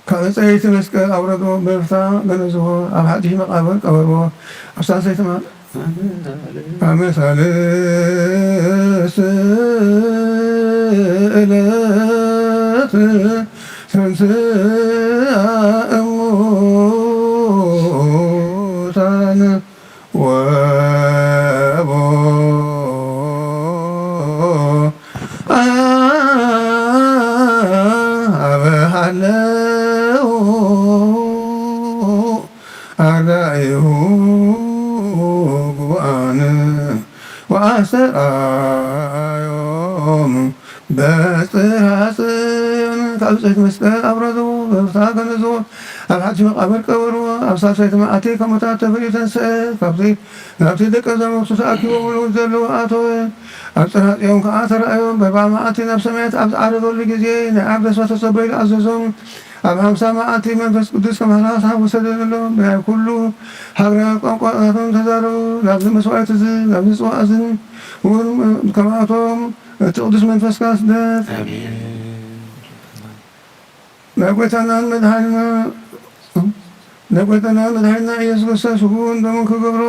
ካብ ዕፀይቲ መስቀል ኣውረድዎ፣ በፍታ ገነዝዎ፣ ኣብ ሓድሽ መቃብር ቀበርዎ። ኣብ ሳልሰይቲ ማ-፣ ኣመ ሳልስ ዮም በጽርሐ ጽዮን ካብ ጽሕት መስቀል ኣብረዝዎ፣ በብርታ ገነዝዎ፣ ኣብ ሓድሽ መቃብር ቀበርዎ። ኣብ ሳልሳይቲ መዓልቲ ካብ ሙታት ተፈልዩ ተንስአ። ካብቲ ናብቲ ደቀ መዛሙርቱ ተኣኪቦምሉ ዘለዉ ኣተወ። ኣብ ጽርሐ ጽዮን ከኣ ተራእዮም። በርብዓ መዓልቲ ናብ ሰማያት ኣብ ዝዓረገሉ ግዜ ናይ ዓርቢ ተስፋ ተጸበዩ ኣዘዞም። ኣብ ሓምሳ መዓልቲ መንፈስ ቅዱስ ከመሓላፍ ወሰደሎም። ብናይ ኩሉ ሃገራት ቋንቋታቶም ተዛረቡ። ናብዚ መስዋዕቲ እዚ ናብዚ ጽዋእ እዝን እውን ከማቶም እቲ ቅዱስ መንፈስካ ስደድ። ኣሜን። ናይ ጎይታናን መድሓኒና ናይ ጎይታናን መድሓኒና ኢየሱስ ክርስቶስ እውን ደሙን ክገብሮ።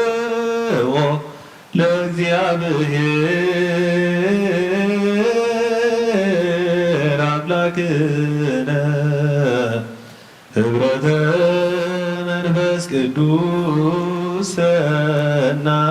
ናስተብቅዎ ለእግዚኣብሔር ኣምላክነ ህብረተ መንፈስ ቅዱስ ሰናየ።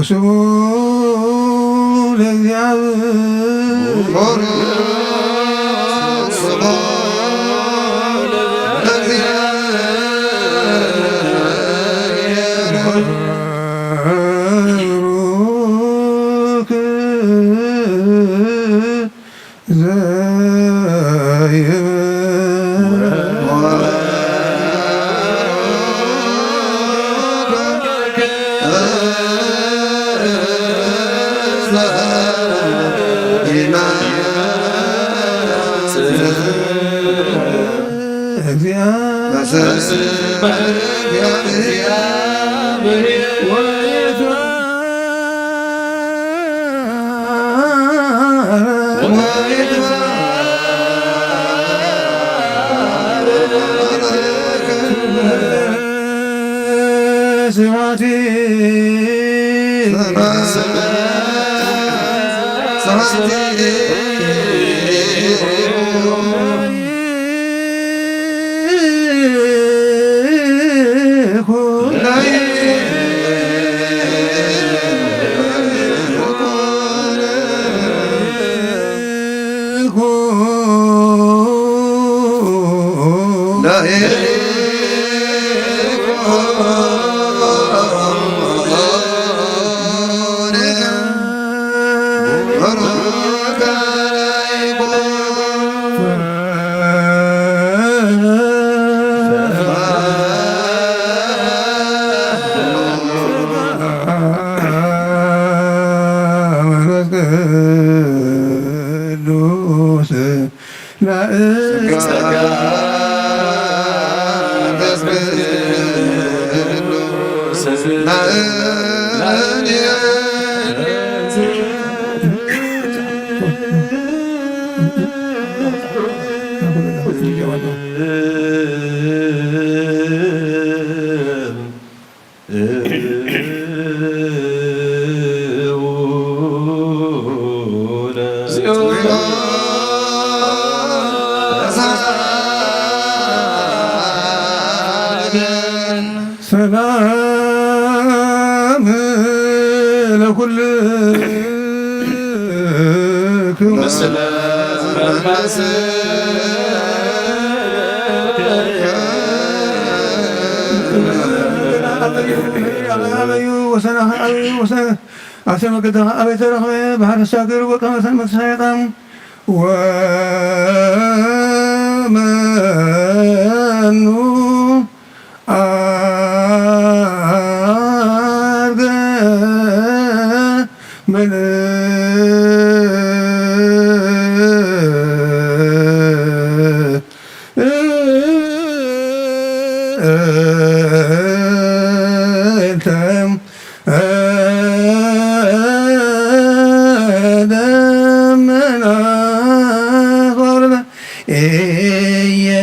ስሙ ለእግዚኣብሔር። መንፈስ ቅዱስ ሰላም ለኩልክሙ። ኣበዩ ወሰናኸ ኣበዩ ወሰነ ኣሰ መገዳኸ ኣበይ ተረኽበ? ባሕሪ ሳግር ወቀመሰን መተሳየጣም ወመኑ ኣርገ መን እንተ ደመና ወርደ ኢየአምራ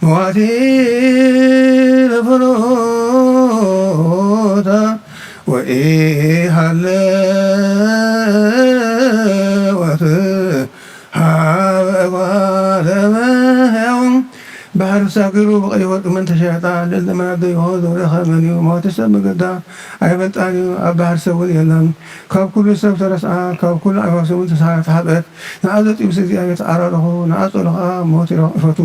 መዋቲ ለፍኖታ ወኢሃለወት ሃበ ጓለ እመሕያው። ባሕሪ ሳግሩ ብቐይ ወርቂ መን ተሸየጣ? ልዕሊ መናደይሆ ዘውረኸ መን እዩ? መዋቲ ሰብ መገዳ ኣይፈልጣን እዩ፣ ኣብ ባሕሪ ሰብ እውን የለን። ካብ ኩሉ ሰብ ተረስኣ፣ ካብ ኩሉ ኣዕዋፍ እውን ተሳ-፣ ተሓብአት። ንዓ ዘጥዩ ምስ እግዚኣብሔር ተዓራረኹ፣ ንዓ ጸሎ ኸዓ ሞት ይረኽፈቱ።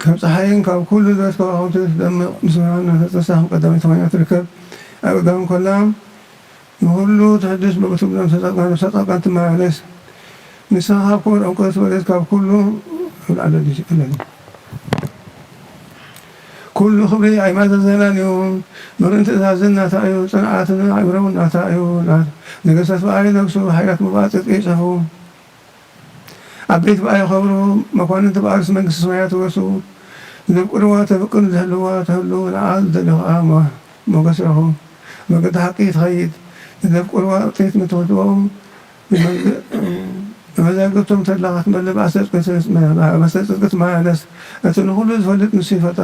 ከም ጸሓይን ካብ ኩሉ ዝበለት ከዋኽብቲ ትደምቕ፣ ምስ ብርሃን እናተጸሳ ከም ቀዳመይቲ ኮይና ትርከብ። ኣብ ቀዳም እንከላ ንኹሉ ተሕድስ፣ ብእቱ ብነብሰ ጻድቃን፣ ነብሰ ጻድቃን ትመላለስ። ንስኻ ካብ ክቡር ዕንቁ ዝበለጽ፣ ካብ ኩሉ ኣብ ላዕሊ ኣዲስ ይቕለል። ኩሉ ክብሪ ኣይማዘዘናን እዩ። ምርኢን ትእዛዝን ናታ እዩ። ጽንዓትን ኣእምሮን ናታ እዩ። ና-፣ ነገስታት ብኣይ ነግሱ፣ ሓይላት ምባእ ጽድቂ ይጽሕፉ። ዓበይቲ ብኣይ ይኸብሩ፣ መኳንንቲ ብኣርስ መንግስቲ ሰማያት ይወርሱ። ዘፍቅርዋ ተፍቅር፣ ዘህልዋ ተህሉ፣ ንዓ ዝደሊ ኸዓ ሞ-፣ ሞገስ ይረኽቡ። መገዲ ሓቂ ትኸይድ። ንዘፍቅርዋ ጥሪት ምትኽልዎም፣ ንመንግ-፣ ንመዛግብቶም ተድላ ክትመልእ፣ ብኣሰር ጽድቂ ትመ-፣ ብኣሰር ጽድቂ ትመላለስ። እቲ ንኹሉ ዝፈልጥ ንሱ ይፈልጣ፣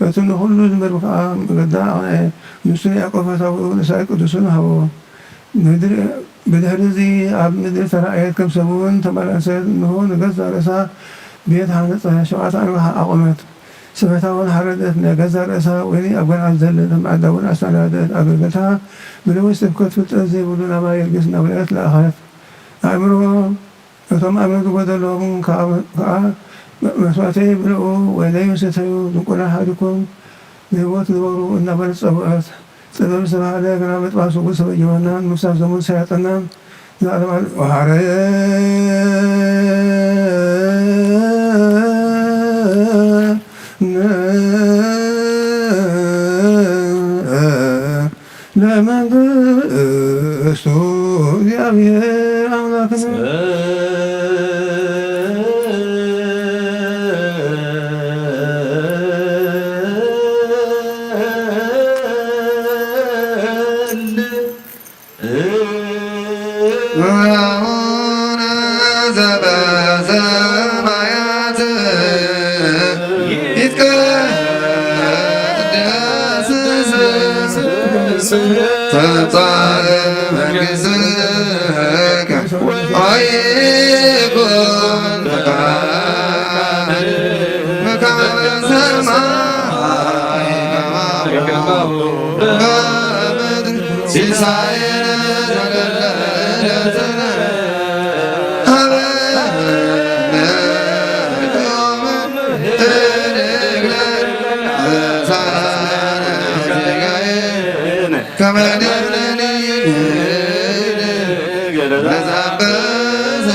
እቲ ንኹሉ ዝምርምር ከኣ መገዳ ኣቕንዐ። ንሱ ንያዕቆብ ፈታዊኡ ንእስራኤል ቅዱሱን ሃቦ። ምድሪ፣ ብድሕሪ እዚ ኣብ ምድሪ ተራእየት፣ ከም ሰብ እውን ተመላለሰት። እንሆ፣ ንገዛእ ርእሳ ቤት ሃነጸት፣ ሸውዓተ ኣንጋሓ ኣቖመት። ስብሕታ እውን ሓረደት፣ ናይ ገዛእ ርእሳ ወይኒ ኣብ ገንዓል ዘለለ ማዕዳ እውን ኣሰናደት። ኣገልገልታ ብነዊሕ ስብከት ፍልጠት ዘይብሉ ናባይ የልግስ እናበለት ለኣኸት። ኣእምሮ፣ እቶም ኣእምሮ ዝጎደሎም ከኣ፣ ከኣ መስዋእተይ ብልዑ፣ ወይነዩ ስተዩ፣ ድንቁርና ሓዲኩም ንህይወት ግበሩ እናበለት ጸውዐት። ጥበብ ዝተባህለ ግና ምጥባስ እውን ሰበ ጀበናን ምፍሳስ ደሙን ሰያጠናን ንኣለማን ወሃረ ለመንግስቱ እግዚኣብሔር ኣምላክነ። አቡነ ዘበሰማያት ይትቀደስ ስምከ ትምጻእ መንግሥትከ ወይኩን ፈቃድከ በከመ በሰማይ ከማሁ በምድር። ሲሳየነ ዘለለዕለትነ ሀበነ ዮም ህድግ ለነ አበሳነ ወጌጋየነ ከመ ንሕነኒ ንህድግ ለዘአበሰ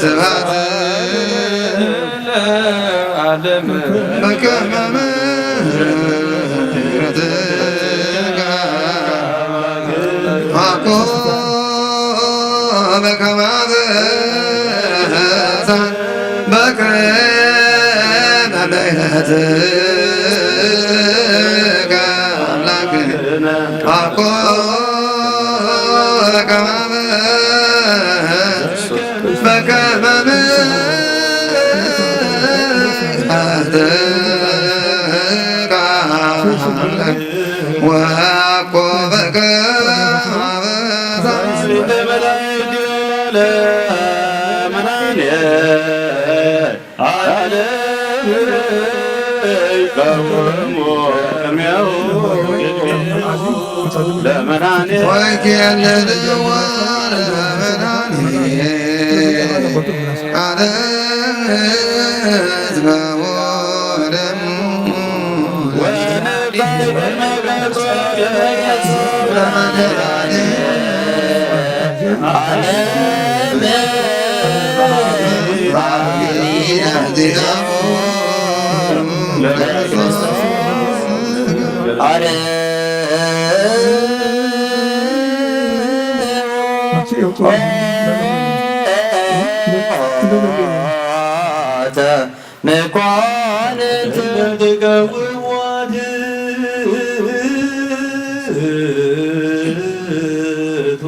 ስብሐት ለዓለም በከመ ምሕረትከ አኮ በከመ አበሳን በከመ ምሕረትከ አምላክነ አኮ በከመ በከመ ምሕረትከ ወአኮ በከመ መኳንንት ትቀውምዋ ትእቱ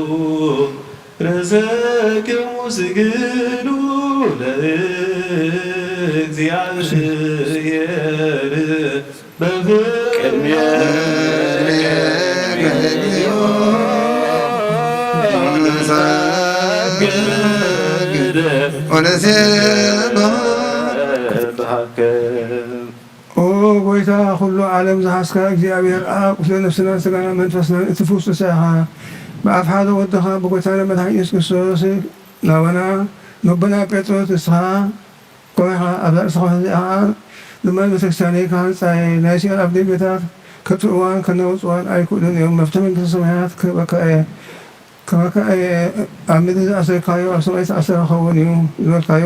ርእሰክሙ ስግዱ ለእግዚአብሔር በፍቅር ኦ ጎይታ፣ ኩሉ ዓለም ዝሓዝካ እግዚኣብሔር ኣብ፣ ስለ ነፍስናን ስጋናን መንፈስናን እቲ ፍውስ ንስኻ ኢኻ። ብኣፍ ሓደ ወድኻ ብጎይታና መድሓኒ ኢየሱስ ክርስቶስ ናባና፣ ነቦና ጴጥሮስ ንስኻ ኮነ ኢኻ። ኣብዛ ርእስኻ እዚኣ ድማ ንቤተክርስትያነይ ክሃንጻ እየ። ናይ ሲኦል ኣፍደገታት ከጥርዋን ከናውጽዋን ኣይክእሉን እዮም። መፍትሒ መንግስተ ሰማያት ክህበካ እየ። ከማካ እየ ኣብ ምድሪ ዝኣሰርካዮ ኣብ ሰማይ ዝተኣሰረ ክኸውን እዩ ዝበልካዮ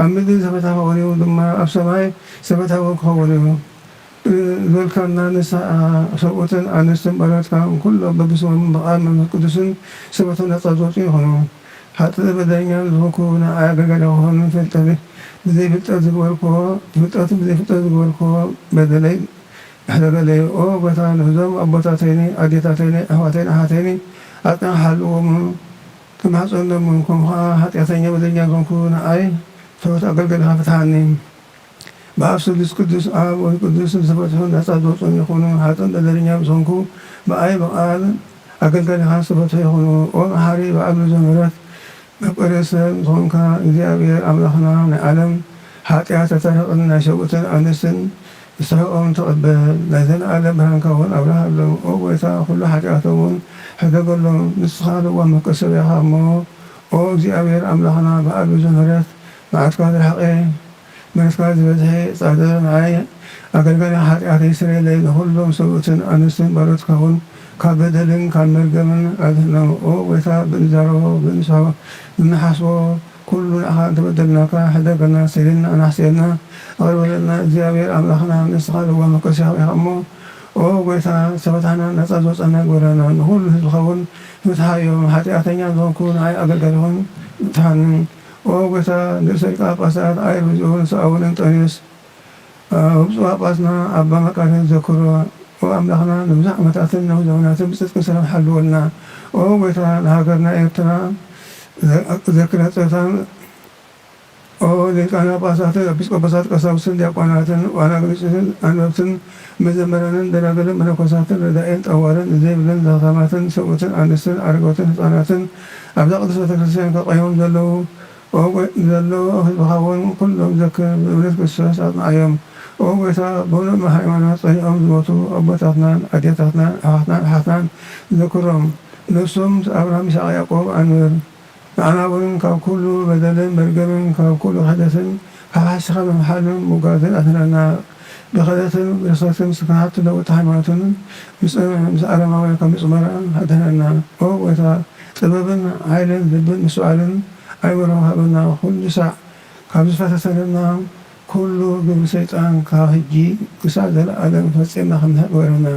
ኣብ ምድሪ ዝተፈትሐ ክኸውን እዩ ድማ ኣብ ሰማይ ዝተፈትሐ እውን ክኸውን እዩ ዝበልካና ንስኻ ሰብኡትን ኣንስትን ባሮትካ ኩሎም በብስሞምን ብቓል መንፈስ ቅዱስን ስበቶም ነጻ ዝወጹ ይኹኑ። ሓጥእ በደለኛን ዝኾንኩ ንዓይ ኣገልጋሊ ክኾን ፍልጠት ብዘይ ፍልጠት ዝገበርክዎ ፍልጠትን ብዘይ ፍልጠት ዝገበርክዎ በደለይ ሕደገለይ ኦ ጎይታ ነዞም ኣቦታተይኒ ኣዴታተይኒ ኣሕዋተይኒ ኣሓተይኒ ኣጽንዕ ሓልዎም። ክማሕጸኖምን ከም ኸኣ ሓጢኣተኛ በደለኛ ዝኾንኩ ንዓይ ትሑት ኣገልጋሊኻ ፍትሓኒ። ብኣብ ስሉስ ቅዱስ ኣብ ወልድ ቅዱስ ዝተፈትሑ ነጻ ዝወጹን ይኹኑ። ሓጥእን በደለኛ ምስ ኾንኩ ብኣይ ብቓል ኣገልጋሊኻ ዝተፈትሑ ይኹኑ። ኦ መሓሪ ብዓል ብዙሕ ምሕረት መፍቀሪ ሰብ ዝኾንካ እግዚኣብሔር ኣምላኽና ናይ ዓለም ሓጢኣት ተታረቕን ናይ ሰብኡትን ኣንስትን ንስሕኦም ተቐበል። ናይ ዘለኣለም ብርሃንካ እውን ኣብርሃሎም። ኦ ጎይታ ኩሉ ሓጢኣቶም እውን ሕደገሎም። ንስኻ ለዋህ መፍቀሪ ሰብ ኢኻ እሞ ኦ እግዚኣብሔር ኣምላኽና ብዓል ብዙሕ ምሕረት መዓትካ ዝረሓቐ ምሕረትካ ዝበዝሐ ጻድቕ ንዓይ ኣገልጋሊ ሓጢኣተይ ስረየለይ። ንኹሎም ሰብኡትን ኣንስትን ባሮትካ እውን ካብ በደልን ካብ መርገምን ኣድሕኖም። ኦ ጎይታ ብእንዛረቦ ብእንስሖ ብንሓስቦ ኩሉ ንኣኻ እንተበደልናካ ሕደገልና፣ ስረየልና፣ ኣናሕስየልና፣ ይቕረ በለልና። እግዚኣብሔር ኣምላኽና ንስኻ ለዋህ መፍቀሪ ሰብ ኢኻ እሞ ኦ ጎይታ ዝተፈታሕና ነጻ ዝወጸና ግበረና። ንኹሉ ህዝብኻ እውን ፍትሓዮም። ሓጢኣተኛ ዝኾንኩ ንዓይ ኣገልጋሊኹን ፍትሓኒ። ኦ ጎይታ ንርእሰ ሊቃነ ጳጳሳት ኣይሩዝ እውን ንስኣ እውን እንጦንዮስ ብፁዕ ጳጳስና ኣባ መቃርዮስ ዘክሮ። ኦ ኣምላኽና ንብዙሕ ዓመታትን ነዊሕ ዘመናትን ብጽድቅን ሰላም ሓልወልና። ኦ ጎይታ ንሃገርና ኤርትራ ዘክረ ጸታን ኦ ሊቃነ ጳጳሳትን ኤጲስቆጶሳት ቀሳውስትን ዲያቆናትን ዋናግሪስትን ኣንበብትን መዘምራንን ደናግልን መነኮሳትን ረዳኤን ጠዋርን ዘይብለን ለኽታማትን ሰብኡትን ኣንስትን ኣረገውትን ህፃናትን ኣብዛ ቅድስት ቤተክርስትያን ከቐዮም ዘለዉ ኦ ጎ- ዘለዉ ህዝብኻ እውን ኩሎም ዘክር ብእምነት ክርስቶስ ኣጽንዓዮም። ኦ ጎይታ ብእምነት ሃይማኖት ጸኒዖም ዝሞቱ ኣቦታትናን ኣዴታትናን ኣሕዋትናን ኣሓትናን ዘክሮም። ነፍሶም ምስ ኣብርሃም ይስሐቅ ያዕቆብ ኣንብር። ንዓና እውን ካብ ኩሉ በደልን መርገምን ካብ ኩሉ ክሕደትን ካብ ሓሲኻ ምምሓልን ምጉጋዝን ኣድሕነና። ብኽሕደትን ብርኽሰትን ምስ ክንሓት ለውጢ ሃይማኖትን ምስ ኣረማውያን ካብ ምጽመራ ኣድሕነና። ኦ ጎይታ ጥበብን ሓይልን ልብን ምስትውዓልን ኣይምሮ ሃበና። ኩሉ ሳዕ ካብ ዝፈታተነና ኩሉ ግብሪ ሰይጣን ካብ ሕጂ ክሳዕ ዘለኣለም ፈጺምና ክንድሕን ግበረና።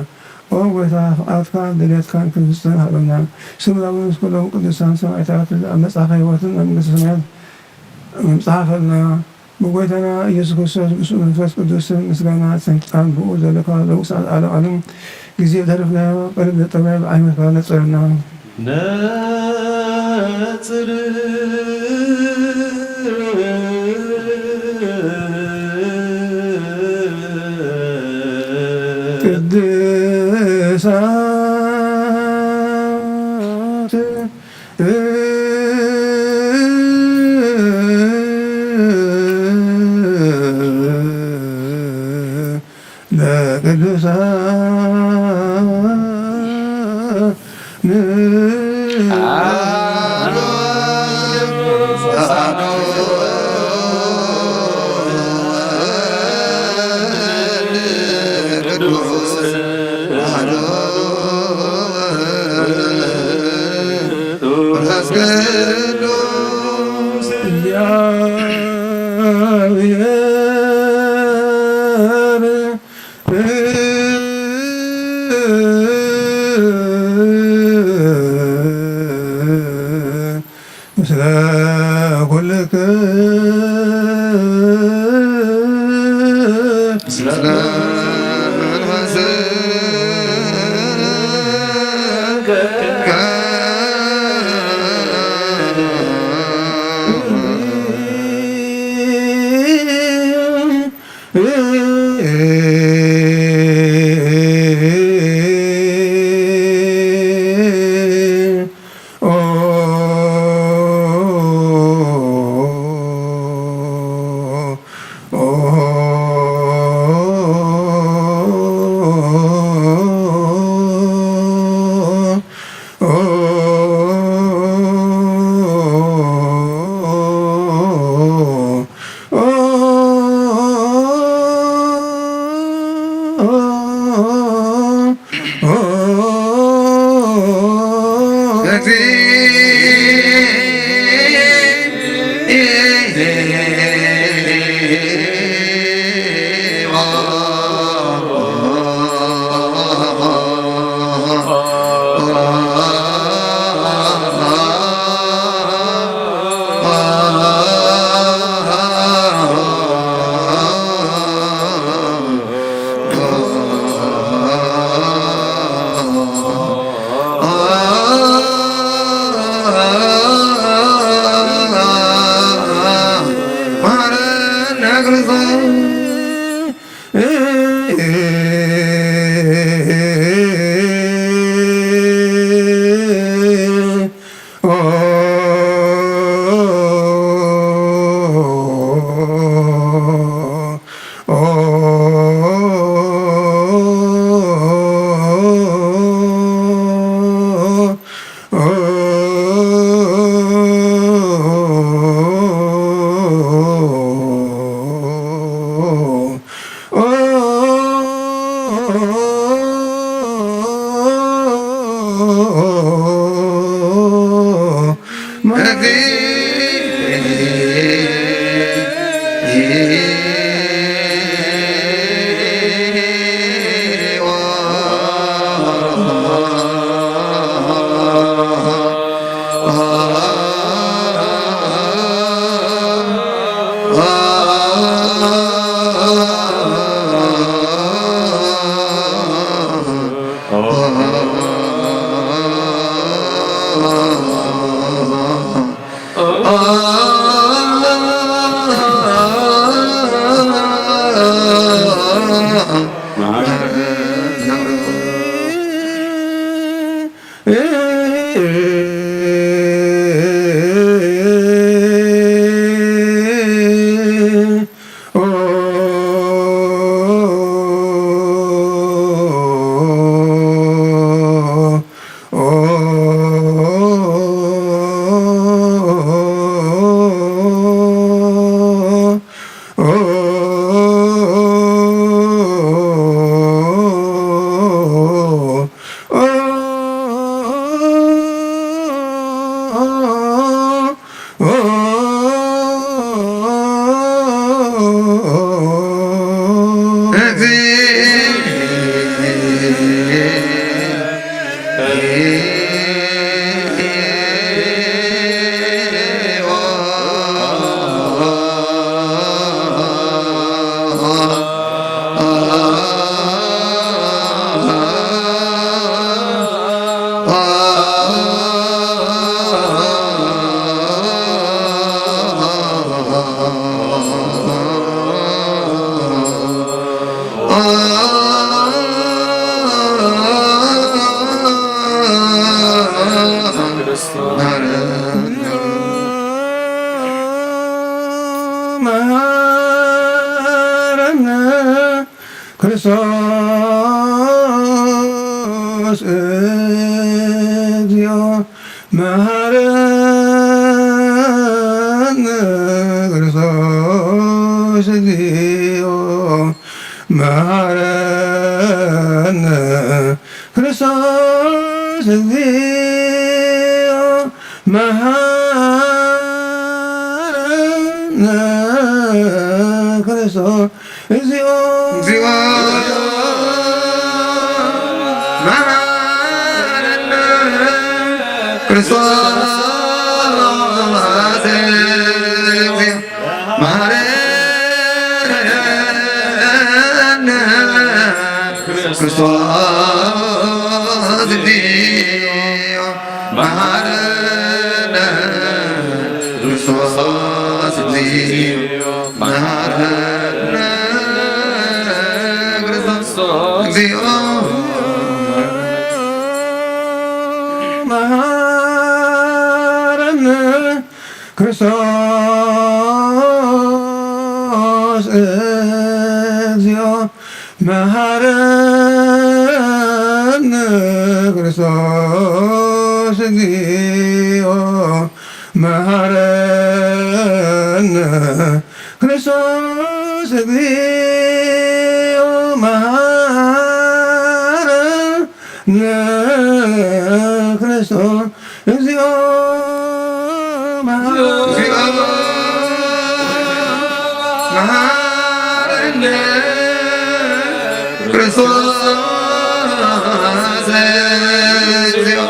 ኦ ጎይታ፣ ፍቓድካን ድልየትካን ክንፍጽም ሃበና። ስም ኣቡነ ምስ ኩሎም ቅዱሳን ሰማዕታት ኣብ መጽሓፈ ሕይወትን ኣብ መንግስተ ሰማያት ምብጽሓፈልና። ብጎይታና ኢየሱስ ክርስቶስ ምስኡ መንፈስ ቅዱስን ምስጋና ስልጣን ብኡ ዘለካ ለውስ ኣልዓሉ ዓለም ግዜ ዘሕለፍናዮ ቀደም ዘጠመ ብዓይነትካ ነጽረና። ነጽር ቅድሳት ለቅዱሳን መንፈስ ቅዱስ እግዚአብሔር ምስለ ኩልክም። መሃረነ ክርስቶስ እግዚኦ፣ መሃረነ ክርስቶስ እግዚኦ፣ መሃረነ ክርስቶስ እግዚኦ፣ መሃረነ ክርስቶስ እግዚኦ፣ እግዚኦ፣ መሃረነ ክርስቶስ እግዚኦ፣ መሃረነ ክርስቶስ እግዚኦ፣ መሃረነ ክርስቶስ እግዚኦ፣ መሃረነ ክርስቶስ እግዚኦ፣ መሃረነ ክርስቶስ እግዚኦ፣ መሃረነ ክርስቶስ እግዚኦ፣ መሃረነ ክርስቶስ እግዚኦ፣ መሃረነ ክርስቶስ እግዚኦ፣ መሃ- እግዚኦ፣ መሃረነ ክርስቶስ፣ እግዚኦ፣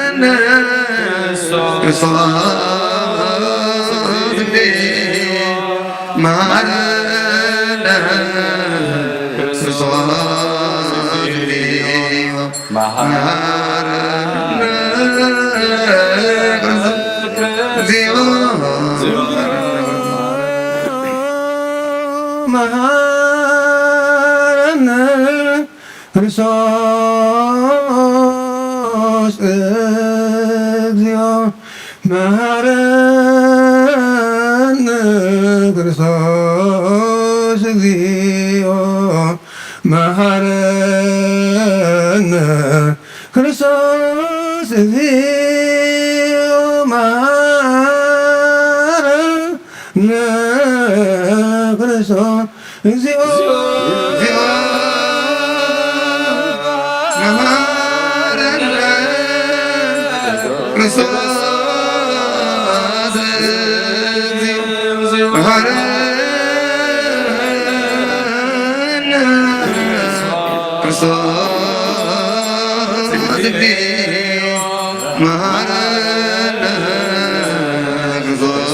መሃረነ ክርስቶስ፣ እግዚኦ፣ መሃረነ ክርስቶስ፣ እግዚኦ፣ መሃረነ ክርስቶስ፣ እግዚኦ፣ መሃረነ ክርስቶስ፣ እግዚኦ፣ መሃረነ ክርስቶስ፣ እግዚኦ፣ መሃረነ ክርስቶስ፣ እግዚኦ፣ መሃረነ ክርስቶስ፣ እግዚኦ፣ እግዚኦ፣ መሃረነ ክርስቶስ፣ መሃረነ ክርስቶስ፣ መሃረነ ክርስቶስ፣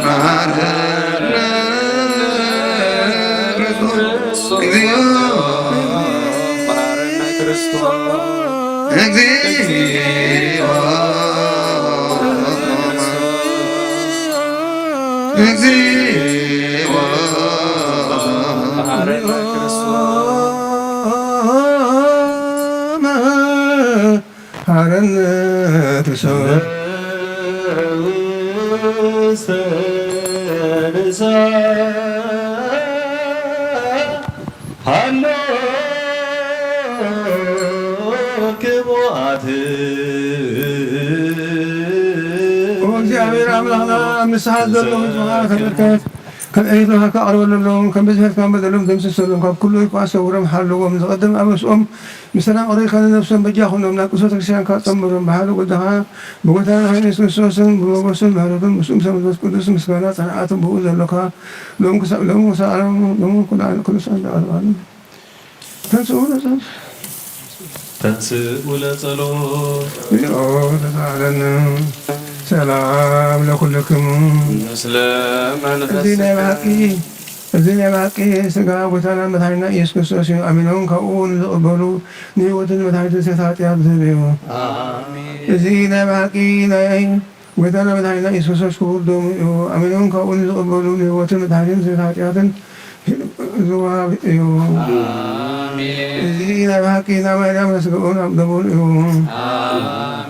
መሃረነ ክርስቶስ፣ እግዚኦ፣ መሃረነ ክርስቶስ፣ እግዚኦ፣ እግዚኦ፣ መሃረነ ክርስቶስ፣ መሃረነ ክርስቶስ። ውስተ ንሳ ሃሎ ክቡኣት። ኦ እግዚኣብሔር ኣምላኽና፣ ኣብ ንስሓ ዘለዉ ህዝብኻ ተመልከት። ከም ዕቤትካ ኣቕርበሎም፣ ከም ብዝሒ ከም በደሎም ደምስሰሎም፣ ካብ ኩሉ ክፉኣት ሰውሮም፣ ሓልዎም። ዝቐደመ ኣበስኦም ብሰላም ኣቕሪብካ ንነፍሶም በጃ ኩኖም፣ ናብ ቅድስተ ክርስቲያንካ ኣጸንብሮም። ብሓይሊ ወልድኻ ብጎይታና ኢየሱስ ክርስቶስን ብሞገሱን ምሕረቱን ምስኡ ምስ መንፈስ ቅዱስ ምስጋና ጸንዓትን ብኡ ዘሎካ ሎም ክሳብ ሎም ክሳብ ዓለም ሎም ኩሉ ዓለም ኩሉ ሰዓት ለዓለም ዓለም። ተንስኡ ንጸ- ተንስኡ ለጸሎት። እግዚኦ ተሳሃለነ። ሰላም ለኩልክሙ። ምስለ መንፈስ እዚ ናይ ብሓቂ፣ እዚ ናይ ብሓቂ ስጋ ጎይታና መድሓኒና ኢየሱስ ክርስቶስ እዩ። ኣሚኖም ካብኡ ንዝቕበሉ ንህይወትን መድሓኒትን ስርየት ሓጢኣት ዝህብ እዩ። ኣሜን። እዚ ናይ ብሓቂ ናይ ጎይታና መድሓኒና ኢየሱስ ክርስቶስ ክቡር ደሙ እዩ። ኣሚኖም ካብኡ ንዝቕበሉ ንህይወትን መድሓኒትን ስርየት ሓጢኣትን ዝወሃብ እዩ። ኣሜን። እዚ ናይ ብሓቂ ናብ ማርያም ነስግኡን ኣብ ደሙን እዩ። ኣሜን።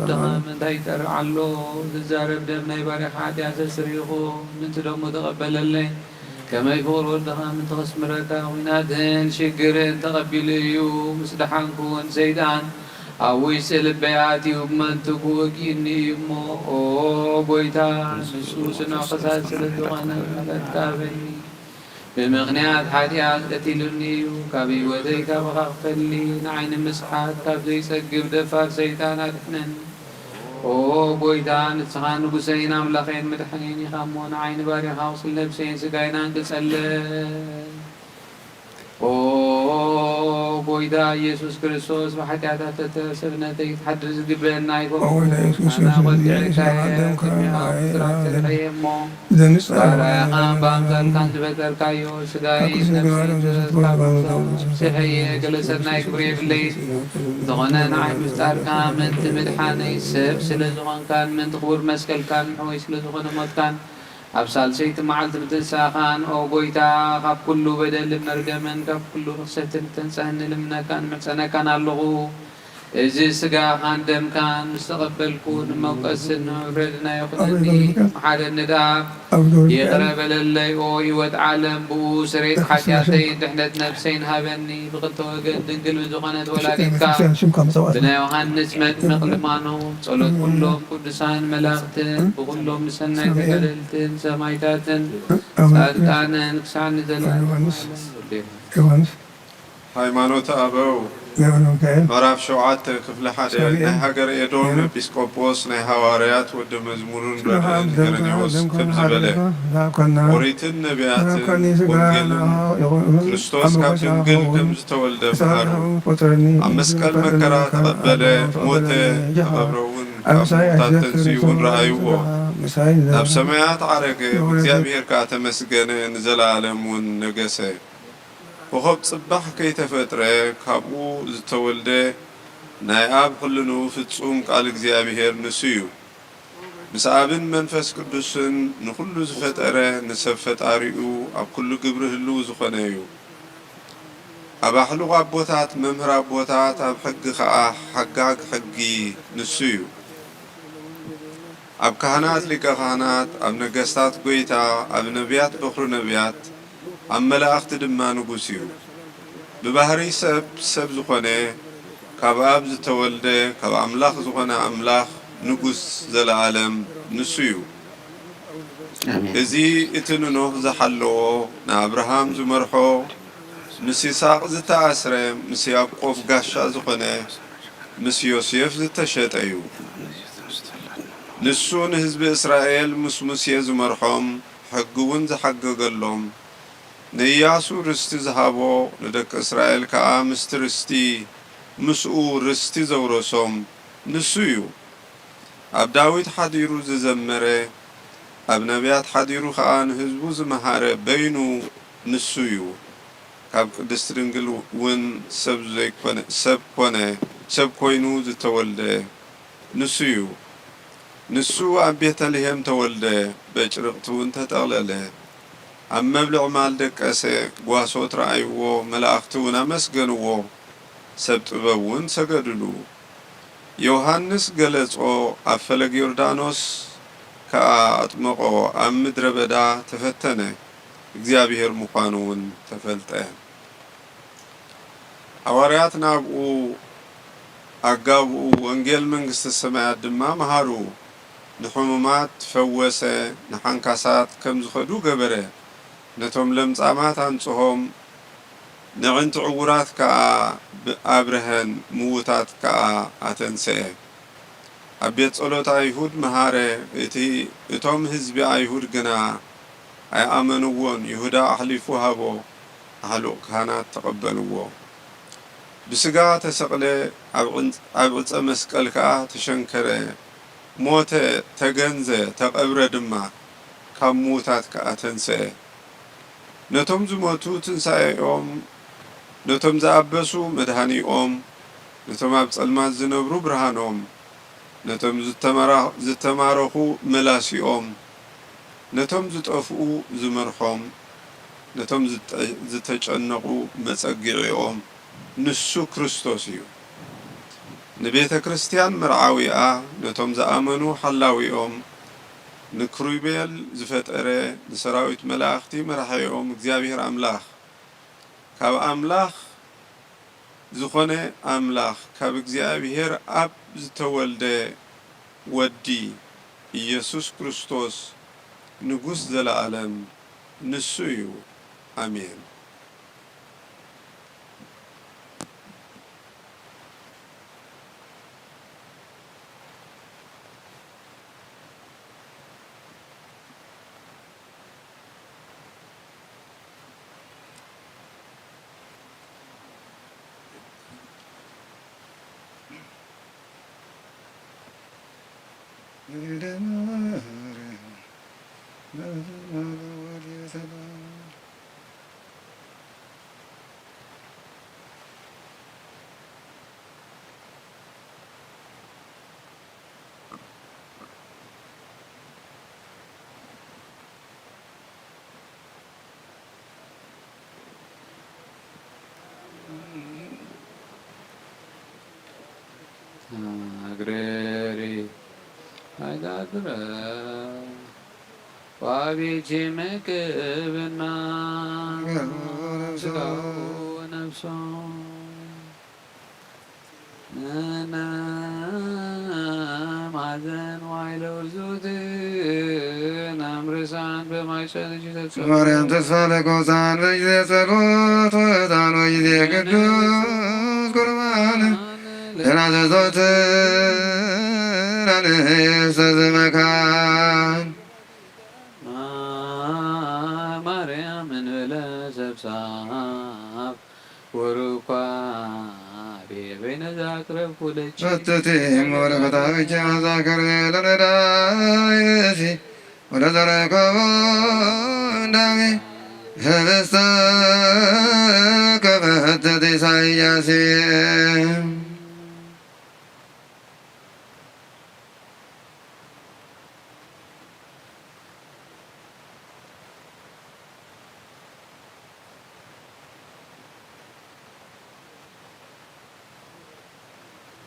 ወድኻ ምእንታይ ይጠርዕ ኣሎ? ዝዛረብ ደም ናይ ባርያኻ ሓጢኣት ኣስተስርዩ ይኹን፣ ምእንቲ ደሙ ተቐበለለይ። ከመይ ፍቕሪ ወድኻ ምእንቲ ከስምረካ፣ ኲናትን ሽግርን ተቐቢሉ እዩ። ምስ ደሓንኩ እውን ሰይጣን ኣብ ውሽጢ ልበይ ኣትዩ ብመንትጉ ወጊኡኒ እዩ እሞ፣ ኦ ጐይታ፣ ንሱ ጽኑዕ ክሳድ ስለ ዝኾነ፣ ምሕረትካ ሃበኒ። ብምኽንያት ሓጢኣት ቀቲሉኒ እዩ። ካብ ህይወተይ ካባኻ ክፈሊ፣ ንዓይ ንምስሓት ካብ ዘይጸግብ ደፋር ሰይጣን ኣድሕነኒ። ኦ ጐይታ፣ ንስኻ ንጉሰይን ኣምላኸይን መድሓኒየይን ኢኻ እሞ፣ ንዓይ ንባርያኻ ቁስል ነብሰይን ስጋይን ኣንቅጸለይ። ኦ ጐይታ ኢየሱስ ክርስቶስ፣ ብሓጢኣታት እተሰብነተይ ክትሓድር ዝግበአና ኣይኮንኩን። ኣነ ኣቖጢዐካ እየ፣ ቅድሚኻ ብስራት ተልሐየ እሞ፣ ብኣርኣያኻን ብኣምሳልካን ዝፈጠርካዮ ስጋይን ነብሰይን ትእዛዝካ ብንጹር ስሒተ እየ። ገለ ሰናይ ግብሪ የብለይን። እንተኾነ ንዓይ ምፍጣርካ ምእንቲ ምድሓነይ፣ ሰብ ስለ ዝኾንካን ምእንቲ ክቡር መስቀልካን ምሕወይ ስለ ዝኾነ ሞትካን፣ ኣብ ሳልሰይቲ መዓልቲ ብትንሳእኻን፣ ኦ ጐይታ፣ ካብ ኩሉ በደልን መርገምን ካብ ኩሉ ርኽሰትን ክተንጽሀኒ እልምነካን እምሕጸነካን ኣለኹ። እዚ ስጋኻን ደምካን ምስ ተቐበልኩ፣ ንመውቀስን ንምፍረድን ኣይኹነኒ፣ ምሓረኒ ደኣ። ይቕረ በለለይ፣ ኦ ህይወት ዓለም፣ ብኡ ስርየት ሓጢኣተይን ድሕነት ነብሰይን ሃበኒ። ብኽልተ ወገን ድንግል ብዝኾነት ወላዲትካ፣ ብናይ ዮሃንስ መጥምቕ ልማኖ፣ ጸሎት ኩሎም ቅዱሳን መላእኽትን፣ ብኹሎም ብሰናይ ተጋደልትን ሰማይታትን ጻድቃንን ክሳዕ ንዘለዓለሙ ዓለም። ዮሃንስ። ሃይማኖተ ኣበው ገብረ ሚካኤል። ምዕራፍ ሸውዓተ ክፍሊ ሓደ። ሳልኤል ናይ ሃገረ ኤዶም ገይሩ። ኤጲስቆጶስ ናይ ሃዋርያት ወዲ መዝሙርን ረድእን ሄረኔዎስ ከምዚ በለ። ኦሪትን ነቢያትን ወንጌልን ክርስቶስ ካብ ድንግል ከም ዝተወልደ መሃሩ። ኣብ መስቀል መከራ ተቐበለ፣ ሞተ፣ ተቐብረ እውን ካብ ምዉታት ተንሲኡ እውን ረኣይዎ። ናብ ሰማያት ዓረገ፣ ብእግዚኣብሔር ከኣ ተመስገነ፣ ንዘለኣለም እውን ነገሰ። ኮኾብ ጽባሕ ከይተፈጥረ ካብኡ ዝተወልደ ናይ ኣብ ሕልንኡ ፍጹም ቃል እግዚኣብሔር ንሱ እዩ። ምስ ኣብን መንፈስ ቅዱስን ንኹሉ ዝፈጠረ ንሰብ ፈጣሪኡ ኣብ ኩሉ ግብሪ ህልው ዝኾነ እዩ። ኣብ ኣሕሉቕ ኣቦታት መምህር ኣቦታት ኣብ ሕጊ ኸኣ ሓጋግ ሕጊ ንሱ እዩ። ኣብ ካህናት ሊቀ ካህናት፣ ኣብ ነገስታት ጐይታ፣ ኣብ ነቢያት በኹሪ ነቢያት፣ ኣብ መላእኽቲ ድማ ንጉስ እዩ። ብባህሪ ሰብ ሰብ ዝኾነ፣ ካብ ኣብ ዝተወልደ፣ ካብ ኣምላኽ ዝኾነ ኣምላኽ ንጉስ ዘለኣለም ንሱ እዩ። ኣሜን። እዚ እቲ ንኖህ ዝሓለዎ፣ ንኣብርሃም ዝመርሖ፣ ምስ ይስሐቅ ዝተኣስረ፣ ምስ ያዕቆብ ጋሻ ዝኾነ፣ ምስ ዮሴፍ ዝተሸጠ እዩ። ንሱ ንህዝቢ እስራኤል ምስ ሙሴ ዝመርሖም፣ ሕጊ እውን ዝሓገገሎም፣ ንእያሱ ርስቲ ዝሃቦ፣ ንደቂ እስራኤል ከኣ ምስቲ ርስቲ፣ ምስኡ ርስቲ ዘውረሶም ንሱ እዩ። ኣብ ዳዊት ሓዲሩ ዝዘመረ፣ ኣብ ነቢያት ሓዲሩ ኸኣ ንህዝቡ ዝመሃረ በይኑ ንሱ እዩ። ካብ ቅድስቲ ድንግል እውን ሰብ ዘይኮነ፣ ሰብ ኮነ፣ ሰብ ኮይኑ ዝተወልደ ንሱ እዩ። ንሱ ኣብ ቤተልሔም ተወልደ፣ በጭርቕቲ እውን ተጠቕለለ። ኣብ መብልዕ ማል ደቀሰ፣ ጓሶት ረኣይዎ፣ መላእኽቲ እውን ኣመስገንዎ፣ ሰብ ጥበብ እውን ሰገዱሉ። ዮሃንስ ገለጾ፣ ኣብ ፈለግ ዮርዳኖስ ከኣ ኣጥመቖ፣ ኣብ ምድረ በዳ ተፈተነ፣ እግዚኣብሔር ምዃኑ እውን ተፈልጠ። ሃዋርያት ናብኡ ኣጋብኡ፣ ወንጌል መንግስተ ሰማያት ድማ መሃሩ። ንሕሙማት ፈወሰ፣ ንሓንካሳት ከም ዝኸዱ ገበረ፣ ነቶም ለምጻማት ኣንጽሆም፣ ንዕንቲ ዕዉራት ከኣ ብ-፣ ኣብርሀን፣ ምዉታት ከኣ ኣተንስኤ። ኣብ ቤት ጸሎት ኣይሁድ መሃረ፣ እቲ፣ እቶም ህዝቢ ኣይሁድ ግና ኣይኣመንዎን። ይሁዳ ኣሕሊፉ ሃቦ፣ ኣሕሉቕ ካህናት ተቐበልዎ። ብስጋ ተሰቕለ፣ ኣብ ዕን-፣ ኣብ ዕጸ መስቀል ከኣ ተሸንከረ፣ ሞተ፣ ተገንዘ፣ ተቐብረ ድማ፣ ካብ ምዉታት ከኣ ተንስአ። ነቶም ዝሞቱ ትንሳኤኦም፣ ነቶም ዝኣበሱ መድሃኒኦም፣ ነቶም ኣብ ጸልማት ዝነብሩ ብርሃኖም፣ ነቶም ዝተመራ-፣ ዝተማረኹ መላሲኦም፣ ነቶም ዝጠፍኡ ዝመርሖም፣ ነቶም ዝጠ-፣ ዝተጨነቑ መጸግዒኦም፣ ንሱ ክርስቶስ እዩ። ንቤተ ክርስቲያን መርዓዊኣ፣ ነቶም ዝኣመኑ ሓላዊኦም፣ ንክሩቤል ዝፈጠረ፣ ንሰራዊት መላእኽቲ መራሒኦም፣ እግዚኣብሔር ኣምላኽ፣ ካብ ኣምላኽ ዝኾነ ኣምላኽ፣ ካብ እግዚኣብሔር ኣብ ዝተወልደ ወዲ፣ ኢየሱስ ክርስቶስ፣ ንጉስ ዘለኣለም፣ ንሱ እዩ። ኣሜን። እግሬሪ ኣይጋግረ ዋቢጂ ምግብና ስጋው ነፍሶ ማዘን ዋይለ ውርዙትን ኣምርሳን በማይጨን እጅ ተጸ ማርያም ተስፋ ለቆሳን በጊዜ ጸሎት ወዕጣን ወጊዜ ቅዱስ ቁርባን ለናዘዞትን አንስተ ዝመካን ማርያም እንብለ ሰብሳብ ወሩኳቤ በይነ ዘአቅረብኩ ለኪ በትቲም ወረከታዊኪ አዛክሬ ለነዳይ ብእሲ ወለዘረከቦ እንዳሜ ህብስተ ከፈተት ኢሳይያስ።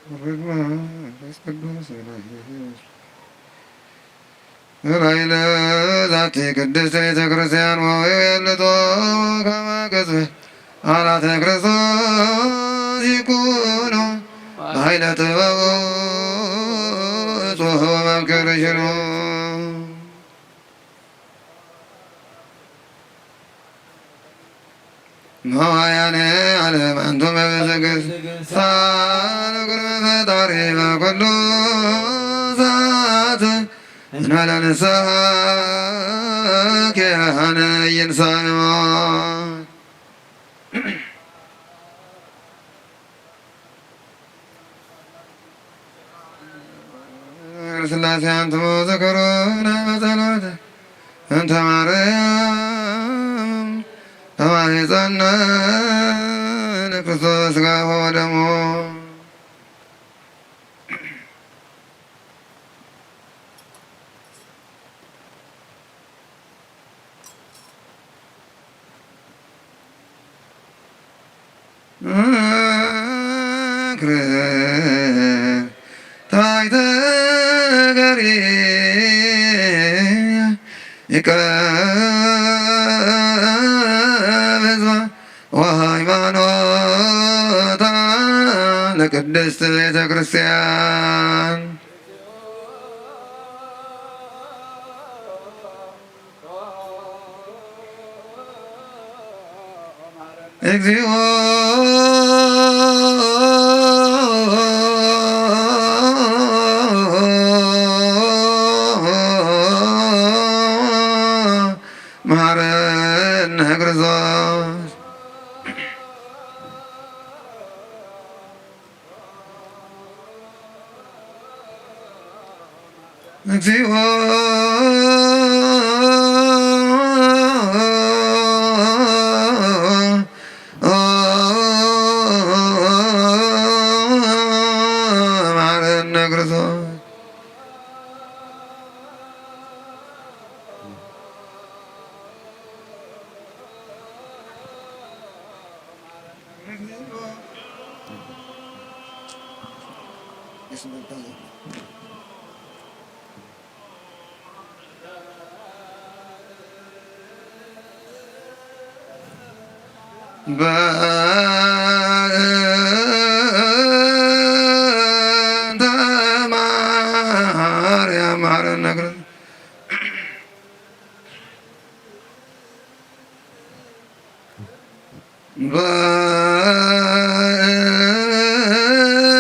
ወወልድ ወመንፈስ ቅዱስ። ራይለ ዛቲ ቅድስት ቤተ ክርስቲያን ወውየልጦ ከመ ቅጽበት አራተ ክርስቶስ ይኩኑ በኃይለ ጥበቡ ጽሑ መምክር ሽኑ። መዋያነ ዓለም አንቱም በብዝግስት ሳሉ ቅድመ ፈጣሪ በኩሉ ሰዓት እንበለ ንስሐ ኪያነ ይንሳንሞ። ስላሴ አንትሙ ዝክሩነ በጸሎት እንተ ማርያም ተማሂፀነ ክርስቶስ ሥጋሁ ወደሙ። እግር ታሕተ ገሪ ይቀብጽ ወሃይማኖታ ለቅድስት ቤተ ክርስቲያን። እግዚኦ መሐረነ ክርስቶስ። እግዚኦ መሐረነ ክርስቶስ። በእንተ ማርያም መሐረነ ክርስቶስ።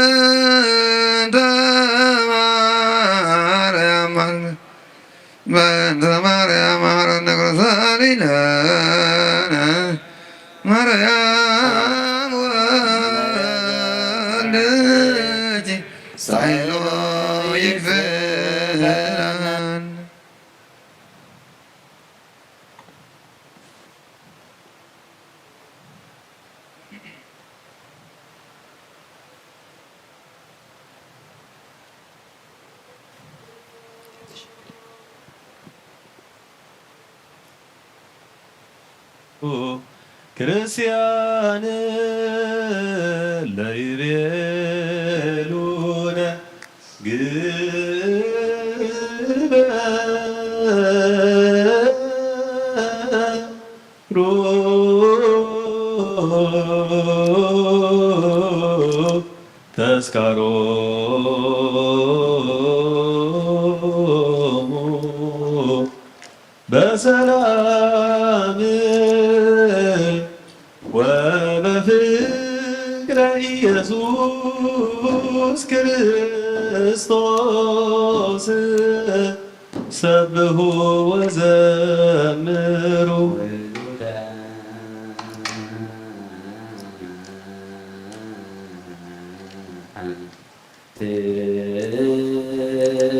በእንተ ማርያም፣ በእንተ ማርያም መሐረነ ክርስቶስ ሊለነ ማርያም ወልድኪ ሳይሎ ይግዘለን። ክርስቲያን ለይቤሉነ ግበሩ ተስካሮሙ በሰላም ወበፍቅረ ኢየሱስ ክርስቶስ ሰብሑ ወዘምሩ።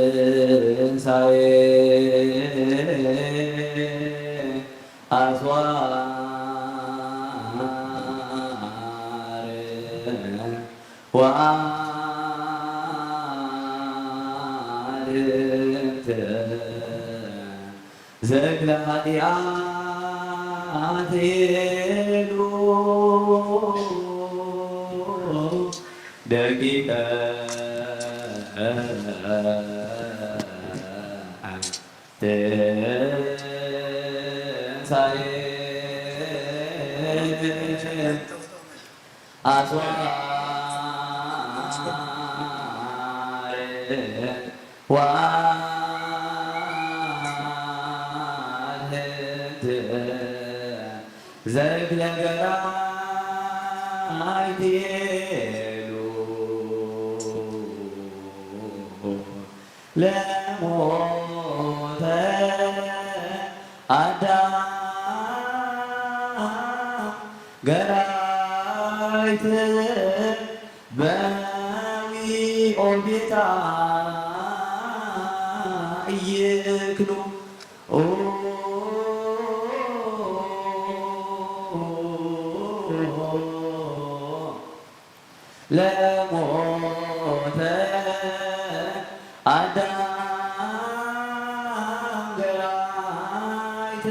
ትንሳኤ አስዋር ወአድህንት ዘእክለ ኃጢአት ሄሉ ደቂቀ ትንሳኤ አስዋር ወአድህንት ዘእክለ ገራይት ሄሉ ለሞተ አዳም ገራይት በዊኦ ቤታ ኢይክሉ ለሞተ አዳም ገራይት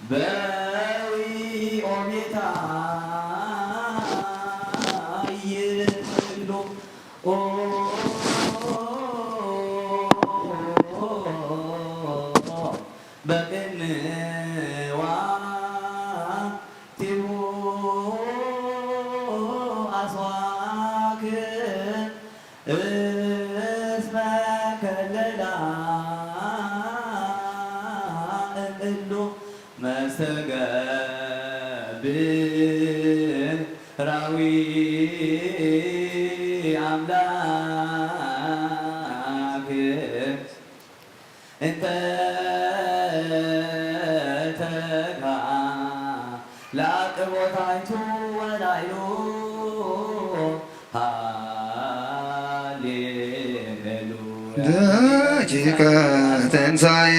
በዊኦ ቤታ በቅንዋቲሁ አስዋክ እስመ ከለላ እምእሉ መስተገብራዊ አምላክ እንተ ተግሃ ለአቅቦታይቱ ወላይሉ ሃሌሉያ። ደቂቀ ትንሳኤ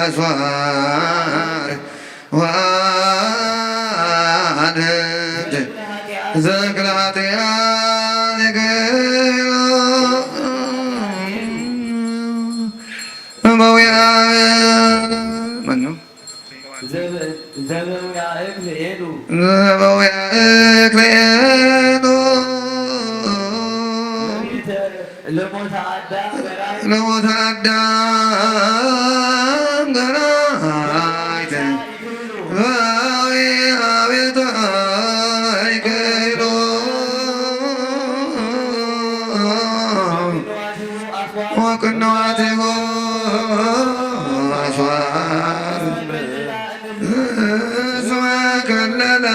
አስዋር ወአድድ ዘክለ ኃጢአት ይክሎ እመውያ መኑ ዘበውያ እክል ኤሉ ዘበውያ እክል ኤሉ ለሞተ አዳም ገራይ ለሞተ አዳም ገራይት ባዊ አቤታ ይከይሎ ወቅንዋቲሁ አስዋር እስመ ከለላ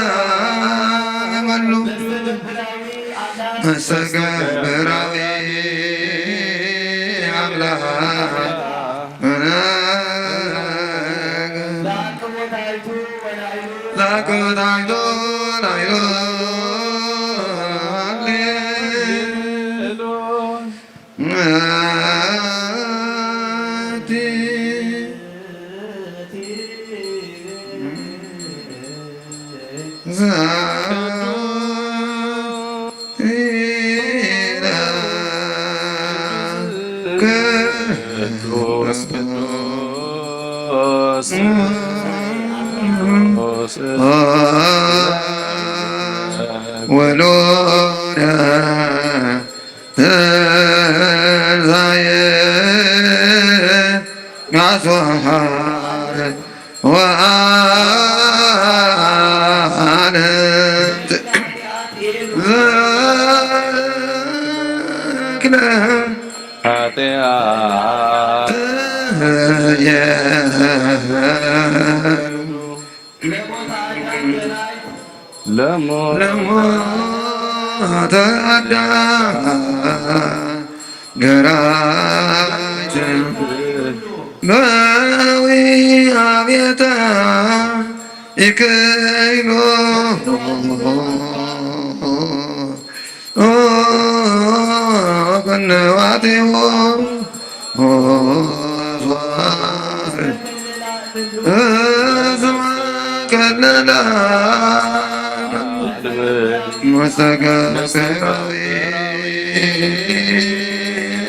መሉ መስተገብራዊ አምላክ ላቅቦታይቱ ናይሎ ወሎደ ትንሳኤ አስዋር ወአንት ዘክለ ኃጢአት ለሞተ አዳም ገራይት በዊ አቤታ ይከይሎ ቅንዋቴዎ አስዋር እስመ ከለላ መስተገብራዊ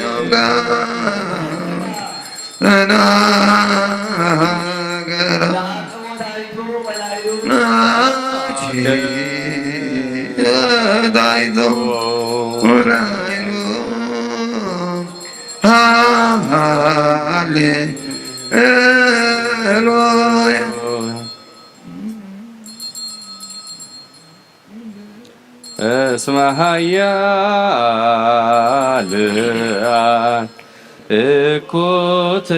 አምላክ ተናገራ ናቺ ታይቶ ወላይሉ ሃሌሉያ። እስመ ኃያል እኩት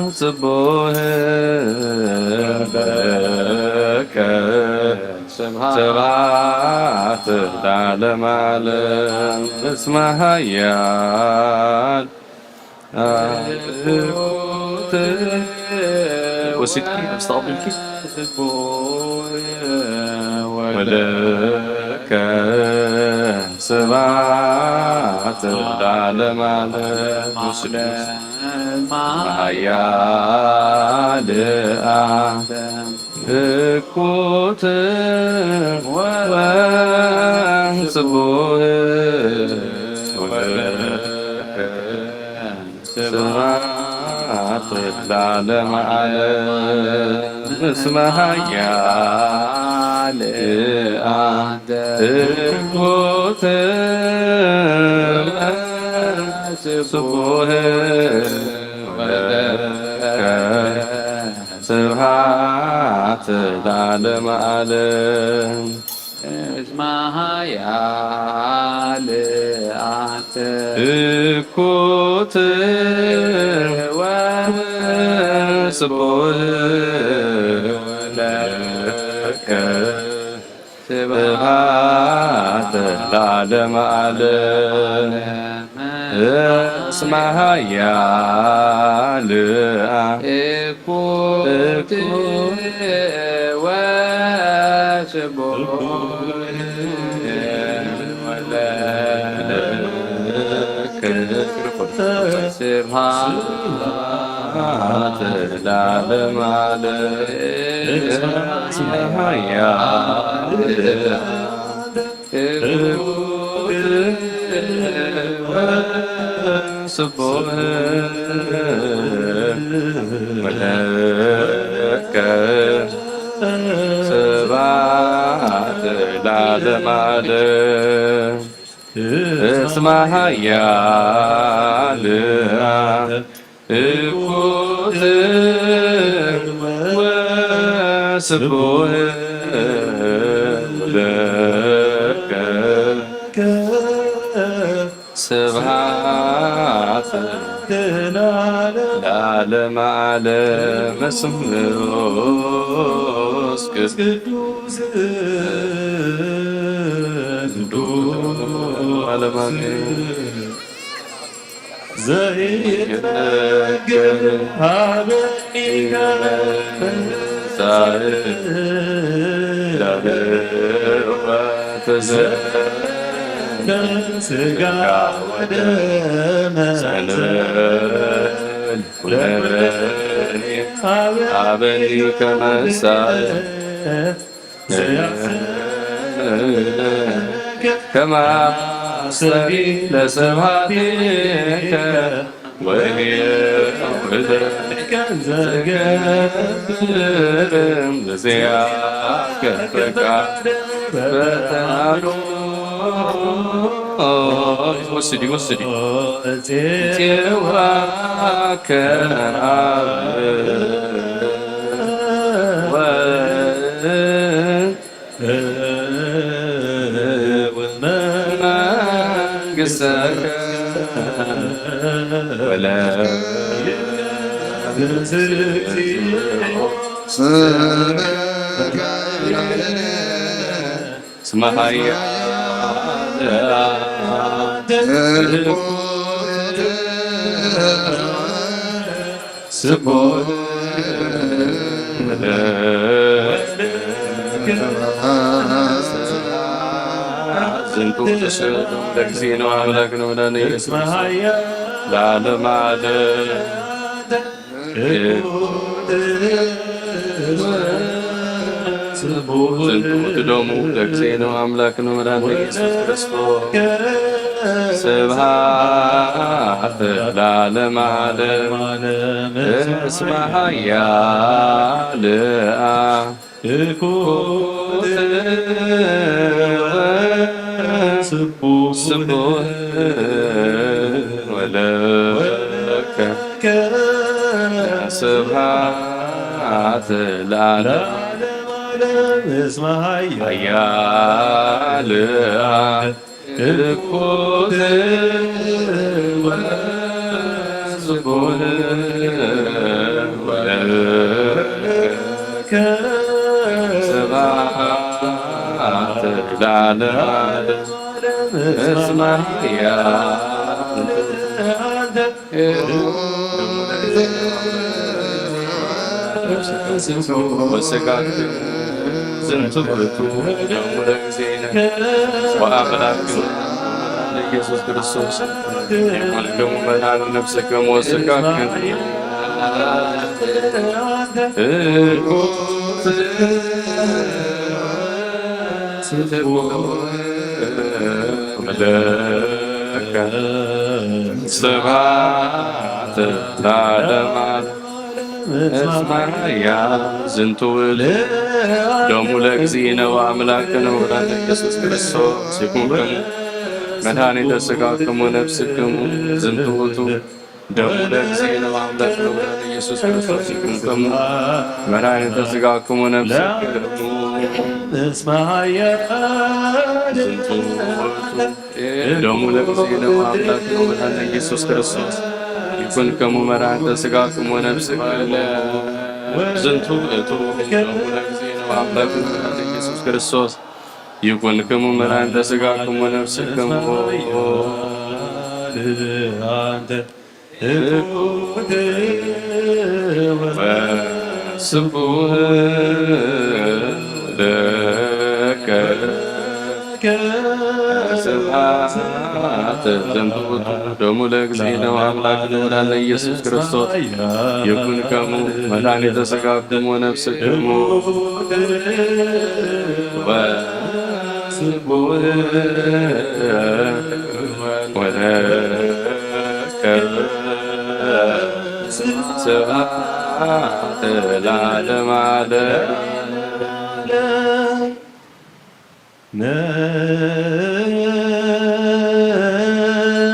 ወጽቡህ ለከ ስብሐት ለዓለመ ዓለም። እስመ ኃያል ወሲድኪ ኣስተቕቢልኪ ወለከ ስብሐት ለዓለመ ዓለም። ወስሉስ መሃያል እኩት ወጽቡህ ወለከ ስብሐት ለዓለመ ዓለም። እስመ ኃያል ለዓለ እኩት ስቡህ ወለከ ስብሐት ለዓለመ ዓለም። እስመ ኃያል አንተ እኩት ወስቡህ ወለከ ስብሐት ለዓለመ ዓለም። እስመ ኃያል እኩት ወስቡህ ወለከ ስብሐት ለዓለመ ዓለም። እስመ ኃያል እኩት ወስቡህ ወለከ ስብሐት ለዓለመ ዓለም። እስመ ኃያል እኩት ወስቡህ ለከ ስብሐት ለዓለመ ዓለም። ስሉስ ቅዱስ ዓለመ ዓለም። ዘይትነገር ሀበኒ ከመ ትንሣኤ ለህይወት ዘእንበለ ሥጋ ወደም ዘእንበለ ኩነኔ ሀበኒ ከመ ትንሣኤ ከመ አስተሪ ለስብሐቲከ ወይሁለከ ዘገብር ዚአከ ፈቃደ በተአምኖ። ወስዲ፣ ወስዲ። ጼዋከ አብ ወ መንግሥተከ ወለ ስመ ኃያል ስቡሕ ዝንቱ ቅዱስ ለእግዚእነ ወአምላክነ ወመድኃኒነ ኢየሱስ ክርስቶስ ለዓለመ ዓለም። ዝንቱ ውእቱ ደሙ ለእግዚእነ ወአምላክነ ወመድኃኒነ ኢየሱስ ክርስቶስ። ስብሐት ለዓለመ ዓለም። እስመ ኃያል እኩት ስቡሕ ወለከ ስብሐት ለዓለመ ዓለም። እስመ ኃያል እኩት ወስቡሕ ወለከ ስብሐት ለዓለመ ዓለም። እስመ ኃያል ወስጋክ ዝንቱ ውእቱ ደሙ ለእግዚእነ ወአምላክነ ኢየሱስ ክርስቶስ። ይኩን ደሙ መድኃኒት ነፍስክሙ ወስጋክሙ። ስብሐት ለዓለመ ዓለም። እስመ ኃያል ዝንቱ ውእቱ ደሙ ለእግዚእነ ወአምላክነ ወመድኃኒነ ኢየሱስ ክርስቶስ ይኩንክሙ መድኃኒተ ሥጋክሙ ወነፍስክሙ። ዝንቱ ውእቱ ደሙ ለእግዚእነ ወአምላክነ ወመድኃኒነ ኢየሱስ ክርስቶስ ይኩንክሙ መድኃኒተ ሥጋክሙ ወነፍስክሙ። ዝንቱ ውእቱ ደሙ ለእግዚእነ ወአምላክነ ወመድኃኒነ ኢየሱስ ክርስቶስ ይኩንክሙ መድኃኒተ ሥጋክሙ ወነፍስክሙ። ዝንቱ ውእቱ ደሙ ለእግዚእነ ወአምላክነ ወመድኃኒነ ኢየሱስ ክርስቶስ ይኩንክሙ መድኃኒተ ሥጋክሙ ወነፍስክሙ። ወስብሐት ለከ ስብሐት። ዝንቱ ውእቱ ደሙ ለእግዚእነ ወአምላክነ ወመድኃኒነ ኢየሱስ ክርስቶስ ይኩንክሙ መድኃኒተ ሥጋክሙ ወነፍስክሙ። ወስብሐት ወለከ ስብሐት ለዓለመ ዓለም።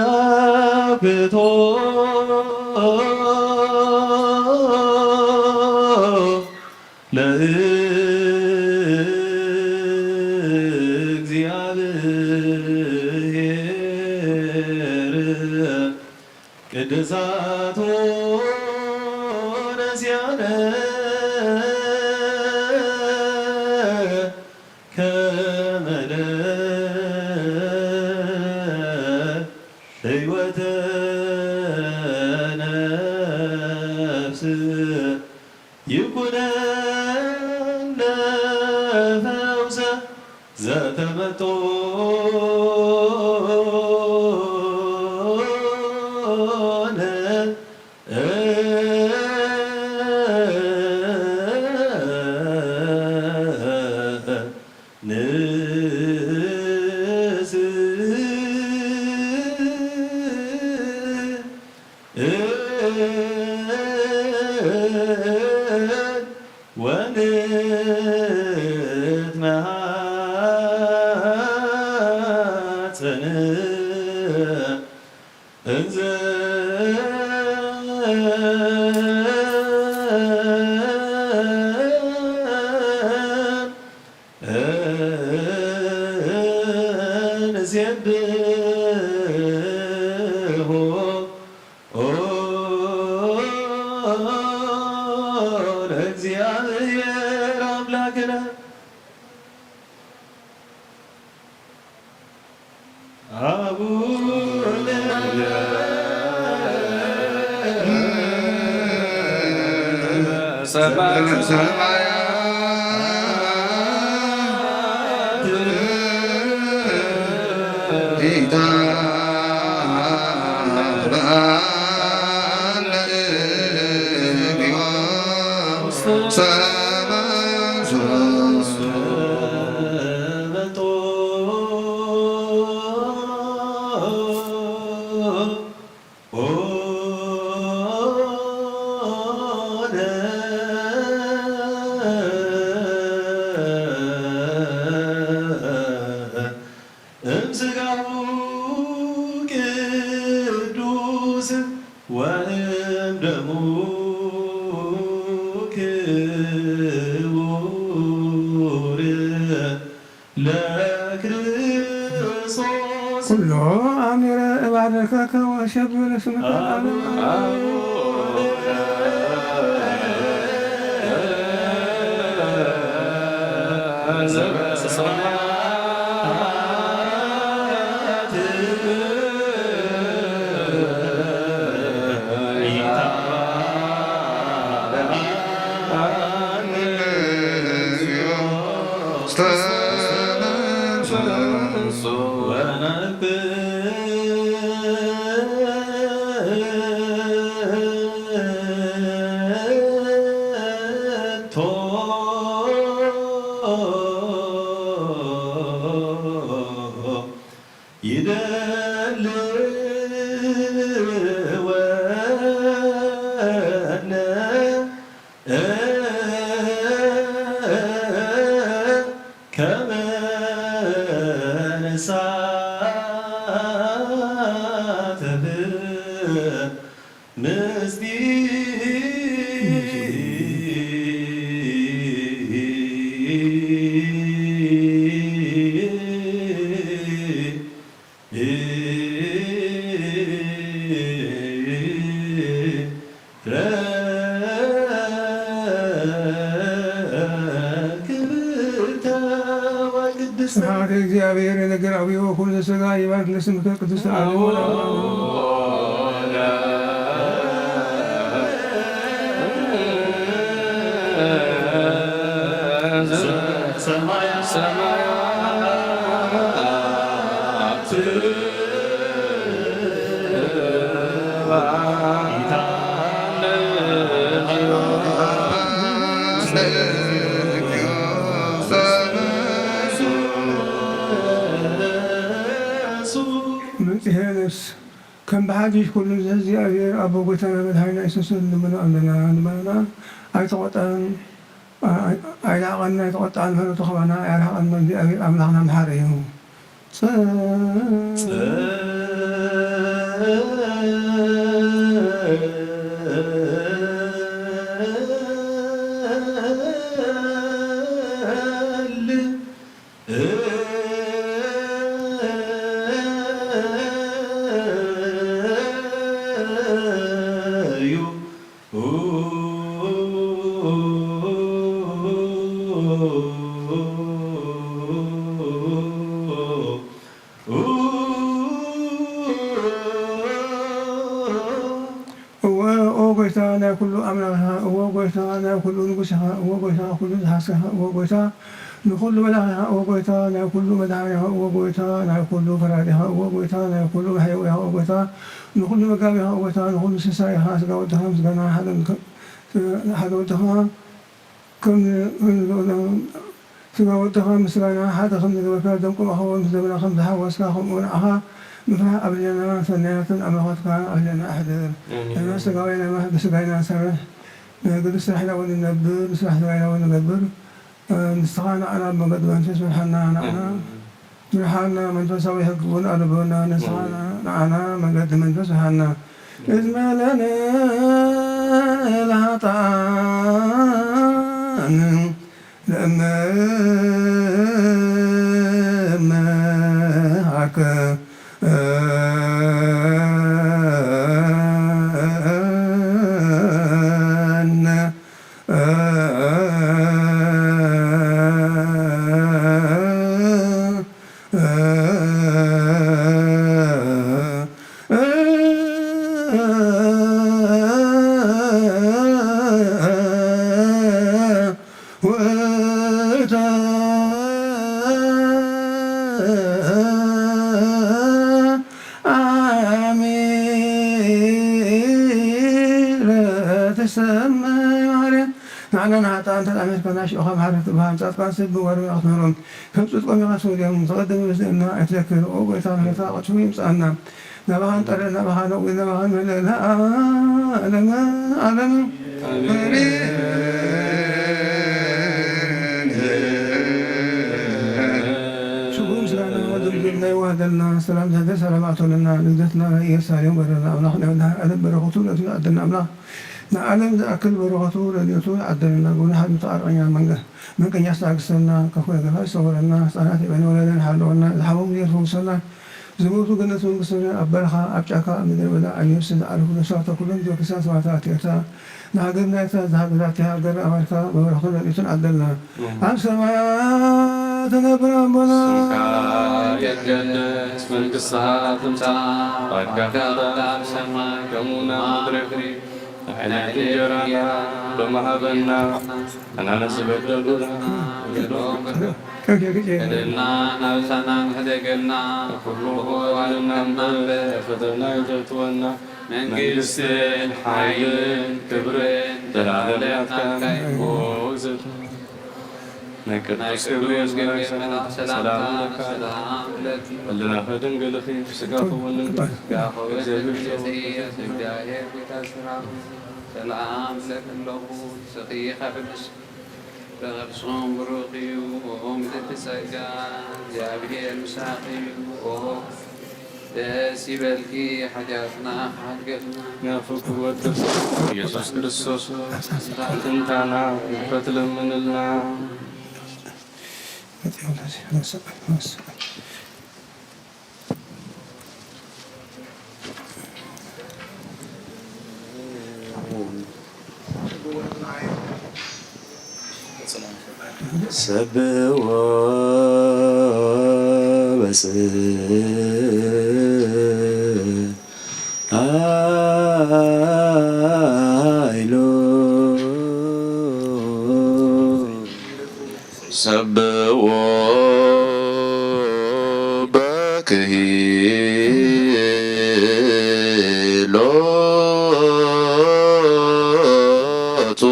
ነአኩቶ ለእግዚአብሔር ቅዱሳት ወነሲያነ ከመ ለህይወተ ነፍስ ይኩነነ ፈውሰ ዘተመጦነ ንስ ወንትመሃፀን እንዘ ንሴብሖ ለእግዚአብሔር አምላክነ። አቡነ ሰማያት እምስጋሁ ቅዱስ ወእምደሙ ክቡር ለክርስቶስ። ኩሎ አሚረ እባርከከ ወሸብር ስምከ ለዓለመ ዓለም። ይደልወነ ምስጢር ክብርተ ወቅድስተ። ስብሐት ለእግዚአብሔር ይነግር አብዮ ኩሉ ዘሥጋ ይባርክ ለስምከ ቅድስተ አርያም ወለአብ። ሰማያ ሰማያ መጽሔ ነፍስ ከም ብሓድሽ ኩሉ ንእግዚኣብሔር ኣቦ ጐይታና መድሓኒና የሱስ ንልምኖ ኣለና። ልመናና ኣይተቖጠን፣ ኣይ-፣ ኣይናቐን፣ ኣይተቖጥዓን፣ ምሕረቱ ካባና ኣያርሕቐን። እግዚኣብሔር ኣምላኽና መሓሪ እዩ። ጸ- ጸል- እዩ። እወ፣ ኦ ጐይታ፣ ናይ ኵሉ ኣምላኽ ኢኻ። እወ ጐይታ፣ ናይ ኵሉ ንጉስ ኢኻ። እወ ጐይታ፣ ኵሉ ዝሓስካ ኢኻ። እወ ጐይታ፣ ንኹሉ መላኺ ኢኻ። እወ ጐይታ፣ ናይ ኵሉ መድሓኒ ኢኻ። እወ ጐይታ፣ ናይ ኵሉ ፈራዲ ኢኻ። እወ ጐይታ፣ ናይ ኵሉ መሕየዊ ኢኻ። እወ ጐይታ፣ ንኹሉ መጋቢ ኢኻ። እወ ጐይታ፣ ንኹሉ ስሳይ ኢኻ። ስጋ ወድኻ ምስጋና ሓደ፣ ሓደ ወድኻ ከም፣ ከም ስጋ ወድኻ ምስጋና ሓደ ከም ዝገበርካ፣ ደም ቆልዓ ኸውን ምስ ደምና ከም ዝሓወስካ፣ ከምኡ ንዓኻ ምፍራሕ ኣብ ልዕሌና ሰናያትን ኣምልኾትካ ኣብ ልዕሌና ኣሕድር። ኣሜን። ንሕና ስጋውያን ኣምላኽ ብስጋይና ንሰርሕ፣ ናይ ግዱስ ስራሕና እውን ንነብር፣ ንስራሕ ስጋይና እውን ንገብር። ንስኻ ንዓና ብመንገዲ መንፈስ ምርሓና፣ ንዓና ኣሜን። ምርሓና፣ መንፈሳዊ ሕጊ እውን ኣንብበና፣ ንስኻ ኣሜን። ንዓና መንገዲ መንፈስ ምርሓና። ንዝመለነ ለሃጣን ለእመሃከ ንዓና ንሓጥኣን ተጣሚርካ፣ ንኣሽቱኻ መሓሪ ክትበሃል፣ ጻድቃን ሰብ ምግባር ክትምህሮም፣ ከም ጽድቆም ኢኻ ትፈድዮም። ተቐደም ይወስደና ኣይትዘክር። ኦ ጐይታ፣ ምሕረትካ ቀልጢፉ ይምጽኣና። ናባኻ ንጠርእ፣ ናባኻ ነእዊ፣ ናባኻ ንመልእ፣ ንዓለመ ዓለም። ኣሜን። ሽጉም ስጋና ወደም ናይ ዋህደልና፣ ሰላም ዘህደ ሰላም ኣቶለና። ልደትና ናይ ኢየሩሳሌም ወረና። ኣምላኽ ናይ መድኃኔ ዓለም በረኸቱ ረድኤቱ ይዓደልና። ኣምላኽ ንዓለም ዝኣክል በረኸቱ ረድኤቱ ይዓደልና። ጎና ሓድነቱ ኣርቀኛ መንገ-፣ መንቀኛ ስታግሰና፣ ከፉ ነገፋ ይሰወረና። ህፃናት የበነ ወለደን ሓለወና። ዝሓመሙ ይፈውሰና። ዝሞቱ ገነት መንግስተ ሰማይ ኣብ በረኻ፣ ኣብ ጫካ፣ ኣብ ምድረ በዳ፣ ኣብ የብሲ ዝዓረፉ ነፍሳት ኩሎም ዘክርስትያን ሰማዕታት ኤርትራ፣ ንሃገርና ኤርትራ፣ ዝሃገራት ሃገር ኣሜሪካ፣ መብረኽቱን ረድኤቱን ዓደልና። ኣሜን። ኣብ ሰማያት ትነብር ኣቦና። ስምካ ይትቀደስ፣ መንግስትኻ ትምጻእ፣ ፈቃድካ ትኹን ኣብ ሰማይ ከምኡ ኣብ ምድሪ። ንሕና እንጀራና ሎሚ ሃበና፣ ንሕና ንዝበደሉና በደልና፣ ናብሳና ንሕደገልና፣ ኩሉ ወንና እምበር ፈተና ይተትወና፣ መንግስትን ሓይልን ክብርን ዘላለማት ናትካ እዩ። ናይ ቅዱስ ገብርኤል መልኣክ ሰላምታ፣ ሰላም ንለኪ። ህልናኺ ድንግል ኢኺ፣ ስጋኺ እውን ድንግል። እግዚኣብሔር ሰላም ለኪ ኣለኹ። ሰላም ለኪ ኣለኹ። ንስኺ ካብ ኣንስቲ ተቐድስኹም ብሩኽ እዩ። ኦም ልዕልቲ ጸጋ፣ እግዚኣብሔር ምሳኺ እዩ። ኦ ደስ ይበልኪ፣ ሓጢኣትና ክሓድገልና። ናብ ፍቁር ወድብ ኢየሱስ ክርስቶስ ኣጥንታና ምሕረት ለምንልና። ሰብዎ በስል ኃይሉ ሰብዎ በክህሎቱ።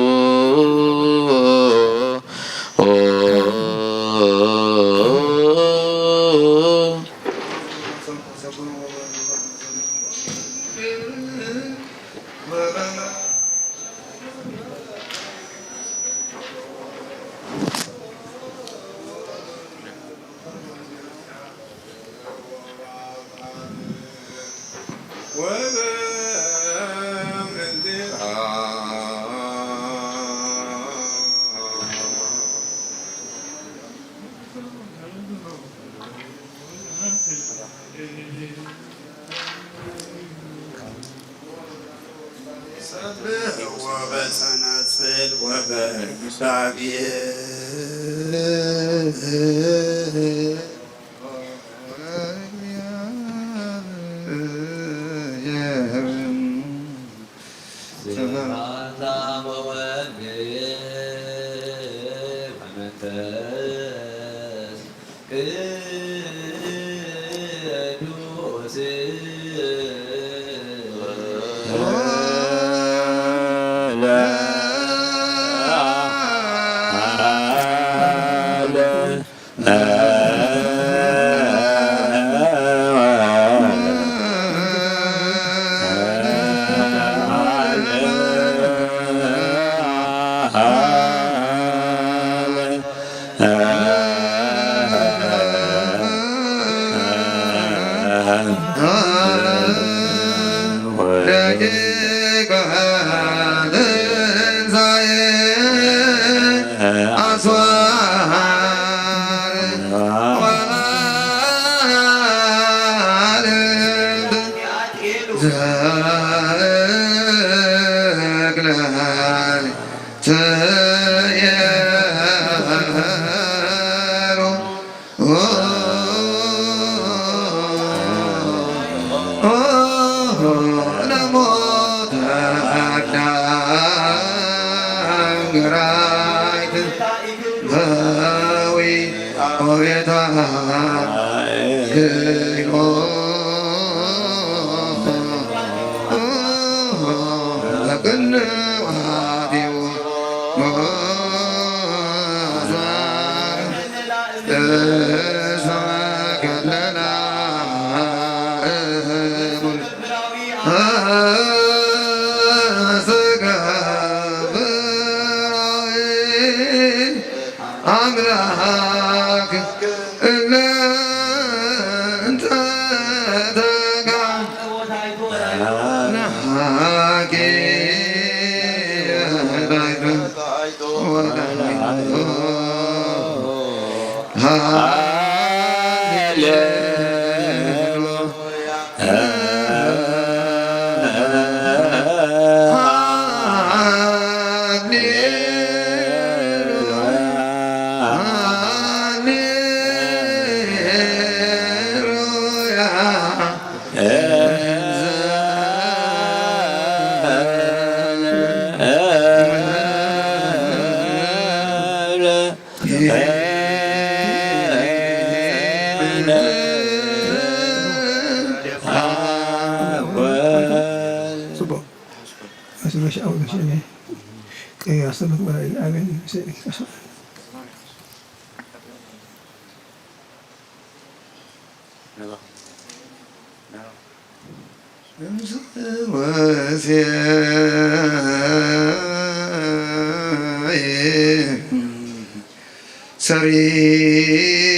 ሰብሕዎ በጸናጽል ወበግዳግየ። ስብሐት ለአብ ወወልድ ወመንፈስ ቅዱስ። ኣምላክ እለ እንተ ተጋ ናሃቂ ጽቡቕ።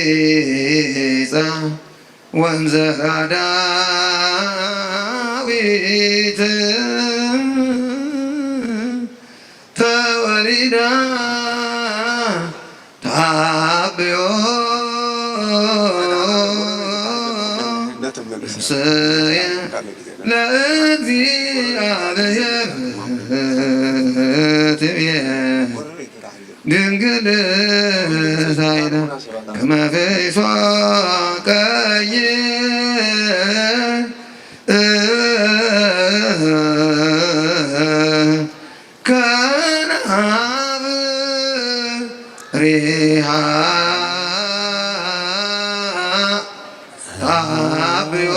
ሰሪጻ ወንዘራ ዳዊት ተወሊዳ ተዓብዮ ነፍስየ ለእግዚኣብሔር ትብየ ድንግል ሳይዳ ከመ ፈይሶ ቀይ ከነአብ ሪሃ ታብዮ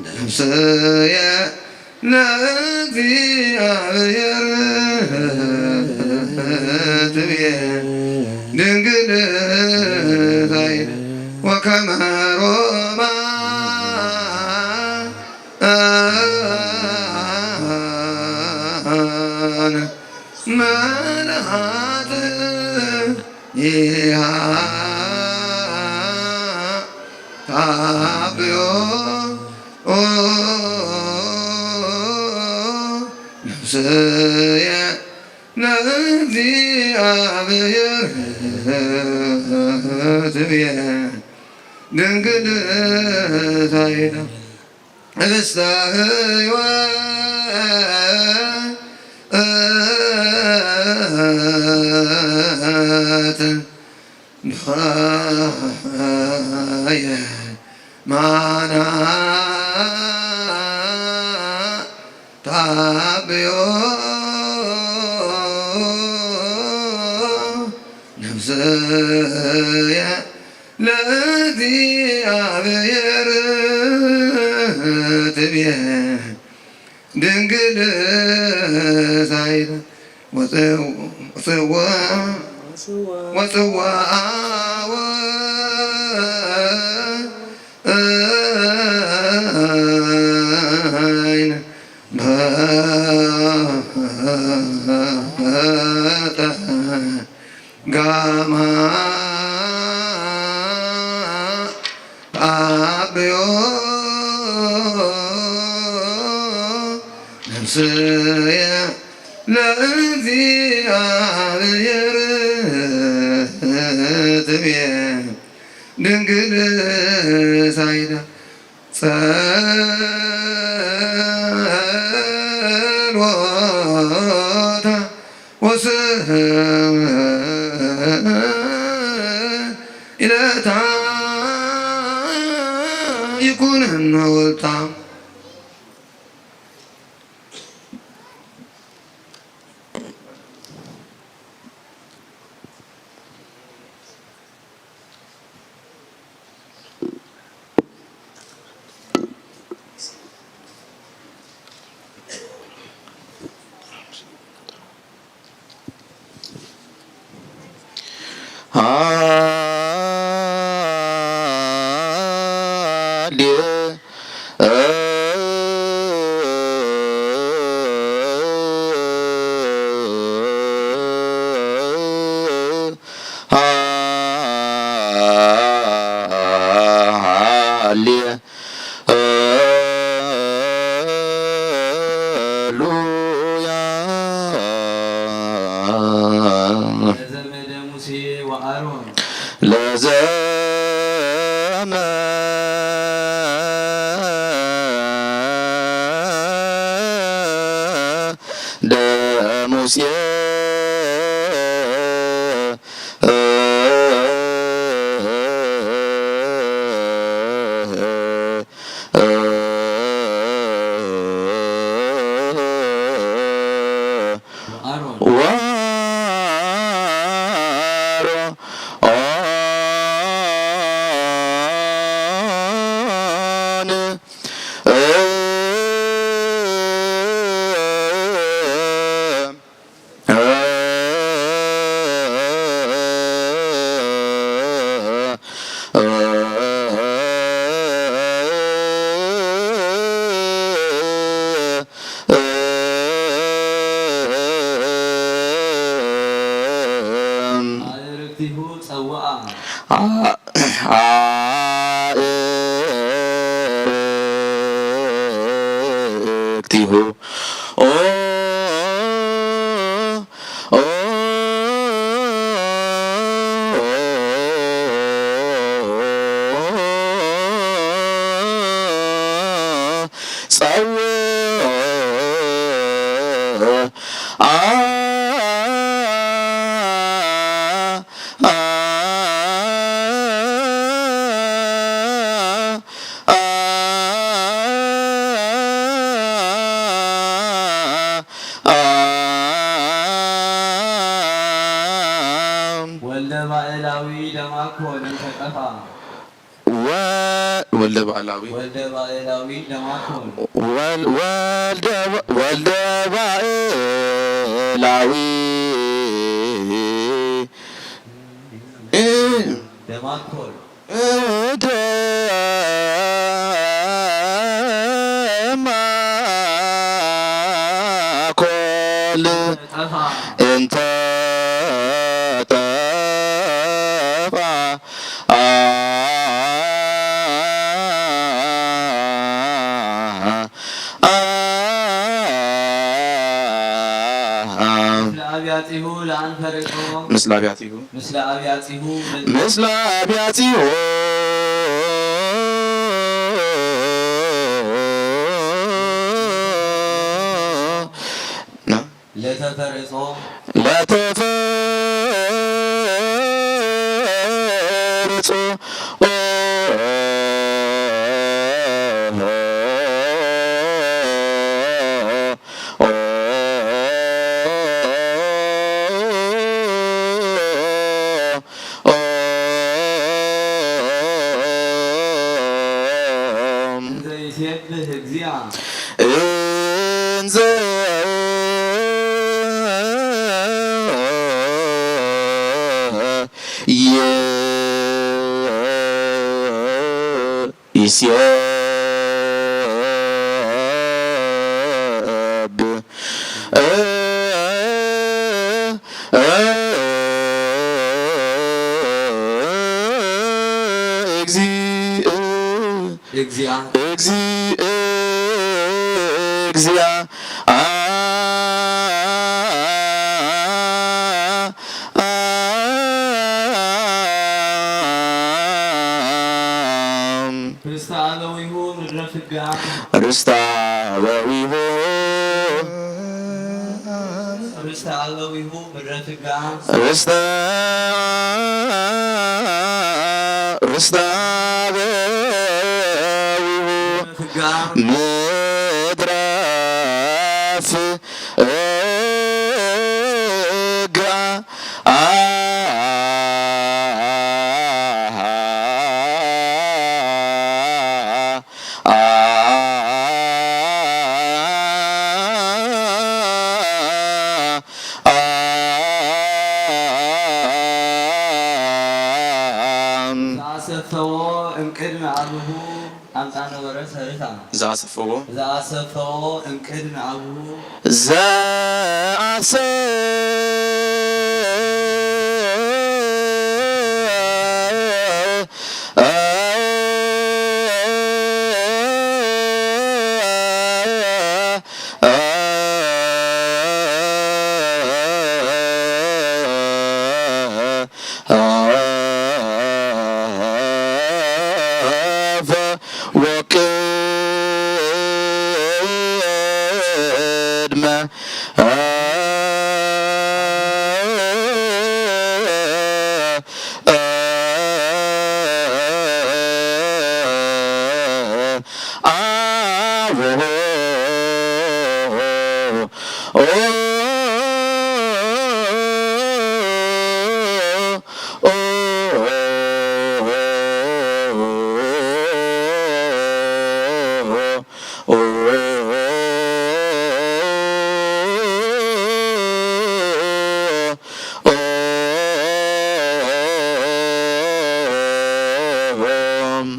ነፍስየ ለእግዚኣብሔር ትብየ ድንግል ሳይዳ ወከመ ሮማ ድንግል ሳይዳ ህብስተ ሕይወት ድሃየ ማና ታብዮ ነፍስየ ለእግዚኣብሔር ትብየ ድንግል ሳይዳ ወፅዋ ወፅዋ ወይን በጠ ጋማ አብዮ ነፍስየ ለእግዚኣብሔር ትብየ ድንግል ሳይዳ ጸሎታ ወስእለታ ይኩነን ወልታ። ሃሌሉያ። ለዘመደ ሙሴ ወአሮን። ለዘመደ ሙሴ ቲሁ ጸውዓ። ኣእርክቲሁ ኦ ኦ ጸውዓ ወልደ ባኤላዊ ደማኮ እንተ ጠፋ። ወልደ ባዕላዊ ወልደ ባኤላዊ ደማኮ ወልደ ባዕላዊ ደማኮ ደማኮል ጠፋ። እንተ ጠፋ ለአብያጺሁ ለአንፈርጾ ምስለ አብያጺሁ ምስለ አብያጺሁ ምስለ አብያጺሁ ለተፈርጾ ለተፈርጾ እንዘ ይሴብህ እግዚአ እንዘ ይሴብህ እግዚእ እግዚአ እግዚእ እግዚአ ርስተ አበዊሁ ምድረ ፍጋ ርስተ አበዊሁ ርስተ አበዊሁ ምድረ ፍጋ ርስተ ርስተ አበዊሁ ፍጋ ምድረ ፍጋ ዘአሰፈዎ እምቅድሚ አብሁ አምፃ ነበረ ሰርታ ዘአሰፈዎ ዘአሰፈዎ እምቅድሚ አብሁ ዘአሰ ወቅድመ አብሆ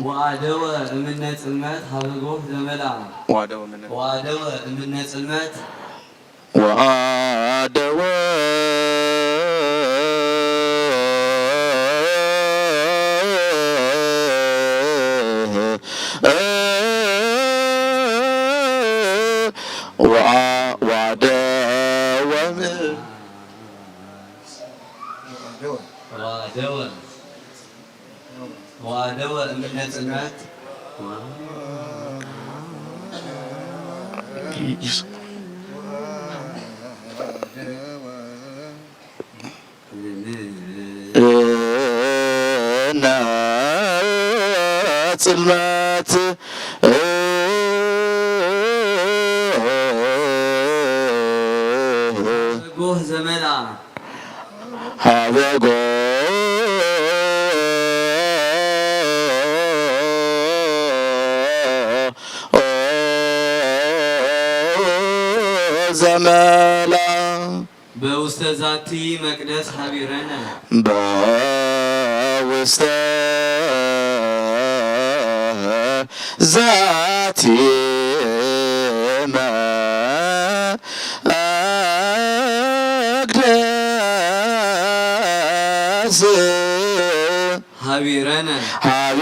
ወአደወ እምነ ጽልመት ሀበ ጎህ ዘመላ ወአደወ እምነ ወአደወ እምነ ጽልመት ወአደወ ዋደወ ዋደወ እምነ ጽልመት እነ ጽልመት ጎህ ዘመላ ሃበጎ ዘመላ በውስተ ዛቲ መቅደስ ሀቢረነ በውስተ ዛቲ መቅደስ ሀቢረነ ሀቢረነ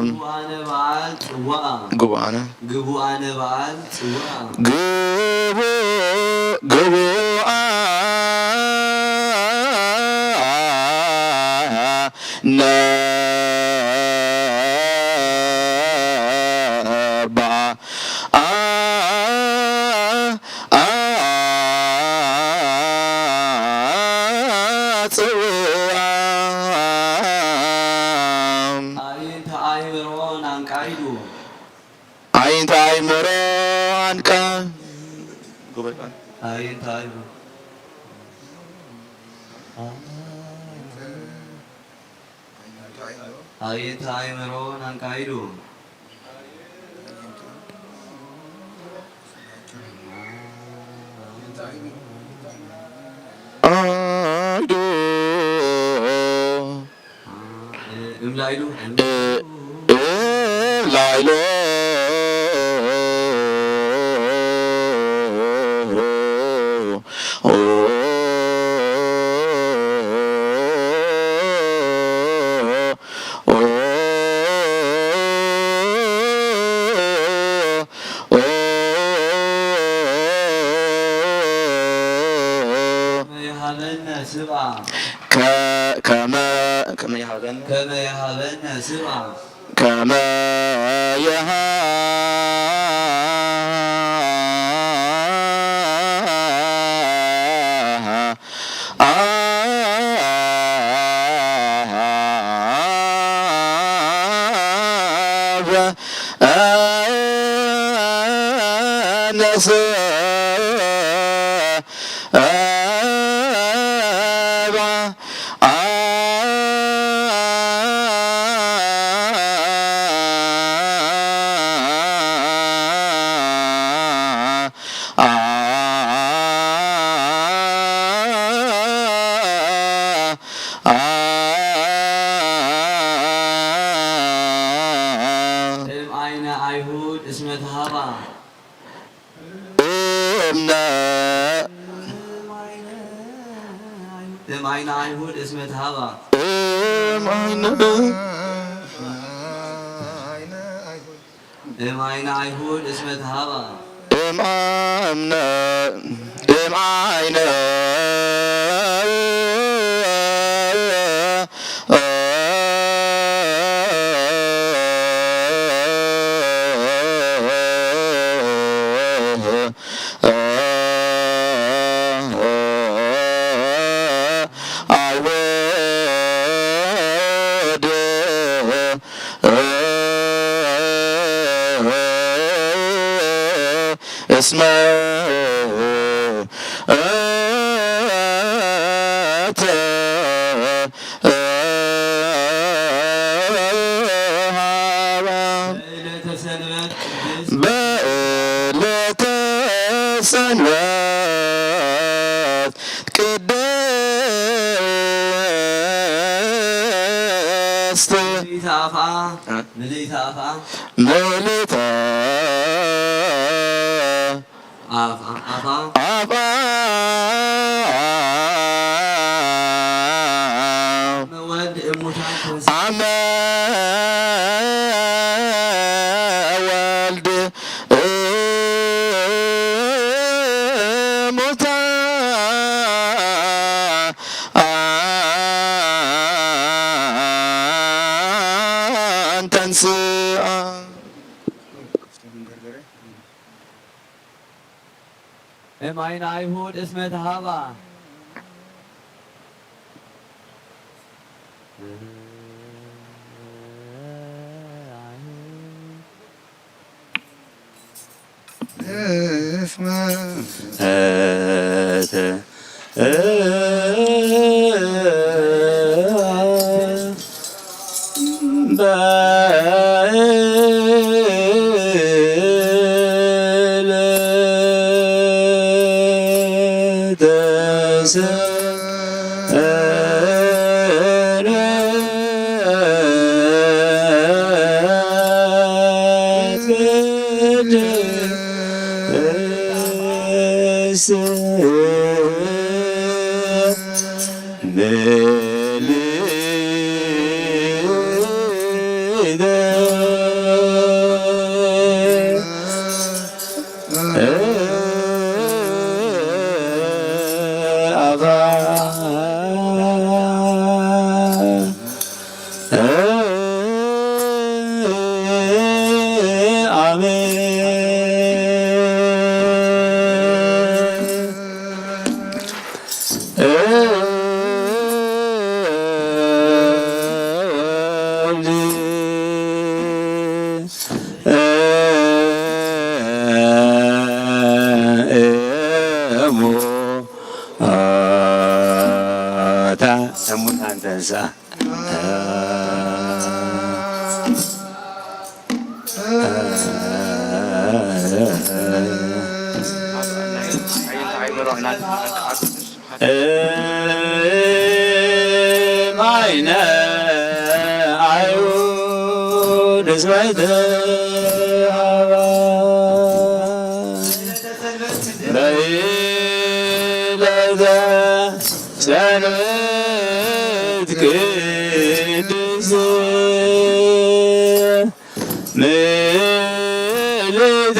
ግቡአነ በዓል ጽዋኣ ግቡአነ ግቡአነ በዓል ጽዋኣ ግቡ ግቡአ ነባ አ አ ጽውዓ ኣዕይንተ ኣእምሮን ኣንቃይዱ ኣዕይንተ ኣእምሮ ኣንቃ ኣዕይንተ ኣእምሮ ኣየንተ ኣእምሮን ኣንቃይዱ ኣይዶ እምላይሉ እምላይሎ ከመ ከመ ይሃበነ ከመ ይሃበነ ስብአ ከመ ይሃ እም ዓይነ ኣይሁድ እስመ ተሃባ እምነ እም ዓይነ ኣይሁድ እስመ ተሃባ እም ዓይነ እም ዓይነ ኣይሁድ እስመ ተሃባ እም እምነ እም ዓይነ እስመ በዕለተ ሰንበት ቅድስት ምልእተ አፍአ ምልእተ አፍአ ምልእተ አፍአ አፍአ አፍአ ወልድ እሙታን ተንሳ አመ ወልድ ሙታን ተንሥአ። እም አይን አይሁድ እስመ ተሃባ። እስመ እሙታ እሙታን ተንሥአ። እም አይነ አይሁድ እስመ ተሃባ በዕለተ ሰንበት ቅድስት ምልዕተ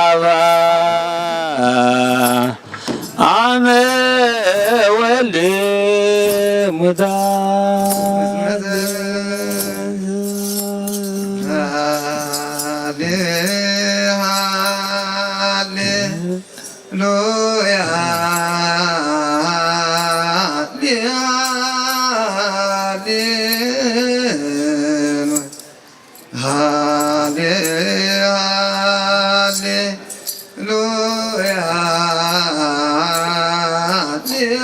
አባ አመ ወልድ ሙታን። ሃሌ ሃሌ ሉያ ሃሌ ሃሌ ሃሌ ሃሌ ሉያ ሃሌ ሃሌ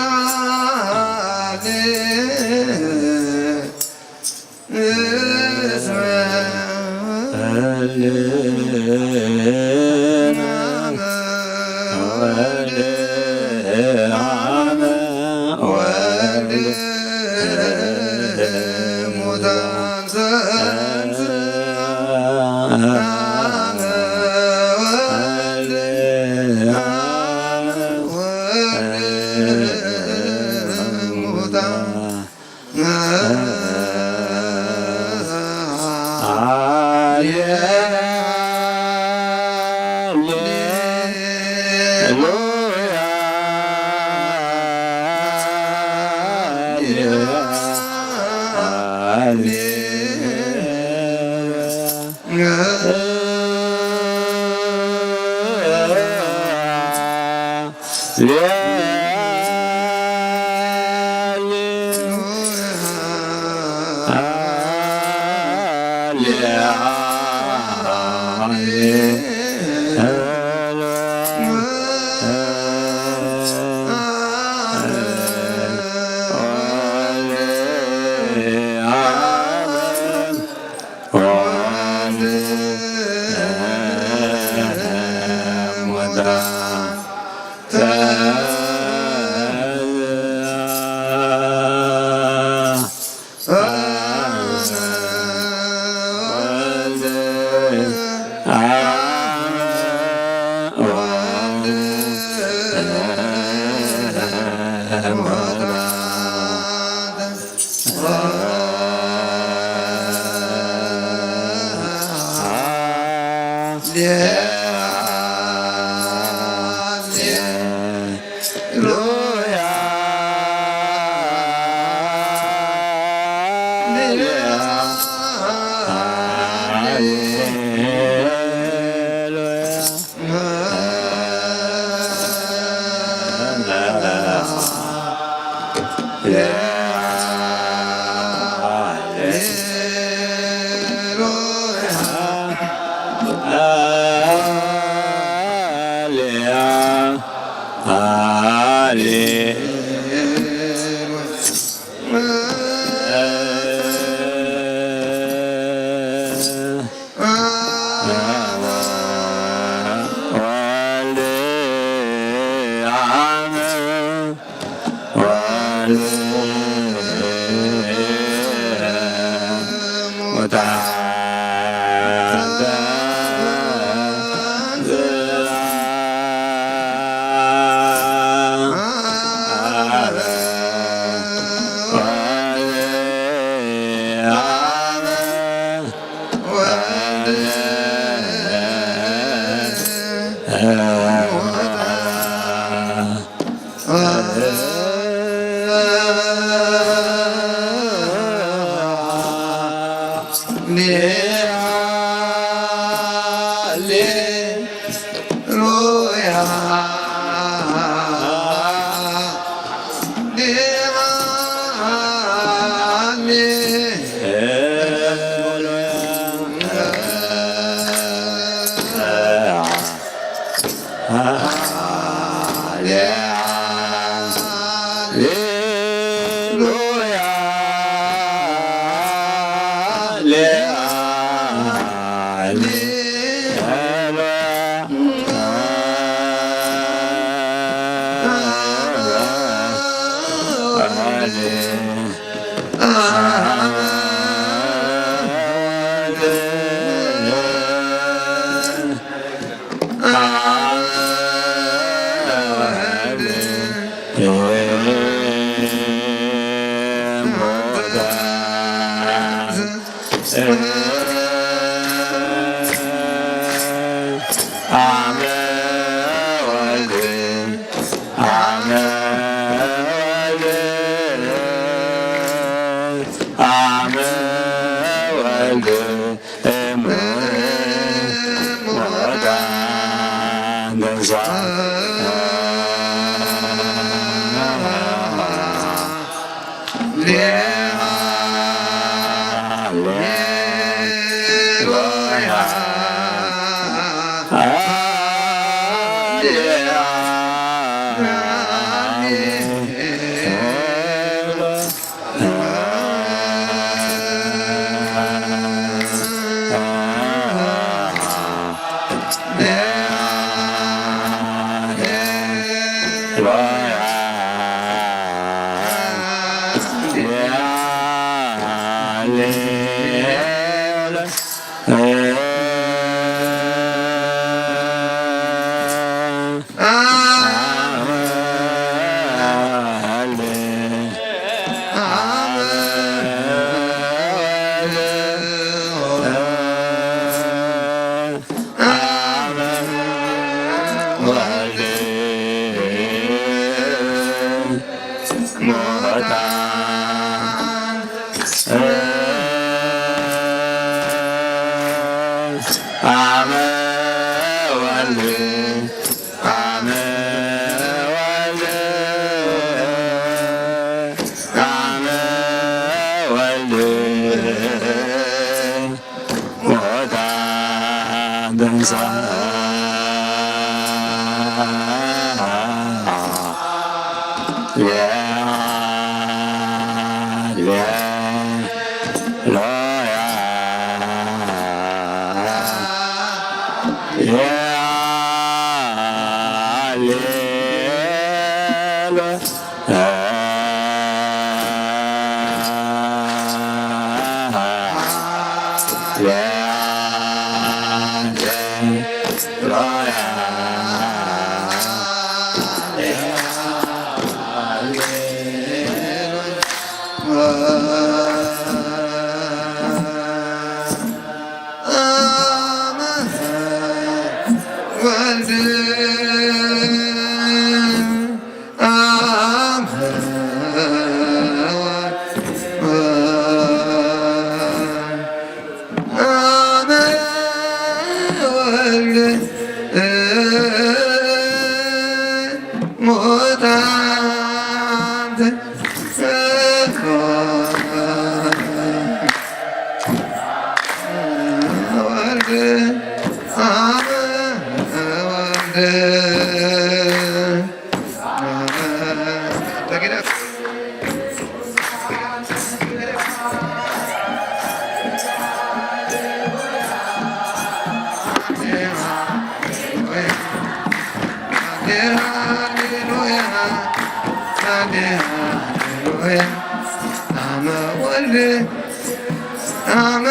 አመ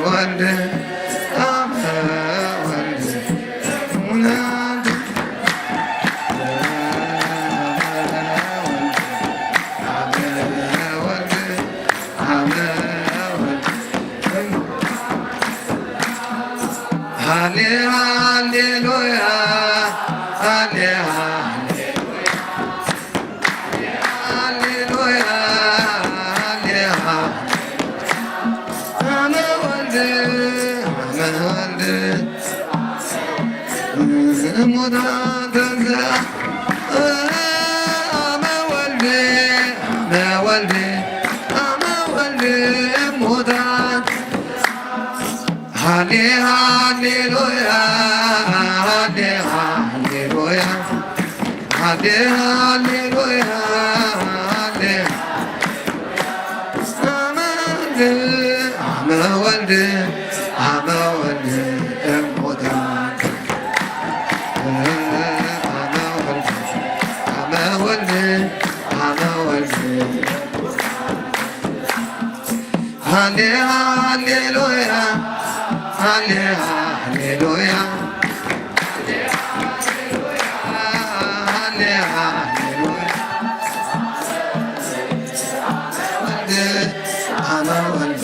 ወልድ፣ አመ ወልድ፣ ሙናድ፣ አመ ወልድ፣ አመ ወልድ፣ ሃሌ ሃሌሉያ፣ ሃሌ ሃሌ ሃሌሉያ፣ ሃሌ ሃሌ። አመ ወልድ፣ አመ ወልድ፣ እሙታን ተንሥአ። አመ ወልድ፣ አመ ወልድ፣ አመ ወልድ፣ እሙታን ሃሌ ሃሌሉያ፣ ሃሌ ሃሌሉያ፣ ሃሌ ሃሌሉያ፣ ሃሌ አመ ወልድ፣ አመ ወልድ፣ አመ ወልድ እሙታን፣ አመ ወልድ፣ አመ ወልድ፣ አመ ወልድ ሃሌ ሃሌሉያ፣ ሃሌ ሃሌሉያ፣ ሃሌ ሃሌሉያ። ወልድ አመ ወልድ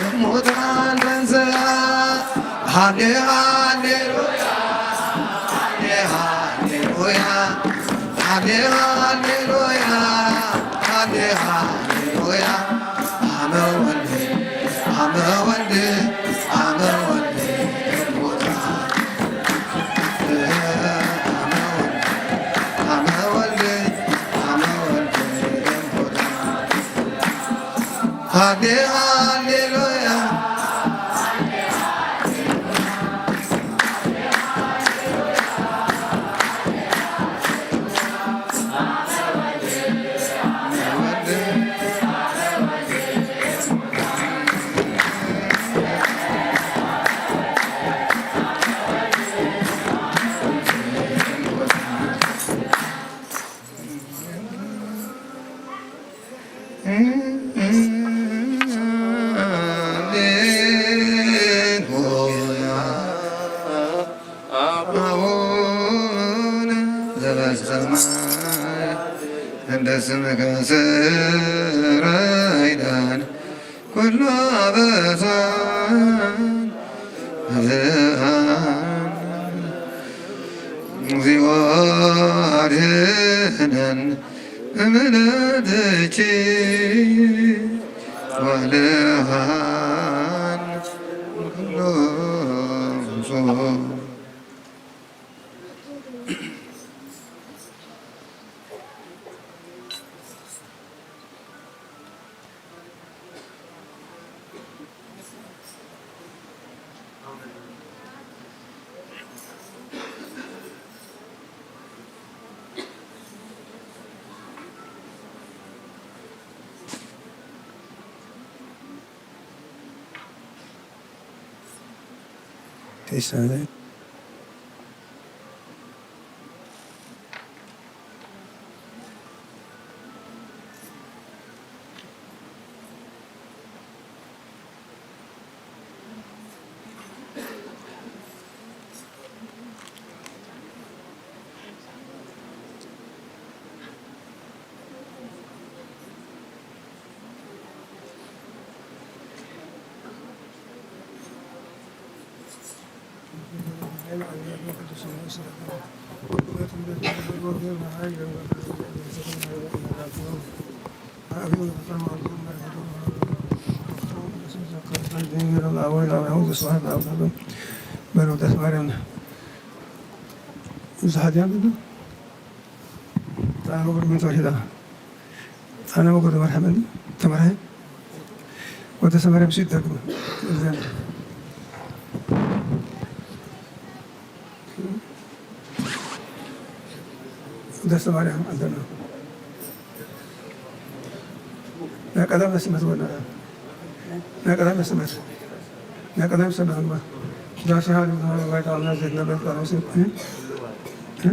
እሙታን ተንሥአ። ሃሌ ሃሌሉያ፣ ሃሌ ሃሌሉያ፣ ሃሌ ሃሌሉያ፣ ሃሌ ሃሌሉያ። አመ ወልድ፣ አመ ወልድ፣ አመ ወልድ እሙታን። አመ ወልድ፣ አመ ወልድ፣ አመ ወልድ እሙታን። ሃሌ ሃሌሉያ። አቡነ ዘበሰማያት፣ እንደ ስምከ ስራይ ዳን ኩሉ አበሳን። እግዚኦ አድነን እምለትኪ ወልሃን ኩሎ ብፁዕ። ብዙሓት እዮም። ጣና መጉድ ምን ተወሒዳ? ጣና መጉድ ተመርሐ፣ ምን ተመርሐ? ወደ ሰመራ ምሽት ደግሞ እዚያ ነው። ወደ ሰመራ አንተ ነው። ናይ ቀዳም ስመት ወና። ናይ ቀዳም ስመት። ናይ ቀዳም ስመት ወና። ዳሽሃ ነው። ባይታ አምላክ ዘት ነበር። እ? እ?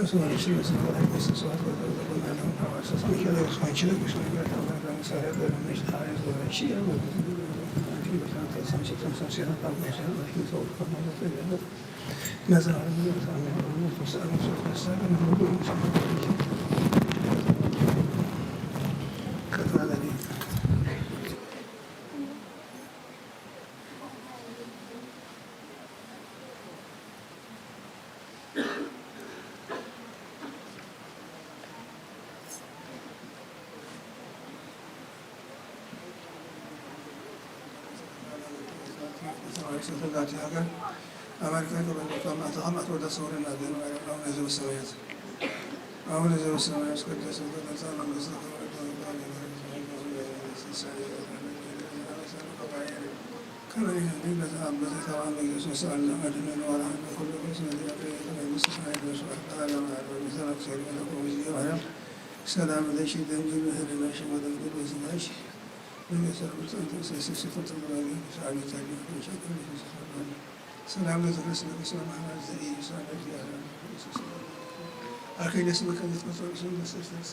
ተጋቲ ሃገር ኣመሪካ ገበነቶም ኣተኸም ኣቶ ወዳሰ ወረና ኣደን ማርያም ኣቡነ ዘበሰማያት ኣቡነ ዘበሰማያት ቅዱስ መንፈስ መንግስት ከመይ ንህንድግ በዚ ኣብ በዚ ታዋን በጊዮስ ንስኣልና ኣድነን ወራህን ኩሉ ርእስ ነዚኣ ከመይ ንስሓ ይደርሱ ኣርባዕተ ዓለም ዓለም ሰላም ሰሪዑ ለኮ ጊዜ ማርያም ሰላም ለኪ ደንግል በህልናሽ ወደንግል በስጋሽ በገሰር ብፅንት ሰስስቶ ተብራሪ ሰዓሊ ታዲያ ሰላም ለዘክርስቶስ ማህበር ዘኢየሱስ አለ። አከይ ደስ በከ ዘትመሰሉ ስም ደስ ደስ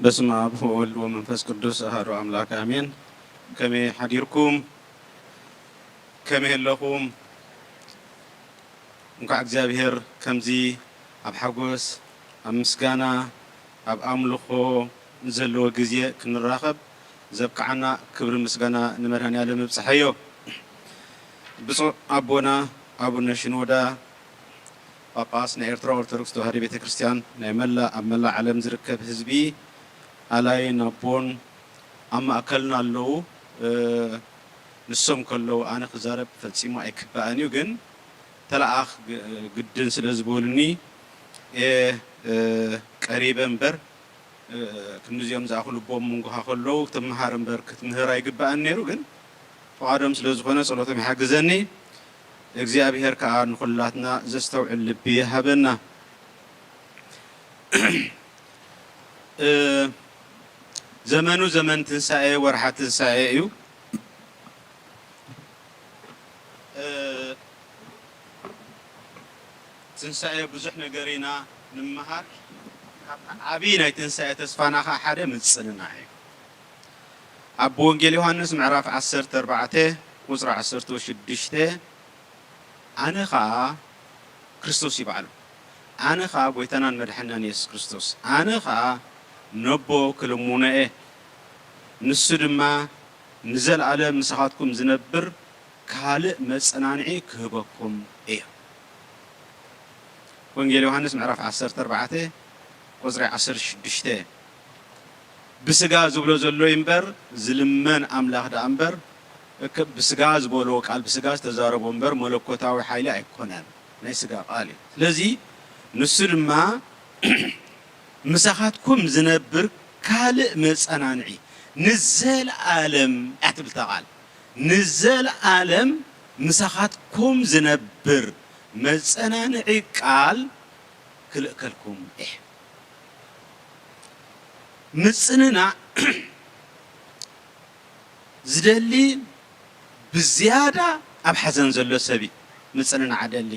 በስመ አብ ወወልድ ወመንፈስ ቅዱስ አሐዱ አምላክ አሜን። ከመይ ሓዲርኩም? ከመይ ኣለኹም? እንኳዕ እግዚኣብሔር ከምዚ ኣብ ሓጎስ፣ ኣብ ምስጋና፣ ኣብ ኣምልኾ ንዘለዎ ግዜ ክንራኸብ ዘብቅዓና ክብሪ ምስጋና ንመድኃኔዓለም እብጽሓዮ። ብፁዕ ኣቦና ኣቡነ ሽኖዳ ጳጳስ ናይ ኤርትራ ኦርቶዶክስ ተዋህዶ ቤተ ክርስቲያን ናይ መላእ ኣብ መላእ ዓለም ዝርከብ ህዝቢ ኣላይን ኣቦን ኣብ ማእከልና ኣለዉ። ንሶም ከለዉ ኣነ ክዛረብ ፈጺሙ ኣይክበኣን እዩ፣ ግን ተለኣኽ ግድን ስለ ዝበሉኒ እየ ቀሪበ እምበር ክንዲዚኦም ዝኣኽሉ ቦም ምንጉኻ ከለዉ ክትምሃር እምበር ክትምህር ኣይግበኣን ነይሩ። ግን ፍቓዶም ስለ ዝኾነ ጸሎቶም ይሓግዘኒ። እግዚኣብሔር ከኣ ንኹላትና ዘስተውዕል ልቢ ይሃበና። ዘመኑ ዘመን ትንሳኤ፣ ወርሓ ትንሳኤ እዩ። ትንሳኤ ብዙሕ ነገር ኢና ንምሃር። ካብቲ ዓብዪ ናይ ትንሳኤ ተስፋና ኸዓ ሓደ ምጽንናዕ እዩ። ኣብ ወንጌል ዮሃንስ ምዕራፍ ዓሰርተ ኣርባዕተ ቁጽሪ ዓሰርተ ሽዱሽተ፣ ኣነ ኸዓ፣ ክርስቶስ እዩ ባዕሉ፣ ኣነ ኸዓ ጐይታናን መድሓኒናን የሱስ ክርስቶስ፣ ኣነ ኸዓ ነቦ ክልምኖ እየ፣ ንሱ ድማ ንዘለኣለም ምሳኻትኩም ዝነብር ካልእ መጸናንዒ ክህበኩም እየ። ወንጌል ዮሃንስ ምዕራፍ ዓሰርተ ኣርባዕተ ቁጽሪ ዓሰርተ ሽዱሽተ። ብስጋ ዝብሎ ዘሎ እዩ እምበር፣ ዝልመን ኣምላኽ ደኣ እምበር፣ እክ-፣ ብስጋ ዝበሎ ቃል ብስጋ ዝተዛረቦ እምበር መለኮታዊ ሓይሊ ኣይኮነን፣ ናይ ስጋ ቃል እዩ። ስለዚ ንሱ ድማ ምሳኻትኩም ዝነብር ካልእ መጸናንዒ ንዘለኣለም እያ ትብል እታ ቃል። ንዘለኣለም ምሳኻትኩም ዝነብር መጸናንዒ ቃል ክልእከልኩም እየ። ምጽንናዕ ዝደሊ ብዝያዳ ኣብ ሓዘን ዘሎ ሰብ እዩ ምጽንናዕ ደሊ፣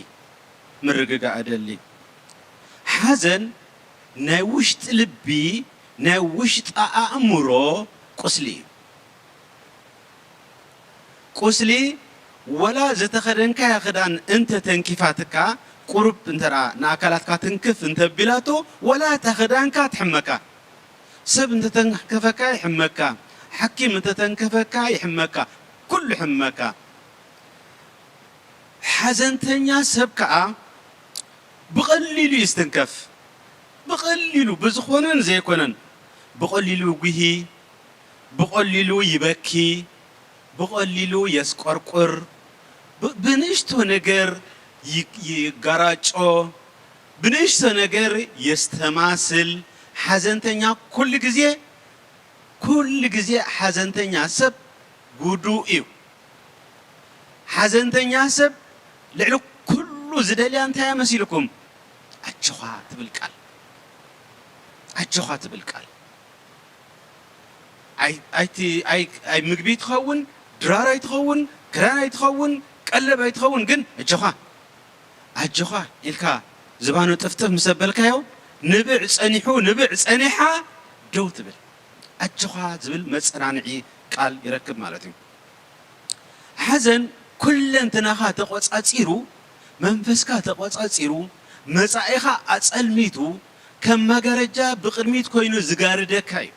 ምርግጋእ ደሊ። ሓዘን ናይ ውሽጢ ልቢ፣ ናይ ውሽጢ ኣእምሮ ቁስሊ እዩ። ቁስሊ ወላ ዝተኸደንካያ ክዳን እንተ ተንኪፋትካ፣ ቁሩብ እንተ ደኣ ንኣካላትካ ትንክፍ እንተ ቢላቶ፣ ወላ እታ ክዳንካ ትሕመካ። ሰብ እንተ ተንከፈካ ይሕመካ፣ ሓኪም እንተ ተንከፈካ ይሕመካ፣ ኩሉ ይሕመካ። ሓዘንተኛ ሰብ ከኣ ብቐሊሉ እዩ ዝትንከፍ። ብቐሊሉ፣ ብዝኾነን ዘይኮነን፣ ብቐሊሉ ይጉሂ፣ ብቐሊሉ ይበኪ፣ ብቐሊሉ የስቆርቁር፣ ብ-፣ ብንእሽቶ ነገር ይ-፣ ይጋራጮ፣ ብንእሽቶ ነገር የስተማስል። ሓዘንተኛ ኩሉ ግዜ፣ ኩሉ ግዜ ሓዘንተኛ ሰብ ጉዱእ እዩ። ሓዘንተኛ ሰብ ልዕሊ ኩሉ ዝደልያ እንታይ እያ መሲልኩም? ኣጆኻ ትብል ቃል። ኣጆኻ ትብል ቃል። ኣይ-፣ ኣይቲ-፣ ኣይ-፣ ኣይ ምግቢ ትኸውን፣ ድራር ኣይትኸውን፣ ክዳን ኣይትኸውን፣ ቀለብ ኣይትኸውን፣ ግን ኣጆኻ፣ ኣጆኻ ኢልካ ዝባኑ ጥፍጥፍ ምስ ኣበልካዮ፣ ንብዕ ጸኒሑ፣ ንብዕ ጸኒሓ ደው ትብል። ኣጆኻ ዝብል መጸናንዒ ቃል ይረክብ ማለት እዩ። ሓዘን ኩለንትናኻ ተቖጻጺሩ፣ መንፈስካ ተቖጻጺሩ፣ መጻኢኻ ኣጸልሚቱ፣ ከም መጋረጃ ብቕድሚት ኮይኑ ዝጋርደካ እዩ።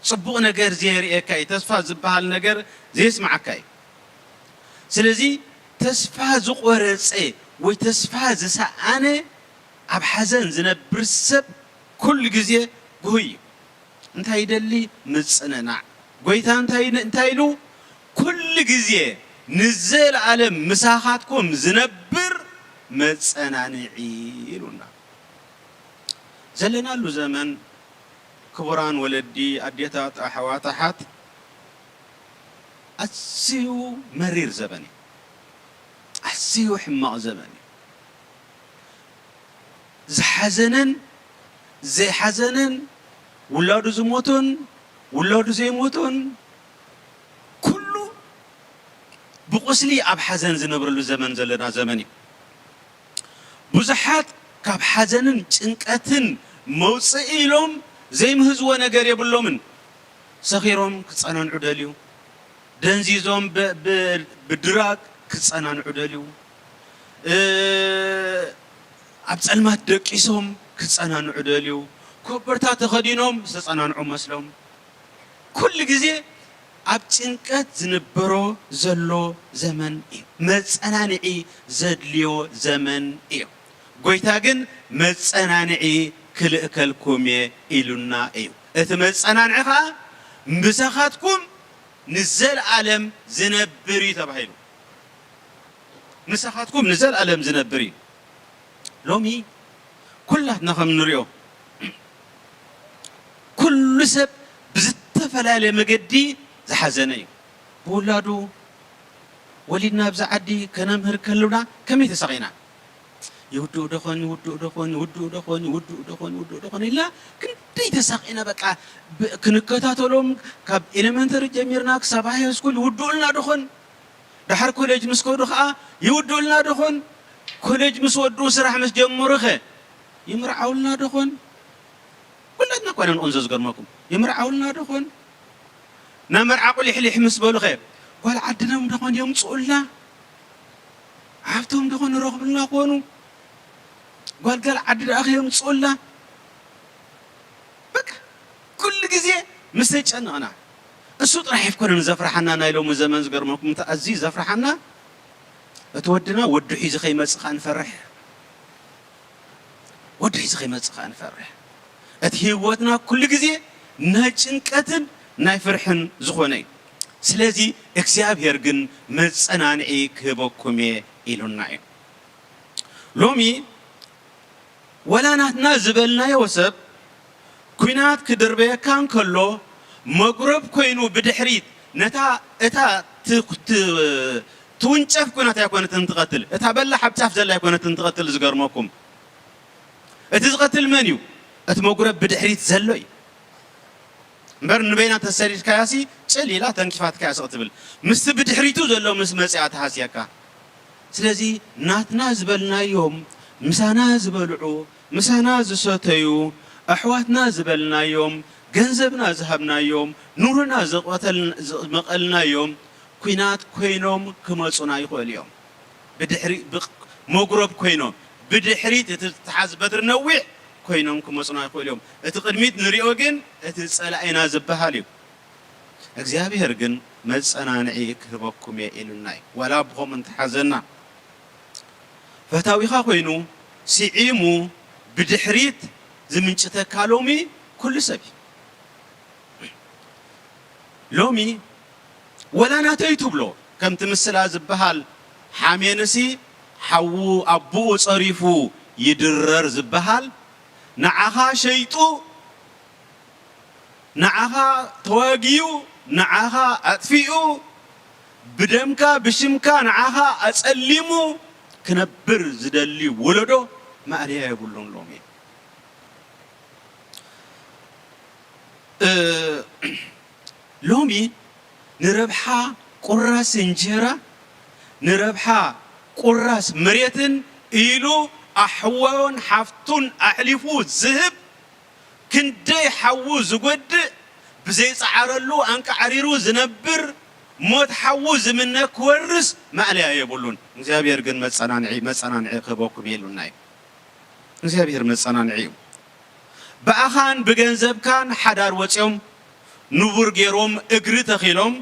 ጽቡቕ ነገር ዘየርእየካ እዩ። ተስፋ ዝበሃል ነገር ዘየስምዓካ እዩ። ስለዚ ተስፋ ዝቖረጸ ወይ ተስፋ ዝሰኣነ ኣብ ሓዘን ዝነብር ሰብ ኩሉ ግዜ ጉሁይ እዩ። እንታይ ይደሊ? ምጽንናዕ። ጐይታ እንታይ ን-፣ እንታይ ኢሉ? ኩሉ ግዜ ንዘለኣለም ምሳኻትኩም ዝነብር መጸናንዒ ኢሉና። ዘለናሉ ዘመን ክቡራን ወለዲ፣ ኣዴታት፣ ኣሕዋት፣ ኣሓት፣ ኣዝዩ መሪር ዘበን እዩ። ኣዝዩ ሕማቕ ዘበን እዩ። ዝሓዘነን ዘይሓዘነን፣ ውላዱ ዝሞቶን ውላዱ ዘይሞቶን፣ ኩሉ ብቁስሊ ኣብ ሓዘን ዝነብረሉ ዘመን ዘለና ዘመን እዩ። ብዙሓት ካብ ሓዘንን ጭንቀትን መውጽኢ ኢሎም ዘይምህዝዎ ነገር የብሎምን። ሰኺሮም ክጸናንዑ ደልዩ፣ ደንዚዞም ብ- ብ- ብድራግ ክጸናንዑ ደልዩ፣ እ፣ ኣብ ጸልማት ደቂሶም ክጸናንዑ ደልዩ፣ ኮበርታ ተኸዲኖም ዝተጸናንዑ መስሎም። ኩሉ ግዜ ኣብ ጭንቀት ዝንበሮ ዘሎ ዘመን እዩ። መጸናንዒ ዘድልዮ ዘመን እዩ። ጎይታ ግን መጸናንዒ ክልእከልኩም እየ ኢሉና እዩ። እቲ መጸናንዒ ኸኣ ምሳኻትኩም ንዘለኣለም ዝነብር እዩ ተባሂሉ። ምሳኻትኩም ንዘለኣለም ዝነብር እዩ። ሎሚ ኩላትና ከም ንሪኦ ኩሉ ሰብ ብዝተፈላለየ መገዲ ዝሓዘነ እዩ። ብውላዱ ወሊድና ኣብዚ ዓዲ ከነምህር ከለና ከመይ ተሳቒና። ይውድኡ ዶኾን፣ ይውድኡ ዶኾን፣ ይውድኡ ዶኾን፣ ይውድኡ ዶኾን፣ ይውድኡ ዶኾን ኢልና ክንደይ ተሳቒና። በቃ ብ- ክንከታተሎም ካብ ኤሌመንተሪ ጀሚርና ክሳብ ሃይ ስኩል ይውድኡልና ዶኾን። ደሓር ኮሌጅ ምስ ከዱ ኸዓ ይውድኡልና ዶኾን። ኮሌጅ ምስ ወድኡ ስራሕ ምስ ጀመሩኸ ይምርዓውልና ዶኾን። ኩላትና እኳ ኢና ንቕንዞ ዝገርመኩም። ይምርዓውልና ዶኾን። ናብ መርዓ ቁሊሕሊሕ ምስ በሉኸ ጓል ዓድኖም ዶኾን የምፅኡልና። ሃብቶም ዶኾን ይረኽቡልና ኮኑ። ጓል ጋል ዓዲ ደኣ ከየምፅኡልና። በቃ ኩሉ ግዜ ምስ ተጨነቕና እሱ ጥራሕ ኣይኮነን ዘፍርሓና። ናይ ሎሚ ዘመን ዝገርመኩም እቲ ኣዝዩ ዘፍርሓና እቲ ወድና ወዱ ሒዙ ከይመፅእ ከዓ ንፈርሕ። ወዲ ሒዙ ከይመጽእ ከኣ ንፈርሕ። እቲ ህይወትና ኩሉ ግዜ ናይ ጭንቀትን ናይ ፍርሕን ዝኾነ እዩ። ስለዚ እግዚኣብሔር ግን መጸናንዒ ክህበኩም እየ ኢሉና እዩ። ሎሚ ወላ ናትና ዝበልናዮ ሰብ ኲናት ክድርበየካ እንከሎ መጉረብ ኮይኑ ብድሕሪት ነታ እታ ት- ት- ትውንጨፍ ኲናት ኣይኮነትን ትቐትል፣ እታ በላሕ ኣብ ጫፍ ዘላ ኣይኮነትን ትቐትል። ዝገርመኩም እቲ ዝቐትል መን እዩ? እቲ መጉረብ ብድሕሪት ዘሎ እዩ። እምበር ንበይና ተሰዲድካያሲ ጭል ኢላ ተንኪፋትካያ ስቕ ትብል። ምስቲ ብድሕሪቱ ዘሎ ምስ መጽኣ ትሃስየካ። ስለዚ ናትና ዝበልናዮም ምሳና ዝበልዑ፣ ምሳና ዝሰተዩ፣ ኣሕዋትና ዝበልናዮም፣ ገንዘብና ዝሃብናዮም፣ ኑርና ዝቐተል- ዝመቐልናዮም ኲናት ኮይኖም ክመጹና ይኽእሉ እዮም። ብድሕሪ ብቕ- መጉረብ ኮይኖም ብድሕሪት እቲ ዝተሓዝ በትሪ ነዊሕ ኮይኖም ክመጹና ይኽእሉ እዮም። እቲ ቅድሚት ንሪኦ ግን እቲ ጸላኢና ዝበሃል እዩ። እግዚኣብሔር ግን መጸናንዒ ክህበኩም እየ ኢሉና እዩ። ዋላ ብኸምኡ እንተሓዘና ፈታዊኻ ኮይኑ ስዒሙ ብድሕሪት ዝምንጭተካ ሎሚ ኩሉ ሰብ እዩ። ሎሚ ወላ ናተይ ትብሎ ከምቲ ምስላ ዝበሃል ሓሜንሲ ሓዉ ኣቦኡ ጸሪፉ ይድረር ዝበሃል ንዓኻ ሸይጡ ንዓኻ ተዋጊኡ ንዓኻ ኣጥፊኡ ብደምካ ብሽምካ ንዓኻ ኣጸሊሙ ክነብር ዝደሊ ወለዶ ማእለያ የብሉን ሎሚ። እ፣ ሎሚ ንረብሓ ቁራስ እንጀራ ንረብሓ ቁራስ መሬትን ኢሉ ኣሕዋውን ሓፍቱን ኣሕሊፉ ዝህብ ክንደይ ሓዉ ዝጎድእ ብዘይጸዓረሉ ኣንቃዕሪሩ ዝነብር ሞት ሓዉ ዝምነ ክወርስ ማእለያ የብሉን። እግዚኣብሔር ግን መጸናንዒ መጸናንዒ ክህበኩም የሉና እዩ። እግዚኣብሔር መጸናንዒ እዩ። ብኣኻን ብገንዘብካን ሓዳር ወጺኦም ንቡር ገይሮም እግሪ ተኺሎም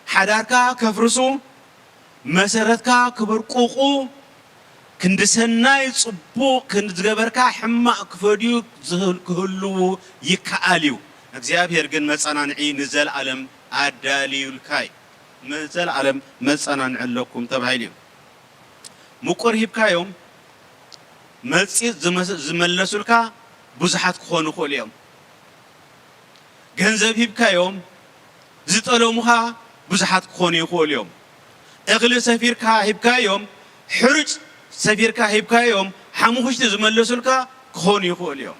ሓዳርካ ከፍርሱ መሰረትካ ክብርቁቁ ክንዲ ሰናይ ጽቡቕ ክንዲ ዝገበርካ ሕማቕ ክፈድዩ ዝህል- ክህልዉ ይከኣል እዩ። እግዚኣብሔር ግን መጸናንዒ ንዘለኣለም ኣዳልዩልካ እዩ። ንዘለኣለም መጸናንዒ ኣለኩም ተባሂሉ እዩ። ምቁር ሂብካዮም መጺጽ ዝመስ- ዝመለሱልካ ብዙሓት ክኾኑ ይኽእሉ እዮም። ገንዘብ ሂብካዮም ዝጠለሙኻ ብዙሓት ክኾኑ ይኽእሉ እዮም። እኽሊ ሰፊርካ ሂብካዮም ሕሩጭ ሰፊርካ ሂብካዮም ሓሙኽሽቲ ዝመለሱልካ ክኾኑ ይኽእሉ እዮም።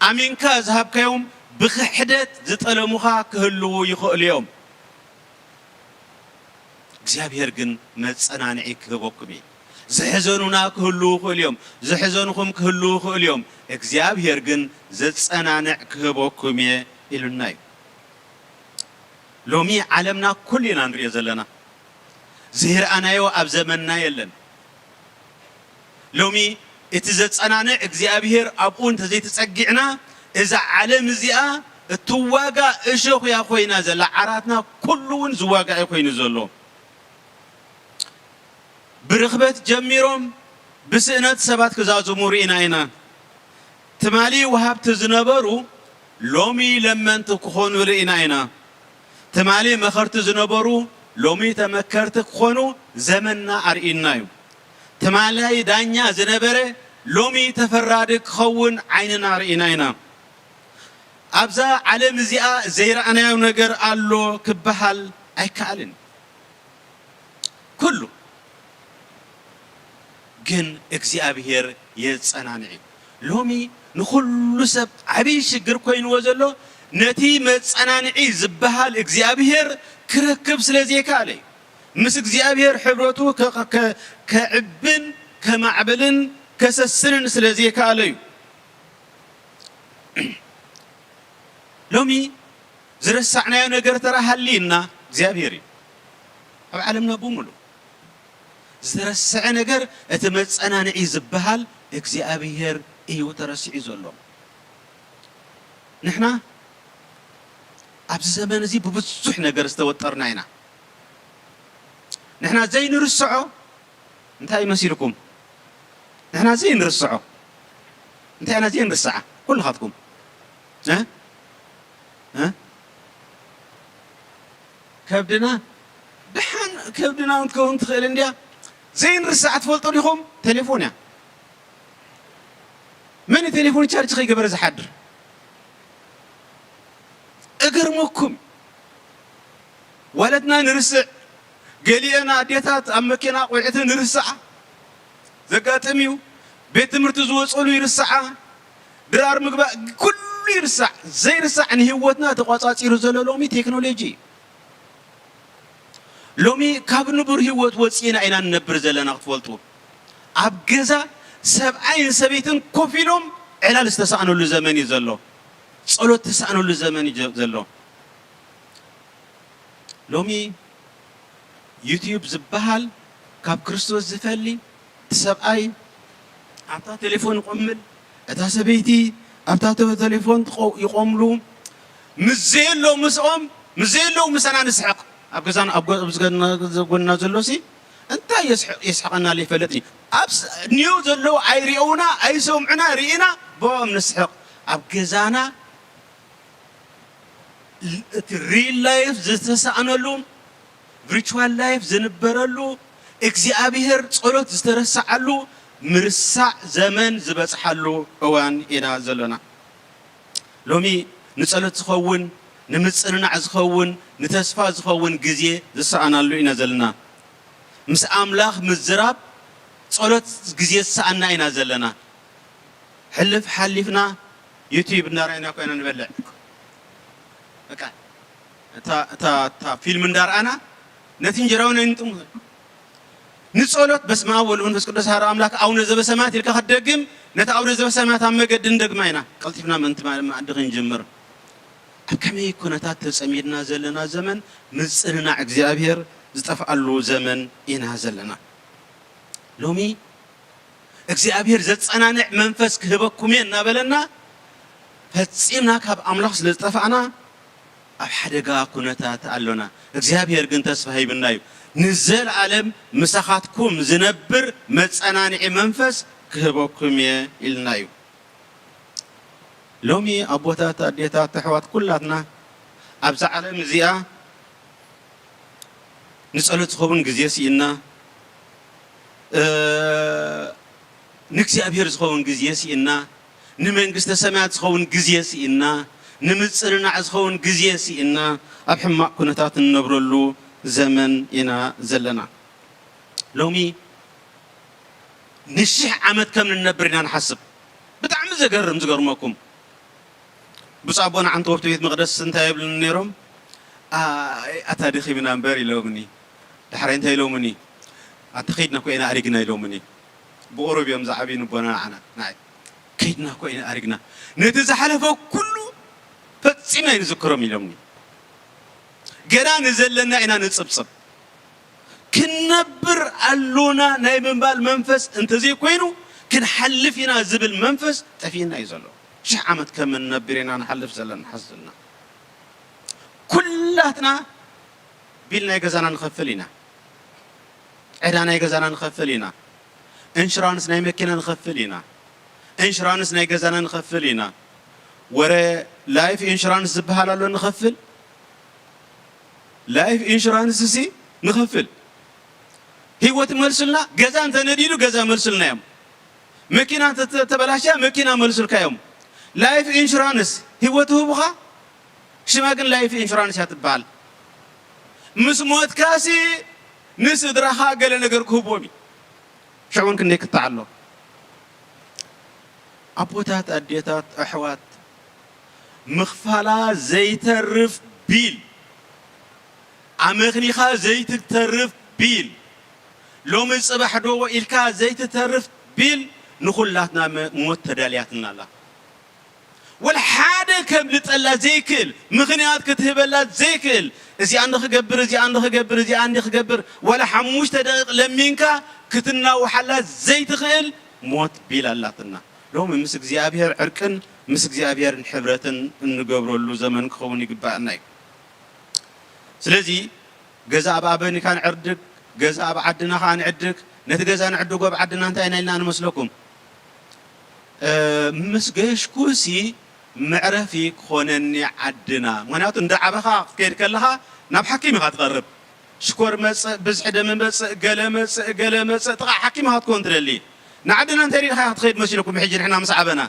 ኣሚንካ ዝሃብካዮም ብኽሕደት ዝጠለሙኻ ክህልዉ ይኽእሉ እዮም። እግዚኣብሔር ግን መጸናንዒ ክህበኩም እዩ። ዘሕዘኑና ክህልዉ ይኽእሉ እዮም፣ ዘሕዘንኹም ክህልዉ ይኽእሉ እዮም፣ እግዚኣብሔር ግን ዘጸናንዕ ክህበኩም እየ ኢሉና እዩ። ሎሚ ዓለምና ኩሉ ኢና ንሪኦ ዘለና። ዘይረኣናዮ ኣብ ዘመንና የለን። ሎሚ እቲ ዘጸናንዕ እግዚኣብሔር ኣብኡ እንተዘይተጸጊዕና፣ እዛ ዓለም እዚኣ እትዋጋ እሾኽ እያ ኮይና ዘላ። ዓራትና ኩሉ እውን ዝዋጋ እዩ ኮይኑ ዘሎ። ብርኽበት ጀሚሮም ብስእነት ሰባት ክዛዝሙ ርኢና ኢና። ትማሊ ወሃብቲ ዝነበሩ ሎሚ ለመንቲ ክኾኑ ርኢና ኢና። ትማሊ መኸርቲ ዝነበሩ ሎሚ ተመከርቲ ክኾኑ ዘመንና ኣርኢና እዩ። ትማሊ ዳኛ ዝነበረ ሎሚ ተፈራዲ ክኸውን ዓይንና ርኢና ኢና። ኣብዛ ዓለም እዚኣ ዘይረኣናዮ ነገር ኣሎ ክበሃል ኣይከኣልን። ኩሉ ግን እግዚኣብሔር የጸናንዕ እዩ። ሎሚ ንኹሉ ሰብ ዓብዪ ሽግር ኮይንዎ ዘሎ ነቲ መጸናንዒ ዝበሃል እግዚኣብሔር ክረክብ ስለ ዘይከኣለ እዩ። ምስ እግዚኣብሔር ሕብረቱ ከ-፣ ከ-፣ ከዕብን ከማዕብልን ከሰስንን ስለ ዘይከኣለ እዩ። ሎሚ ዝረሳዕናዮ ነገር ተራ ሃልይና እግዚኣብሔር እዩ። ኣብ ዓለምና ብምሉእ ዝተረስዐ ነገር እቲ መጸናንዒ ዝበሃል እግዚኣብሔር እዩ ተረሲዑ ዘሎ። ንሕና ኣብዚ ዘመን እዚ ብብዙሕ ነገር ዝተወጠርና ኢና። ንሕና ዘይንርስዖ እንታይ መሲልኩም? ንሕና ዘይንርስዖ እንታይ ኢና ዘይንርስዓ? ኩልኻትኩም እ? እ? ከብድና ደሓን ከብድና እውን ትኸውን ትኽእል እንድያ። ዘይንርስዓ ትፈልጡ ዲኹም? ቴሌፎን እያ። መን እዩ ቴሌፎን ቻርጅ ከይገበረ ዝሓድር? እገርመኩም። ዋለትና ንርስዕ፣ ገሊአን ኣዴታት ኣብ መኪና ቆልዕተን ንርስዓ። ዘጋጥም እዩ። ቤት ትምህርቲ ዝወፀሉ ይርስዓ። ድራር ምግባእ ኩሉ ይርሳዕ። ዘይርሳዕ ንህይወትና ተቋጻጺሩ ዘሎ ሎሚ ቴክኖሎጂ እዩ። ሎሚ ካብ ንቡር ህይወት ወጺእና ኢና ንነብር ዘለና ክትፈልጡ። ኣብ ገዛ ሰብኣይን ሰበይትን ኮፍ ኢሎም ዕላል ዝተሳእነሉ ዘመን እዩ ዘሎ። ጸሎት ዝተሳእነሉ ዘመን እዩ ዘሎ። ሎሚ ዩትዩብ ዝበሃል ካብ ክርስቶስ ዝፈሊ እቲ ሰብኣይ ኣብታ ቴሌፎን ይቆምል፣ እታ ሰበይቲ ኣብታ ተ-፣ ቴሌፎን ትቆ-፣ ይቆምሉ። ምስ ዘየሎ ምስኦም፣ ምስ ዘየለዉ ምሳና ንስሕቕ። ኣብ ገዛና፣ ኣብ ጎ-፣ ኣብ ዝገና-፣ ጎንና ዘሎ ሲ እንታይ የስሕ-፣ የስሕቐና ኣሎ ይፈልጥ እዩ። ኣብ ስ-፣ ኒዮ ዘለዉ ኣይሪኦና፣ ኣይሰምዑና፣ ርኢና ብኦም ንስሕቕ። ኣብ ገዛና ል-፣ እቲ ሪል ላይፍ ዝተሳእነሉ፣ ቪርቹዋል ላይፍ ዝንበረሉ፣ እግዚኣብሔር ጸሎት ዝተረሳዓሉ፣ ምርሳዕ ዘመን ዝበጽሓሉ እዋን ኢና ዘሎና። ሎሚ ንጸሎት ዝኸውን፣ ንምጽንናዕ ዝኸውን፣ ንተስፋ ዝኸውን ግዜ ዝሰኣናሉ ኢና ዘለና። ምስ ኣምላኽ ምዝራብ ጸሎት ግዜ ዝሰኣና ኢና ዘለና። ሕልፍ ሓሊፍና ዩቲዩብ እናረኣና ኮይና ንበልዕ። በቃ እታ፣ እታ፣ እታ ፊልም እንዳረኣና ነቲ እንጀራ እውን ኣይንጥሙ። ንጸሎት በስመ ኣብ ወወልድ ወመንፈስ ቅዱስ ኣሐዱ ኣምላክ ኣቡነ ዘበሰማያት ኢልካ ክትደግም፣ ነቲ ኣቡነ ዘበሰማያት ኣብ መገዲ ንደግማ ኢና። ቀልጢፍና ምእንቲ ማ-፣ መኣዲ ክንጅምር። ኣብ ከመይ ኩነታት ተጸሚድና ዘለና ዘመን፣ ምጽንናዕ እግዚኣብሔር ዝጠፍኣሉ ዘመን ኢና ዘለና። ሎሚ እግዚኣብሔር ዘጸናንዕ መንፈስ ክህበኩም እየ እናበለና፣ ፈጺምና ካብ ኣምላኽ ስለ ዝጠፋእና፣ ኣብ ሓደጋ ኩነታት ኣሎና። እግዚኣብሔር ግን ተስፋ ሂብና እዩ። "ንዘለኣለም ምሳኻትኩም ዝነብር መጸናንዒ መንፈስ ክህበኩም እየ" ኢልና እዩ። ሎሚ ኣቦታት፣ ኣዴታት፣ ኣሕዋት፣ ኩላትና ኣብዛ ዓለም እዚኣ ንጸሎት ዝኸውን ግዜ ስኢንና፣ እ፣ ንእግዚኣብሔር ዝኸውን ግዜ ስኢንና፣ ንመንግስተ ሰማያት ዝኸውን ግዜ ስኢንና፣ ንምጽንናዕ ዝኸውን ግዜ ስኢንና፣ ኣብ ሕማቕ ኩነታት እንነብረሉ ዘመን ኢና ዘለና። ሎሚ ንሽሕ ዓመት ከም ንነብር ኢና ንሓስብ። ብጣዕሚ ዘገርም፣ ዝገርመኩም፣ ብፁዕ ኣቦና ዓንተወርቱ ቤት መቕደስ እንታይ የብሉኒ ነይሮም? "ኣይ፣ ኣታ ደኺምና እምበር" ኢሎምኒ። ዳሕራይ እንታይ ኢሎምኒ? ኣታ ከይድና እኮ ኢና ኣሪግና ኢሎምኒ። ብቑሩብ እዮም ዝዓብዩ ንቦና ንዓና። ንዓይ ከይድና እኮ ኢና ኣሪግና። ነቲ ዝሓለፈ ኩሉ ፈጺምና ኣይንዝክሮም ኢሎምኒ። ገና ንዘለና ኢና ንጽብጽብ። ክንነብር ኣሎና ናይ ምባል መንፈስ እንተዘይኮይኑ፣ ክንሓልፍ ኢና ዝብል መንፈስ ጠፊእና እዩ ዘሎ። ሽሕ ዓመት ከም እንነብር ኢና ንሓልፍ ዘለና ሓስብና። ኩላትና ቢል ናይ ገዛና ንኸፍል ኢና። ዕዳ ናይ ገዛና ንኸፍል ኢና። ኢንሹራንስ ናይ መኪና ንኸፍል ኢና። ኢንሹራንስ ናይ ገዛና ንኸፍል ኢና። ወረ ላይፍ ኢንሹራንስ ዝበሃል ኣሎ ንኸፍል። ላይፍ ኢንሹራንስ ሲ ንኸፍል። ህይወት መልሱልና፣ ገዛ እንተነዲዱ ገዛ መልሱልና እዮም። መኪና እንተ-፣ ተበላሽያ መኪና መልሱልካ እዮም። ላይፍ ኢንሹራንስ ህይወት ይህቡኻ፣ ሽማ ግን ላይፍ ኢንሹራንስ እያ ትበሃል። ምስ ሞትካሲ ንስድራኻ ገለ ነገር ክህብዎም እዩ። ሽዑ እውን ክንደይ ክትዕ ኣሎ። ኣቦታት፣ ኣዴታት፣ ኣሕዋት፣ ምኽፋላ ዘይተርፍ ቢል፣ ኣመኽኒኻ ዘይትተርፍ ቢል፣ ሎሚ ጽባሕ ዶ ኢልካ ዘይትተርፍ ቢል ንኹላትና መ-፣ ሞት ተዳልያትና ኣላ። ወላ ሓደ ከብልጠላ ዘይክእል፣ ምኽንያት ክትህበላ ዘይክእል፣ እዚኣ እንዲ ክገብር፣ እዚኣ እንዲ ክገብር፣ እዚኣ እንዲ ክገብር፣ ወላ ሓሙሽተ ደቂቕ ለሚንካ ክትናውሓላ ዘይትኽእል ሞት ቢል ኣላትና። ሎሚ ምስ እግዚኣብሔር ዕርቅን ምስ እግዚኣብሔርን ሕብረትን እንገብረሉ ዘመን ክኸውን ይግባኣና እዩ። ስለዚ ገዛ ኣብ ኣበኒ ከኣ ንዕርድግ፣ ገዛ ኣብ ዓድና ከኣ ንዕድግ። ነቲ ገዛ ንዕድጎ ኣብ ዓድና እንታይ ኢና ኢልና ንመስለኩም? እ፣ ምስ ገሽኩሲ መዕረፊ ክኾነኒ ዓድና። ምኽንያቱ እንዳ ዓበኻ ክትከይድ ከለኻ ናብ ሓኪም ኢኻ ትቐርብ። ሽኮር መጽእ፣ ብዝሒ ደም መጽእ፣ ገለ መጽእ፣ ገለ መጽእ፣ ጥቓ ሓኪም ኢኻ ክትከውን ትደሊ። ንዓድና እንታይ ሪኢኻ ኢኻ ትኸይድ መሲልኩም? ሕጂ ንሕና ምስ ዓበና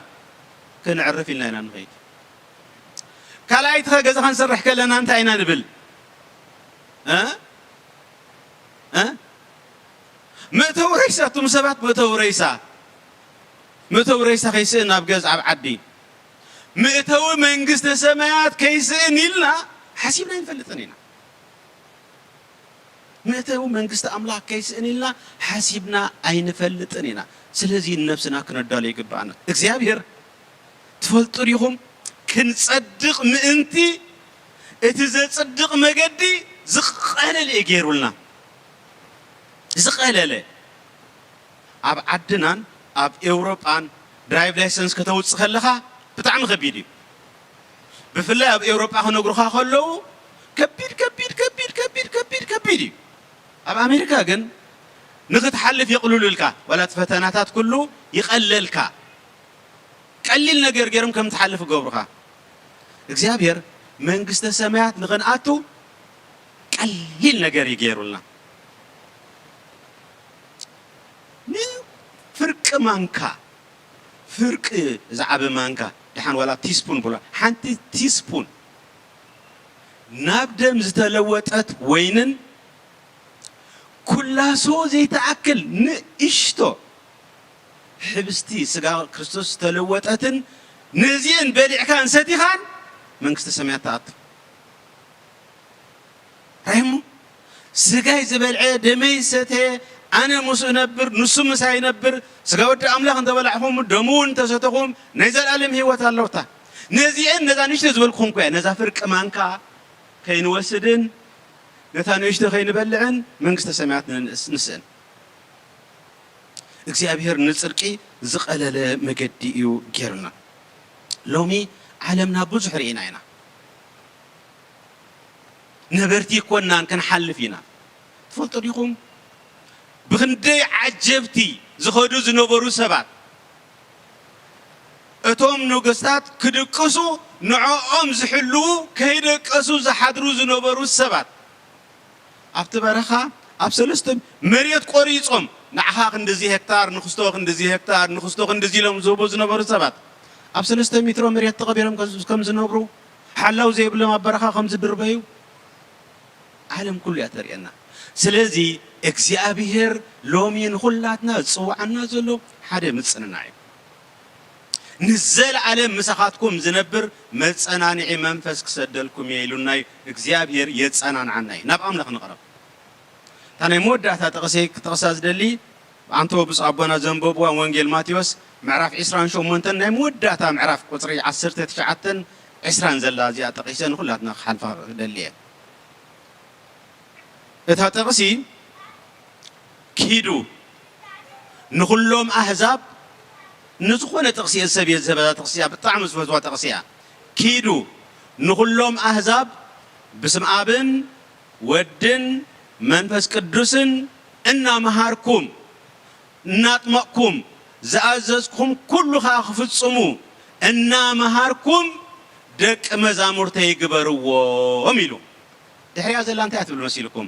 ክንዕርፍ ኢልና ኢና ንኸይድ። ካልኣይቲ ኸ ገዛኻ ንሰርሕ ከለና እንታይ ኢና ንብል? እ? እ? መእተዊ ሬሳ፣ እቶም ሰባት መእተዊ ሬሳ፣ መእተዊ ሬሳ ከይስእን ኣብ ገዛ ኣብ ዓዲ፣ መእተዊ መንግስተ ሰማያት ከይስእን ኢልና ሓሲብና ኣይንፈልጥን ኢና። መእተዊ መንግስቲ ኣምላኽ ከይስእን ኢልና ሓሲብና ኣይንፈልጥን ኢና። ስለዚ ንነብስና ክነዳሉ ይግብኣና። እግዚኣብሔር ትፈልጡ ዲኹም? ክንጸድቕ ምእንቲ እቲ ዘጽድቕ መገዲ ዝቐለለ እዩ ገይሩልና። ዝቐለለ። ኣብ ዓድናን ኣብ ኤውሮጳን ድራይቭ ላይሰንስ ከተውጽእ ከለኻ ብጣዕሚ ከቢድ እዩ። ብፍላይ ኣብ ኤውሮጳ ክነግሩኻ ከለዉ ከቢድ፣ ከቢድ፣ ከቢድ፣ ከቢድ፣ ከቢድ፣ ከቢድ እዩ። ኣብ ኣሜሪካ ግን ንኽትሓልፍ የቕልሉልካ። ዋላ እቲ ፈተናታት ኩሉ ይቐለልካ። ቀሊል ነገር ገይሮም ከም ትሓልፍ ይገብሩኻ። እግዚኣብሔር መንግስተ ሰማያት ንኽንኣቱ ቀሊል ነገር እዩ ገይሩልና። ንፍርቂ ማንካ፣ ፍርቂ ዝዓበ ማንካ፣ ደሓን ዋላ ቲስፑን ብሎ፣ ሓንቲ ቲስፑን ናብ ደም ዝተለወጠት ወይንን ኩላሶ ዘይትኣክል ንእሽቶ ሕብስቲ ስጋ ክርስቶስ ዝተለወጠትን ነዚአን በሊዕካን ሰቲኻን መንግስተ ሰማያት ትኣቱ። ራይሞ ስጋይ ዝበልዐ ደመይ ዝሰተየ ኣነ ምስኡ እነብር ንሱ ምሳይ ይነብር። ስጋ ወዲ ኣምላኽ እንተበላዕኹም ደሙ እውን እንተሰተኹም ናይ ዘለኣለም ህይወት ኣለውታ። ነዚአን ነዛ ንእሽቶ ዝበልኩኹም እኮ እያ። ነዛ ፍርቂ ማንካ ከይንወስድን ነታ ንእሽቶ ከይንበልዕን መንግስተ ሰማያት ንንእስ-፣ ንስእን። እግዚኣብሔር ንጽድቂ ዝቐለለ መገዲ እዩ ገይሩልና። ሎሚ ዓለምና ብዙሕ ርኢና ኢና። ነበርቲ ይኮናን ክንሓልፍ ኢና። ትፈልጡ ዲኹም? ብኽንደይ ዓጀብቲ ዝኸዱ ዝነበሩ ሰባት፣ እቶም ነገስታት ክድቅሱ ንዕኦም ዝሕልዉ ከይደቀሱ ዝሓድሩ ዝነበሩ ሰባት፣ ኣብቲ በረኻ ኣብ ሰለስተ መሬት ቆሪጾም ንዓኻ ክንድዚ ሄክታር፣ ንክስቶ ክንድዚ ሄክታር፣ ንክስቶ ክንድዚ ኢሎም ዝህቡ ዝነበሩ ሰባት፣ ኣብ ሰለስተ ሜትሮ መሬት ተቐቢሮም ከም ዝነብሩ፣ ሓላው ዘይብሎም ኣብ በረኻ ከም ዝድርበዩ ዓለም ኩሉ እያ ተርእየና። ስለዚ እግዚኣብሔር ሎሚ ንኹላትና ዝጽውዓና ዘሎ ሓደ ምጽንናዕ እዩ። ንዘለዓለም ምሳኻትኩም ዝነብር መጸናንዒ መንፈስ ክሰደልኩም እየ ኢሉና እዩ። እግዚኣብሔር የጸናንዓና እዩ። ናብ ኣምላኽ ንቕረብ። እታ ናይ መወዳእታ ጥቕሲ ክጠቕሳ ዝደሊ፣ ኣንቶ ብፁዕ ኣቦና ዘንበብዋ ወንጌል ማቴዎስ ምዕራፍ ዕስራን ሸሞንተን ናይ መወዳእታ ምዕራፍ ቁጽሪ ዓሰርተ ትሽዓተን ዕስራን ዘላ እዚኣ ጠቒሰ ንኹላትና ክሓልፋ ክደሊ እየ። እታ ጥቕሲ፣ "ኪዱ ንኹሎም ኣህዛብ"፣ ንዝኾነ ጥቕሲ እየ ዝሰብ እየ ዝህበዛ ጥቕሲ እያ፣ ብጣዕሚ ዝፈትዋ ጥቕሲ እያ። "ኪዱ ንኹሎም ኣህዛብ ብስም ኣብን ወድን መንፈስ ቅዱስን እናመሃርኩም፣ እናጥመቕኩም፣ ዝኣዘዝኩም ኩሉ ኸኣ ክፍጽሙ እናመሃርኩም ደቂ መዛሙርተይ ግበርዎም" ኢሉ። ድሕሪኣ ዘላ እንታይ እያ ትብል መሲልኩም?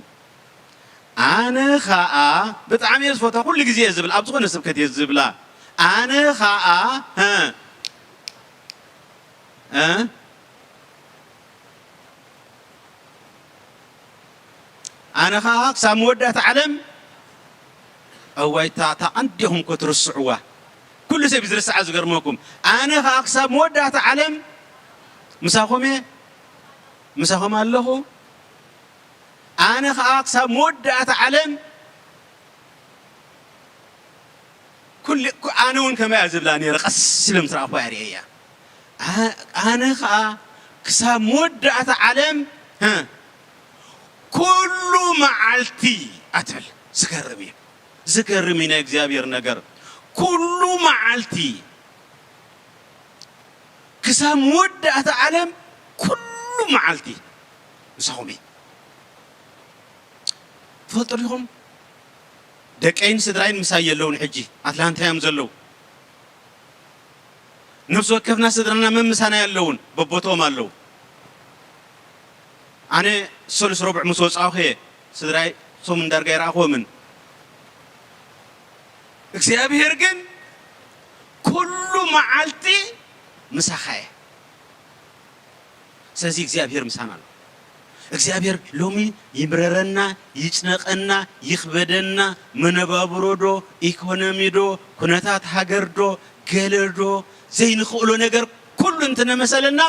ኣነ ኸኣ፣ ብጣዕሚ እየ ዝፈትዋ፣ ኩሉ ግዜ እየ ዝብል፣ ኣብ ዝኾነ ስብከት እየ ዝብላ። ኣነ ኸኣ፣ እ፣ እ፣ ኣነ ኸኣ ክሳብ መወዳእታ ዓለም፣ እዋይ፣ እታ፣ እታ ቀንዲ ኢኹም እኮ ትርስዕዋ። ኩሉ ሰብ እዩ ዝርስዓ፣ ዝገርመኩም። ኣነ ኸኣ ክሳብ መወዳእታ ዓለም ምሳኹም እየ፣ ምሳኹም ኣለኹ። ኣነ ኸኣ ክሳብ መወዳእታ ዓለም ኩሉ፣ ኩ-፣ ኣነ እውን ከመይ እያ ዝብላ ነይረ፣ ቀስ ኢለ ምስ ረኣኹዋ እየ ርእየያ። ኣ-፣ ኣነ ኸኣ ክሳብ መወዳእታ ዓለም፣ ህ፣ ኩሉ መዓልቲ እያ ትብል። ዝገርም እዩ። ዝገርም እዩ ናይ እግዚኣብሔር ነገር። ኩሉ መዓልቲ ክሳብ መወዳእታ ዓለም ኩሉ መዓልቲ ምሳኹም እየ። ትፈልጡ ዲኹም? ደቀይን ስድራይን ምሳይ የለውን፣ ሕጂ ኣትላንታ እዮም ዘለዉ። ነፍሲ ወከፍና ስድራና መምሳና የለውን፣ በቦቶም ኣለዉ። ኣነ ሰሉስ ረቡዕ ምስ ወጻኹ እየ፣ ስድራይ ሶምን ዳርጋ ይረኣኽዎምን። እግዚኣብሔር ግን ኩሉ መዓልቲ ምሳኻ እየ። ስለዚ እግዚኣብሔር ምሳና ኣሎ። እግዚኣብሔር ሎሚ ይምረረና፣ ይጭነቐና፣ ይኽበደና፣ መነባብሮ ዶ፣ ኢኮኖሚ ዶ፣ ኩነታት ሃገር ዶ፣ ገለ ዶ፣ ዘይንኽእሎ ነገር ኩሉ እንትነመሰለና፣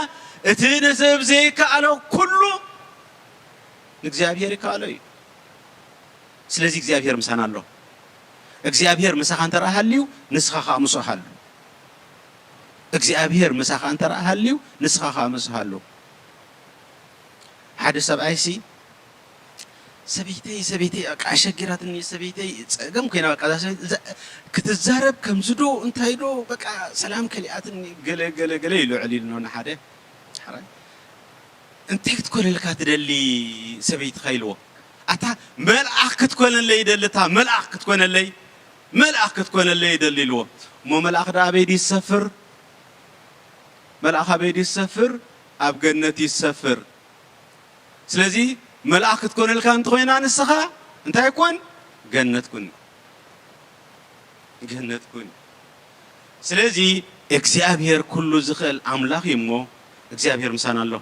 እቲ ንሰብ ዘይከኣሎ ኩሉ ንእግዚኣብሔር ይከኣሎ እዩ። ስለዚ እግዚኣብሔር ምሳና ኣሎ። እግዚኣብሔር ምሳኻ እንተ ደኣ ሃልዩ፣ ንስኻ ኸኣ ምስኡ ሃሉ። እግዚኣብሔር ምሳኻ እንተ ደኣ ሃልዩ፣ ንስኻ ኸኣ ምስኡ ሃሉ። ሓደ ሰብኣይሲ፣ "ሰበይተይ፣ ሰበይተይ፣ በቃ ኣሸጊራትኒ፣ ሰበይተይ ጸገም ኮይና፣ በቃ እዛ ሰበይቲ፣ እዛ ክትዛረብ ከምዚ ዶ፣ እንታይ ዶ፣ በቃ ሰላም ከሊኣትኒ፣ ገለ፣ ገለ፣ ገለ" ኢሉ ኣዕሊሉና ንሓደ። ሓራይ። "እንታይ ክትኮነልካ ትደሊ ሰበይትኻ?" ኢልዎ። "ኣታ መልኣኽ ክትኮነለይ ይደሊ፣ እታ መልኣኽ ክትኮነለይ፣ መልኣኽ ክትኮነለይ ይደሊ" ኢልዎ። እሞ መልኣኽ ደኣ ኣበይ ድዩ ዝሰፍር? መልኣኽ ኣበይ ድዩ ዝሰፍር? ኣብ ገነት እዩ ዝሰፍር። ስለዚ መልኣኽ ክትኮነልካ እንተኾይና ንስኻ እንታይ ኩን? ገነት ኩን። ገነት ኩን። ስለዚ እግዚኣብሔር ኩሉ ዝኽእል ኣምላኽ እዩ እሞ እግዚኣብሔር ምሳና ኣሎ።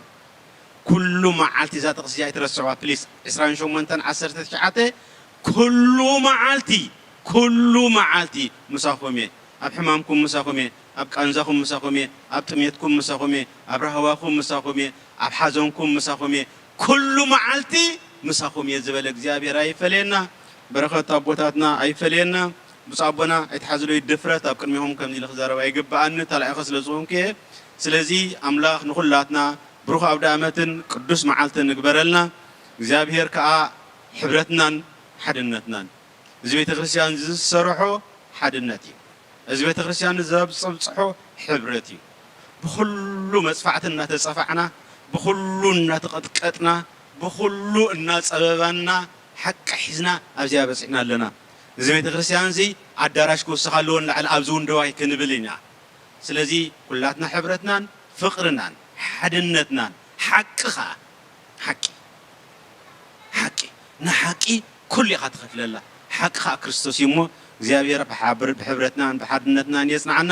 ኩሉ መዓልቲ እዛ ጥቕሲ እዚኣ ኣይትረስዕዋ ፕሊስ። ዕስራን ሸሞንተን ዓሰርተ ትሽዓተ፣ ኩሉ መዓልቲ፣ ኩሉ መዓልቲ ምሳኹም እየ። ኣብ ሕማምኩም ምሳኹም እየ። ኣብ ቃንዛኹም ምሳኹም እየ። ኣብ ጥሜትኩም ምሳኹም እየ። ኣብ ራህዋኹም ምሳኹም እየ። ኣብ ሓዘንኩም ምሳኹም እየ። ኩሉ መዓልቲ ምሳኹም እየ ዝበለ እግዚኣብሔር ኣይፈለየና። በረኸት ኣቦታትና ኣይፈለየና። ብፁዕ ኣቦና ኣይትሓዝለይ ድፍረት ኣብ ቅድሚኹም ከምዚ ኢለ ክዛረብ ኣይግብኣኒ፣ ተላኢኸ ስለ ዝኾንኩ እየ። ስለዚ ኣምላኽ ንኹላትና ብሩኽ ኣውደ ኣመትን ቅዱስ መዓልትን ንግበረልና። እግዚኣብሔር ከኣ ሕብረትናን ሓድነትናን፣ እዚ ቤተ ክርስቲያን እዚ ዝሰርሖ ሓድነት እዩ። እዚ ቤተ ክርስቲያን እዚ ዘብጽብጽሖ ሕብረት እዩ። ብኹሉ መጽፋዕቲ እናተጸፋዕና፣ ብኹሉ እናተቐጥቀጥና፣ ብኹሉ እናጸበባና፣ ሓቂ ሒዝና ኣብዚኣ በጺሕና ኣለና። እዚ ቤተ ክርስቲያን እዚ ኣዳራሽ ክውስኽ ኣለዎ ንላዕሊ ኣብዚ እውን ደው ኣይክንብል ኢና። ስለዚ ኩላትና ሕብረትናን ፍቕርናን ሓድነትናን ሓቂ ኸኣ፣ ሓቂ፣ ሓቂ፣ ንሓቂ ኩሉ ኢኻ ትኸፍለላ። ሓቂ ኸኣ ክርስቶስ እዩ እሞ እግዚኣብሔር ብሓብር-፣ ብሕብረትናን ብሓድነትናን የጽንዓና።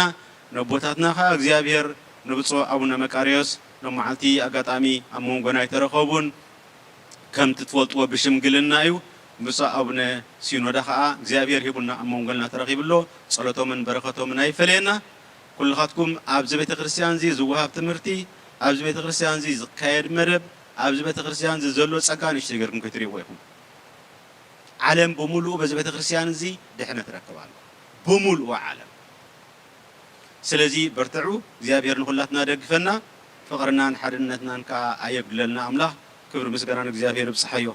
ነቦታትና ኸኣ እግዚኣብሔር ንብፁዕ ኣቡነ መቃርዮስ ሎም መዓልቲ ኣጋጣሚ ኣብ መንጎና ኣይተረኸቡን። ከምቲ ትፈልጥዎ ብሽምግልና እዩ። ብፁዕ ኣቡነ ሲኖዳ ኸኣ እግዚኣብሔር ሂቡና ኣብ መንጎና ተረኺቡ ኣሎ። ጸሎቶምን በረኸቶምን ኣይፈለየና። ኩልኻትኩም ኣብዚ ቤተ ክርስቲያን እዚ ዝወሃብ ትምህርቲ፣ ኣብዚ ቤተ ክርስቲያን እዚ ዝካየድ መደብ፣ ኣብዚ ቤተ ክርስቲያን እዚ ዘሎ ጸጋ ንእሽተይ ጌርኩም ከይትርእይዎ ኢኹም። ዓለም ብምሉኡ በዚ ቤተክርስትያን እዚ ድሕነት ረክብ ኣሎ። ብምሉኡ ዓለም። ስለዚ በርትዑ፣ እግዚኣብሔር ንኹላትና ደግፈና፣ ፍቕርናን ሓድነትናን ከኣ ኣየጉድለልና ኣምላኽ። ክብሪ ምስጋና ንእግዚኣብሔር ይብጽሓዮ።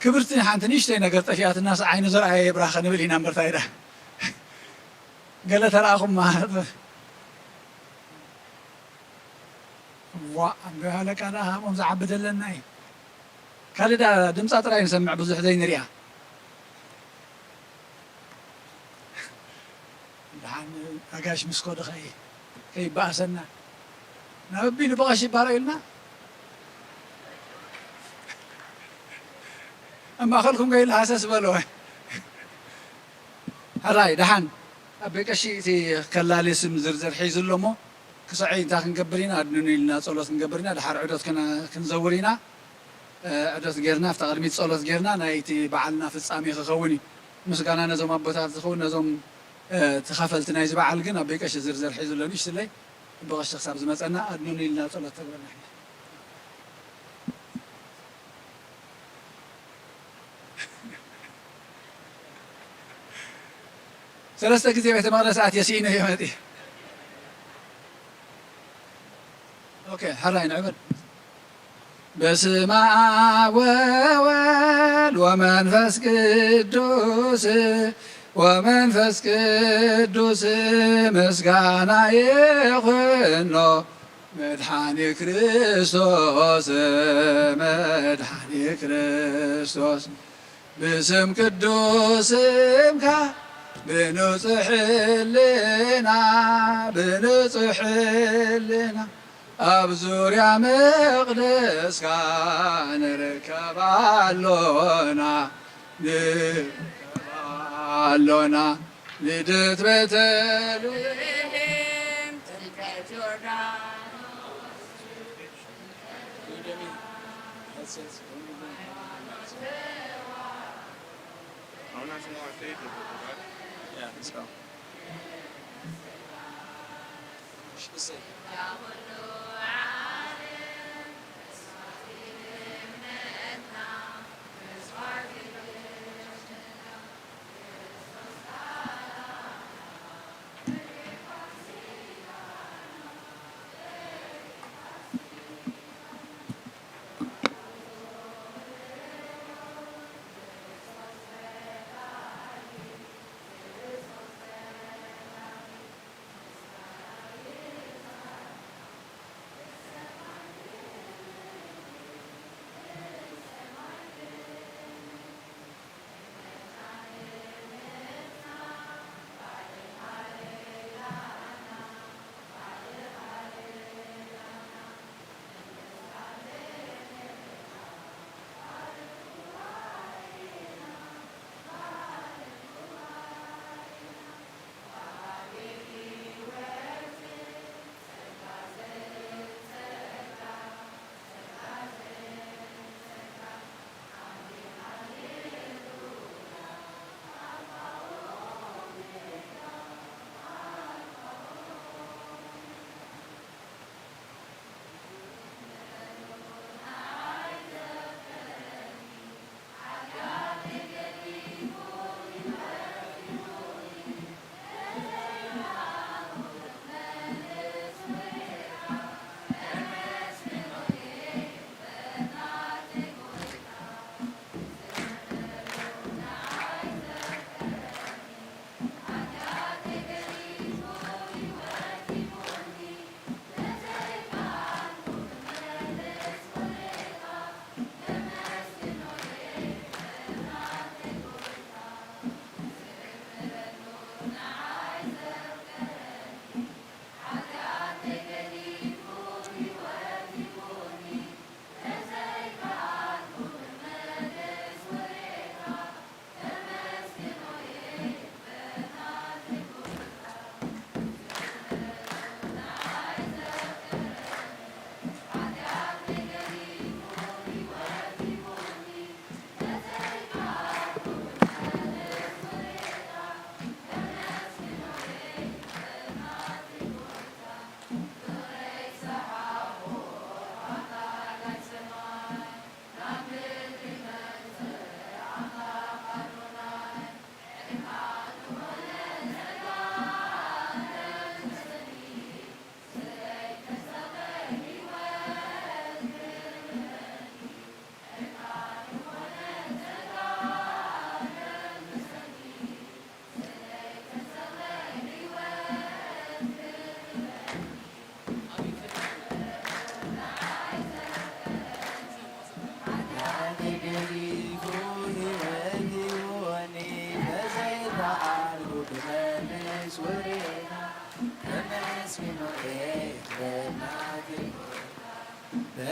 ክብርቲ ሓንቲ ንእሽተይ ነገር ጠፊኣትናስ ዓይኒ ዝረኣየ የብራኸ ንብል ኢና እምበር ታይ ደኣ ገለ ተረኣኹም ማለት። ዋ፣ ኣንበይ ሃለቃ ደኣ ሃሞም ዝዓቢ ደለና እዩ። ካልእ ደኣ ድምጻ ጥራይ ንሰምዕ ብዙሕ ዘይንሪኣ። ደሓን ኣጋሽ ምስ ኮዱ ኸይ-፣ ከይበኣሰና። ናብ ኣቢሉ ብቐሺ ይባረው ኢልና። ኣብ ማእኸልኩም ከይሉ ሃሰስ በሎ። ሕራይ፣ ደሓን። ኣቦይ ቀሺ እቲ ከላሊ ስም ዝርዝር ሒዙ ኣሎ እሞ፣ ክስዐይ እንታይ ክንገብር ኢና? ኣድንኑ ኢልና ጸሎት ክንገብር ኢና። ደሓር ዕዶት ክነ-፣ ክንዘውር ኢና። እ፣ ዕዶት ጌርና፣ ኣብታ ቅድሚት ጸሎት ጌርና፣ ናይቲ በዓልና ፍጻሜ ክኸውን እዩ። ምስጋና ነዞም ኣቦታት ዝኸውን፣ ነዞም፣ እ፣ ተኻፈልቲ ናይዚ በዓል ግን ኣቦይ ቀሺ ዝርዝር ሒዙ ኣሎ። ንእሽትለይ፣ ኣቦ ቀሺ ክሳብ ዝመጸና ኣድንኑ ኢልና ጸሎት ተግበርና ሕጂ። ሰለስተ ግዜ ቤተ መቕደስ ኣትየ ስኢነ እየ መፂእ። ኦኬ፣ ሕራይ ንዕበል። በስመ አብ ወወልድ ወመንፈስ ቅዱስ፣ ወመንፈስ ቅዱስ ምስጋና ይኹኖ። መድኃኒ ክርስቶስ፣ መድኃኒ ክርስቶስ፣ ብስም ቅዱስ ስምካ ብንጹሕ ሕልና፣ ብንጹሕ ሕልና ኣብ ዙርያ መቕደስካ ንርከብ ኣሎና፣ ንርከብ ኣሎና። ልደት ቤተልሔም፣ ጥምቀት ዮርዳኖስ።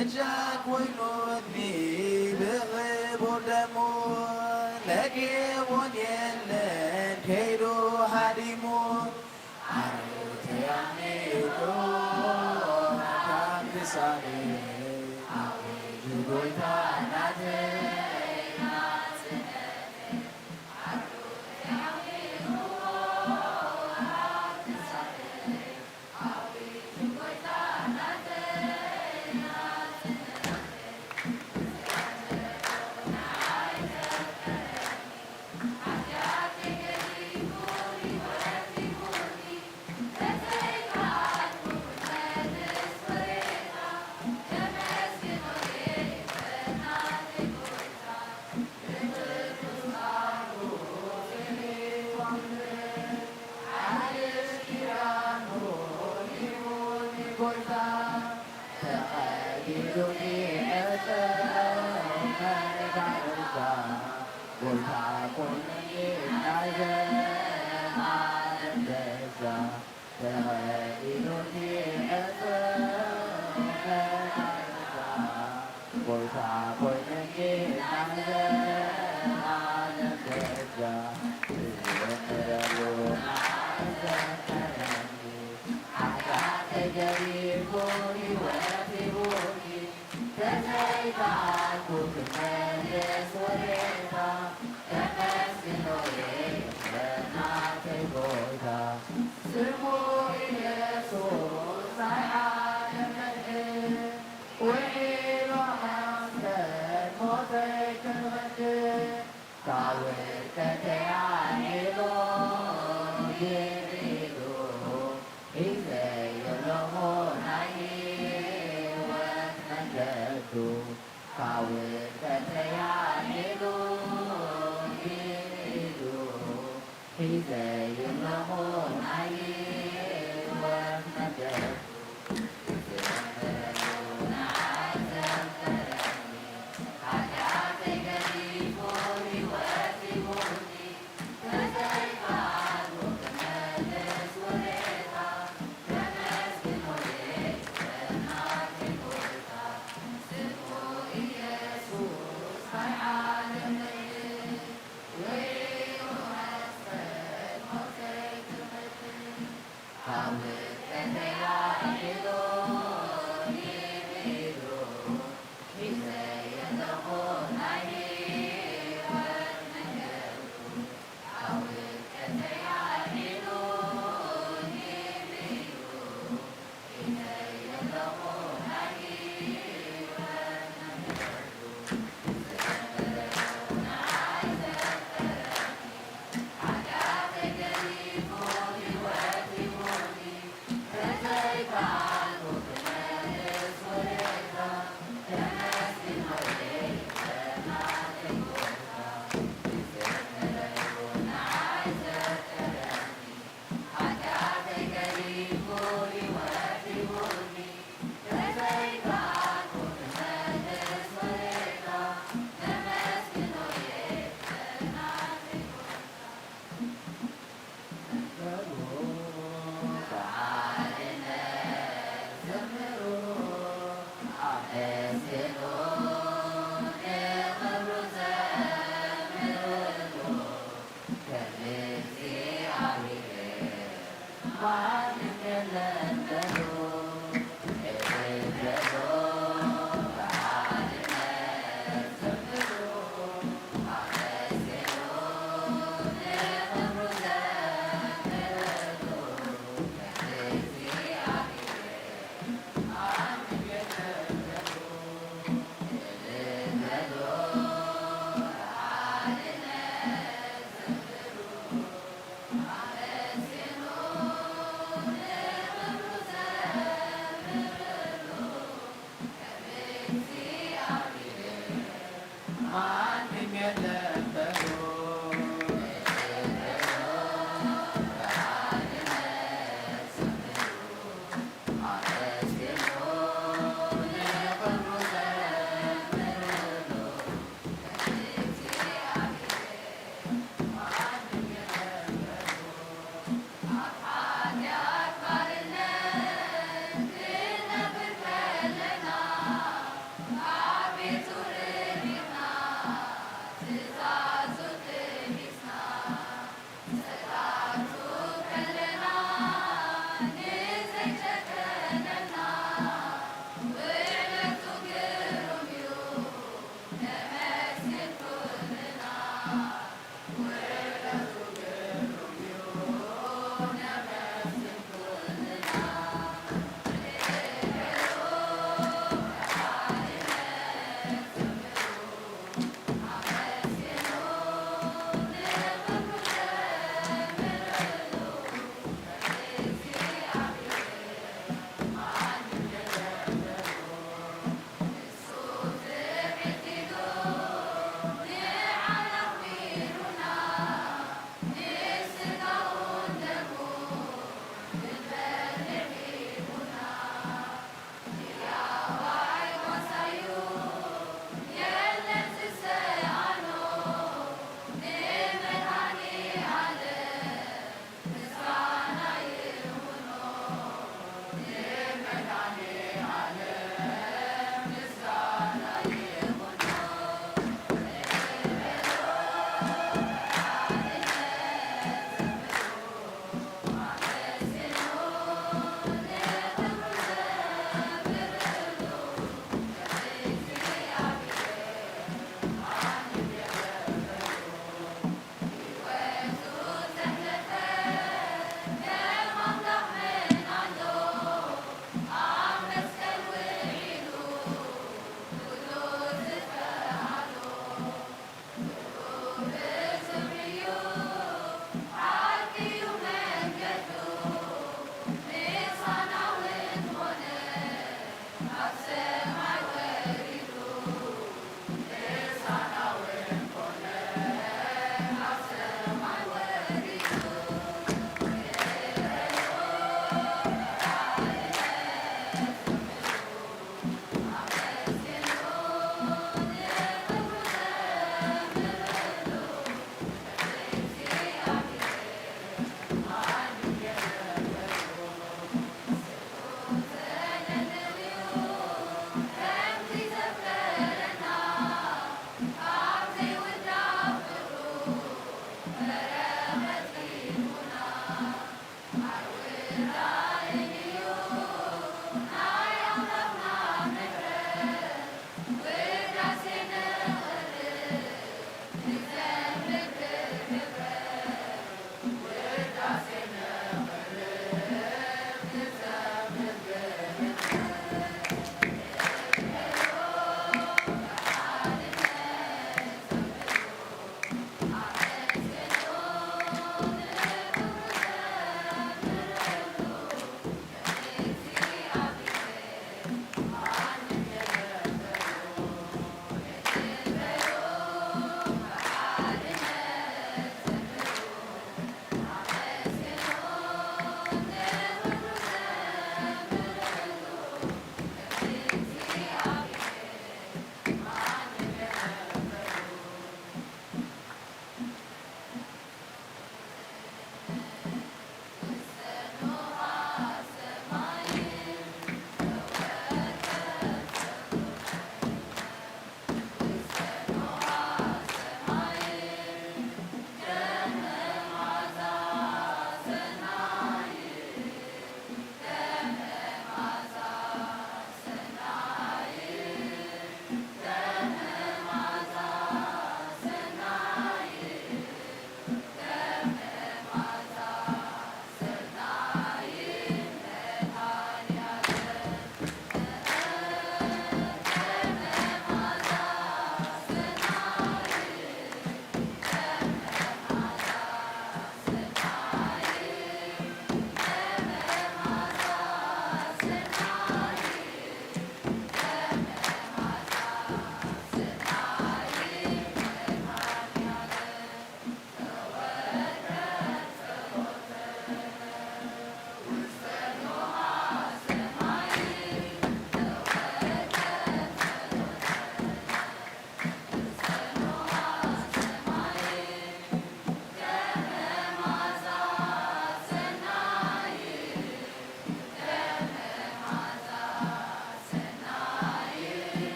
እጃ ኮይኑኒ ብኽቡር ደሙ፣ ነጊርዎን የለን ከይዱ ሃዲሙ። ዓርዑተይ ኣምሊጡ ካብ ክሳደይ፣ ኣዊጁ ጎይታ ናተይ ናጽነተይ። ዓርዑተይ ኣምሊጡ ካብ ክሳደይ፣ ሓድሽ ኪዳኑ ሂቡኒ ጎይታ፣ ተቐቢሉኒ ዕፅው መጋረጃ፣ ጎይታ ኮይኑኒ ናይ ዘልኣለም ቤዛ። ተቐቢሉኒ ዕፅው መጋረጃ፣ ጎይታ ኮይኑኒ ናይ ዘልኣለም ቤዛ። ዝዘምረሉ ንዓይ ዘምረኒ፣ ሓጢኣተይ ገዲፉ ህይወት ሂቡኒ። ተዘይከኣልኩ ክመልስ ውሬታ፣ ከመስግኖ እየ ናተይ ጎይታ። ስሙ ኢየሱስ ናይ ዓለም መድሕን፣ ውዒሉ መስቀል ሞተይ ክምድን። ካብ ውድቀተይ ኣልዒሉ፣ ይርኢሉ ሒዘዮ ኣለኹ ናይ ህይወት መንገዱ። ካብ ውድቀተይ ኣልዒሉ፣ ይርኢሉ ሒዘዮ ኣለኹ ናይ ህይወት መንገዱ።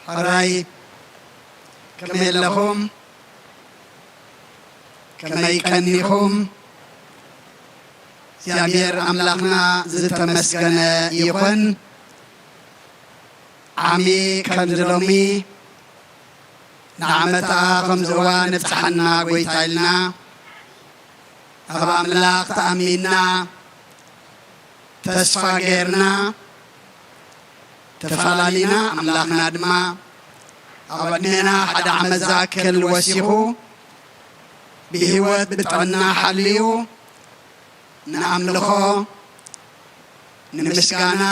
ሕራይ ከመይ ኣለኹም? ከመይ ቀኒኹም? እግዚኣብሔር ኣምላኽና ዝተመስገነ ይኹን። ዓሚ ከምዚ ሎሚ ንዓመታ ከምዚ እዋን ኣብጽሓና ጎይታ ኢልና ኣብ ኣምላኽ ተኣሚንና ተስፋ ጌርና ተፈላሊና፣ ኣምላኽና ድማ ኣብ ዕድሜና ሓደ ዓመት ዝኣክል ወሲኹ ብህይወት ብጥዕና ሓልዩ ንኣምልኾ ንምስጋና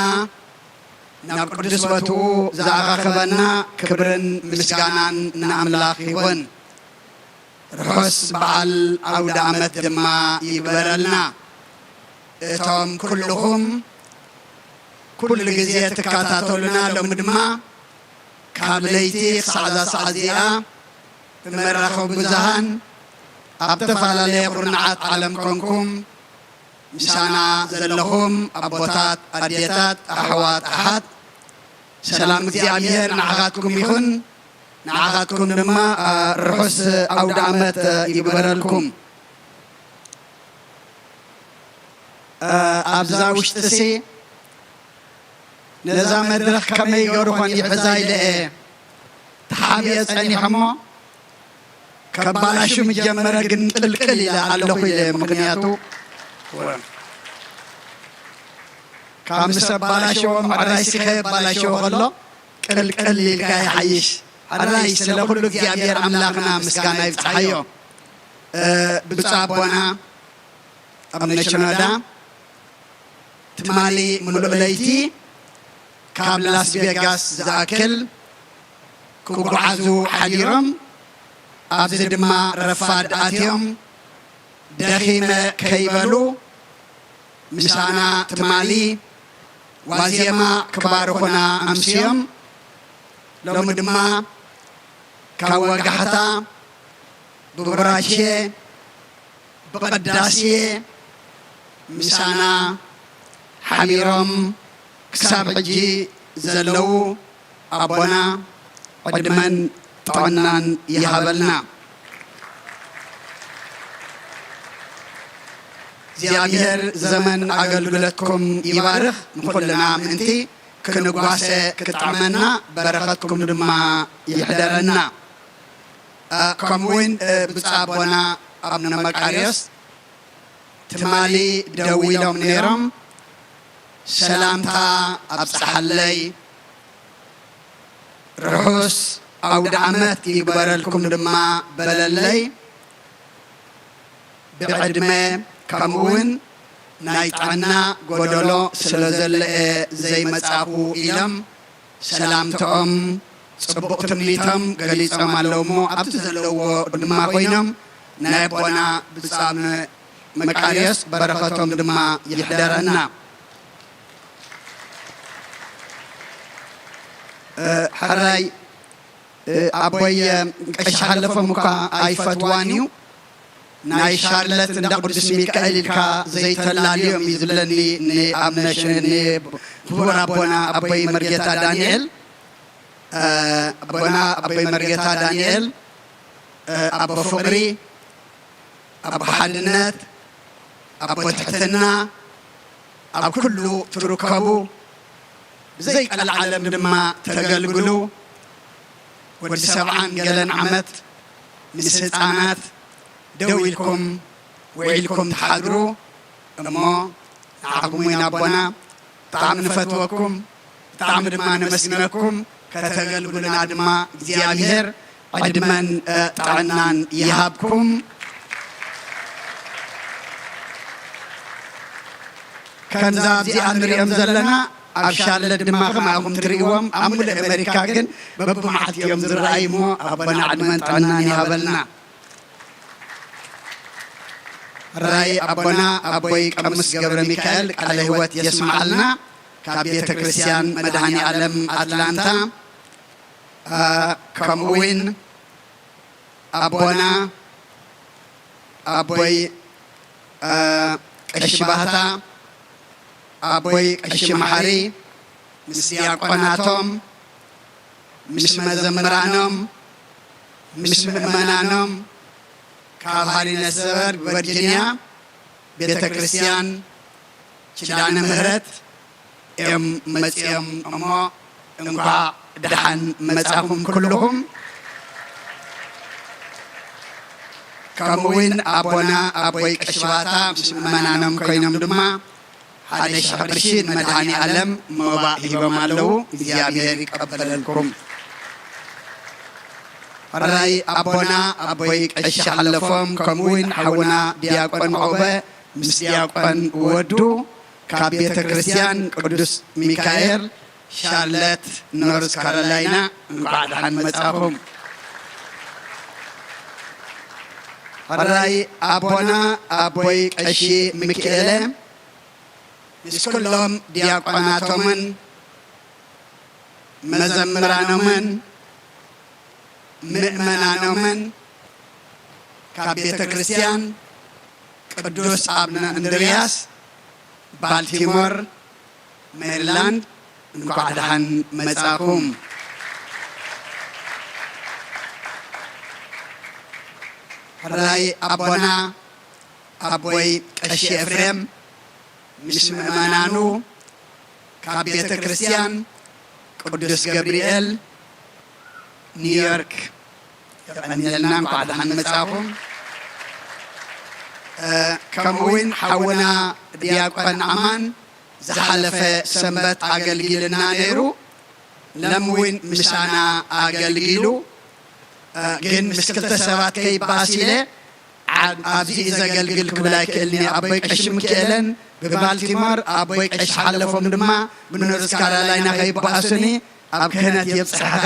ናብ ቅዱስ ቦትኡ ዝኣኻኸበና ክብርን ምስጋናን ንኣምላኽ ይኹን። ርሑስ በዓል ኣውደ ዓመት ድማ ይግበረልና። እቶም ኩልኹም ኩሉ ግዜ ትከታተሉና፣ ሎሚ ድማ ካብ ለይቲ ክሳዕ እዛ ሰዓት እዚኣ ብመራኸቢ ብዙሃን ኣብ ዝተፈላለየ ኩርናዓት ዓለም ኮንኩም ምሳና ዘለኹም ኣቦታት፣ ኣዴታት፣ ኣሕዋት፣ ኣሓት፣ ሰላም እግዚኣብሔር ንዓኻትኩም ይኹን። ንዓኻትኩም ድማ፣ አ፣ ርሑስ ኣውደ ዓመት፣ አ፣ ይግበረልኩም። አ፣ ኣብዛ ውሽጥሲ ነዛ መድረኽ ከመይ ገይሩ ኾን ይሕዛ ኢለ እየ ተሓቢአ ጸኒሐ እሞ፣ ከባላሹ ምጀመረ ግን ቅልቅል ኢለ ኣለኹ ኢለ። ምኽንያቱ ካብ ምስ ኣባላሸዎ ምዕራይሲ ከየባላሸዎ ከሎ ቅልቅል ኢልካ ይሓይሽ። ሕራይ ስለ ኩሉ እግዚኣብሔር ኣምላኽና ምስጋና ይብጽሓዮ። እ፣ ብፁዕ ኣቦና ኣቡነ ሽኖዳ ትማሊ ምሉእ ለይቲ ካብ ላስ ቬጋስ ዝኣክል ክጓዓዙ ሓዲሮም፣ ኣብዚ ድማ ረፋድ ኣትዮም ደኺመ ከይበሉ ምሳና ትማሊ ዋዜማ ክባርኹና ኣምስዮም። ሎሚ ድማ ካብ ወጋሕታ ብቡራኬ ብቕዳሴ ምሳና ሓቢሮም ክሳብ ሕጂ ዘለዉ ኣቦና ዕድመን ጥዕናን ይሃበልና። እግዚኣብሔር ዘመን ኣገልግሎትኩም ይባርኽ። ንኹልና ምእንቲ ክንጓሰ ክጥዕመና፣ በረኸትኩም ድማ ይሕደረና። እ፣ ከምኡውን፣ እ፣ ብፁዕ ኣቦና ኣቡነ መቃርዮስ ትማሊ ደዊሎም ነይሮም፣ ሰላምታ ኣብጽሓለይ፣ ርሑስ ኣውደ ዓመት ይግበረልኩም ድማ በለለይ። ብዕድመ ከምኡውን ናይ ጥዕና ጎደሎ ስለ ዘለኤ ዘይመጻኹ ኢሎም ሰላምትኦም ጽቡቕ ትምኒቶም ገሊጾም ኣለዉ እሞ፣ ኣብቲ ዘለውዎ ድማ ኮይኖም ናይ ኣቦና ብጻም መቃርዮስ በረኸቶም ድማ ይሕደረና። እ፣ ሕራይ፣ እ፣ ኣቦይ፣ እ፣ ቀሺ ሓለፎም እኳ ኣይፈትዋን እዩ። ናይ ሻርለት እንዳ ቅዱስ ሚካኤል ኢልካ ዘይተላልዮም እዩ ዝብለኒ ን-፣ ኣብ ነሽ-፣ ን-፣ ክቡር ኣቦና ኣቦይ መርጌታ ዳንኤል፣ እ፣ ኣቦና ኣቦይ መርጌታ ዳንኤል፣ እ፣ ኣቦ ፍቕሪ፣ ኣቦ ሓድነት፣ ኣቦ ትሕትና፣ ኣብ ኩሉ ትርከቡ፣ ብዘይ ቀልዓለም ድማ ተገልግሉ፣ ወዲ ሰብዓን ገለን ዓመት ምስ ህፃናት ደው ኢልኩም ውዒልኩም ትሓድሩ እሞ፣ ንዓኹም እውን ኣቦና ብጣዕሚ ንፈትወኩም፣ ብጣዕሚ ድማ ነመስግነኩም። ከተገልግሉና ድማ እግዚኣብሔር ዕድመን፣ እ፣ ጥዕናን ይሃብኩም። ከምዛ ኣብዚኣ ንሪኦም ዘለና ኣብ ሻርለት ድማ ከማኹም ትርእይዎም፣ ኣብ ሙሉእ ኣሜሪካ ግን በብመዓልቲ እዮም ዝረኣዩ እሞ ኣቦና ዕድመን ጥዕናን ይሃበልና። ራይ ኣቦና ኣቦይ ቀምስ ገብረ ሚካኤል ቃለ ህይወት የስምዓልና ካብ ቤተ ክርስቲያን መድኃኔ ዓለም ኣትላንታ፣ አ፣ ከምኡ እውን ኣቦና ኣቦይ፣ አ፣ ቀሺ ባህታ፣ ኣቦይ ቀሺ መሓሪ፣ ምስ ዲያቆናቶም፣ ምስ መዘምራኖም፣ ምስ ምእመናኖም ካብ ሃሊነስበርግ ቨርጂንያ ቤተ ክርስቲያን ኪዳነ ምሕረት እዮም መጺኦም እሞ እንኳዕ ደሓን መጻኹም ኩልኹም። ከምኡ እውን ኣቦና ኣቦይ ቀሺ ባታ ምስ ምእመናኖም ኮይኖም ድማ ሓደ ሽሕ ቅርሺ ንመድሃኔ ኣለም መባእ ሂቦም ኣለዉ። እግዚኣብሔር ይቀበለልኩም። ሕራይ ኣቦና ኣቦይ ቀሺ ሓለፎም ከምኡ እውን ሓውና ዲያቆን ዑቕበ ምስ ዲያቆን ወዱ ካብ ቤተ ክርስቲያን ቅዱስ ሚካኤል ሻርለት ኖርዝ ካሮላይና እንኳዕ ደሓን መጻኹም። ሕራይ ኣቦና ኣቦይ ቀሺ ሚካኤለ ምስ ኩሎም ዲያቆናቶምን መዘምራኖምን ምእመናኖምን ካብ ቤተ ክርስቲያን ቅዱስ ኣብነ እንድርያስ ባልቲሞር ሜሪላንድ እንኳዕ ደሓን መጻኹም። ሕራይ ኣቦና ኣቦይ ቀሺ ኤፍሬም ምስ ምእመናኑ ካብ ቤተ ክርስቲያን ቅዱስ ገብርኤል ኒውዮርክ የቐንየልና፣ እንኳዕ ደሓን መጻኹም። እ፣ ከምኡ እውን ሓውና ዲያቆን ኣማን ዝሓለፈ ሰንበት ኣገልጊልና ነይሩ። ሎም እውን ምሳና ኣገልጊሉ፣ እ፣ ግን ምስ ክልተ ሰባት ከይበኣስ ኢለ ዓ-፣ ኣብዚ እዩ ዘገልግል ክብል ኣይክእልን እየ። ኣቦይ ቀሺ ሚካኤለን ብባልቲሞር፣ ኣቦይ ቀሺ ሓለፎም ድማ ብኖርዝ ካሮላይና ከይበኣሱኒ ኣብ ክህነት የብጽሕኻ።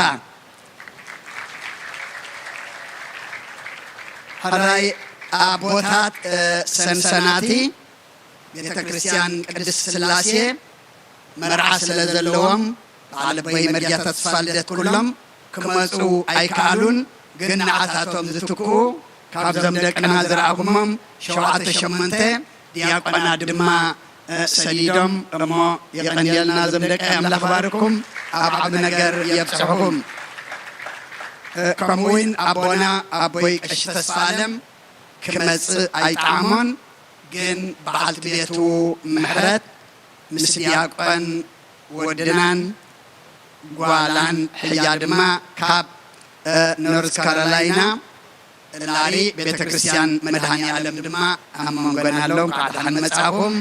ሕራይ ኣቦታት፣ እ፣ ሰንሰናቲ ቤተ ክርስቲያን ቅድስት ስላሴ መርዓ ስለ ዘለዎም በዓል ኣቦይ መርያ ተስፋ ልደት ኩሎም ክመጹ ኣይከኣሉን። ግን ንዓታቶም ዝትክኡ ካብዞም ደቅና ዝረኣኹሞም ሸውዓተ ሸሞንተ ዲያቆናት ድማ፣ እ፣ ሰዲዶም እሞ የቐንየልና እዞም ደቂ ኣምላኽ ባርኩም ኣብ ዓቢ ነገር የብጽሕኹም። እ፣ ከምኡ እውን ኣቦና ኣቦይ ቀሺ ተስፋ ኣለም ክመጽእ ኣይጠዓሞን። ግን በዓልቲ ቤቱ ምሕረት ምስ ዲያቆን ወድናን ጓላን ሕያ ድማ ካብ፣ እ፣ ኖርዝ ካሮላይና ላሪ ቤተ ክርስቲያን መድኃኔ ዓለም ድማ ኣብ መንጎና ኣለዉ። እንኳዕ ደሓን መጻእኩም።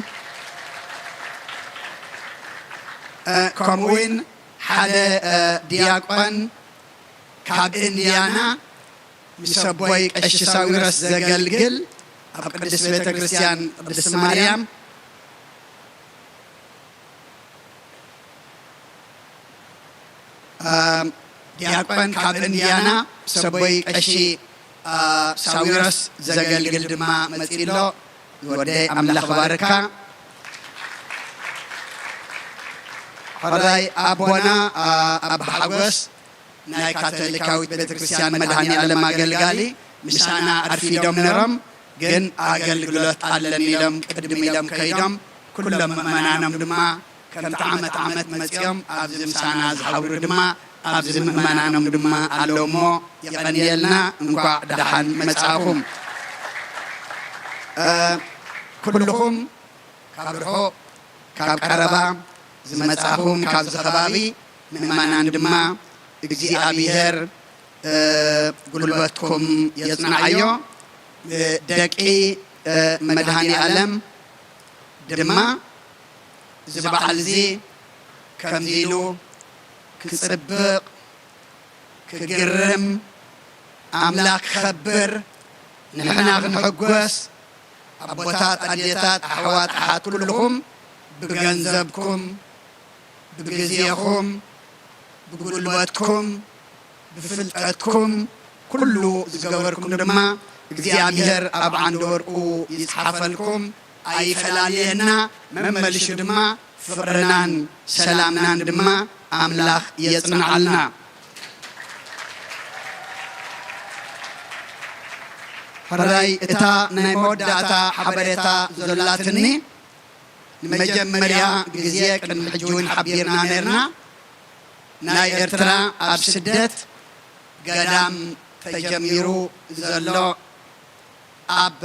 እ፣ ከምኡ እውን ሓደ፣ እ፣ ዲያቆን ካብ ኢንዲያና ምስ ኣቦይ ቀሺ ሳዊሮስ ዘገልግል ኣብ ቅድስት ቤተ ክርስቲያን ቅድስት ማርያም፣ እ፣ ዲያቆን ካብ ኢንዲያና ምስ ኣቦይ ቀሺ፣ እ፣ ሳዊሮስ ዘገልግል ድማ መጺእ ኣሎ። ወደይ ኣምላኽ ባርካ። ሕራይ ኣቦና፣ እ፣ ኣባ ሓጎስ ናይ ካቶሊካዊት ቤተክርስትያን መድኃኔ ዓለም ኣገልጋሊ ምሳና ኣርፊዶም ነሮም፣ ግን ኣገልግሎት ኣለኒ ኢሎም ቅድም ኢሎም ከይዶም፣ ኩሎም ምእመናኖም ድማ ከምቲ ዓመት ዓመት መጺኦም ኣብዚ ምሳና ዝሓብሩ ድማ ኣብዚ ምእመናኖም ድማ ኣለዉ እሞ የቐንየልና፣ እንኳዕ ደሓን መጻእኹም። እ፣ ኩልኹም ካብ ርሑቕ ካብ ቀረባ ዝመጻኹም ካብዚ ከባቢ ምእመናን ድማ እግዚኣብሔር፣ እ፣ ጉልበትኩም የጽንዓዮ። ደቂ፣ እ፣ መድኃኔ ዓለም ድማ እዚ በዓል እዚ ከምዚ ኢሉ ክጽብቕ ክግርም፣ ኣምላኽ ክኸብር፣ ንሕና ክንሕጎስ፣ ኣቦታት፣ ኣዴታት፣ ኣሕዋት፣ ኣሓት ኩልኹም ብገንዘብኩም፣ ብግዜኹም፣ ብጉልበትኩም፣ ብፍልጠትኩም ኩሉ ዝገበርኩም ድማ እግዚኣብሔር ኣብ ዓንዲ ወርቁ ይጽሓፈልኩም፣ ኣይፈላልየና፣ መመሊሹ ድማ ፍቕርናን ሰላምናን ድማ ኣምላኽ የጽንዓልና። ሕራይ እታ ናይ መወዳእታ ሓበሬታ ዘላትኒ፣ ንመጀመርያ ግዜ ቅድሚ ሕጂ እውን ሓቢርና ነርና። ናይ ኤርትራ ኣብ ስደት ገዳም ተጀሚሩ ዘሎ ኣብ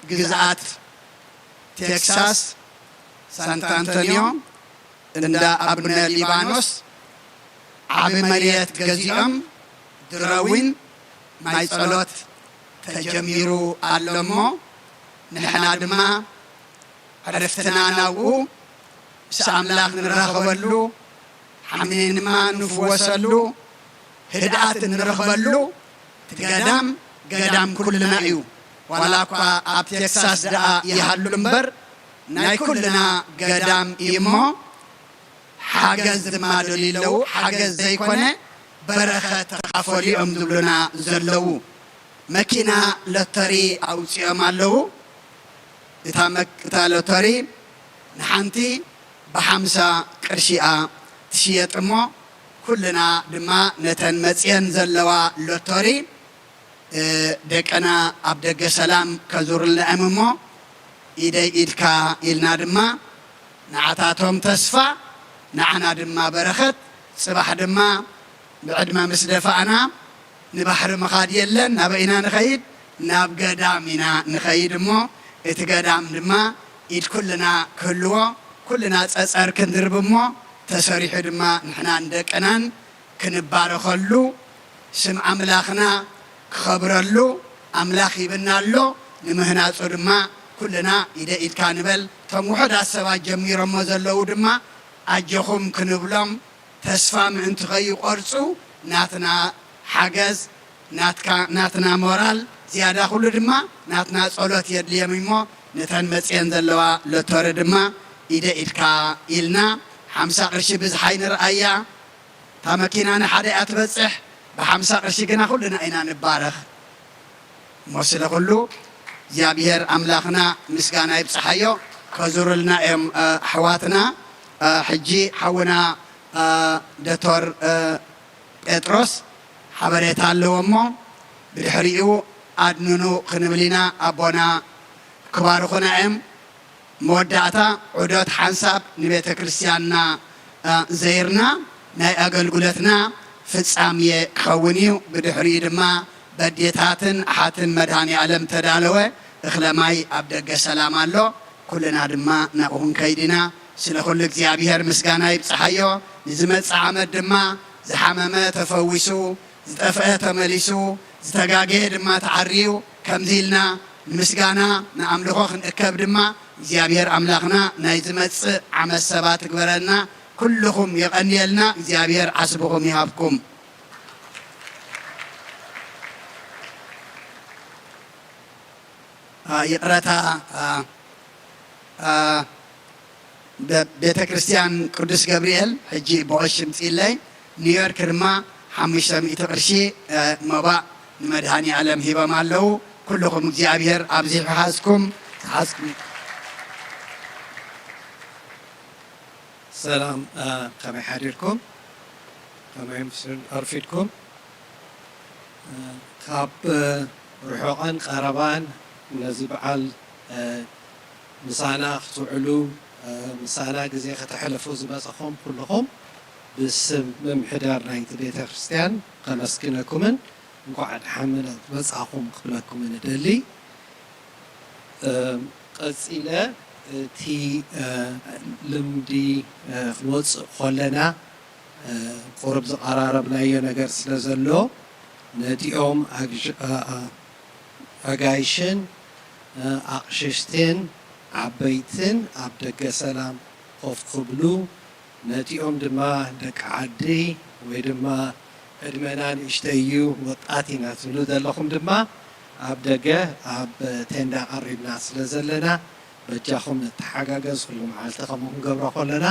ግዝኣት ቴክሳስ ሳንታ ኣንቶኒዮ እንዳ ኣቡነ ሊባኖስ ዓቢ መሬት ገዚኦም ድረዊን ማይ ጸሎት ተጀሚሩ ኣሎ እሞ ንሕና ድማ ዕረፍትና ናብኡ ምስ ኣምላኽ ንራኸበሉ ሓሚምና ድማ ንፍወሰሉ ህድኣት ንረኽበሉ እቲ ገዳም ገዳም ኩልና እዩ። ዋላ እኳ ኣብ ቴክሳስ ደኣ ይሃሉ እምበር ናይ ኩልና ገዳም እዩ እሞ ሓገዝ ድማ ደልዩ ኣለዉ። ሓገዝ ዘይኮነ በረኸት ተኻፈሉ እዮም ዝብሉና ዘለዉ። መኪና ሎተሪ ኣውፂኦም ኣለዉ። እታ መክ- እታ ሎተሪ ንሓንቲ ብሓምሳ ቅርሺ እያ ትሽየጥ እሞ ኩልና ድማ ነተን መፅየን ዘለዋ ሎተሪ ደቀና ኣብ ደገ ሰላም ከዙርልና እዮም እሞ ኢደይ ኢድካ ኢልና ድማ ንዓታቶም ተስፋ ንዓና ድማ በረኸት ፅባሕ ድማ ብዕድመ ምስ ደፋእና ንባሕሪ ምኻድ የለን ናበይ ኢና ንኸይድ ናብ ገዳም ኢና ንኸይድ እሞ እቲ ገዳም ድማ ኢድ ኩልና ክህልዎ ኩልና ፀፀር ክንድርብ እሞ ተሰሪሑ ድማ ንሕና ንደቅናን ክንባረኸሉ ስም ኣምላኽና ክኸብረሉ ኣምላኽ ሂብና ኣሎ። ንምህናፁ ድማ ኩልና ኢደ ኢድካ ንበል። እቶም ውሑዳት ሰባት ጀሚሮሞ ዘለዉ ድማ ኣጆኹም ክንብሎም ተስፋ ምእንቲ ከይቆርፁ ናትና ሓገዝ ናትና ሞራል ዝያዳ ኩሉ ድማ ናትና ፀሎት የድልዮም እሞ ነተን መፅየን ዘለዋ ሎተሪ ድማ ኢደ ኢድካ ኢልና ሓምሳ ቅርሺ ብዝሓ ኣይንርኣያ። እታ መኪና ንሓደ እያ ትበፅሕ። ብሓምሳ ቅርሺ ግና ኩልና ኢና ንባረኽ እሞ ስለ ኩሉ እግዚኣብሔር ኣምላኽና ምስጋና ይብፅሓዮ። ከዙርልና እዮም ኣሕዋትና። ሕጂ ሓውና ዶክተር ጴጥሮስ ሓበሬታ ኣለዎ እሞ ብድሕሪኡ ኣድንኑ ክንብል ኢና። ኣቦና ክባርኹና እዮም። መወዳእታ ዑደት ሓንሳብ ንቤተ ክርስቲያንና ዘይርና ናይ ኣገልግሎትና ፍጻሜ ክኸውን እዩ። ብድሕሪኡ ድማ በዴታትን ኣሓትን መድሃኒ ኣለም ተዳለወ እኽለ ማይ ኣብ ደገ ሰላም ኣሎ። ኩልና ድማ ናብኡ ክንከይድ ኢና። ስለ ኩሉ እግዚኣብሔር ምስጋና ይብጽሓዮ። ንዝመጽእ ዓመት ድማ ዝሓመመ ተፈዊሱ፣ ዝጠፍአ ተመሊሱ፣ ዝተጋገየ ድማ ተዓርዩ፣ ከምዚ ኢልና ንምስጋና ንኣምልኾ ክንእከብ ድማ እግዚኣብሔር ኣምላኽና ናይ ዝመጽእ ዓመት ሰባት ይግበረና። ኩልኹም የቐንየልና፣ እግዚኣብሔር ዓስብኹም ይሃብኩም። ይቕረታ፣ ቤተ ክርስቲያን ቅዱስ ገብርኤል ሕጂ ብቐሺ ምፅኢለይ። ኒውዮርክ ድማ ሓሙሽተ ሚእቲ ቅርሺ መባእ ንመድሃኒ ኣለም ሂቦም ኣለዉ። ኩልኹም እግዚኣብሔር ኣብዚሑ ይሓዝኩም። ሰላም፣ ከመይ ሓዲርኩም? ከመይ ኣርፊድኩም? ካብ ርሑቕን ቀረባን ነዚ በዓል ምሳና ክትውዕሉ፣ ምሳና ግዜ ከተሕልፉ ዝመጸኹም ኩልኹም ብስም ምምሕዳር ናይቲ ቤተ ክርስቲያን ከመስግነኩምን እንኳዕ ደሓን መጻእኩም ክብለኩምን እደሊ። ቀጺለ እቲ ልምዲ ክንወጽእ ከለና ቁሩብ ዝቐራረብናዮ ነገር ስለ ዘሎ ነቲኦም ኣጋይሽን ኣቕሽሽትን ዓበይትን ኣብ ደገ ሰላም ኮፍ ክብሉ ነቲኦም ድማ ደቂ ዓዲ ወይ ድማ ዕድመና ንእሽተይ እዩ ወጣት ኢና ትብሉ ዘለኹም ድማ ኣብ ደገ ኣብ ቴንዳ ቀሪብና ስለ ዘለና በጃኹም ንተሓጋገዝ ኩሉ መዓልቲ ከምኡ ክንገብሮ ከለና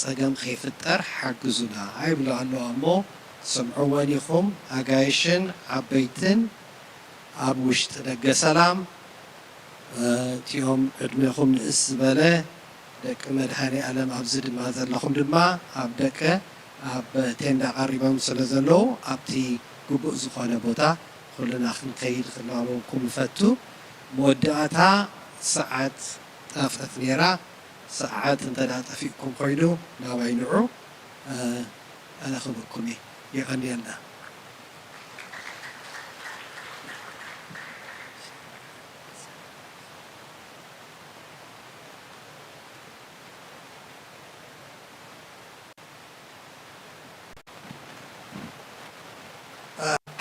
ጸገም ከይፍጠር ሓግዙና ይብሉ ኣለዋ እሞ ስምዕወን ኢኹም ኣጋይሽን ዓበይትን ኣብ ውሽጢ ደገ ሰላም እቲኦም ዕድሜኹም ንእስ ዝበለ ደቂ መድሃኔ ኣለም ኣብዚ ድማ ዘለኹም ድማ ኣብ ደቀ ኣብ ቴንዳ ቀሪቦም ስለ ዘለዉ ኣብቲ ግቡእ ዝኾነ ቦታ ኩልና ክንከይድ ክላበወኩም እፈቱ። መወዳእታ ሰዓት ጠፍእት ነይራ። ሰዓት እንተ ደኣ ጠፊእኩም ኮይኑ ናባይ ንዑ፣ እ፣ ኣረኽበኩም እየ። የቐንየልና።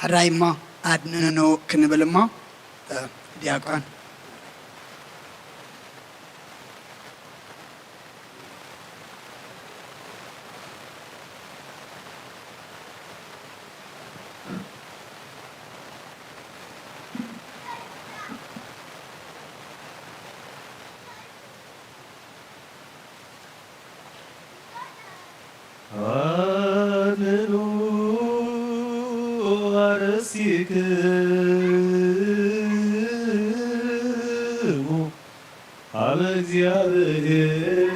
ሕራይ እሞ ኣድንኑ ክንብል እሞ፣ እ፣ ዲያቆን። ኣድንኑ ኣርእሲክሙ ሀበ እግዚአብሔር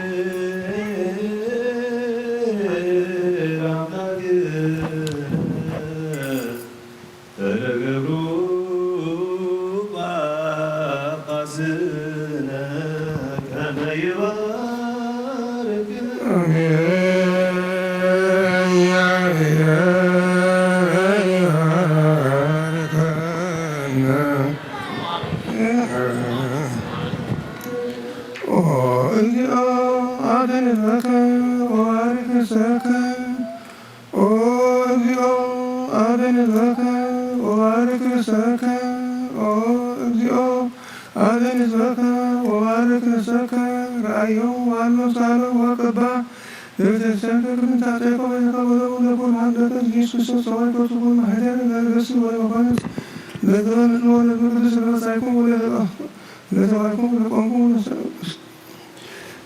አምላክ ተገብሩ ጳጳስነ ከመ ይባርክ። ኦ እግዚኦ አድንበከ ወባርክ ርእሰከ። ኦ እግዚኦ አድንበከ ወባርክ ርእሰከ። ኦ እግዚኦ አድንበከ ወባርክ ርእሰከ። ረአዮም ዋሎ ሳሎ ወቅባ ለተሰከ ክምንታቴኮ ይከበሎ ለኩል ሀደተ ኢየሱስ ሰዋይ ኮትኩል ማህደር ለርእሲ ወለመኮንስ ለዘበን ወለቅዱስ ለመሳይኩም ወለለቀ ለተባይኩም ለቆምኩም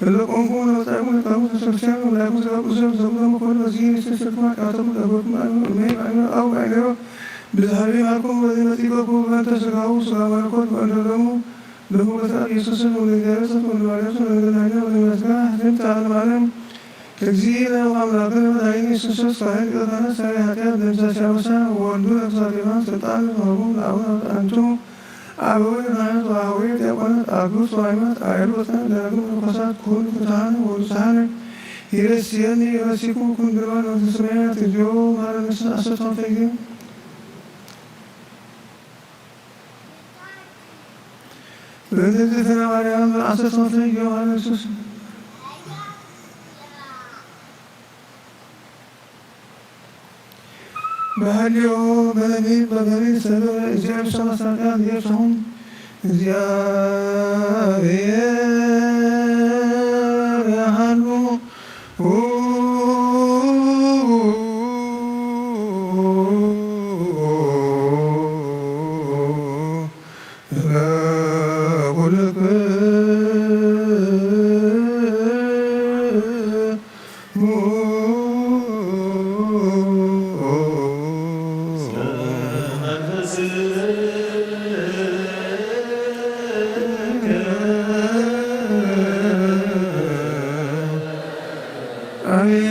እለ ቆምኩም ለመጻእኩም ለቃሙ ተሰክሲያን ወላይኩም ስጋብ ቁሰብ ዘብሎም ኮል በዚ ሴሰክማ ቃተሙ ለጎኩም አዩ እመይ አዩ አው አይገሮ ብዝሃቢ ማልኩም በዚ መጺቆኩ በንተ ስጋው ስጋ መለኮት በእንተ ደሙ ለሞገሳ ኢየሱስን ወለእግዚአብሔር ሰት ወለማርያም ወለመድኃኒዓለም ወለመስጋ ህድም ተዓለም ዓለም እግዚእነ ወአምላክነ መድኃኒነ ኢየሱስ ክርስቶስ ካህን ሊቀ ካህናት ሠራይ ኃጢአት ደምሳሴ አበሳ ወወልዱ ለቅዱሳት ዮሐንስ ስልጣን ለተዋህቦም ለአቡነ አንትሙ አበዊነ ካህናት ወአበዊነ ዲያቆናት አግብርት ወአይማት አእሩ ወፃን ደናግል መነኮሳት ኩሉ ፍትሐነ ወንጹሐነ ይረስየኒ ይረሲኩም ኩን ድርባን መንግስተ ሰማያት እግዚኦ መሐረነ ክርስቶስ አሰብሳንተ ጊዜ በእንተ እግዝእትነ ማርያም አሰብሳንተ ጊዜ መሐረነ ክርስቶስ በህልዮ በለሊት በገቢር ሰብር እግዚአብሔር ሰማሳቅያን ይፍታሁም። እግዚአብሔር ያሃሉ ለኩልክ አሜን።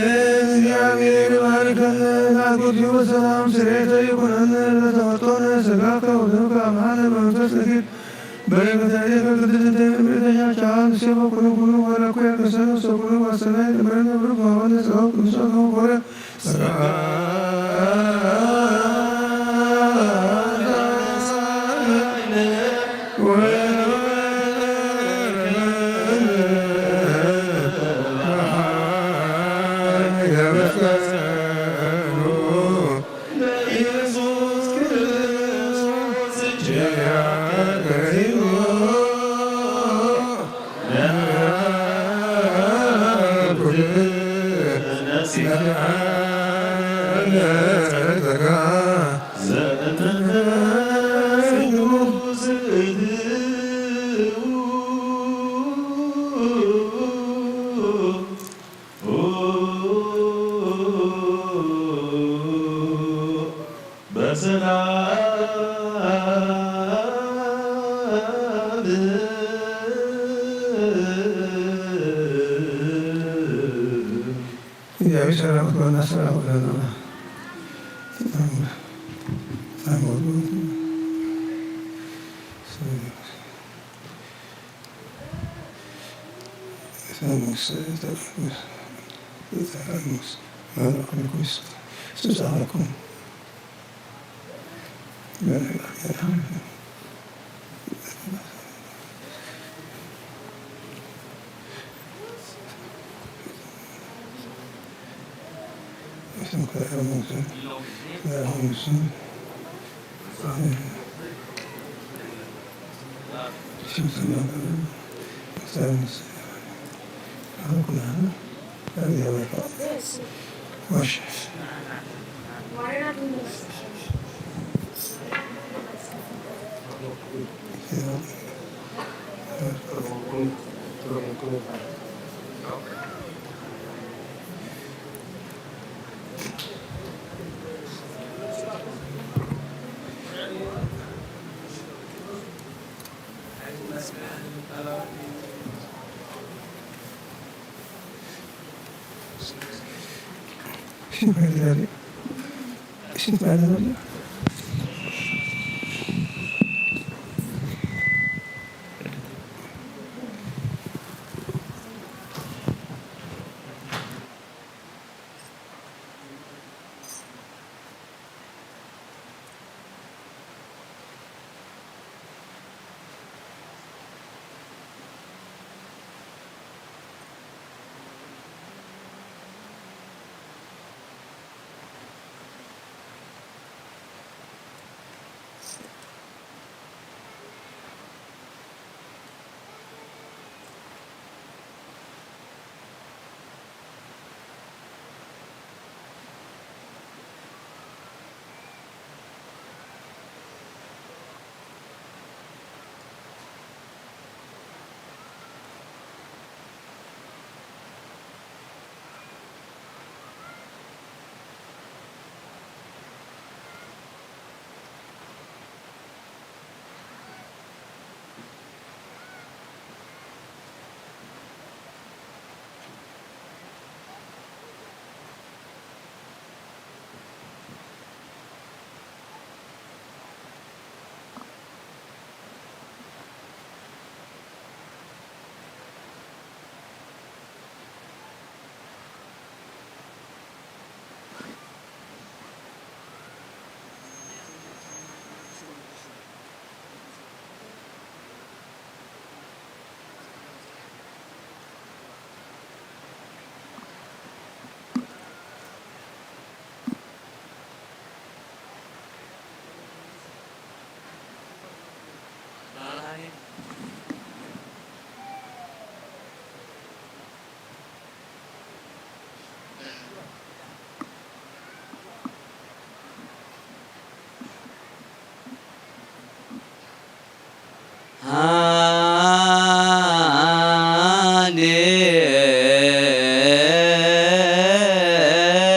እግዚአብሔር ይባርከነ። ናኩቲሁ ሰላም ስሬተ ይኩነነ ለተመጦነ ስጋከ ወደምከ አምሃነ በመንፈስ ነኪር በረከተ እዴከ ቅድስት እንተ እምርተኛ ቻን ሴፎ ኩሉ ኩሉ ወረኩ ያከሰነ ሰኩሉ ዋሰናይ ለመረነ ብሩክ ማመነ ጸጋው ቅዱስ አካው ኮረ ጸጋ በሰላም እግዚአብሔር ሰላም ክበና ሰላም ክበና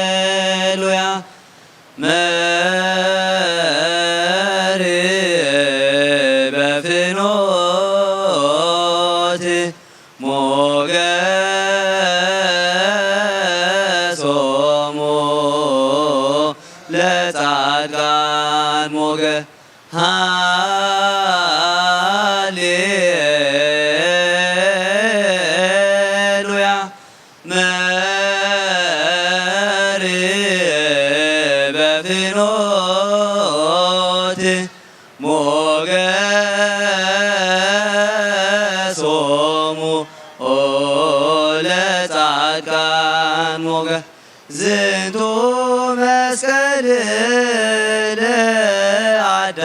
ሃሌሉያ መሪ በፍኖት ሞገሶሙ ለጻድቃን ሞገ ሃሌሉያ መሪ በፍኖት ሞገሶሙ ለጻድቃን ሞገ ዝንቱ መስቀል ለአዳም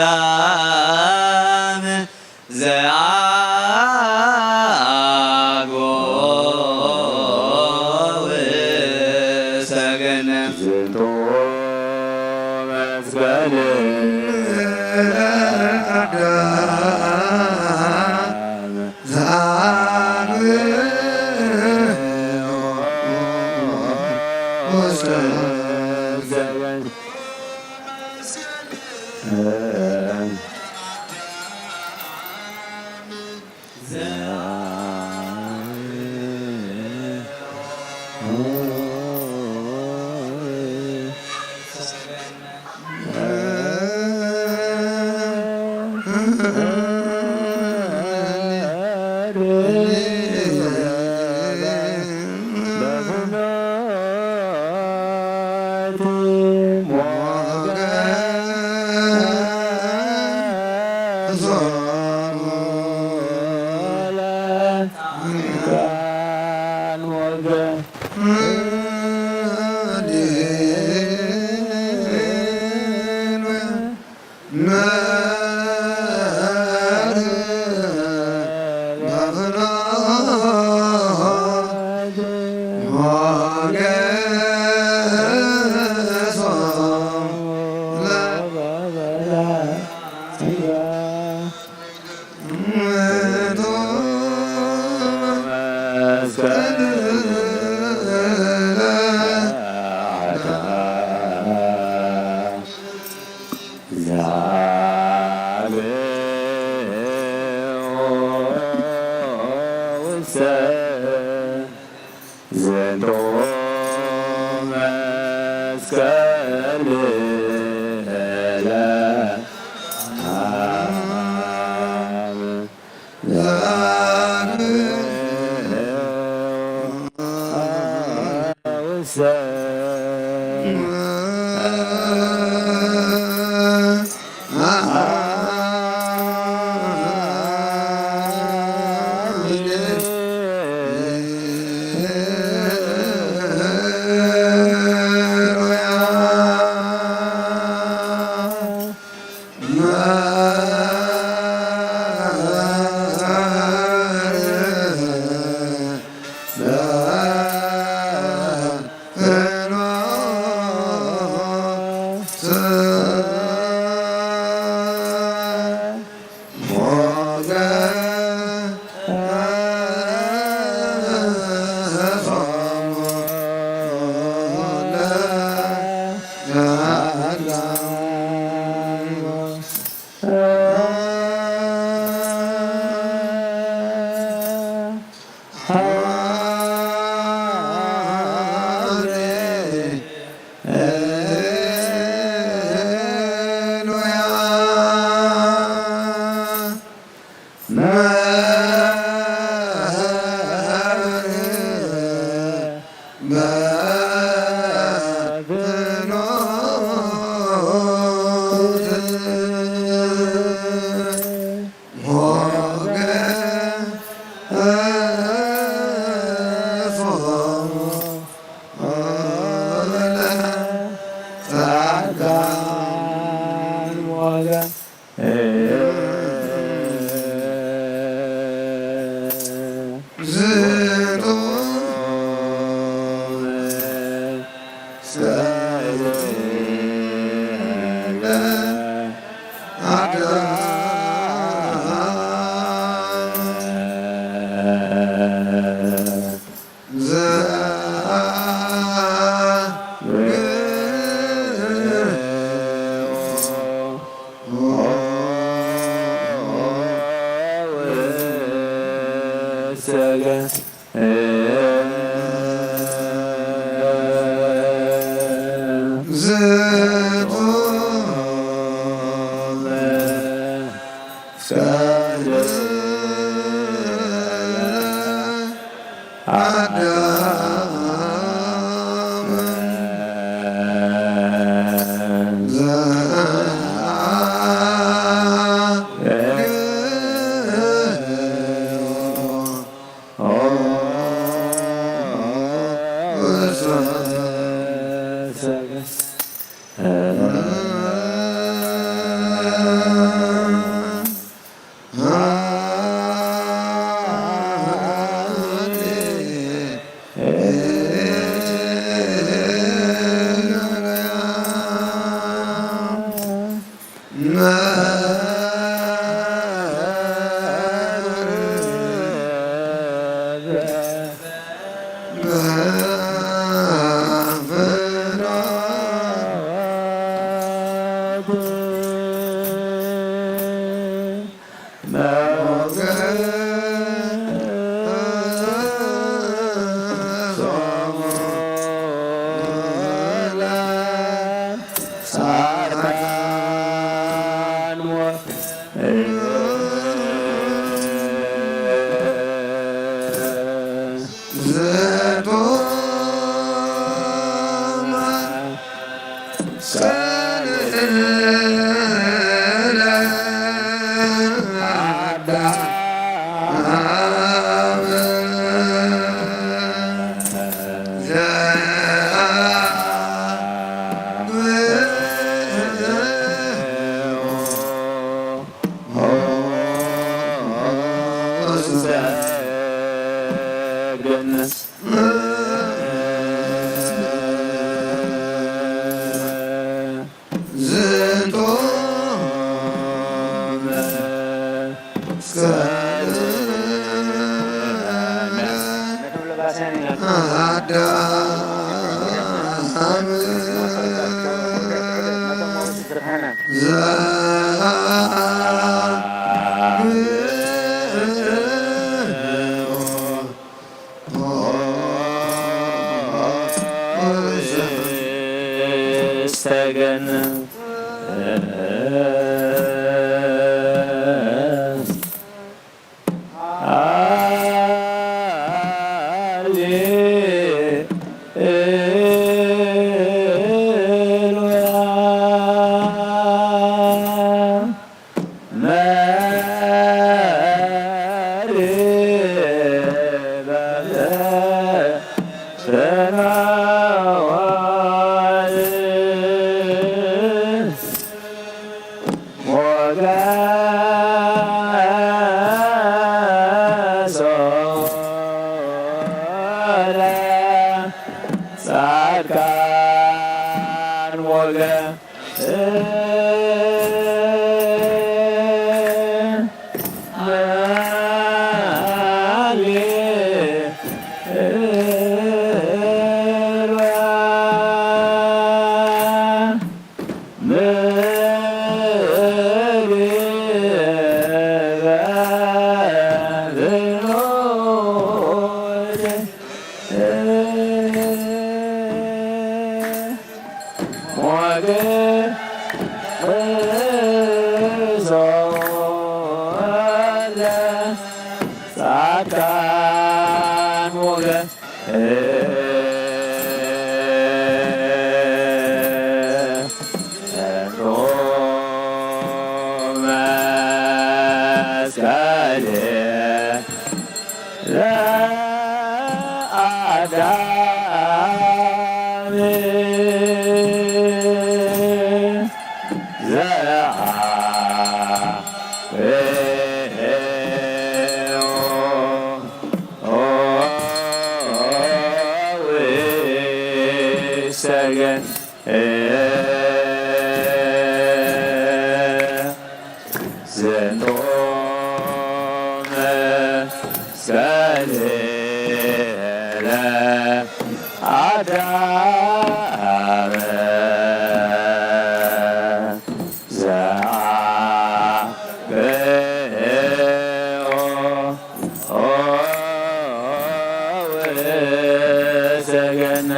ዘአግቦ ውስተ ገነት። ዝንቱ መስቀል ለአዳም ዝንቱ መስቀል ነቶም ለባስያን ኢና ኣዳም ነቶም መውት ዝርሃና። ጻድቃን ወገን ጻድቃን ወገን መስቀል ለአዳም ዘአብዮ ወሰገን ዝንቱ መስቀል ለአዳም ዘአብዮ ወሰገን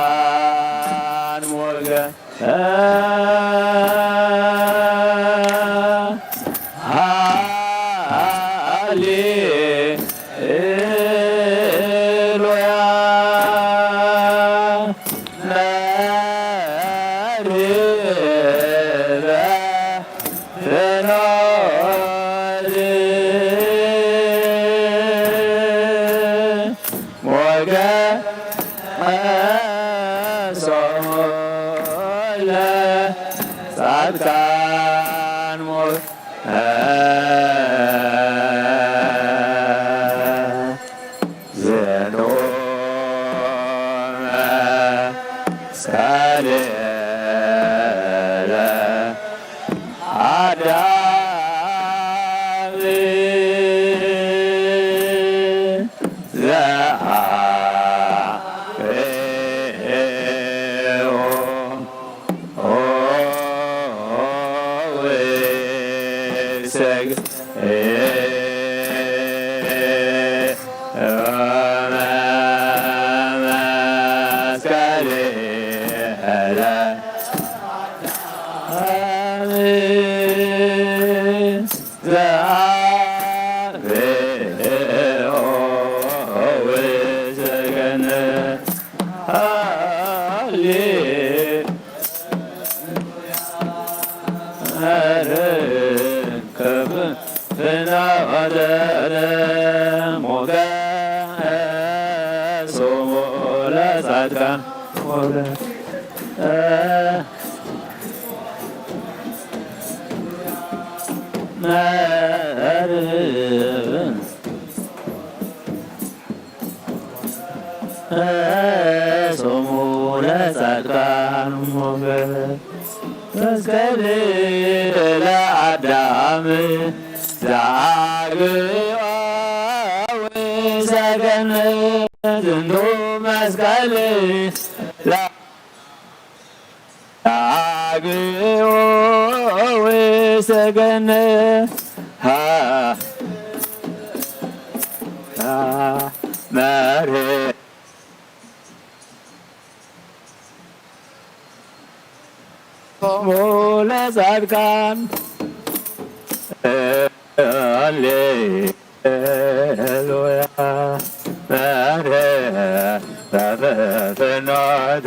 ጻድቃን ሞገስ ሃሌ ሉያ ነርበ ፍኖት ሞገ ሶለ ጻድቃን ሞት ዝንቱ መስቀል ለአዳም ዘአብዮ ወሰገ ለጻድቃን ወለ መርብን ሶሙ ለጻድቃን ሞገስ መስቀል ለአዳም ዛግኦ ውሰገነት እንዶ መስቀል ዛግኦ ውሰገነት መርህ ሞለ ጻድቃን ሃሌሉያ መርህ በፍኖት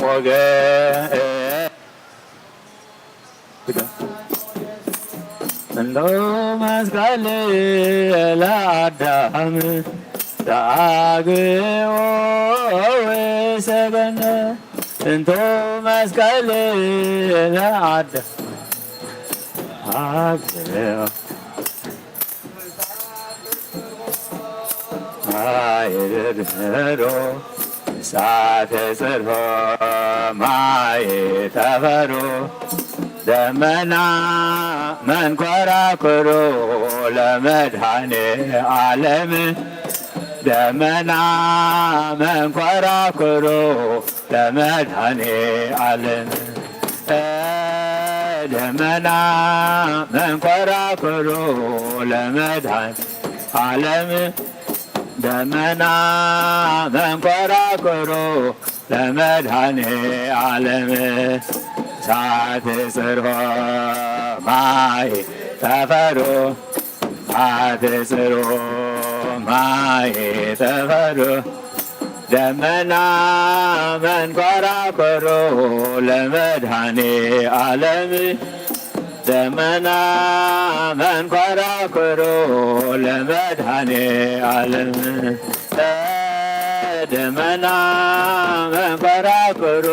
ሞገስ እንዶ መስቀል ለአዳም ዳግኦ ወሰገነ እንቶ መስቀል ለአዳም አግኦ ማይ ደድህሮ እሳተ ጽርሖ ማይ ጠፈሮ ደመና መንኮራኩሮ ለመድኃኔ ዓለም ደመና መንኮራኩሮ ለመድኃኔ ዓለም ደመና መንኮራኩሮ ለመድኃኔ ዓለም ደመና መንኮራኩሮ ለመድኃኔ ዓለም እሳት ጽርሖ ማይ ጠፈሮ እሳት ጽርሖ ማይ ጠፈሮ ደመና መንኮራኩሮ ለመድኃኔ ዓለም ደመና መንኮራኩሮ ለመድኃኔ ዓለም ደመና መንኮራኩሮ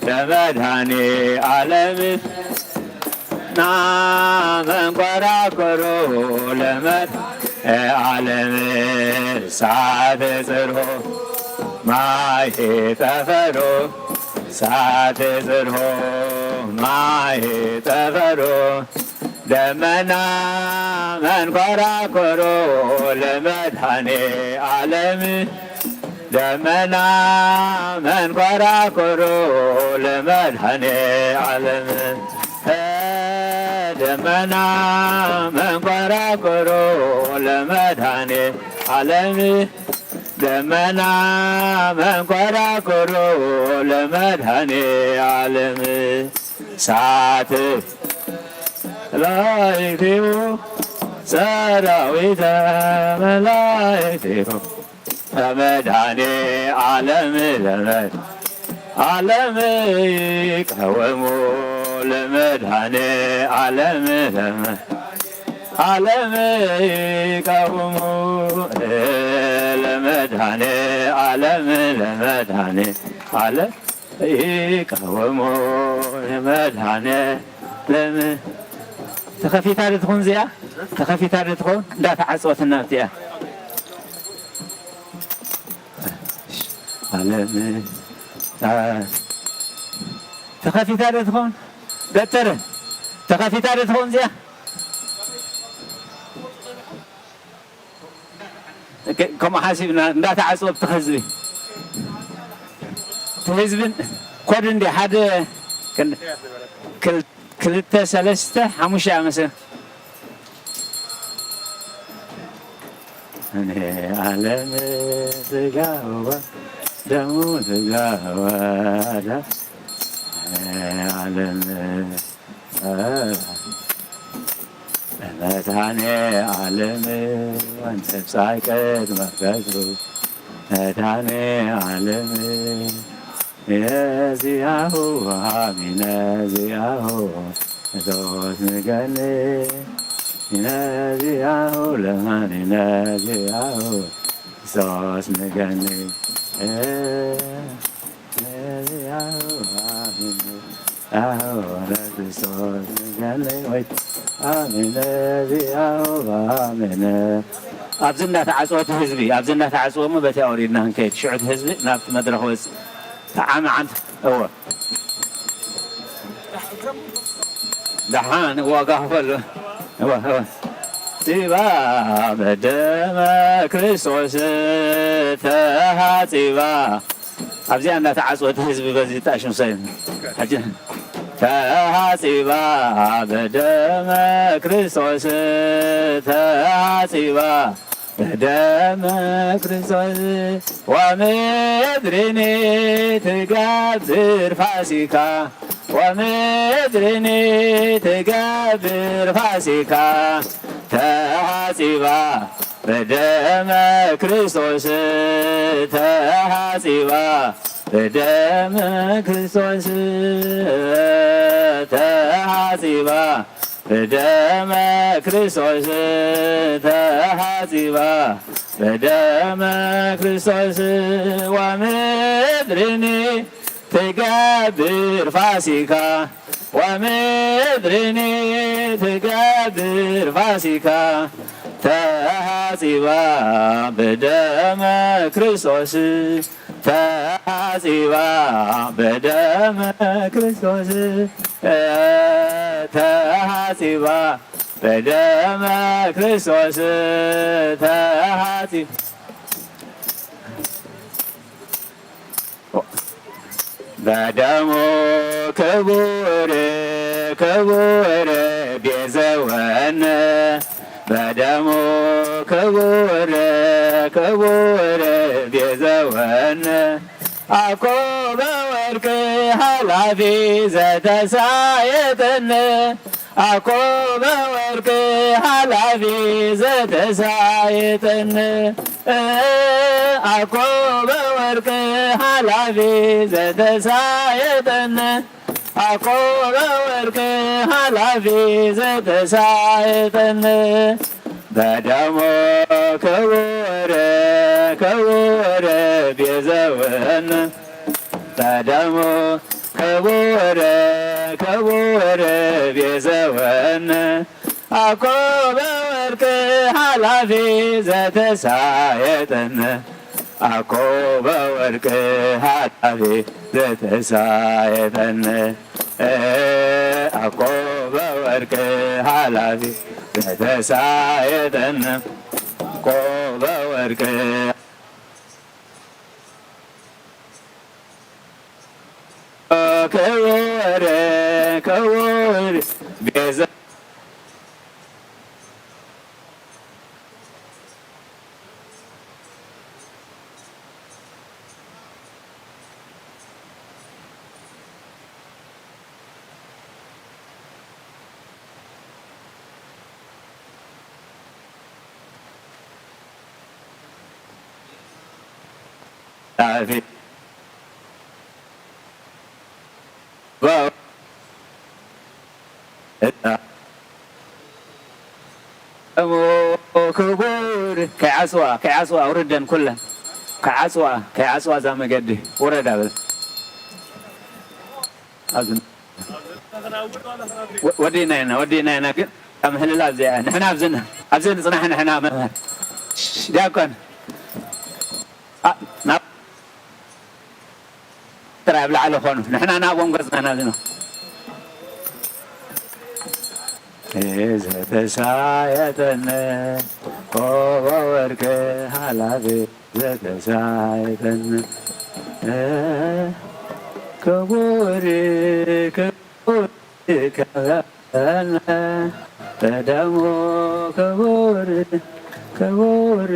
ለመድኃኔ ዓለም ና መንኮራኩሮ ለመድኃኔ ዓለም እሳት ጽርሖ ማይ ጠፈሮ እሳት ጽርሖ ማይ ጠፈሮ ደመና መንኮራኩሮ ለመድኃኔ ዓለም ደመና መንኮራኩሮ ለመድኃኔ ዓለም ደመና መንኮራኩሮ ለመድኃኔ ዓለም ደመና መንኮራኩሮ ለመድኃኔ ዓለም እሳት መላእክቲሁ ሰራዊተ መላእክቲሁ ለመድኃኔ ዓለም ለመድ ዓለም ይቀውሙ ለመድኃኔ ዓለም ለመ ዓለም ይቀውሙ ለመድኃኔ ዓለም ለመድኃኔ ዓለም ይቀውሙ ለመድኃኔ ዓለም ተኸፊታ ዶ ትኾን እዚኣ? ተኸፊታ ዶ ትኾን? እንዳተዓጸወትና ኣብቲኣ ዓለም አ፣ ተኸፊታ ዶ ትኾን? ገጠረ ተኸፊታ ዶ ትኾን እዚኣ? ከ-፣ ከምኡ ሓሲብና እንዳተዓጽወ ኣብቲ ህዝቢ። እቲ ህዝብን ኮድ እንዲ ሓደ ክን-፣ ክል-፣ ክልተ፣ ሰለስተ፣ ሓሙሽተ እያ መሰለኝ። እኔ ዓለም ስጋዋ ደሙ ስጋዋ ዳ-፣ እኔ ዓለም መድኃኔ ዓለም ወንተብጻይ ቅድመ ገጹ መድኃኔ ዓለም ነዚያሁ ሃሚነ ዚያሁ እቶት ንገኒ ነዚያሁ ለማኒ ነዚያሁ ክርስቶስ ንገኒ። ኣሜን። ኣሜን። ክርስቶስ ንገኒ። ወይ ኣሜን። ኣሜን። ኣብዚ እንዳተዓጽወ እቲ ህዝቢ፣ ኣብዚ እንዳተዓጽወ እሞ በቲ ኣውሪድና ክንከይድ፣ ሽዑ እቲ ህዝቢ ናብቲ መድረኽ ወጽእ። ተዓመዓንት። እወ። ደሓን ዋጋ ክፈሉ። እወ፣ እወ። ጽባ በደመ ክርስቶስ ተሃጺባ። ኣብዚኣ እናተዓጽወ እቲ ህዝቢ በዚ ይጣሽ ምሳይ። ሕጂ ተሃጺባ በደመ ክርስቶስ ተሃጺባ በደመ ክርስቶስ ወምድርኒ ትገብር ፋሲካ ወምድርኒ ትገብር ፋሲካ ተሃጺባ በደመ ክርስቶስ ተሃጺባ በደመ ክርስቶስ ተሃጺባ በደመ ክርስቶስ ተሃጺባ በደመ ክርስቶስ ወምድርኒ ትገብር ፋሲካ ወምድርኒ ትገብር ፋሲካ ተሃጺባ በደመ ክርስቶስ ተሃጺባ በደመ ክርስቶስ ተሃጺባ በደመ ክርስቶስ ተሃጺ በደሙ ክቡር ክቡር ቤዘወነ በደሙ ክቡር ክቡር ቤዘወነ ኣኮ በወርቅ ኃላፊ ዘተሳየጠነ ኣኮ በወርቅ ኃላፊ ዘተሳየጠነ ኣኮ በወርቅ ኃላፊ ዘተሳየጠነ ኣኮ በወርቅ ኃላፊ ዘተሳየጠነ በደሙ ክቡር ክቡር ቤዘወነ በደሙ ክቡር ክቡር ቤዘወነ ኣኮ በወርቅ ኃላፊ ዘተሳየጠነ ኣኮ በወርቅ ኃላፊ ዘተሳየጠነ ኣኮ በወርቅ ኃላፊ ዘተሳየጠነ ኣኮ በወርቅ ክቡር ክቡር ቤዛ ዳዊት ክቡር ከይዓጽዋ ከይዓጽዋ ውርደን ኩለን ከይዓጽዋ ከይዓጽዋ እዛ መገዲ ውረድ ኣብል ኣብዚ ወዲእና ኢና ወዲእና ኢና ግን ካብ ምሕልላ ኣብዚኣ ንሕና ኣብዚ ኣብዚ ንጽናሕ ንሕና መምህር ዲያቆን ናብ ጥራይ ኣብ ላዕሊ ኾኑ ንሕና ናብኦም ገጽና ናዝና ዘተሳየጠነ ቆቦ ወርቅ ሃላፊ ዘተሳየጠነ ክቡር ክቡር ከበነ በደሙ ክቡር ክቡር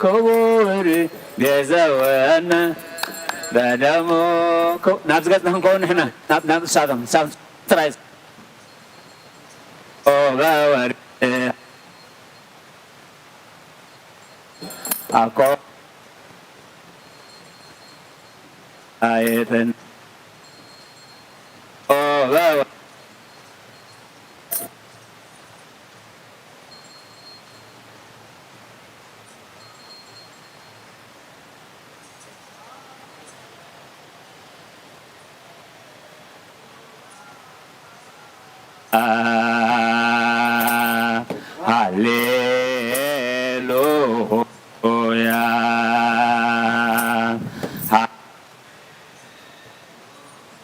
ክቡር ቤዘወነ በደሙ ክው-፣ ናብዚ ገጽና ክንከውን ንሕና፣ ናብ፣ ናብ ንሳቶም፣ ንሳቶም ጥራይ። ኦ በወርቅ ኣኮ ኣይጥን። ኦ በወርቅ ሃሌሉያ።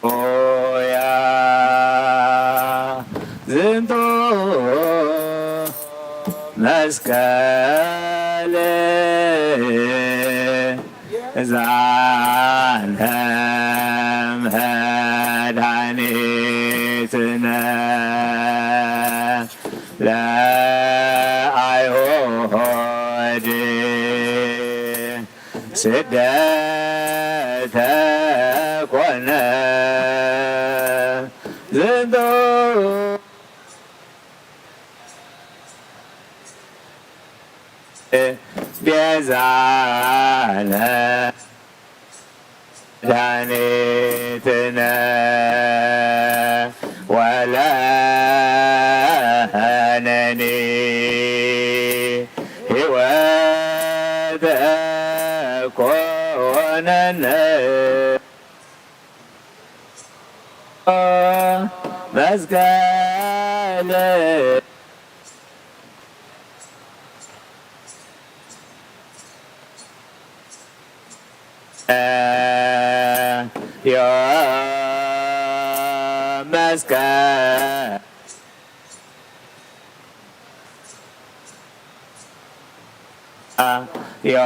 ሆያ ዝንቱ መስቀል ዛነ መድኃኒትነ ለአይሁድ ስደተ ኮነ ዝንቱ ቤዛነ መድኃኒትነ ወለነኒ ሕይወተ ኮነነ መስቀል ዮ መስቀል ዮ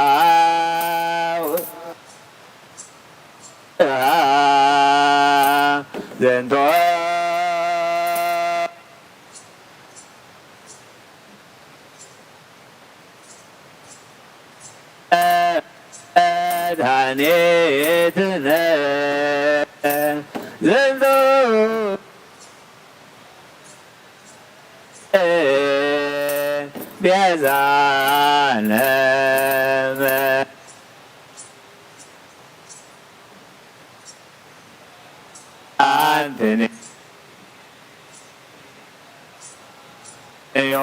ለአው ዘንቶ መድኃኒትነ ዘንቶ ቤዛነ አንትኒ ዮ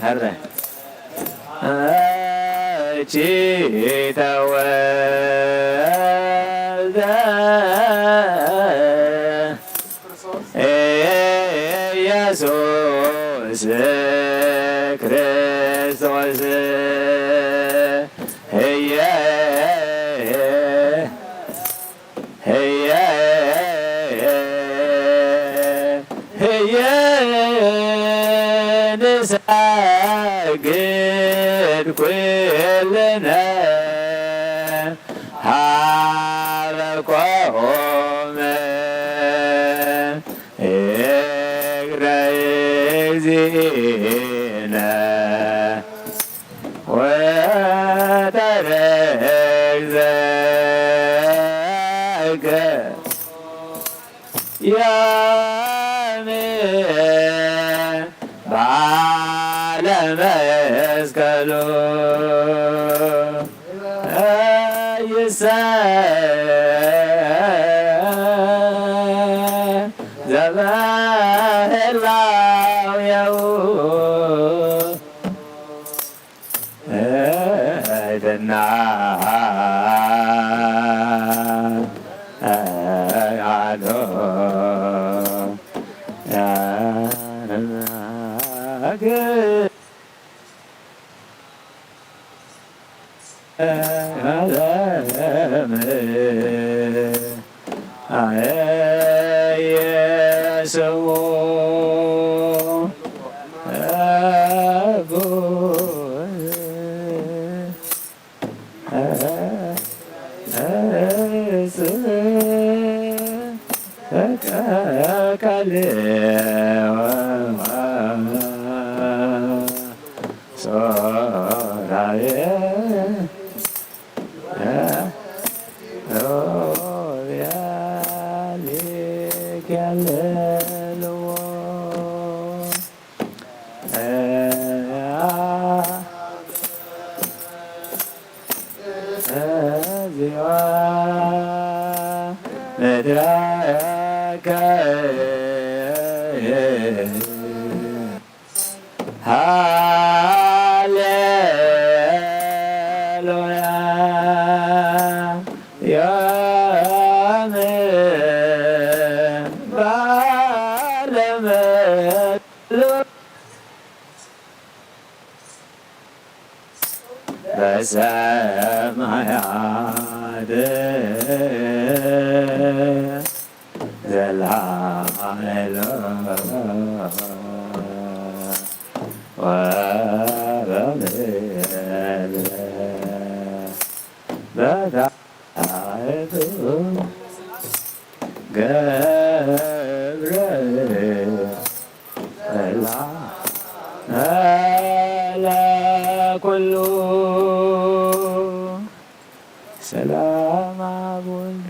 ሀረ እቺ ተወልደ ኢየሱስ ክርስቶስ ህየ ህየ ህየ ንሰግድ ኩልነ ሀበ ኮነ እግረ እግዚእነ ወተረግዘ እገ ያሜ ባለ መስቀሉ ይሰ ዘበህላው የው እድና አዶ እጽ ተቀቀሌወ ሶራየ ሮብያ ሊከለልዎ። እዚዋ ምድረከ ሃሌሉያ። ዮም ባለመሉ በሰማያት ዘላ ኃይል ወበምድር በታሕቱ ገብረ ላ ለኩሉ ሰላም አብ ወልድ።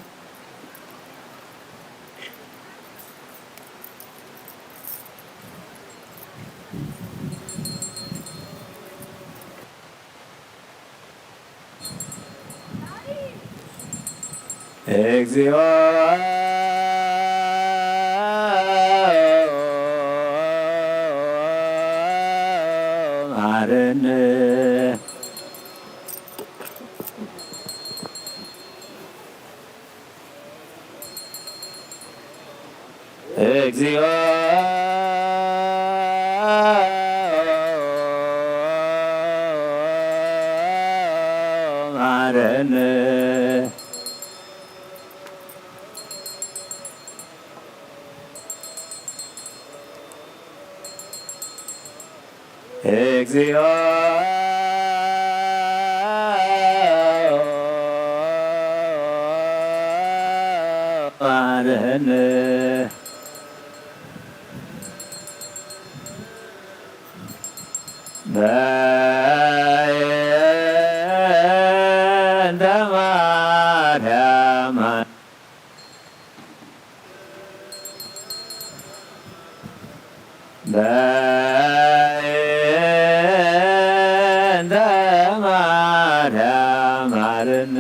እግዚኦ መሐረነ። እግዚኦ መሐረነ። እግዚኦ መሐረነ። በእንተ ማርያም በእንተ ማርያም መሐረነ።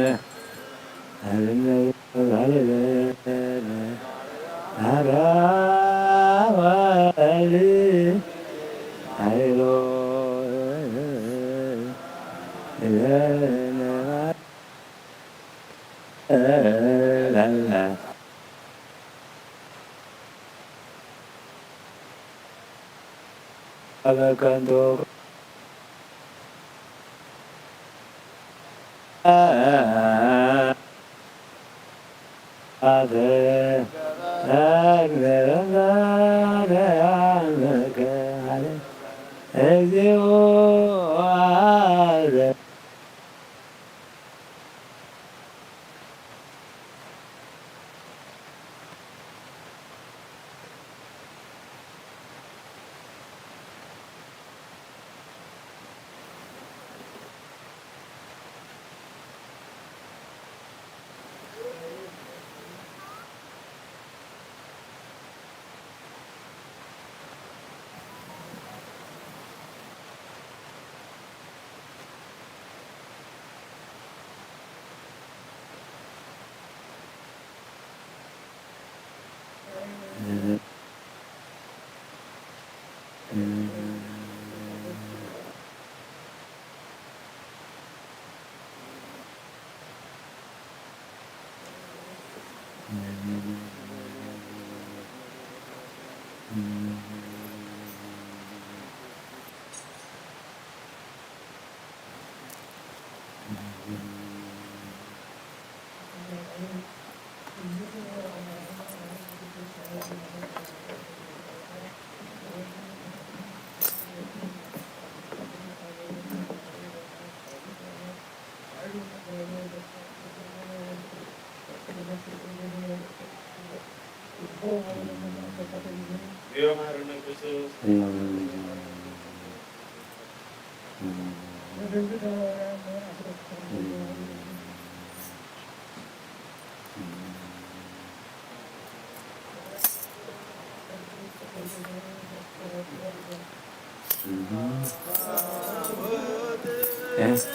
እግዚኦ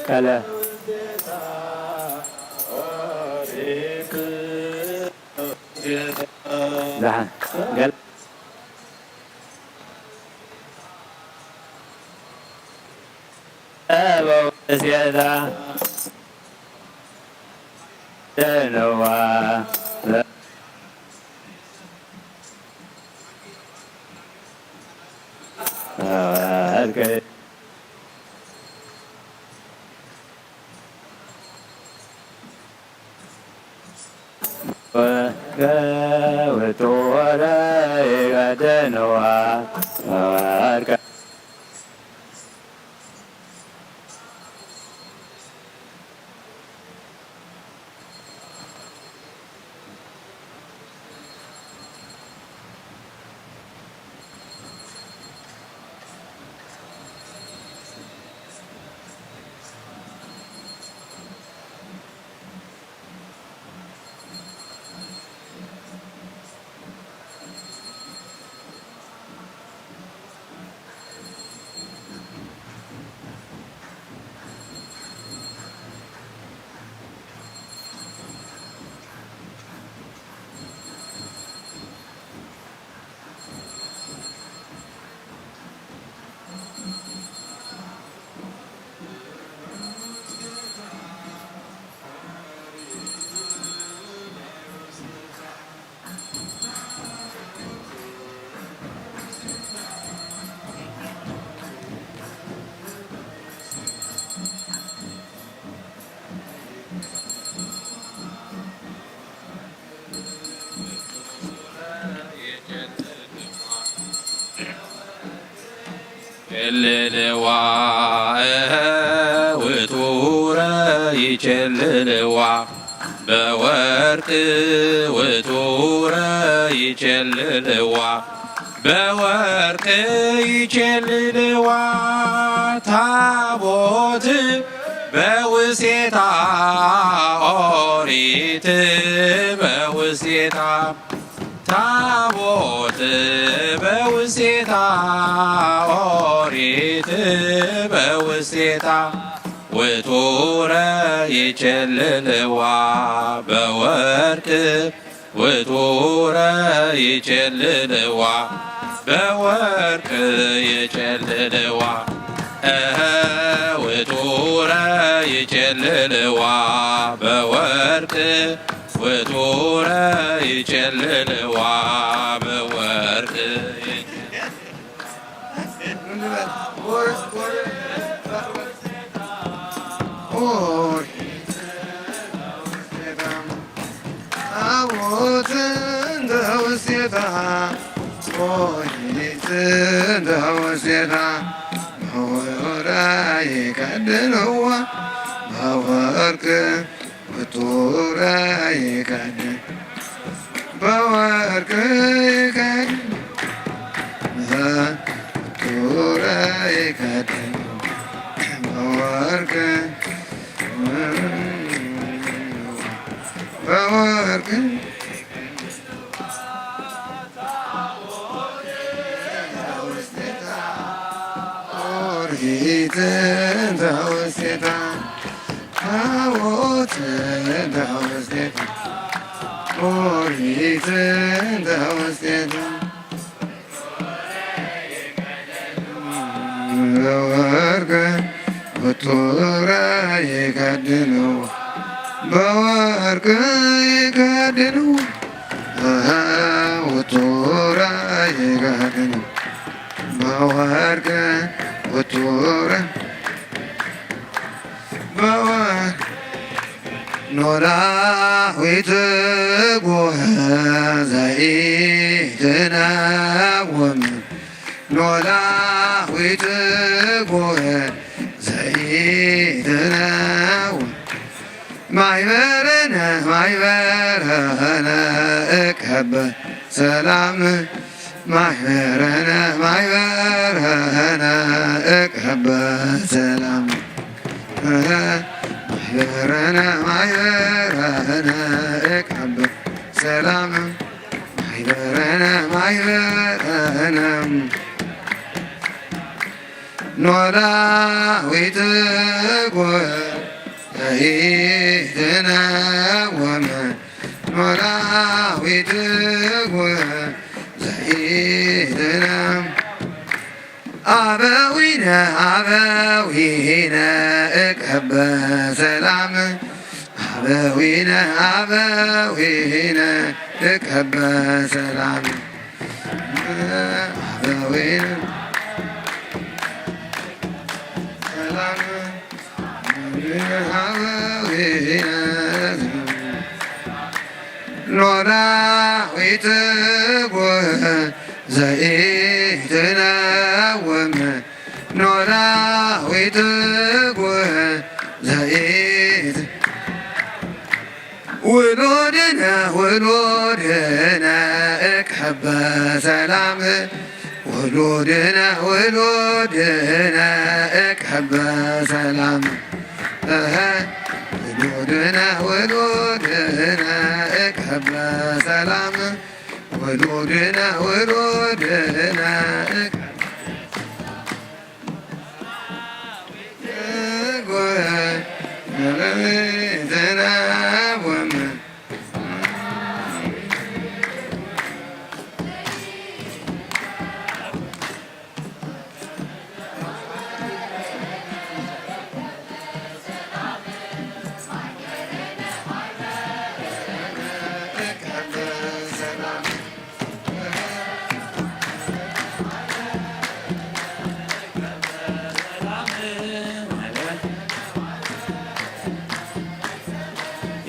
ቀለ ዛሓ ገል ሴታ ደለዋ ቸልልዋ፣ እህ፣ ውቱረ ይቸልልዋ፣ በወርቅ ውቱረ ይቸልልዋ፣ በወርቅ ይቸልልዋ፣ ታቦት በውሴታ፣ ኦሪት በውሴታ፣ ታቦት በውሴታ፣ ኦሪት በውሴታ፣ ውቱረ ይቸልልዋ፣ በወርቅ ውቱረ ይቸልልዋ፣ በወርቅ ይቸልልዋ፣ እህ፣ ውቱረ ይቸልልዋ፣ በወርቅ ውቱረ ይቸልልዋ፣ በወርቅ ታቦት እንተ ውስቴታ፣ ኦሪት እንተ ውስቴታ፣ በወርቅ ይከድንዋ፣ በወርቅ ውቱረ ይከድን፣ በወርቅ ይከድን፣ ውቱረ ይከድን፣ በወርቅ፣ በወርቅ ኦሪት እንተ ውስቴታ፣ ታቦት እንተ ውስቴታ፣ ኦሪት እንተ ውስቴታ፣ በወርቅ ውቱረ ይከድንዋ፣ በወርቅ ይከድንዋ፣ ውቱረ ይከድንዋ፣ በወርቅ ውቱረ በወርቅ ኖላዊት ጉህ ዘይትነውም፣ ኖላዊት ጉህ ዘይትነውም፣ ማይበረነ ማይበረ እቅበ ሰላም ማሕበረነ ማሕበረነ እቅበ ሰላም ማሕበረነ ማሕበረነ እቅበ ሰላም ማሕበረነ ማሕበረነ ኖላዊት ጎይታይትነ ወመ ኖላዊት ጎይታይትነ ኣበዊነ ኣበዊነ እቀበ ሰላም ኣበዊነ ኣበዊነ እቀበ ሰላም ኣበዊነ ሰላም ኖላዊት ጎይታይትነ ወመ ኖላዊት ጎይታይት ውሉድነ ውሉድነ እቅበ ሰላም ውሉድነ ውሉድነ እቅበ ሰላም እህ ውሉድነ ውሉድነ እቅበ ሰላም ውሉድነ ውሉድነ እቅበ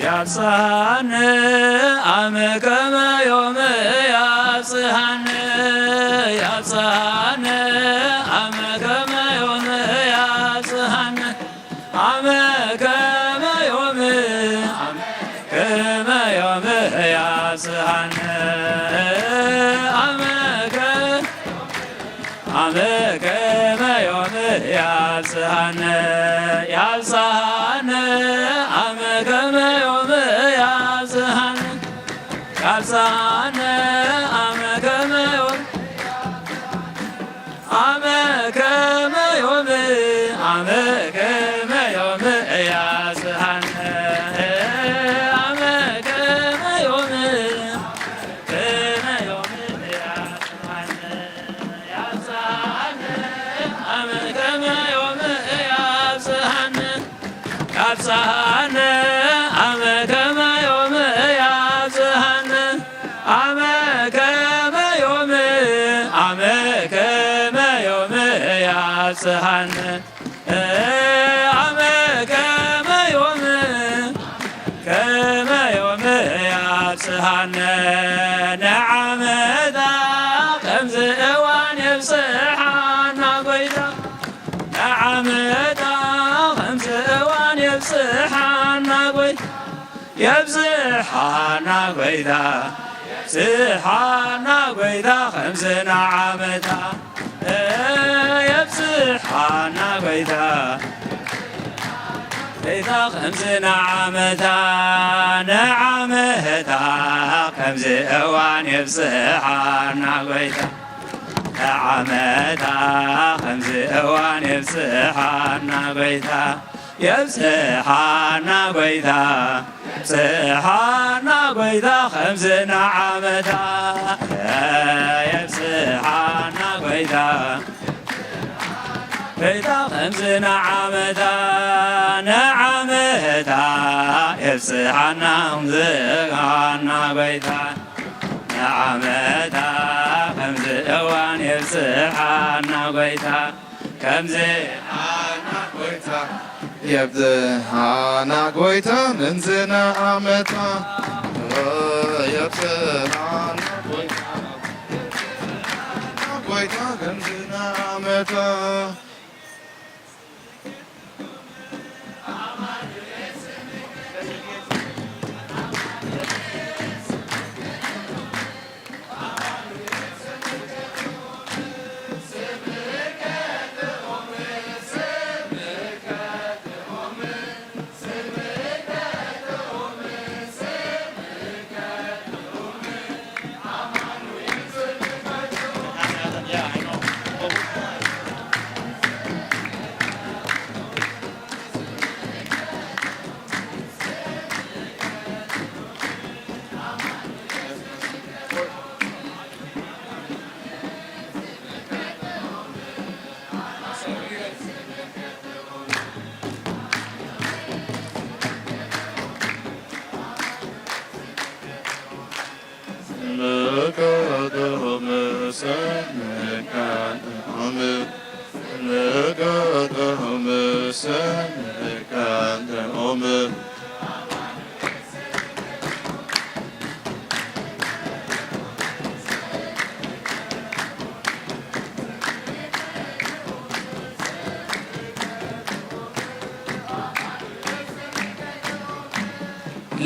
ያብጽሐነ አመ ከመ ዮም ያብጽሐነ ያብጽሐነ አመ ከመ ዮም ያብጽሐነ አመ ከመ ዮም አመ ከመ ዮም ያብጽሐነ አመ ከ አመ ከመ ዮም ያብጽሐነ ያብጽሐነ አመ ከመ ዮም ያብጽሐነ ያብጽሐነ አመ ከመ ዮም አመ ከመ ዮም አመ ከመ ዮም ያብጽሐነ አመ ከመ ዮም ከመ ዮም ያብጽሐነ ያብጽሐነ አመ ከመ ዮም ያብጽሐነ አመ ከመ ዮም አመ ከመ ዮም ያብጽሐነ አመ ከመ ዮም ከመ ዮም ያብጽሐነ ንዓመታ ከምዚ እዋን የብጽሓና ጎይታ ንዓመታ ከምዚ እዋን የብጽሓና ጎይታ የብጽሓና ጎይታ የብጽሓና ጎይታ ከምዚ ንዓመታ የብጽሓና ጎይታ ጎይታ ከምዚ ንዓመታ ንዓመታ ከምዚ እዋን የብጽሓና ጎይታ ንዓመታ ከምዚ እዋን የብጽሓና ጎይታ የብጽሓና ጎይታ የብጽሓና ጎይታ ከምዚ ንዓመታ የብጽሓና ጎይታ ጎይታ ከምዚ ንዓመታ ንዓመታ የብጽሓና ዝሃና ጎይታ ንዓመታ ከምዚ እዋን የብጽሓና ጎይታ ከምዚ ሃና ጎይታ የብጽሓና ጎይታ ምንዝና ዓመታ የብጽሓና ጎይታ ጎይታ ከምዝና ዓመታ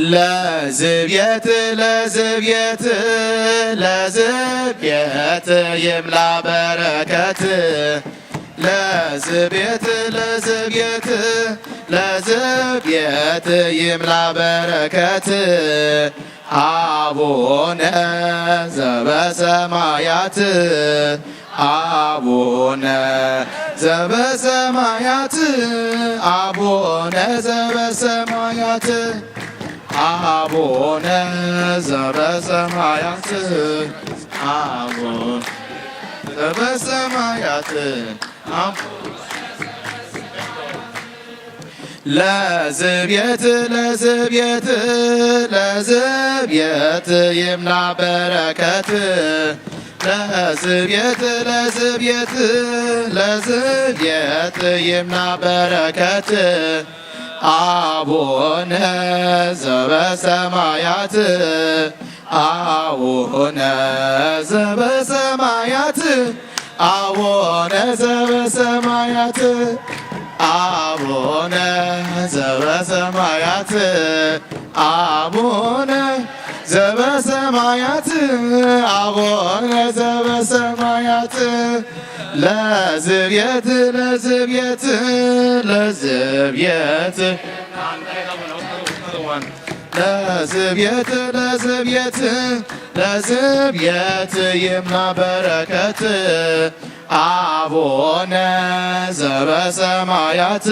ለዝቤት ለዝቤት ለዝቤት ይምላ በረከት። ለዝቤት ለዝቤት ለዝቤት ይምላ በረከት። አቡነ ዘበሰማያት፣ አቡነ ዘበሰማያት፣ አቡነ ዘበሰማያት፣ አቡነ ዘበሰማያት፣ አቡነ ዘበሰማያት፣ አቡነ ለዝቤት ለዝቤት ለዝቤት ይምላ በረከት። ለዝቤት ለዝቤት ለዝቤት ይምላ በረከት። አቡነ ዘበሰማያት፣ አቡነ ዘበሰማያት፣ አቡነ ዘበሰማያት፣ አቡነ ዘበሰማያት፣ አቡነ ዘበሰማያት፣ አቡነ ዘበሰማያት። ለዝቤት ለዝቤት ለዝቤት ለዝቤት ለዝቤት ለዝቤት ይምላ በረከት። አቡነ ዘበሰማያት፣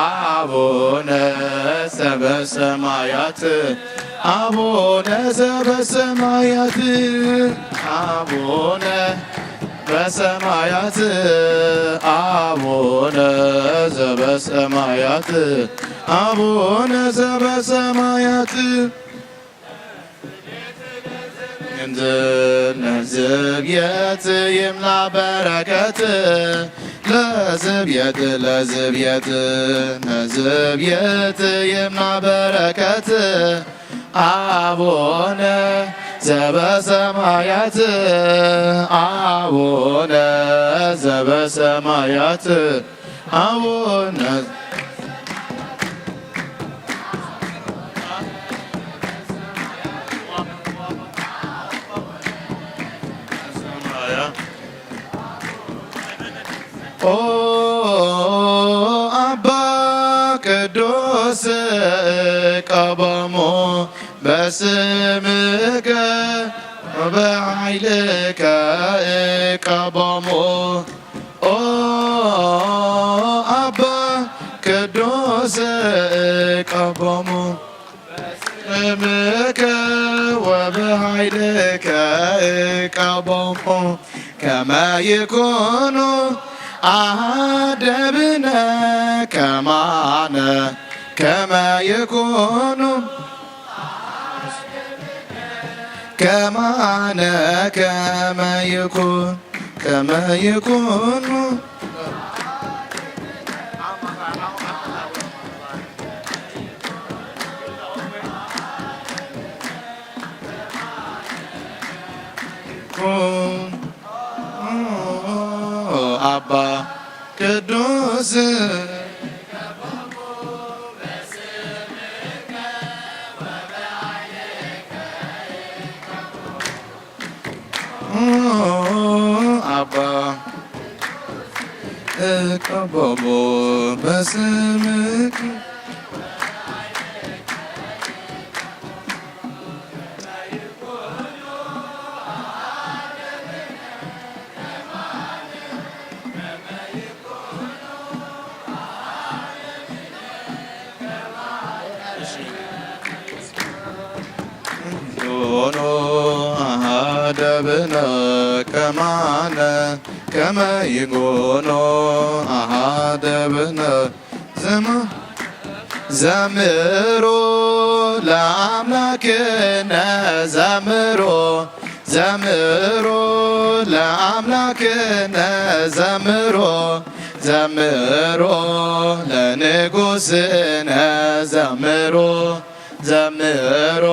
አቡነ ዘበሰማያት፣ አቡነ ዘበሰማያት፣ አቡነ በሰማያት፣ አቡነ ዘበሰማያት፣ አቡነ ዘበሰማያት። ለዝቤት ይምላ በረከት፣ ለዝቤት ለዝቤት ለዝቤት ይምላ በረከት። አቡነ ዘበሰማያት፣ አቡነ ዘበሰማያት፣ አቡነ ኦ አባ ቅዱስ ቀቦሙ በስምከ ወበኃይልከ ቀቦሙ። ኦ አባ ቅዱስ ቀቦሙ በስምከ ወበኃይልከ ቀቦሙ ከመ ይኩኑ አሃደብነ ከማነ ከመ ይኩኑ ከማነ ከመ ይኩን ከመ ይኩኑ አባ ቅዱስ አባ እቀቦሙ በስምከ ይኩኑ አሃደብነ ከማነ ከመ ይኩኑ አሃደብነ ዘማ ዘምሩ ለአምላክነ ዘምሩ ዘምሩ ለአምላክነ ዘምሩ ዘምሩ ለንጉስነ ዘምሩ ዘምሩ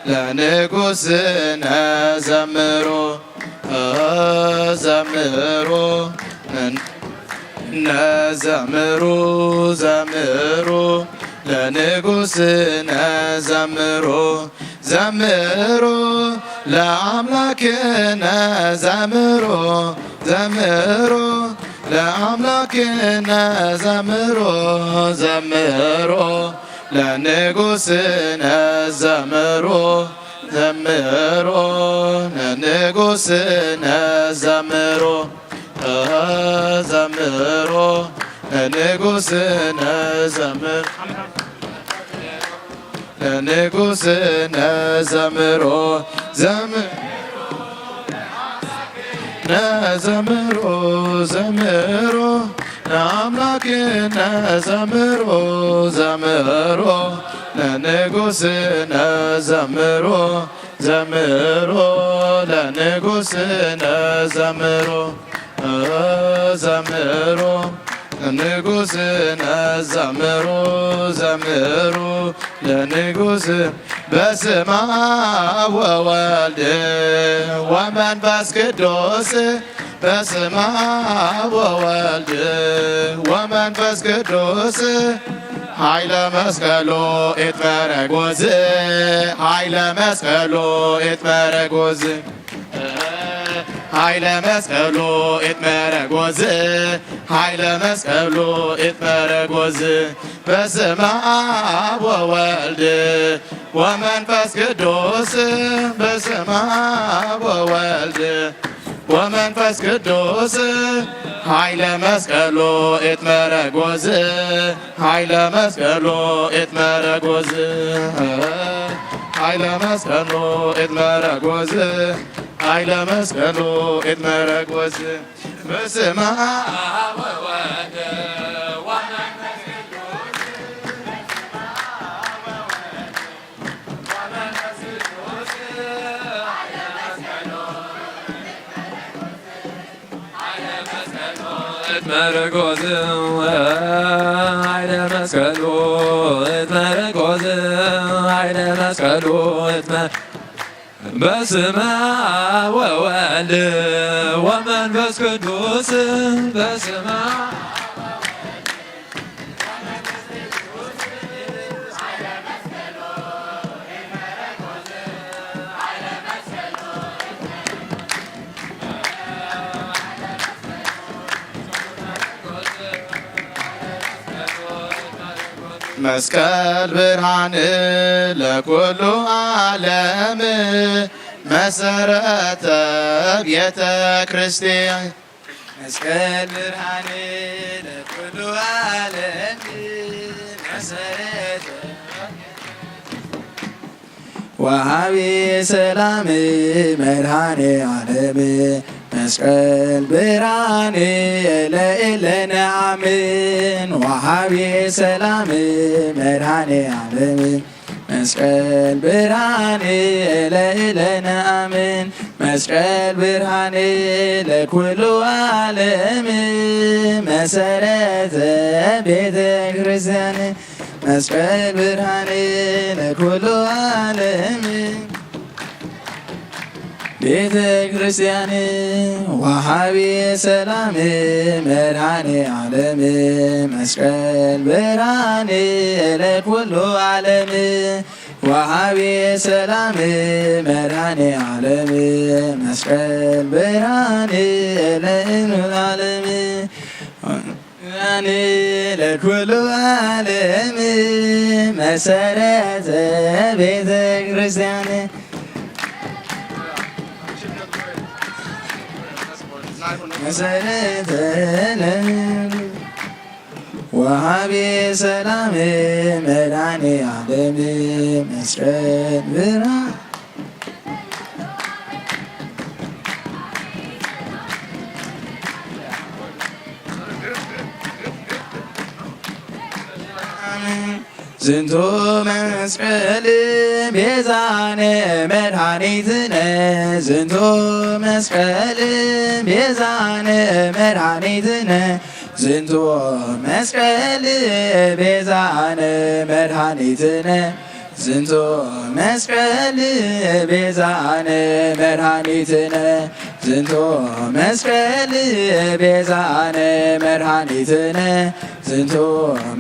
ለንጉስነ ዘምሩ ዘምሩ ለንጉስነ ዘምሩ ዘምሩ ለንጉስነ ዘምሩ ዘምሩ ለአምላክነ ዘምሩ ዘምሩ ለአምላክነ ዘምሩ ዘምሩ ለንጉስነ ዘምሩ ዘምሩ ለንጉስነ ዘምሩ ዘምሩ ለንጉስነ ዘምሩ ለንጉስነ ዘምሩ ዘምሩ ነዘምሩ ዘምሩ ለአምላክነ ዘምሩ ዘምሩ ለንጉስነ ዘምሩ ዘምሩ ለንጉስነ ዘምሩ ዘምሩ ንጉስነ ዘምሩ ዘምሩ ለንጉስ በስመ አብ ወወልድ ወመንፈስ ቅዱስ በስመ አብ ወወልድ ወመንፈስ ቅዱስ ኃይለ መስቀሉ ኢትመረጎዝ ኃይለ መስቀሉ ኢትመረጎዝ ኃይለ መስቀሉ ኢትመረጎዝ ኃይለ መስቀሉ ኢትመረጎዝ በስመ አብ ወወልድ ወመንፈስ ቅዱስ በስመ አብ ወወልድ ወመንፈስ ቅዱስ ኃይለ መስቀሉ ኢትመረጎዝ ኃይለ መስቀሉ ኢትመረጎዝ ኃይለ መስቀሉ ኢትመረጎዝ ኃይለ መስቀሉ ኢትመረጎዝ በስመ አብ ወወልድ ወመንፈስ ቅዱስ መረኮዝ ኃይለ መስቀሉ እትመረኮዝ ኃይለ መስቀሉ እትመ በስመ አብ ወወልድ ወመንፈስ ቅዱስ በስመ አብ መስቀል ብርሃን ለኩሉ ዓለም መሰረተ ቤተ ክርስቲያን መስቀል ብርሃን ለኩሉ ዓለም መሰረተ ወሃቢ ሰላም መድኃኔ ዓለም መስቀል ብርሃን ለእለነ አምን ወሃቢ ሰላም መድኃኔ ዓለም መስቀል ብርሃን ለእለነ አምን መስቀል ብርሃን ለኩሉ ዓለም መሰረተ ቤተ ክርስቲያን መስቀል ብርሃን ለኩሉ ዓለም ቤተ ክርስቲያን ወሃቢ ሰላም መድኃኔ ዓለም መስቀል ብርሃን ለኩሉ ዓለም ወሃቢ ሰላም መድኃኔ ዓለም መስቀል ብርሃን ለእኑ ዓለም ብርሃን ለኩሉ ዓለም መሰረተ ቤተ ክርስቲያን መሰረተ ለ ወሃቢ ሰላም መድኃኔ ዓለም መስቀል ብርሃን ዝንቱ መስቀል ቤዛነ መድኃኒትነ ዝንቱ መስቀል ቤዛነ መድኃኒትነ ዝንቱ መስቀል ቤዛነ መድኃኒትነ ዝንቱ መስቀል ቤዛነ መድኃኒትነ ዝንቱ መስቀል ቤዛነ መድኃኒትነ ዝንቱ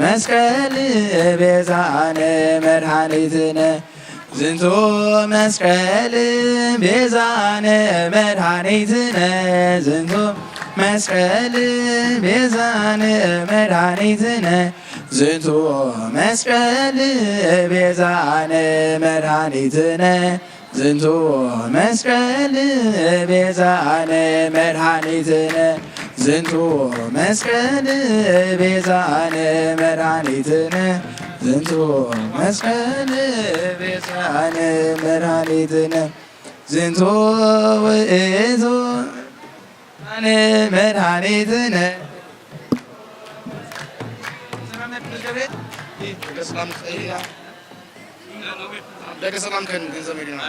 መስቀል ቤዛነ መድኃኒትነ። ዝንቱ መስቀል ቤዛነ መድኃኒትነ። ዝንቱ መስቀል ቤዛነ መድኃኒትነ። ዝንቱ መስቀል ቤዛነ መድኃኒትነ። ዝንቱ መስቀል ቤዛነ መድኃኒትነ። ዝንቱ መስቀል ቤዛነ መድኃኒትነ። ዝንቱ መስቀል ቤዛነ መድኃኒትነ። ዝንቱ ውእቱ መድኃኒትነ። ደቂ ሰላም ከን ገንዘብ የድና።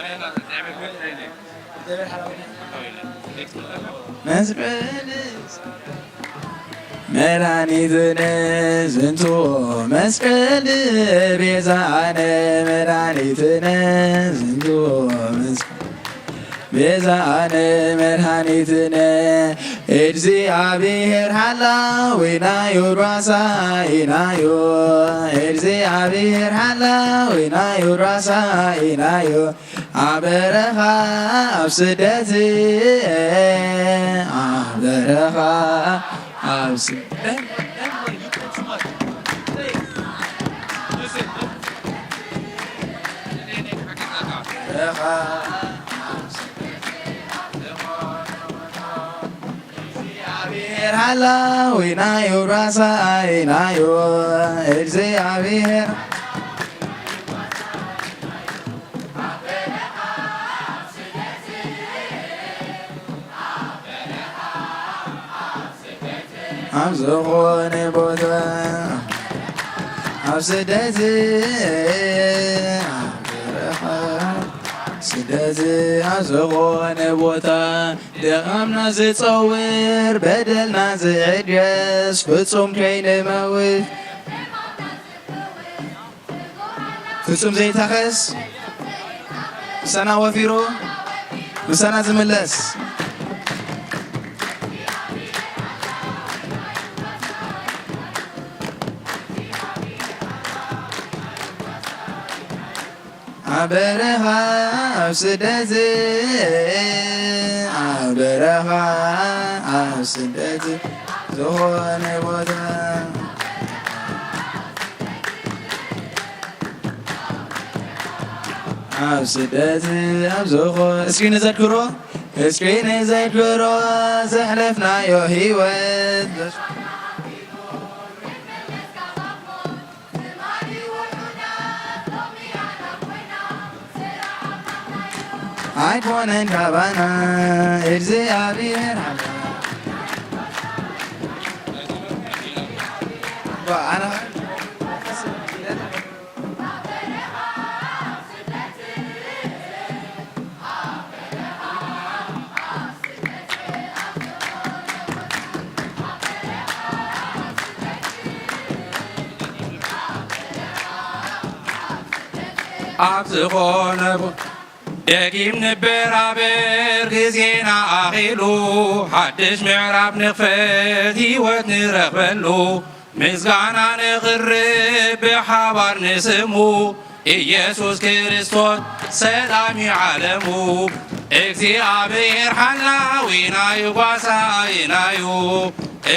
መስቀል መድኃኒትነ ዝንቱ መስቀል ቤዛነ መድኃኒትነ ዝንቱ መስቀል ቤዛነ መድኃኒትነ። እግዚአብሔር ኃላዊናዩ ጓሳይናዩ። እግዚአብሔር ኃላዊናዩ ጓሳይናዩ። ኣብ በረኻ ኣብ ስደት፣ ኣብ በረኻ ኣብ ስደት። እግዚኣብሔር ሓላዊናዩ ጓሳይናዩ። እግዚኣብሔር ኣብ ዝኾነ ቦታ ኣብ ስደት ኣብ በረኻ ስደት ኣብ ዝኾነ ቦታ ድኻምና ዝጸውር በደልና ዝዕገስ ፍጹም ከይንመውት ፍጹም ዘይታኸስ ምሳና ወፊሩ ምሳና ዝምለስ ኣብ በረኻ ኣብ ስደት ኣብ በረኻ ኣብ ስደት ዝኾነ ቦታ ኣብ ስደት ኣብ ዝኾ እስኪ ንዘክሮ እስኪ ንዘክሮ ዘሕለፍናዮ ህይወት ኣይኮነን ካባና እግዚኣብሔር ኣና ኣብ ዝኾነ ደጊም ንበራበር ግዜና ኣኺሉ ሓድሽ ምዕራፍ ንኽፈት ህይወት ንረኽበሉ ምስጋና ንቕርብ ብሓባር ንስሙ ኢየሱስ ክርስቶስ ሰላም እዩ ዓለሙ እግዚኣብሔር ሓላዊናዩ ጓሳይናዩ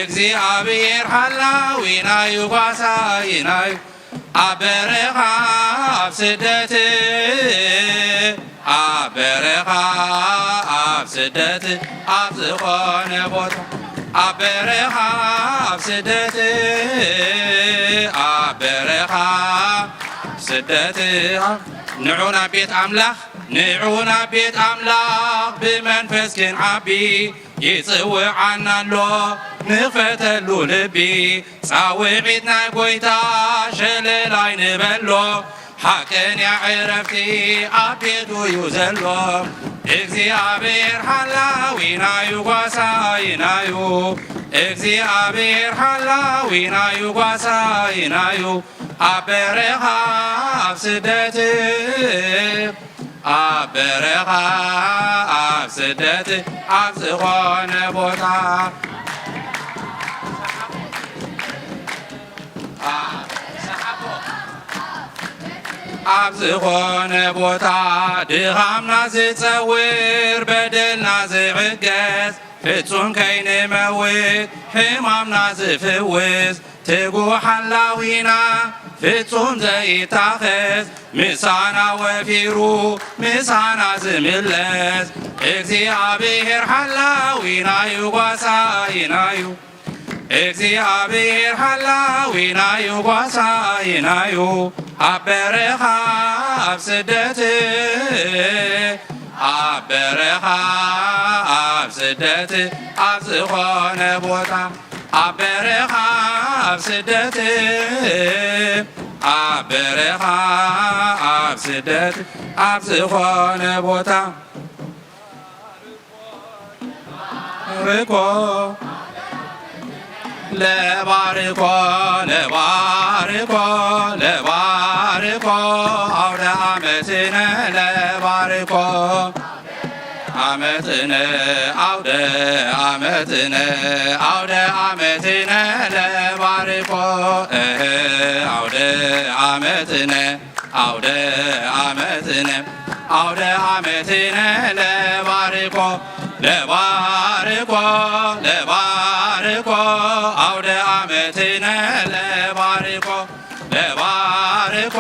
እግዚኣብሔር ሓላዊናዩ ጓሳይናዩ ኣብ በረኻ ኣብ ስደት ኣብ በረኻ ኣብ ስደት ኣብ ዝኾነ ቦታ ኣብ በረኻ ኣብ ስደት ኣብ በረኻ ስደት ንዑ ናብ ቤት ኣምላኽ ንዑ ናብ ቤት ኣምላኽ ብመንፈስ ክንዓቢ ይጽውዓና ኣሎ ንኽፈተሉ ልቢ ጻውዒት ናይ ጎይታ ሸለላይ ንበሎ ሓቀኛ ዕረፍቲ ኣብ ቤቱ እዩ ዘሎ እግዚኣብሔር ሓላዊናዩ ጓሳይናዩ እግዚኣብሔር ሓላዊናዩ ጓሳይናዩ ኣብ በረኻ ኣብ ስደት ኣብ በረኻ ኣብ ስደት ኣብ ዝኾነ ቦታ ኣብ ዝኾነ ቦታ ድኻምና ዝጸውር፣ በደልና ዝዕገስ፣ ፍጹም ከይንመውት ሕማምና ዝፍውስ፣ ትጉህ ሓላዊና ፍጹም ዘይታኸስ፣ ምሳና ወፊሩ ምሳና ዝምለስ፣ እግዚኣብሔር ሓላዊናዩ ጓሳይናዩ። እግዚኣብሔር ሓላዊናዩ ጓሳይናዩ። ኣብ በረኻ ኣብ ስደት፣ ኣብ በረኻ ኣብ ስደት፣ ኣብ ዝኾነ ቦታ፣ ኣብ በረኻ ኣብ ስደት፣ ኣብ በረኻ ኣብ ስደት፣ ኣብ ዝኾነ ቦታ ባርኮ ለባርኮ ለባርኮ ለባርኮ ኣውደ ዓመትነ ለባርኮ ዓመትነ ኣውደ ዓመትነ ኣውደ ዓመትነ ለባርኮ እህ ኣውደ ዓመትነ ኣውደ ዓመትነ ኣውደ ዓመትነ ለባርኮ ለባርኮ ለባርኮ ኣውደ ዓመትነ ለባርኮ ለባርኮ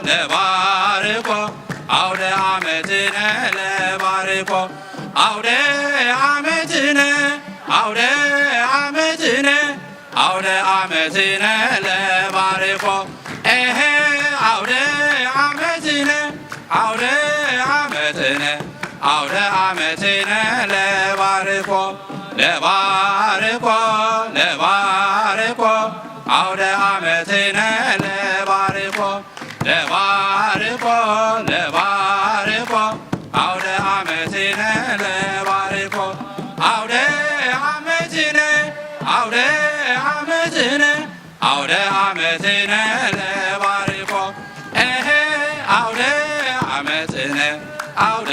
ለባርኮ ኣውደ ዓመትነ ለባርኮ ኣውደ ዓመትነ ኣውደ ዓመትነ ኣውደ ዓመትነ ለባርኮ እህ ኣውደ ዓመትነ ኣውደ ዓመትነ ኣውደ ዓመትነ ለባርኮ ለባርኮ ለባርኮ ኣውደ ዓመትነ ለባርኮ ለባርኮ ለባርኮ ኣውደ ዓመትነ ለባርኮ ኣውደ ዓመትነ ኣውደ ዓመትነ ኣውደ ዓመትነ ለባርኮ እህ ኣውደ ዓመትነ ኣውደ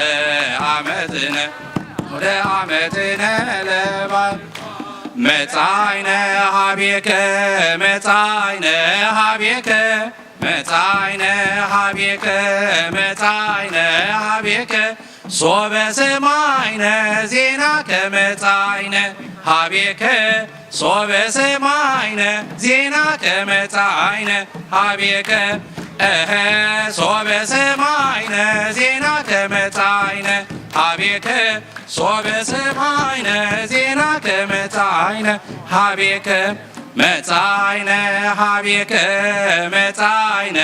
ዓመትነ ኣውደ ዓመትነ ለባር መጻይነ ሃቤከ መጻይነ ሃቤከ መጻይነ ሃቤከ መጻይነ ሃቤከ ሶበ ሰማይነ ዜናከ መጻይነ ሃቤከ ሶበ ሰማይነ ዜናከ መጻይነ ሃቤከ እህ ሶበ ሰማይነ ዜናከ መጻይነ ሃቤከ ሶበ ሰማይነ ዜናከ መጻይነ ሃቤከ መጻይነ ሃቤከ መጻይነ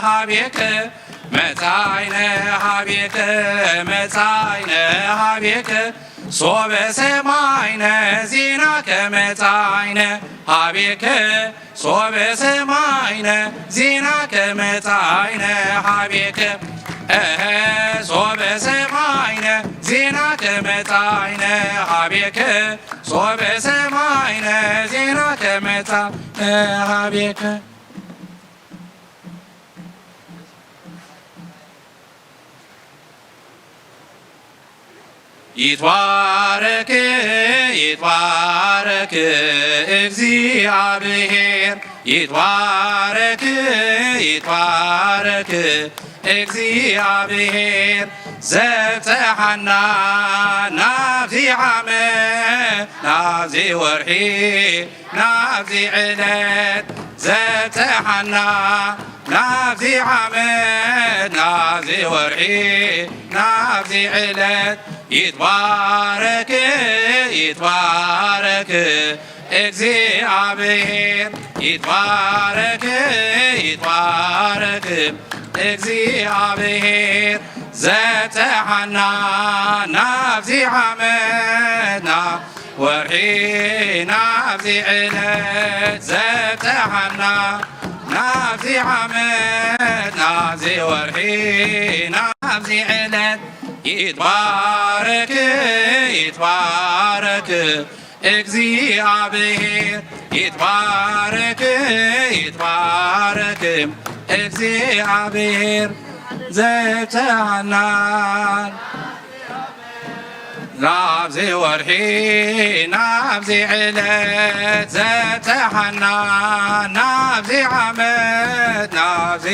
ሃቤከ መጻይነ ሃቤከ መጻይነ ሃቤከ ሶበ ሰማይነ ዜናከ መጻይነ ሃቤከ ሶበ ሰማይነ ዜናከ መጻይነ ሃቤከ እህ ሶበ ሰማይነ ዜናከ መጻይነ ሃቤከ ሶበ ሰማይነ ዜናከ መጻእነ ሃቤከ ይትባረክ ይትባረክ እግዚኣብሔር ይትባረክ ይትባረክ እግዚኣብሔር ዘብጽሓና ናብዚ ዓመት ናብዚ ወርሒ ናብዚ ዕለት ዘብጽሓና ናብዚ ዓመት ናብዚ ወርሒ ናብዚ ዕለት ይትባረክ ይትባረክ እግዚኣብሔር ይትባረክ ይትባረክ እግዚኣብሔር ዘብጽሓና ናብዚ ዓመትና ወርሒ ናብዚ ዕለት ዘብጽሓና ናብዚ ዓመት ናብዚ ወርሒ ናብዚ ዕለት ይትባረክ ይትባረክ እግዚኣብሔር ይትባረክ ይትባረክ እግዚኣብሔር ዘብጽሓና ናብዚ ወርሒ ናብዚ ዕለት ዘብጽሓና ናብዚ ዓመት ናብዚ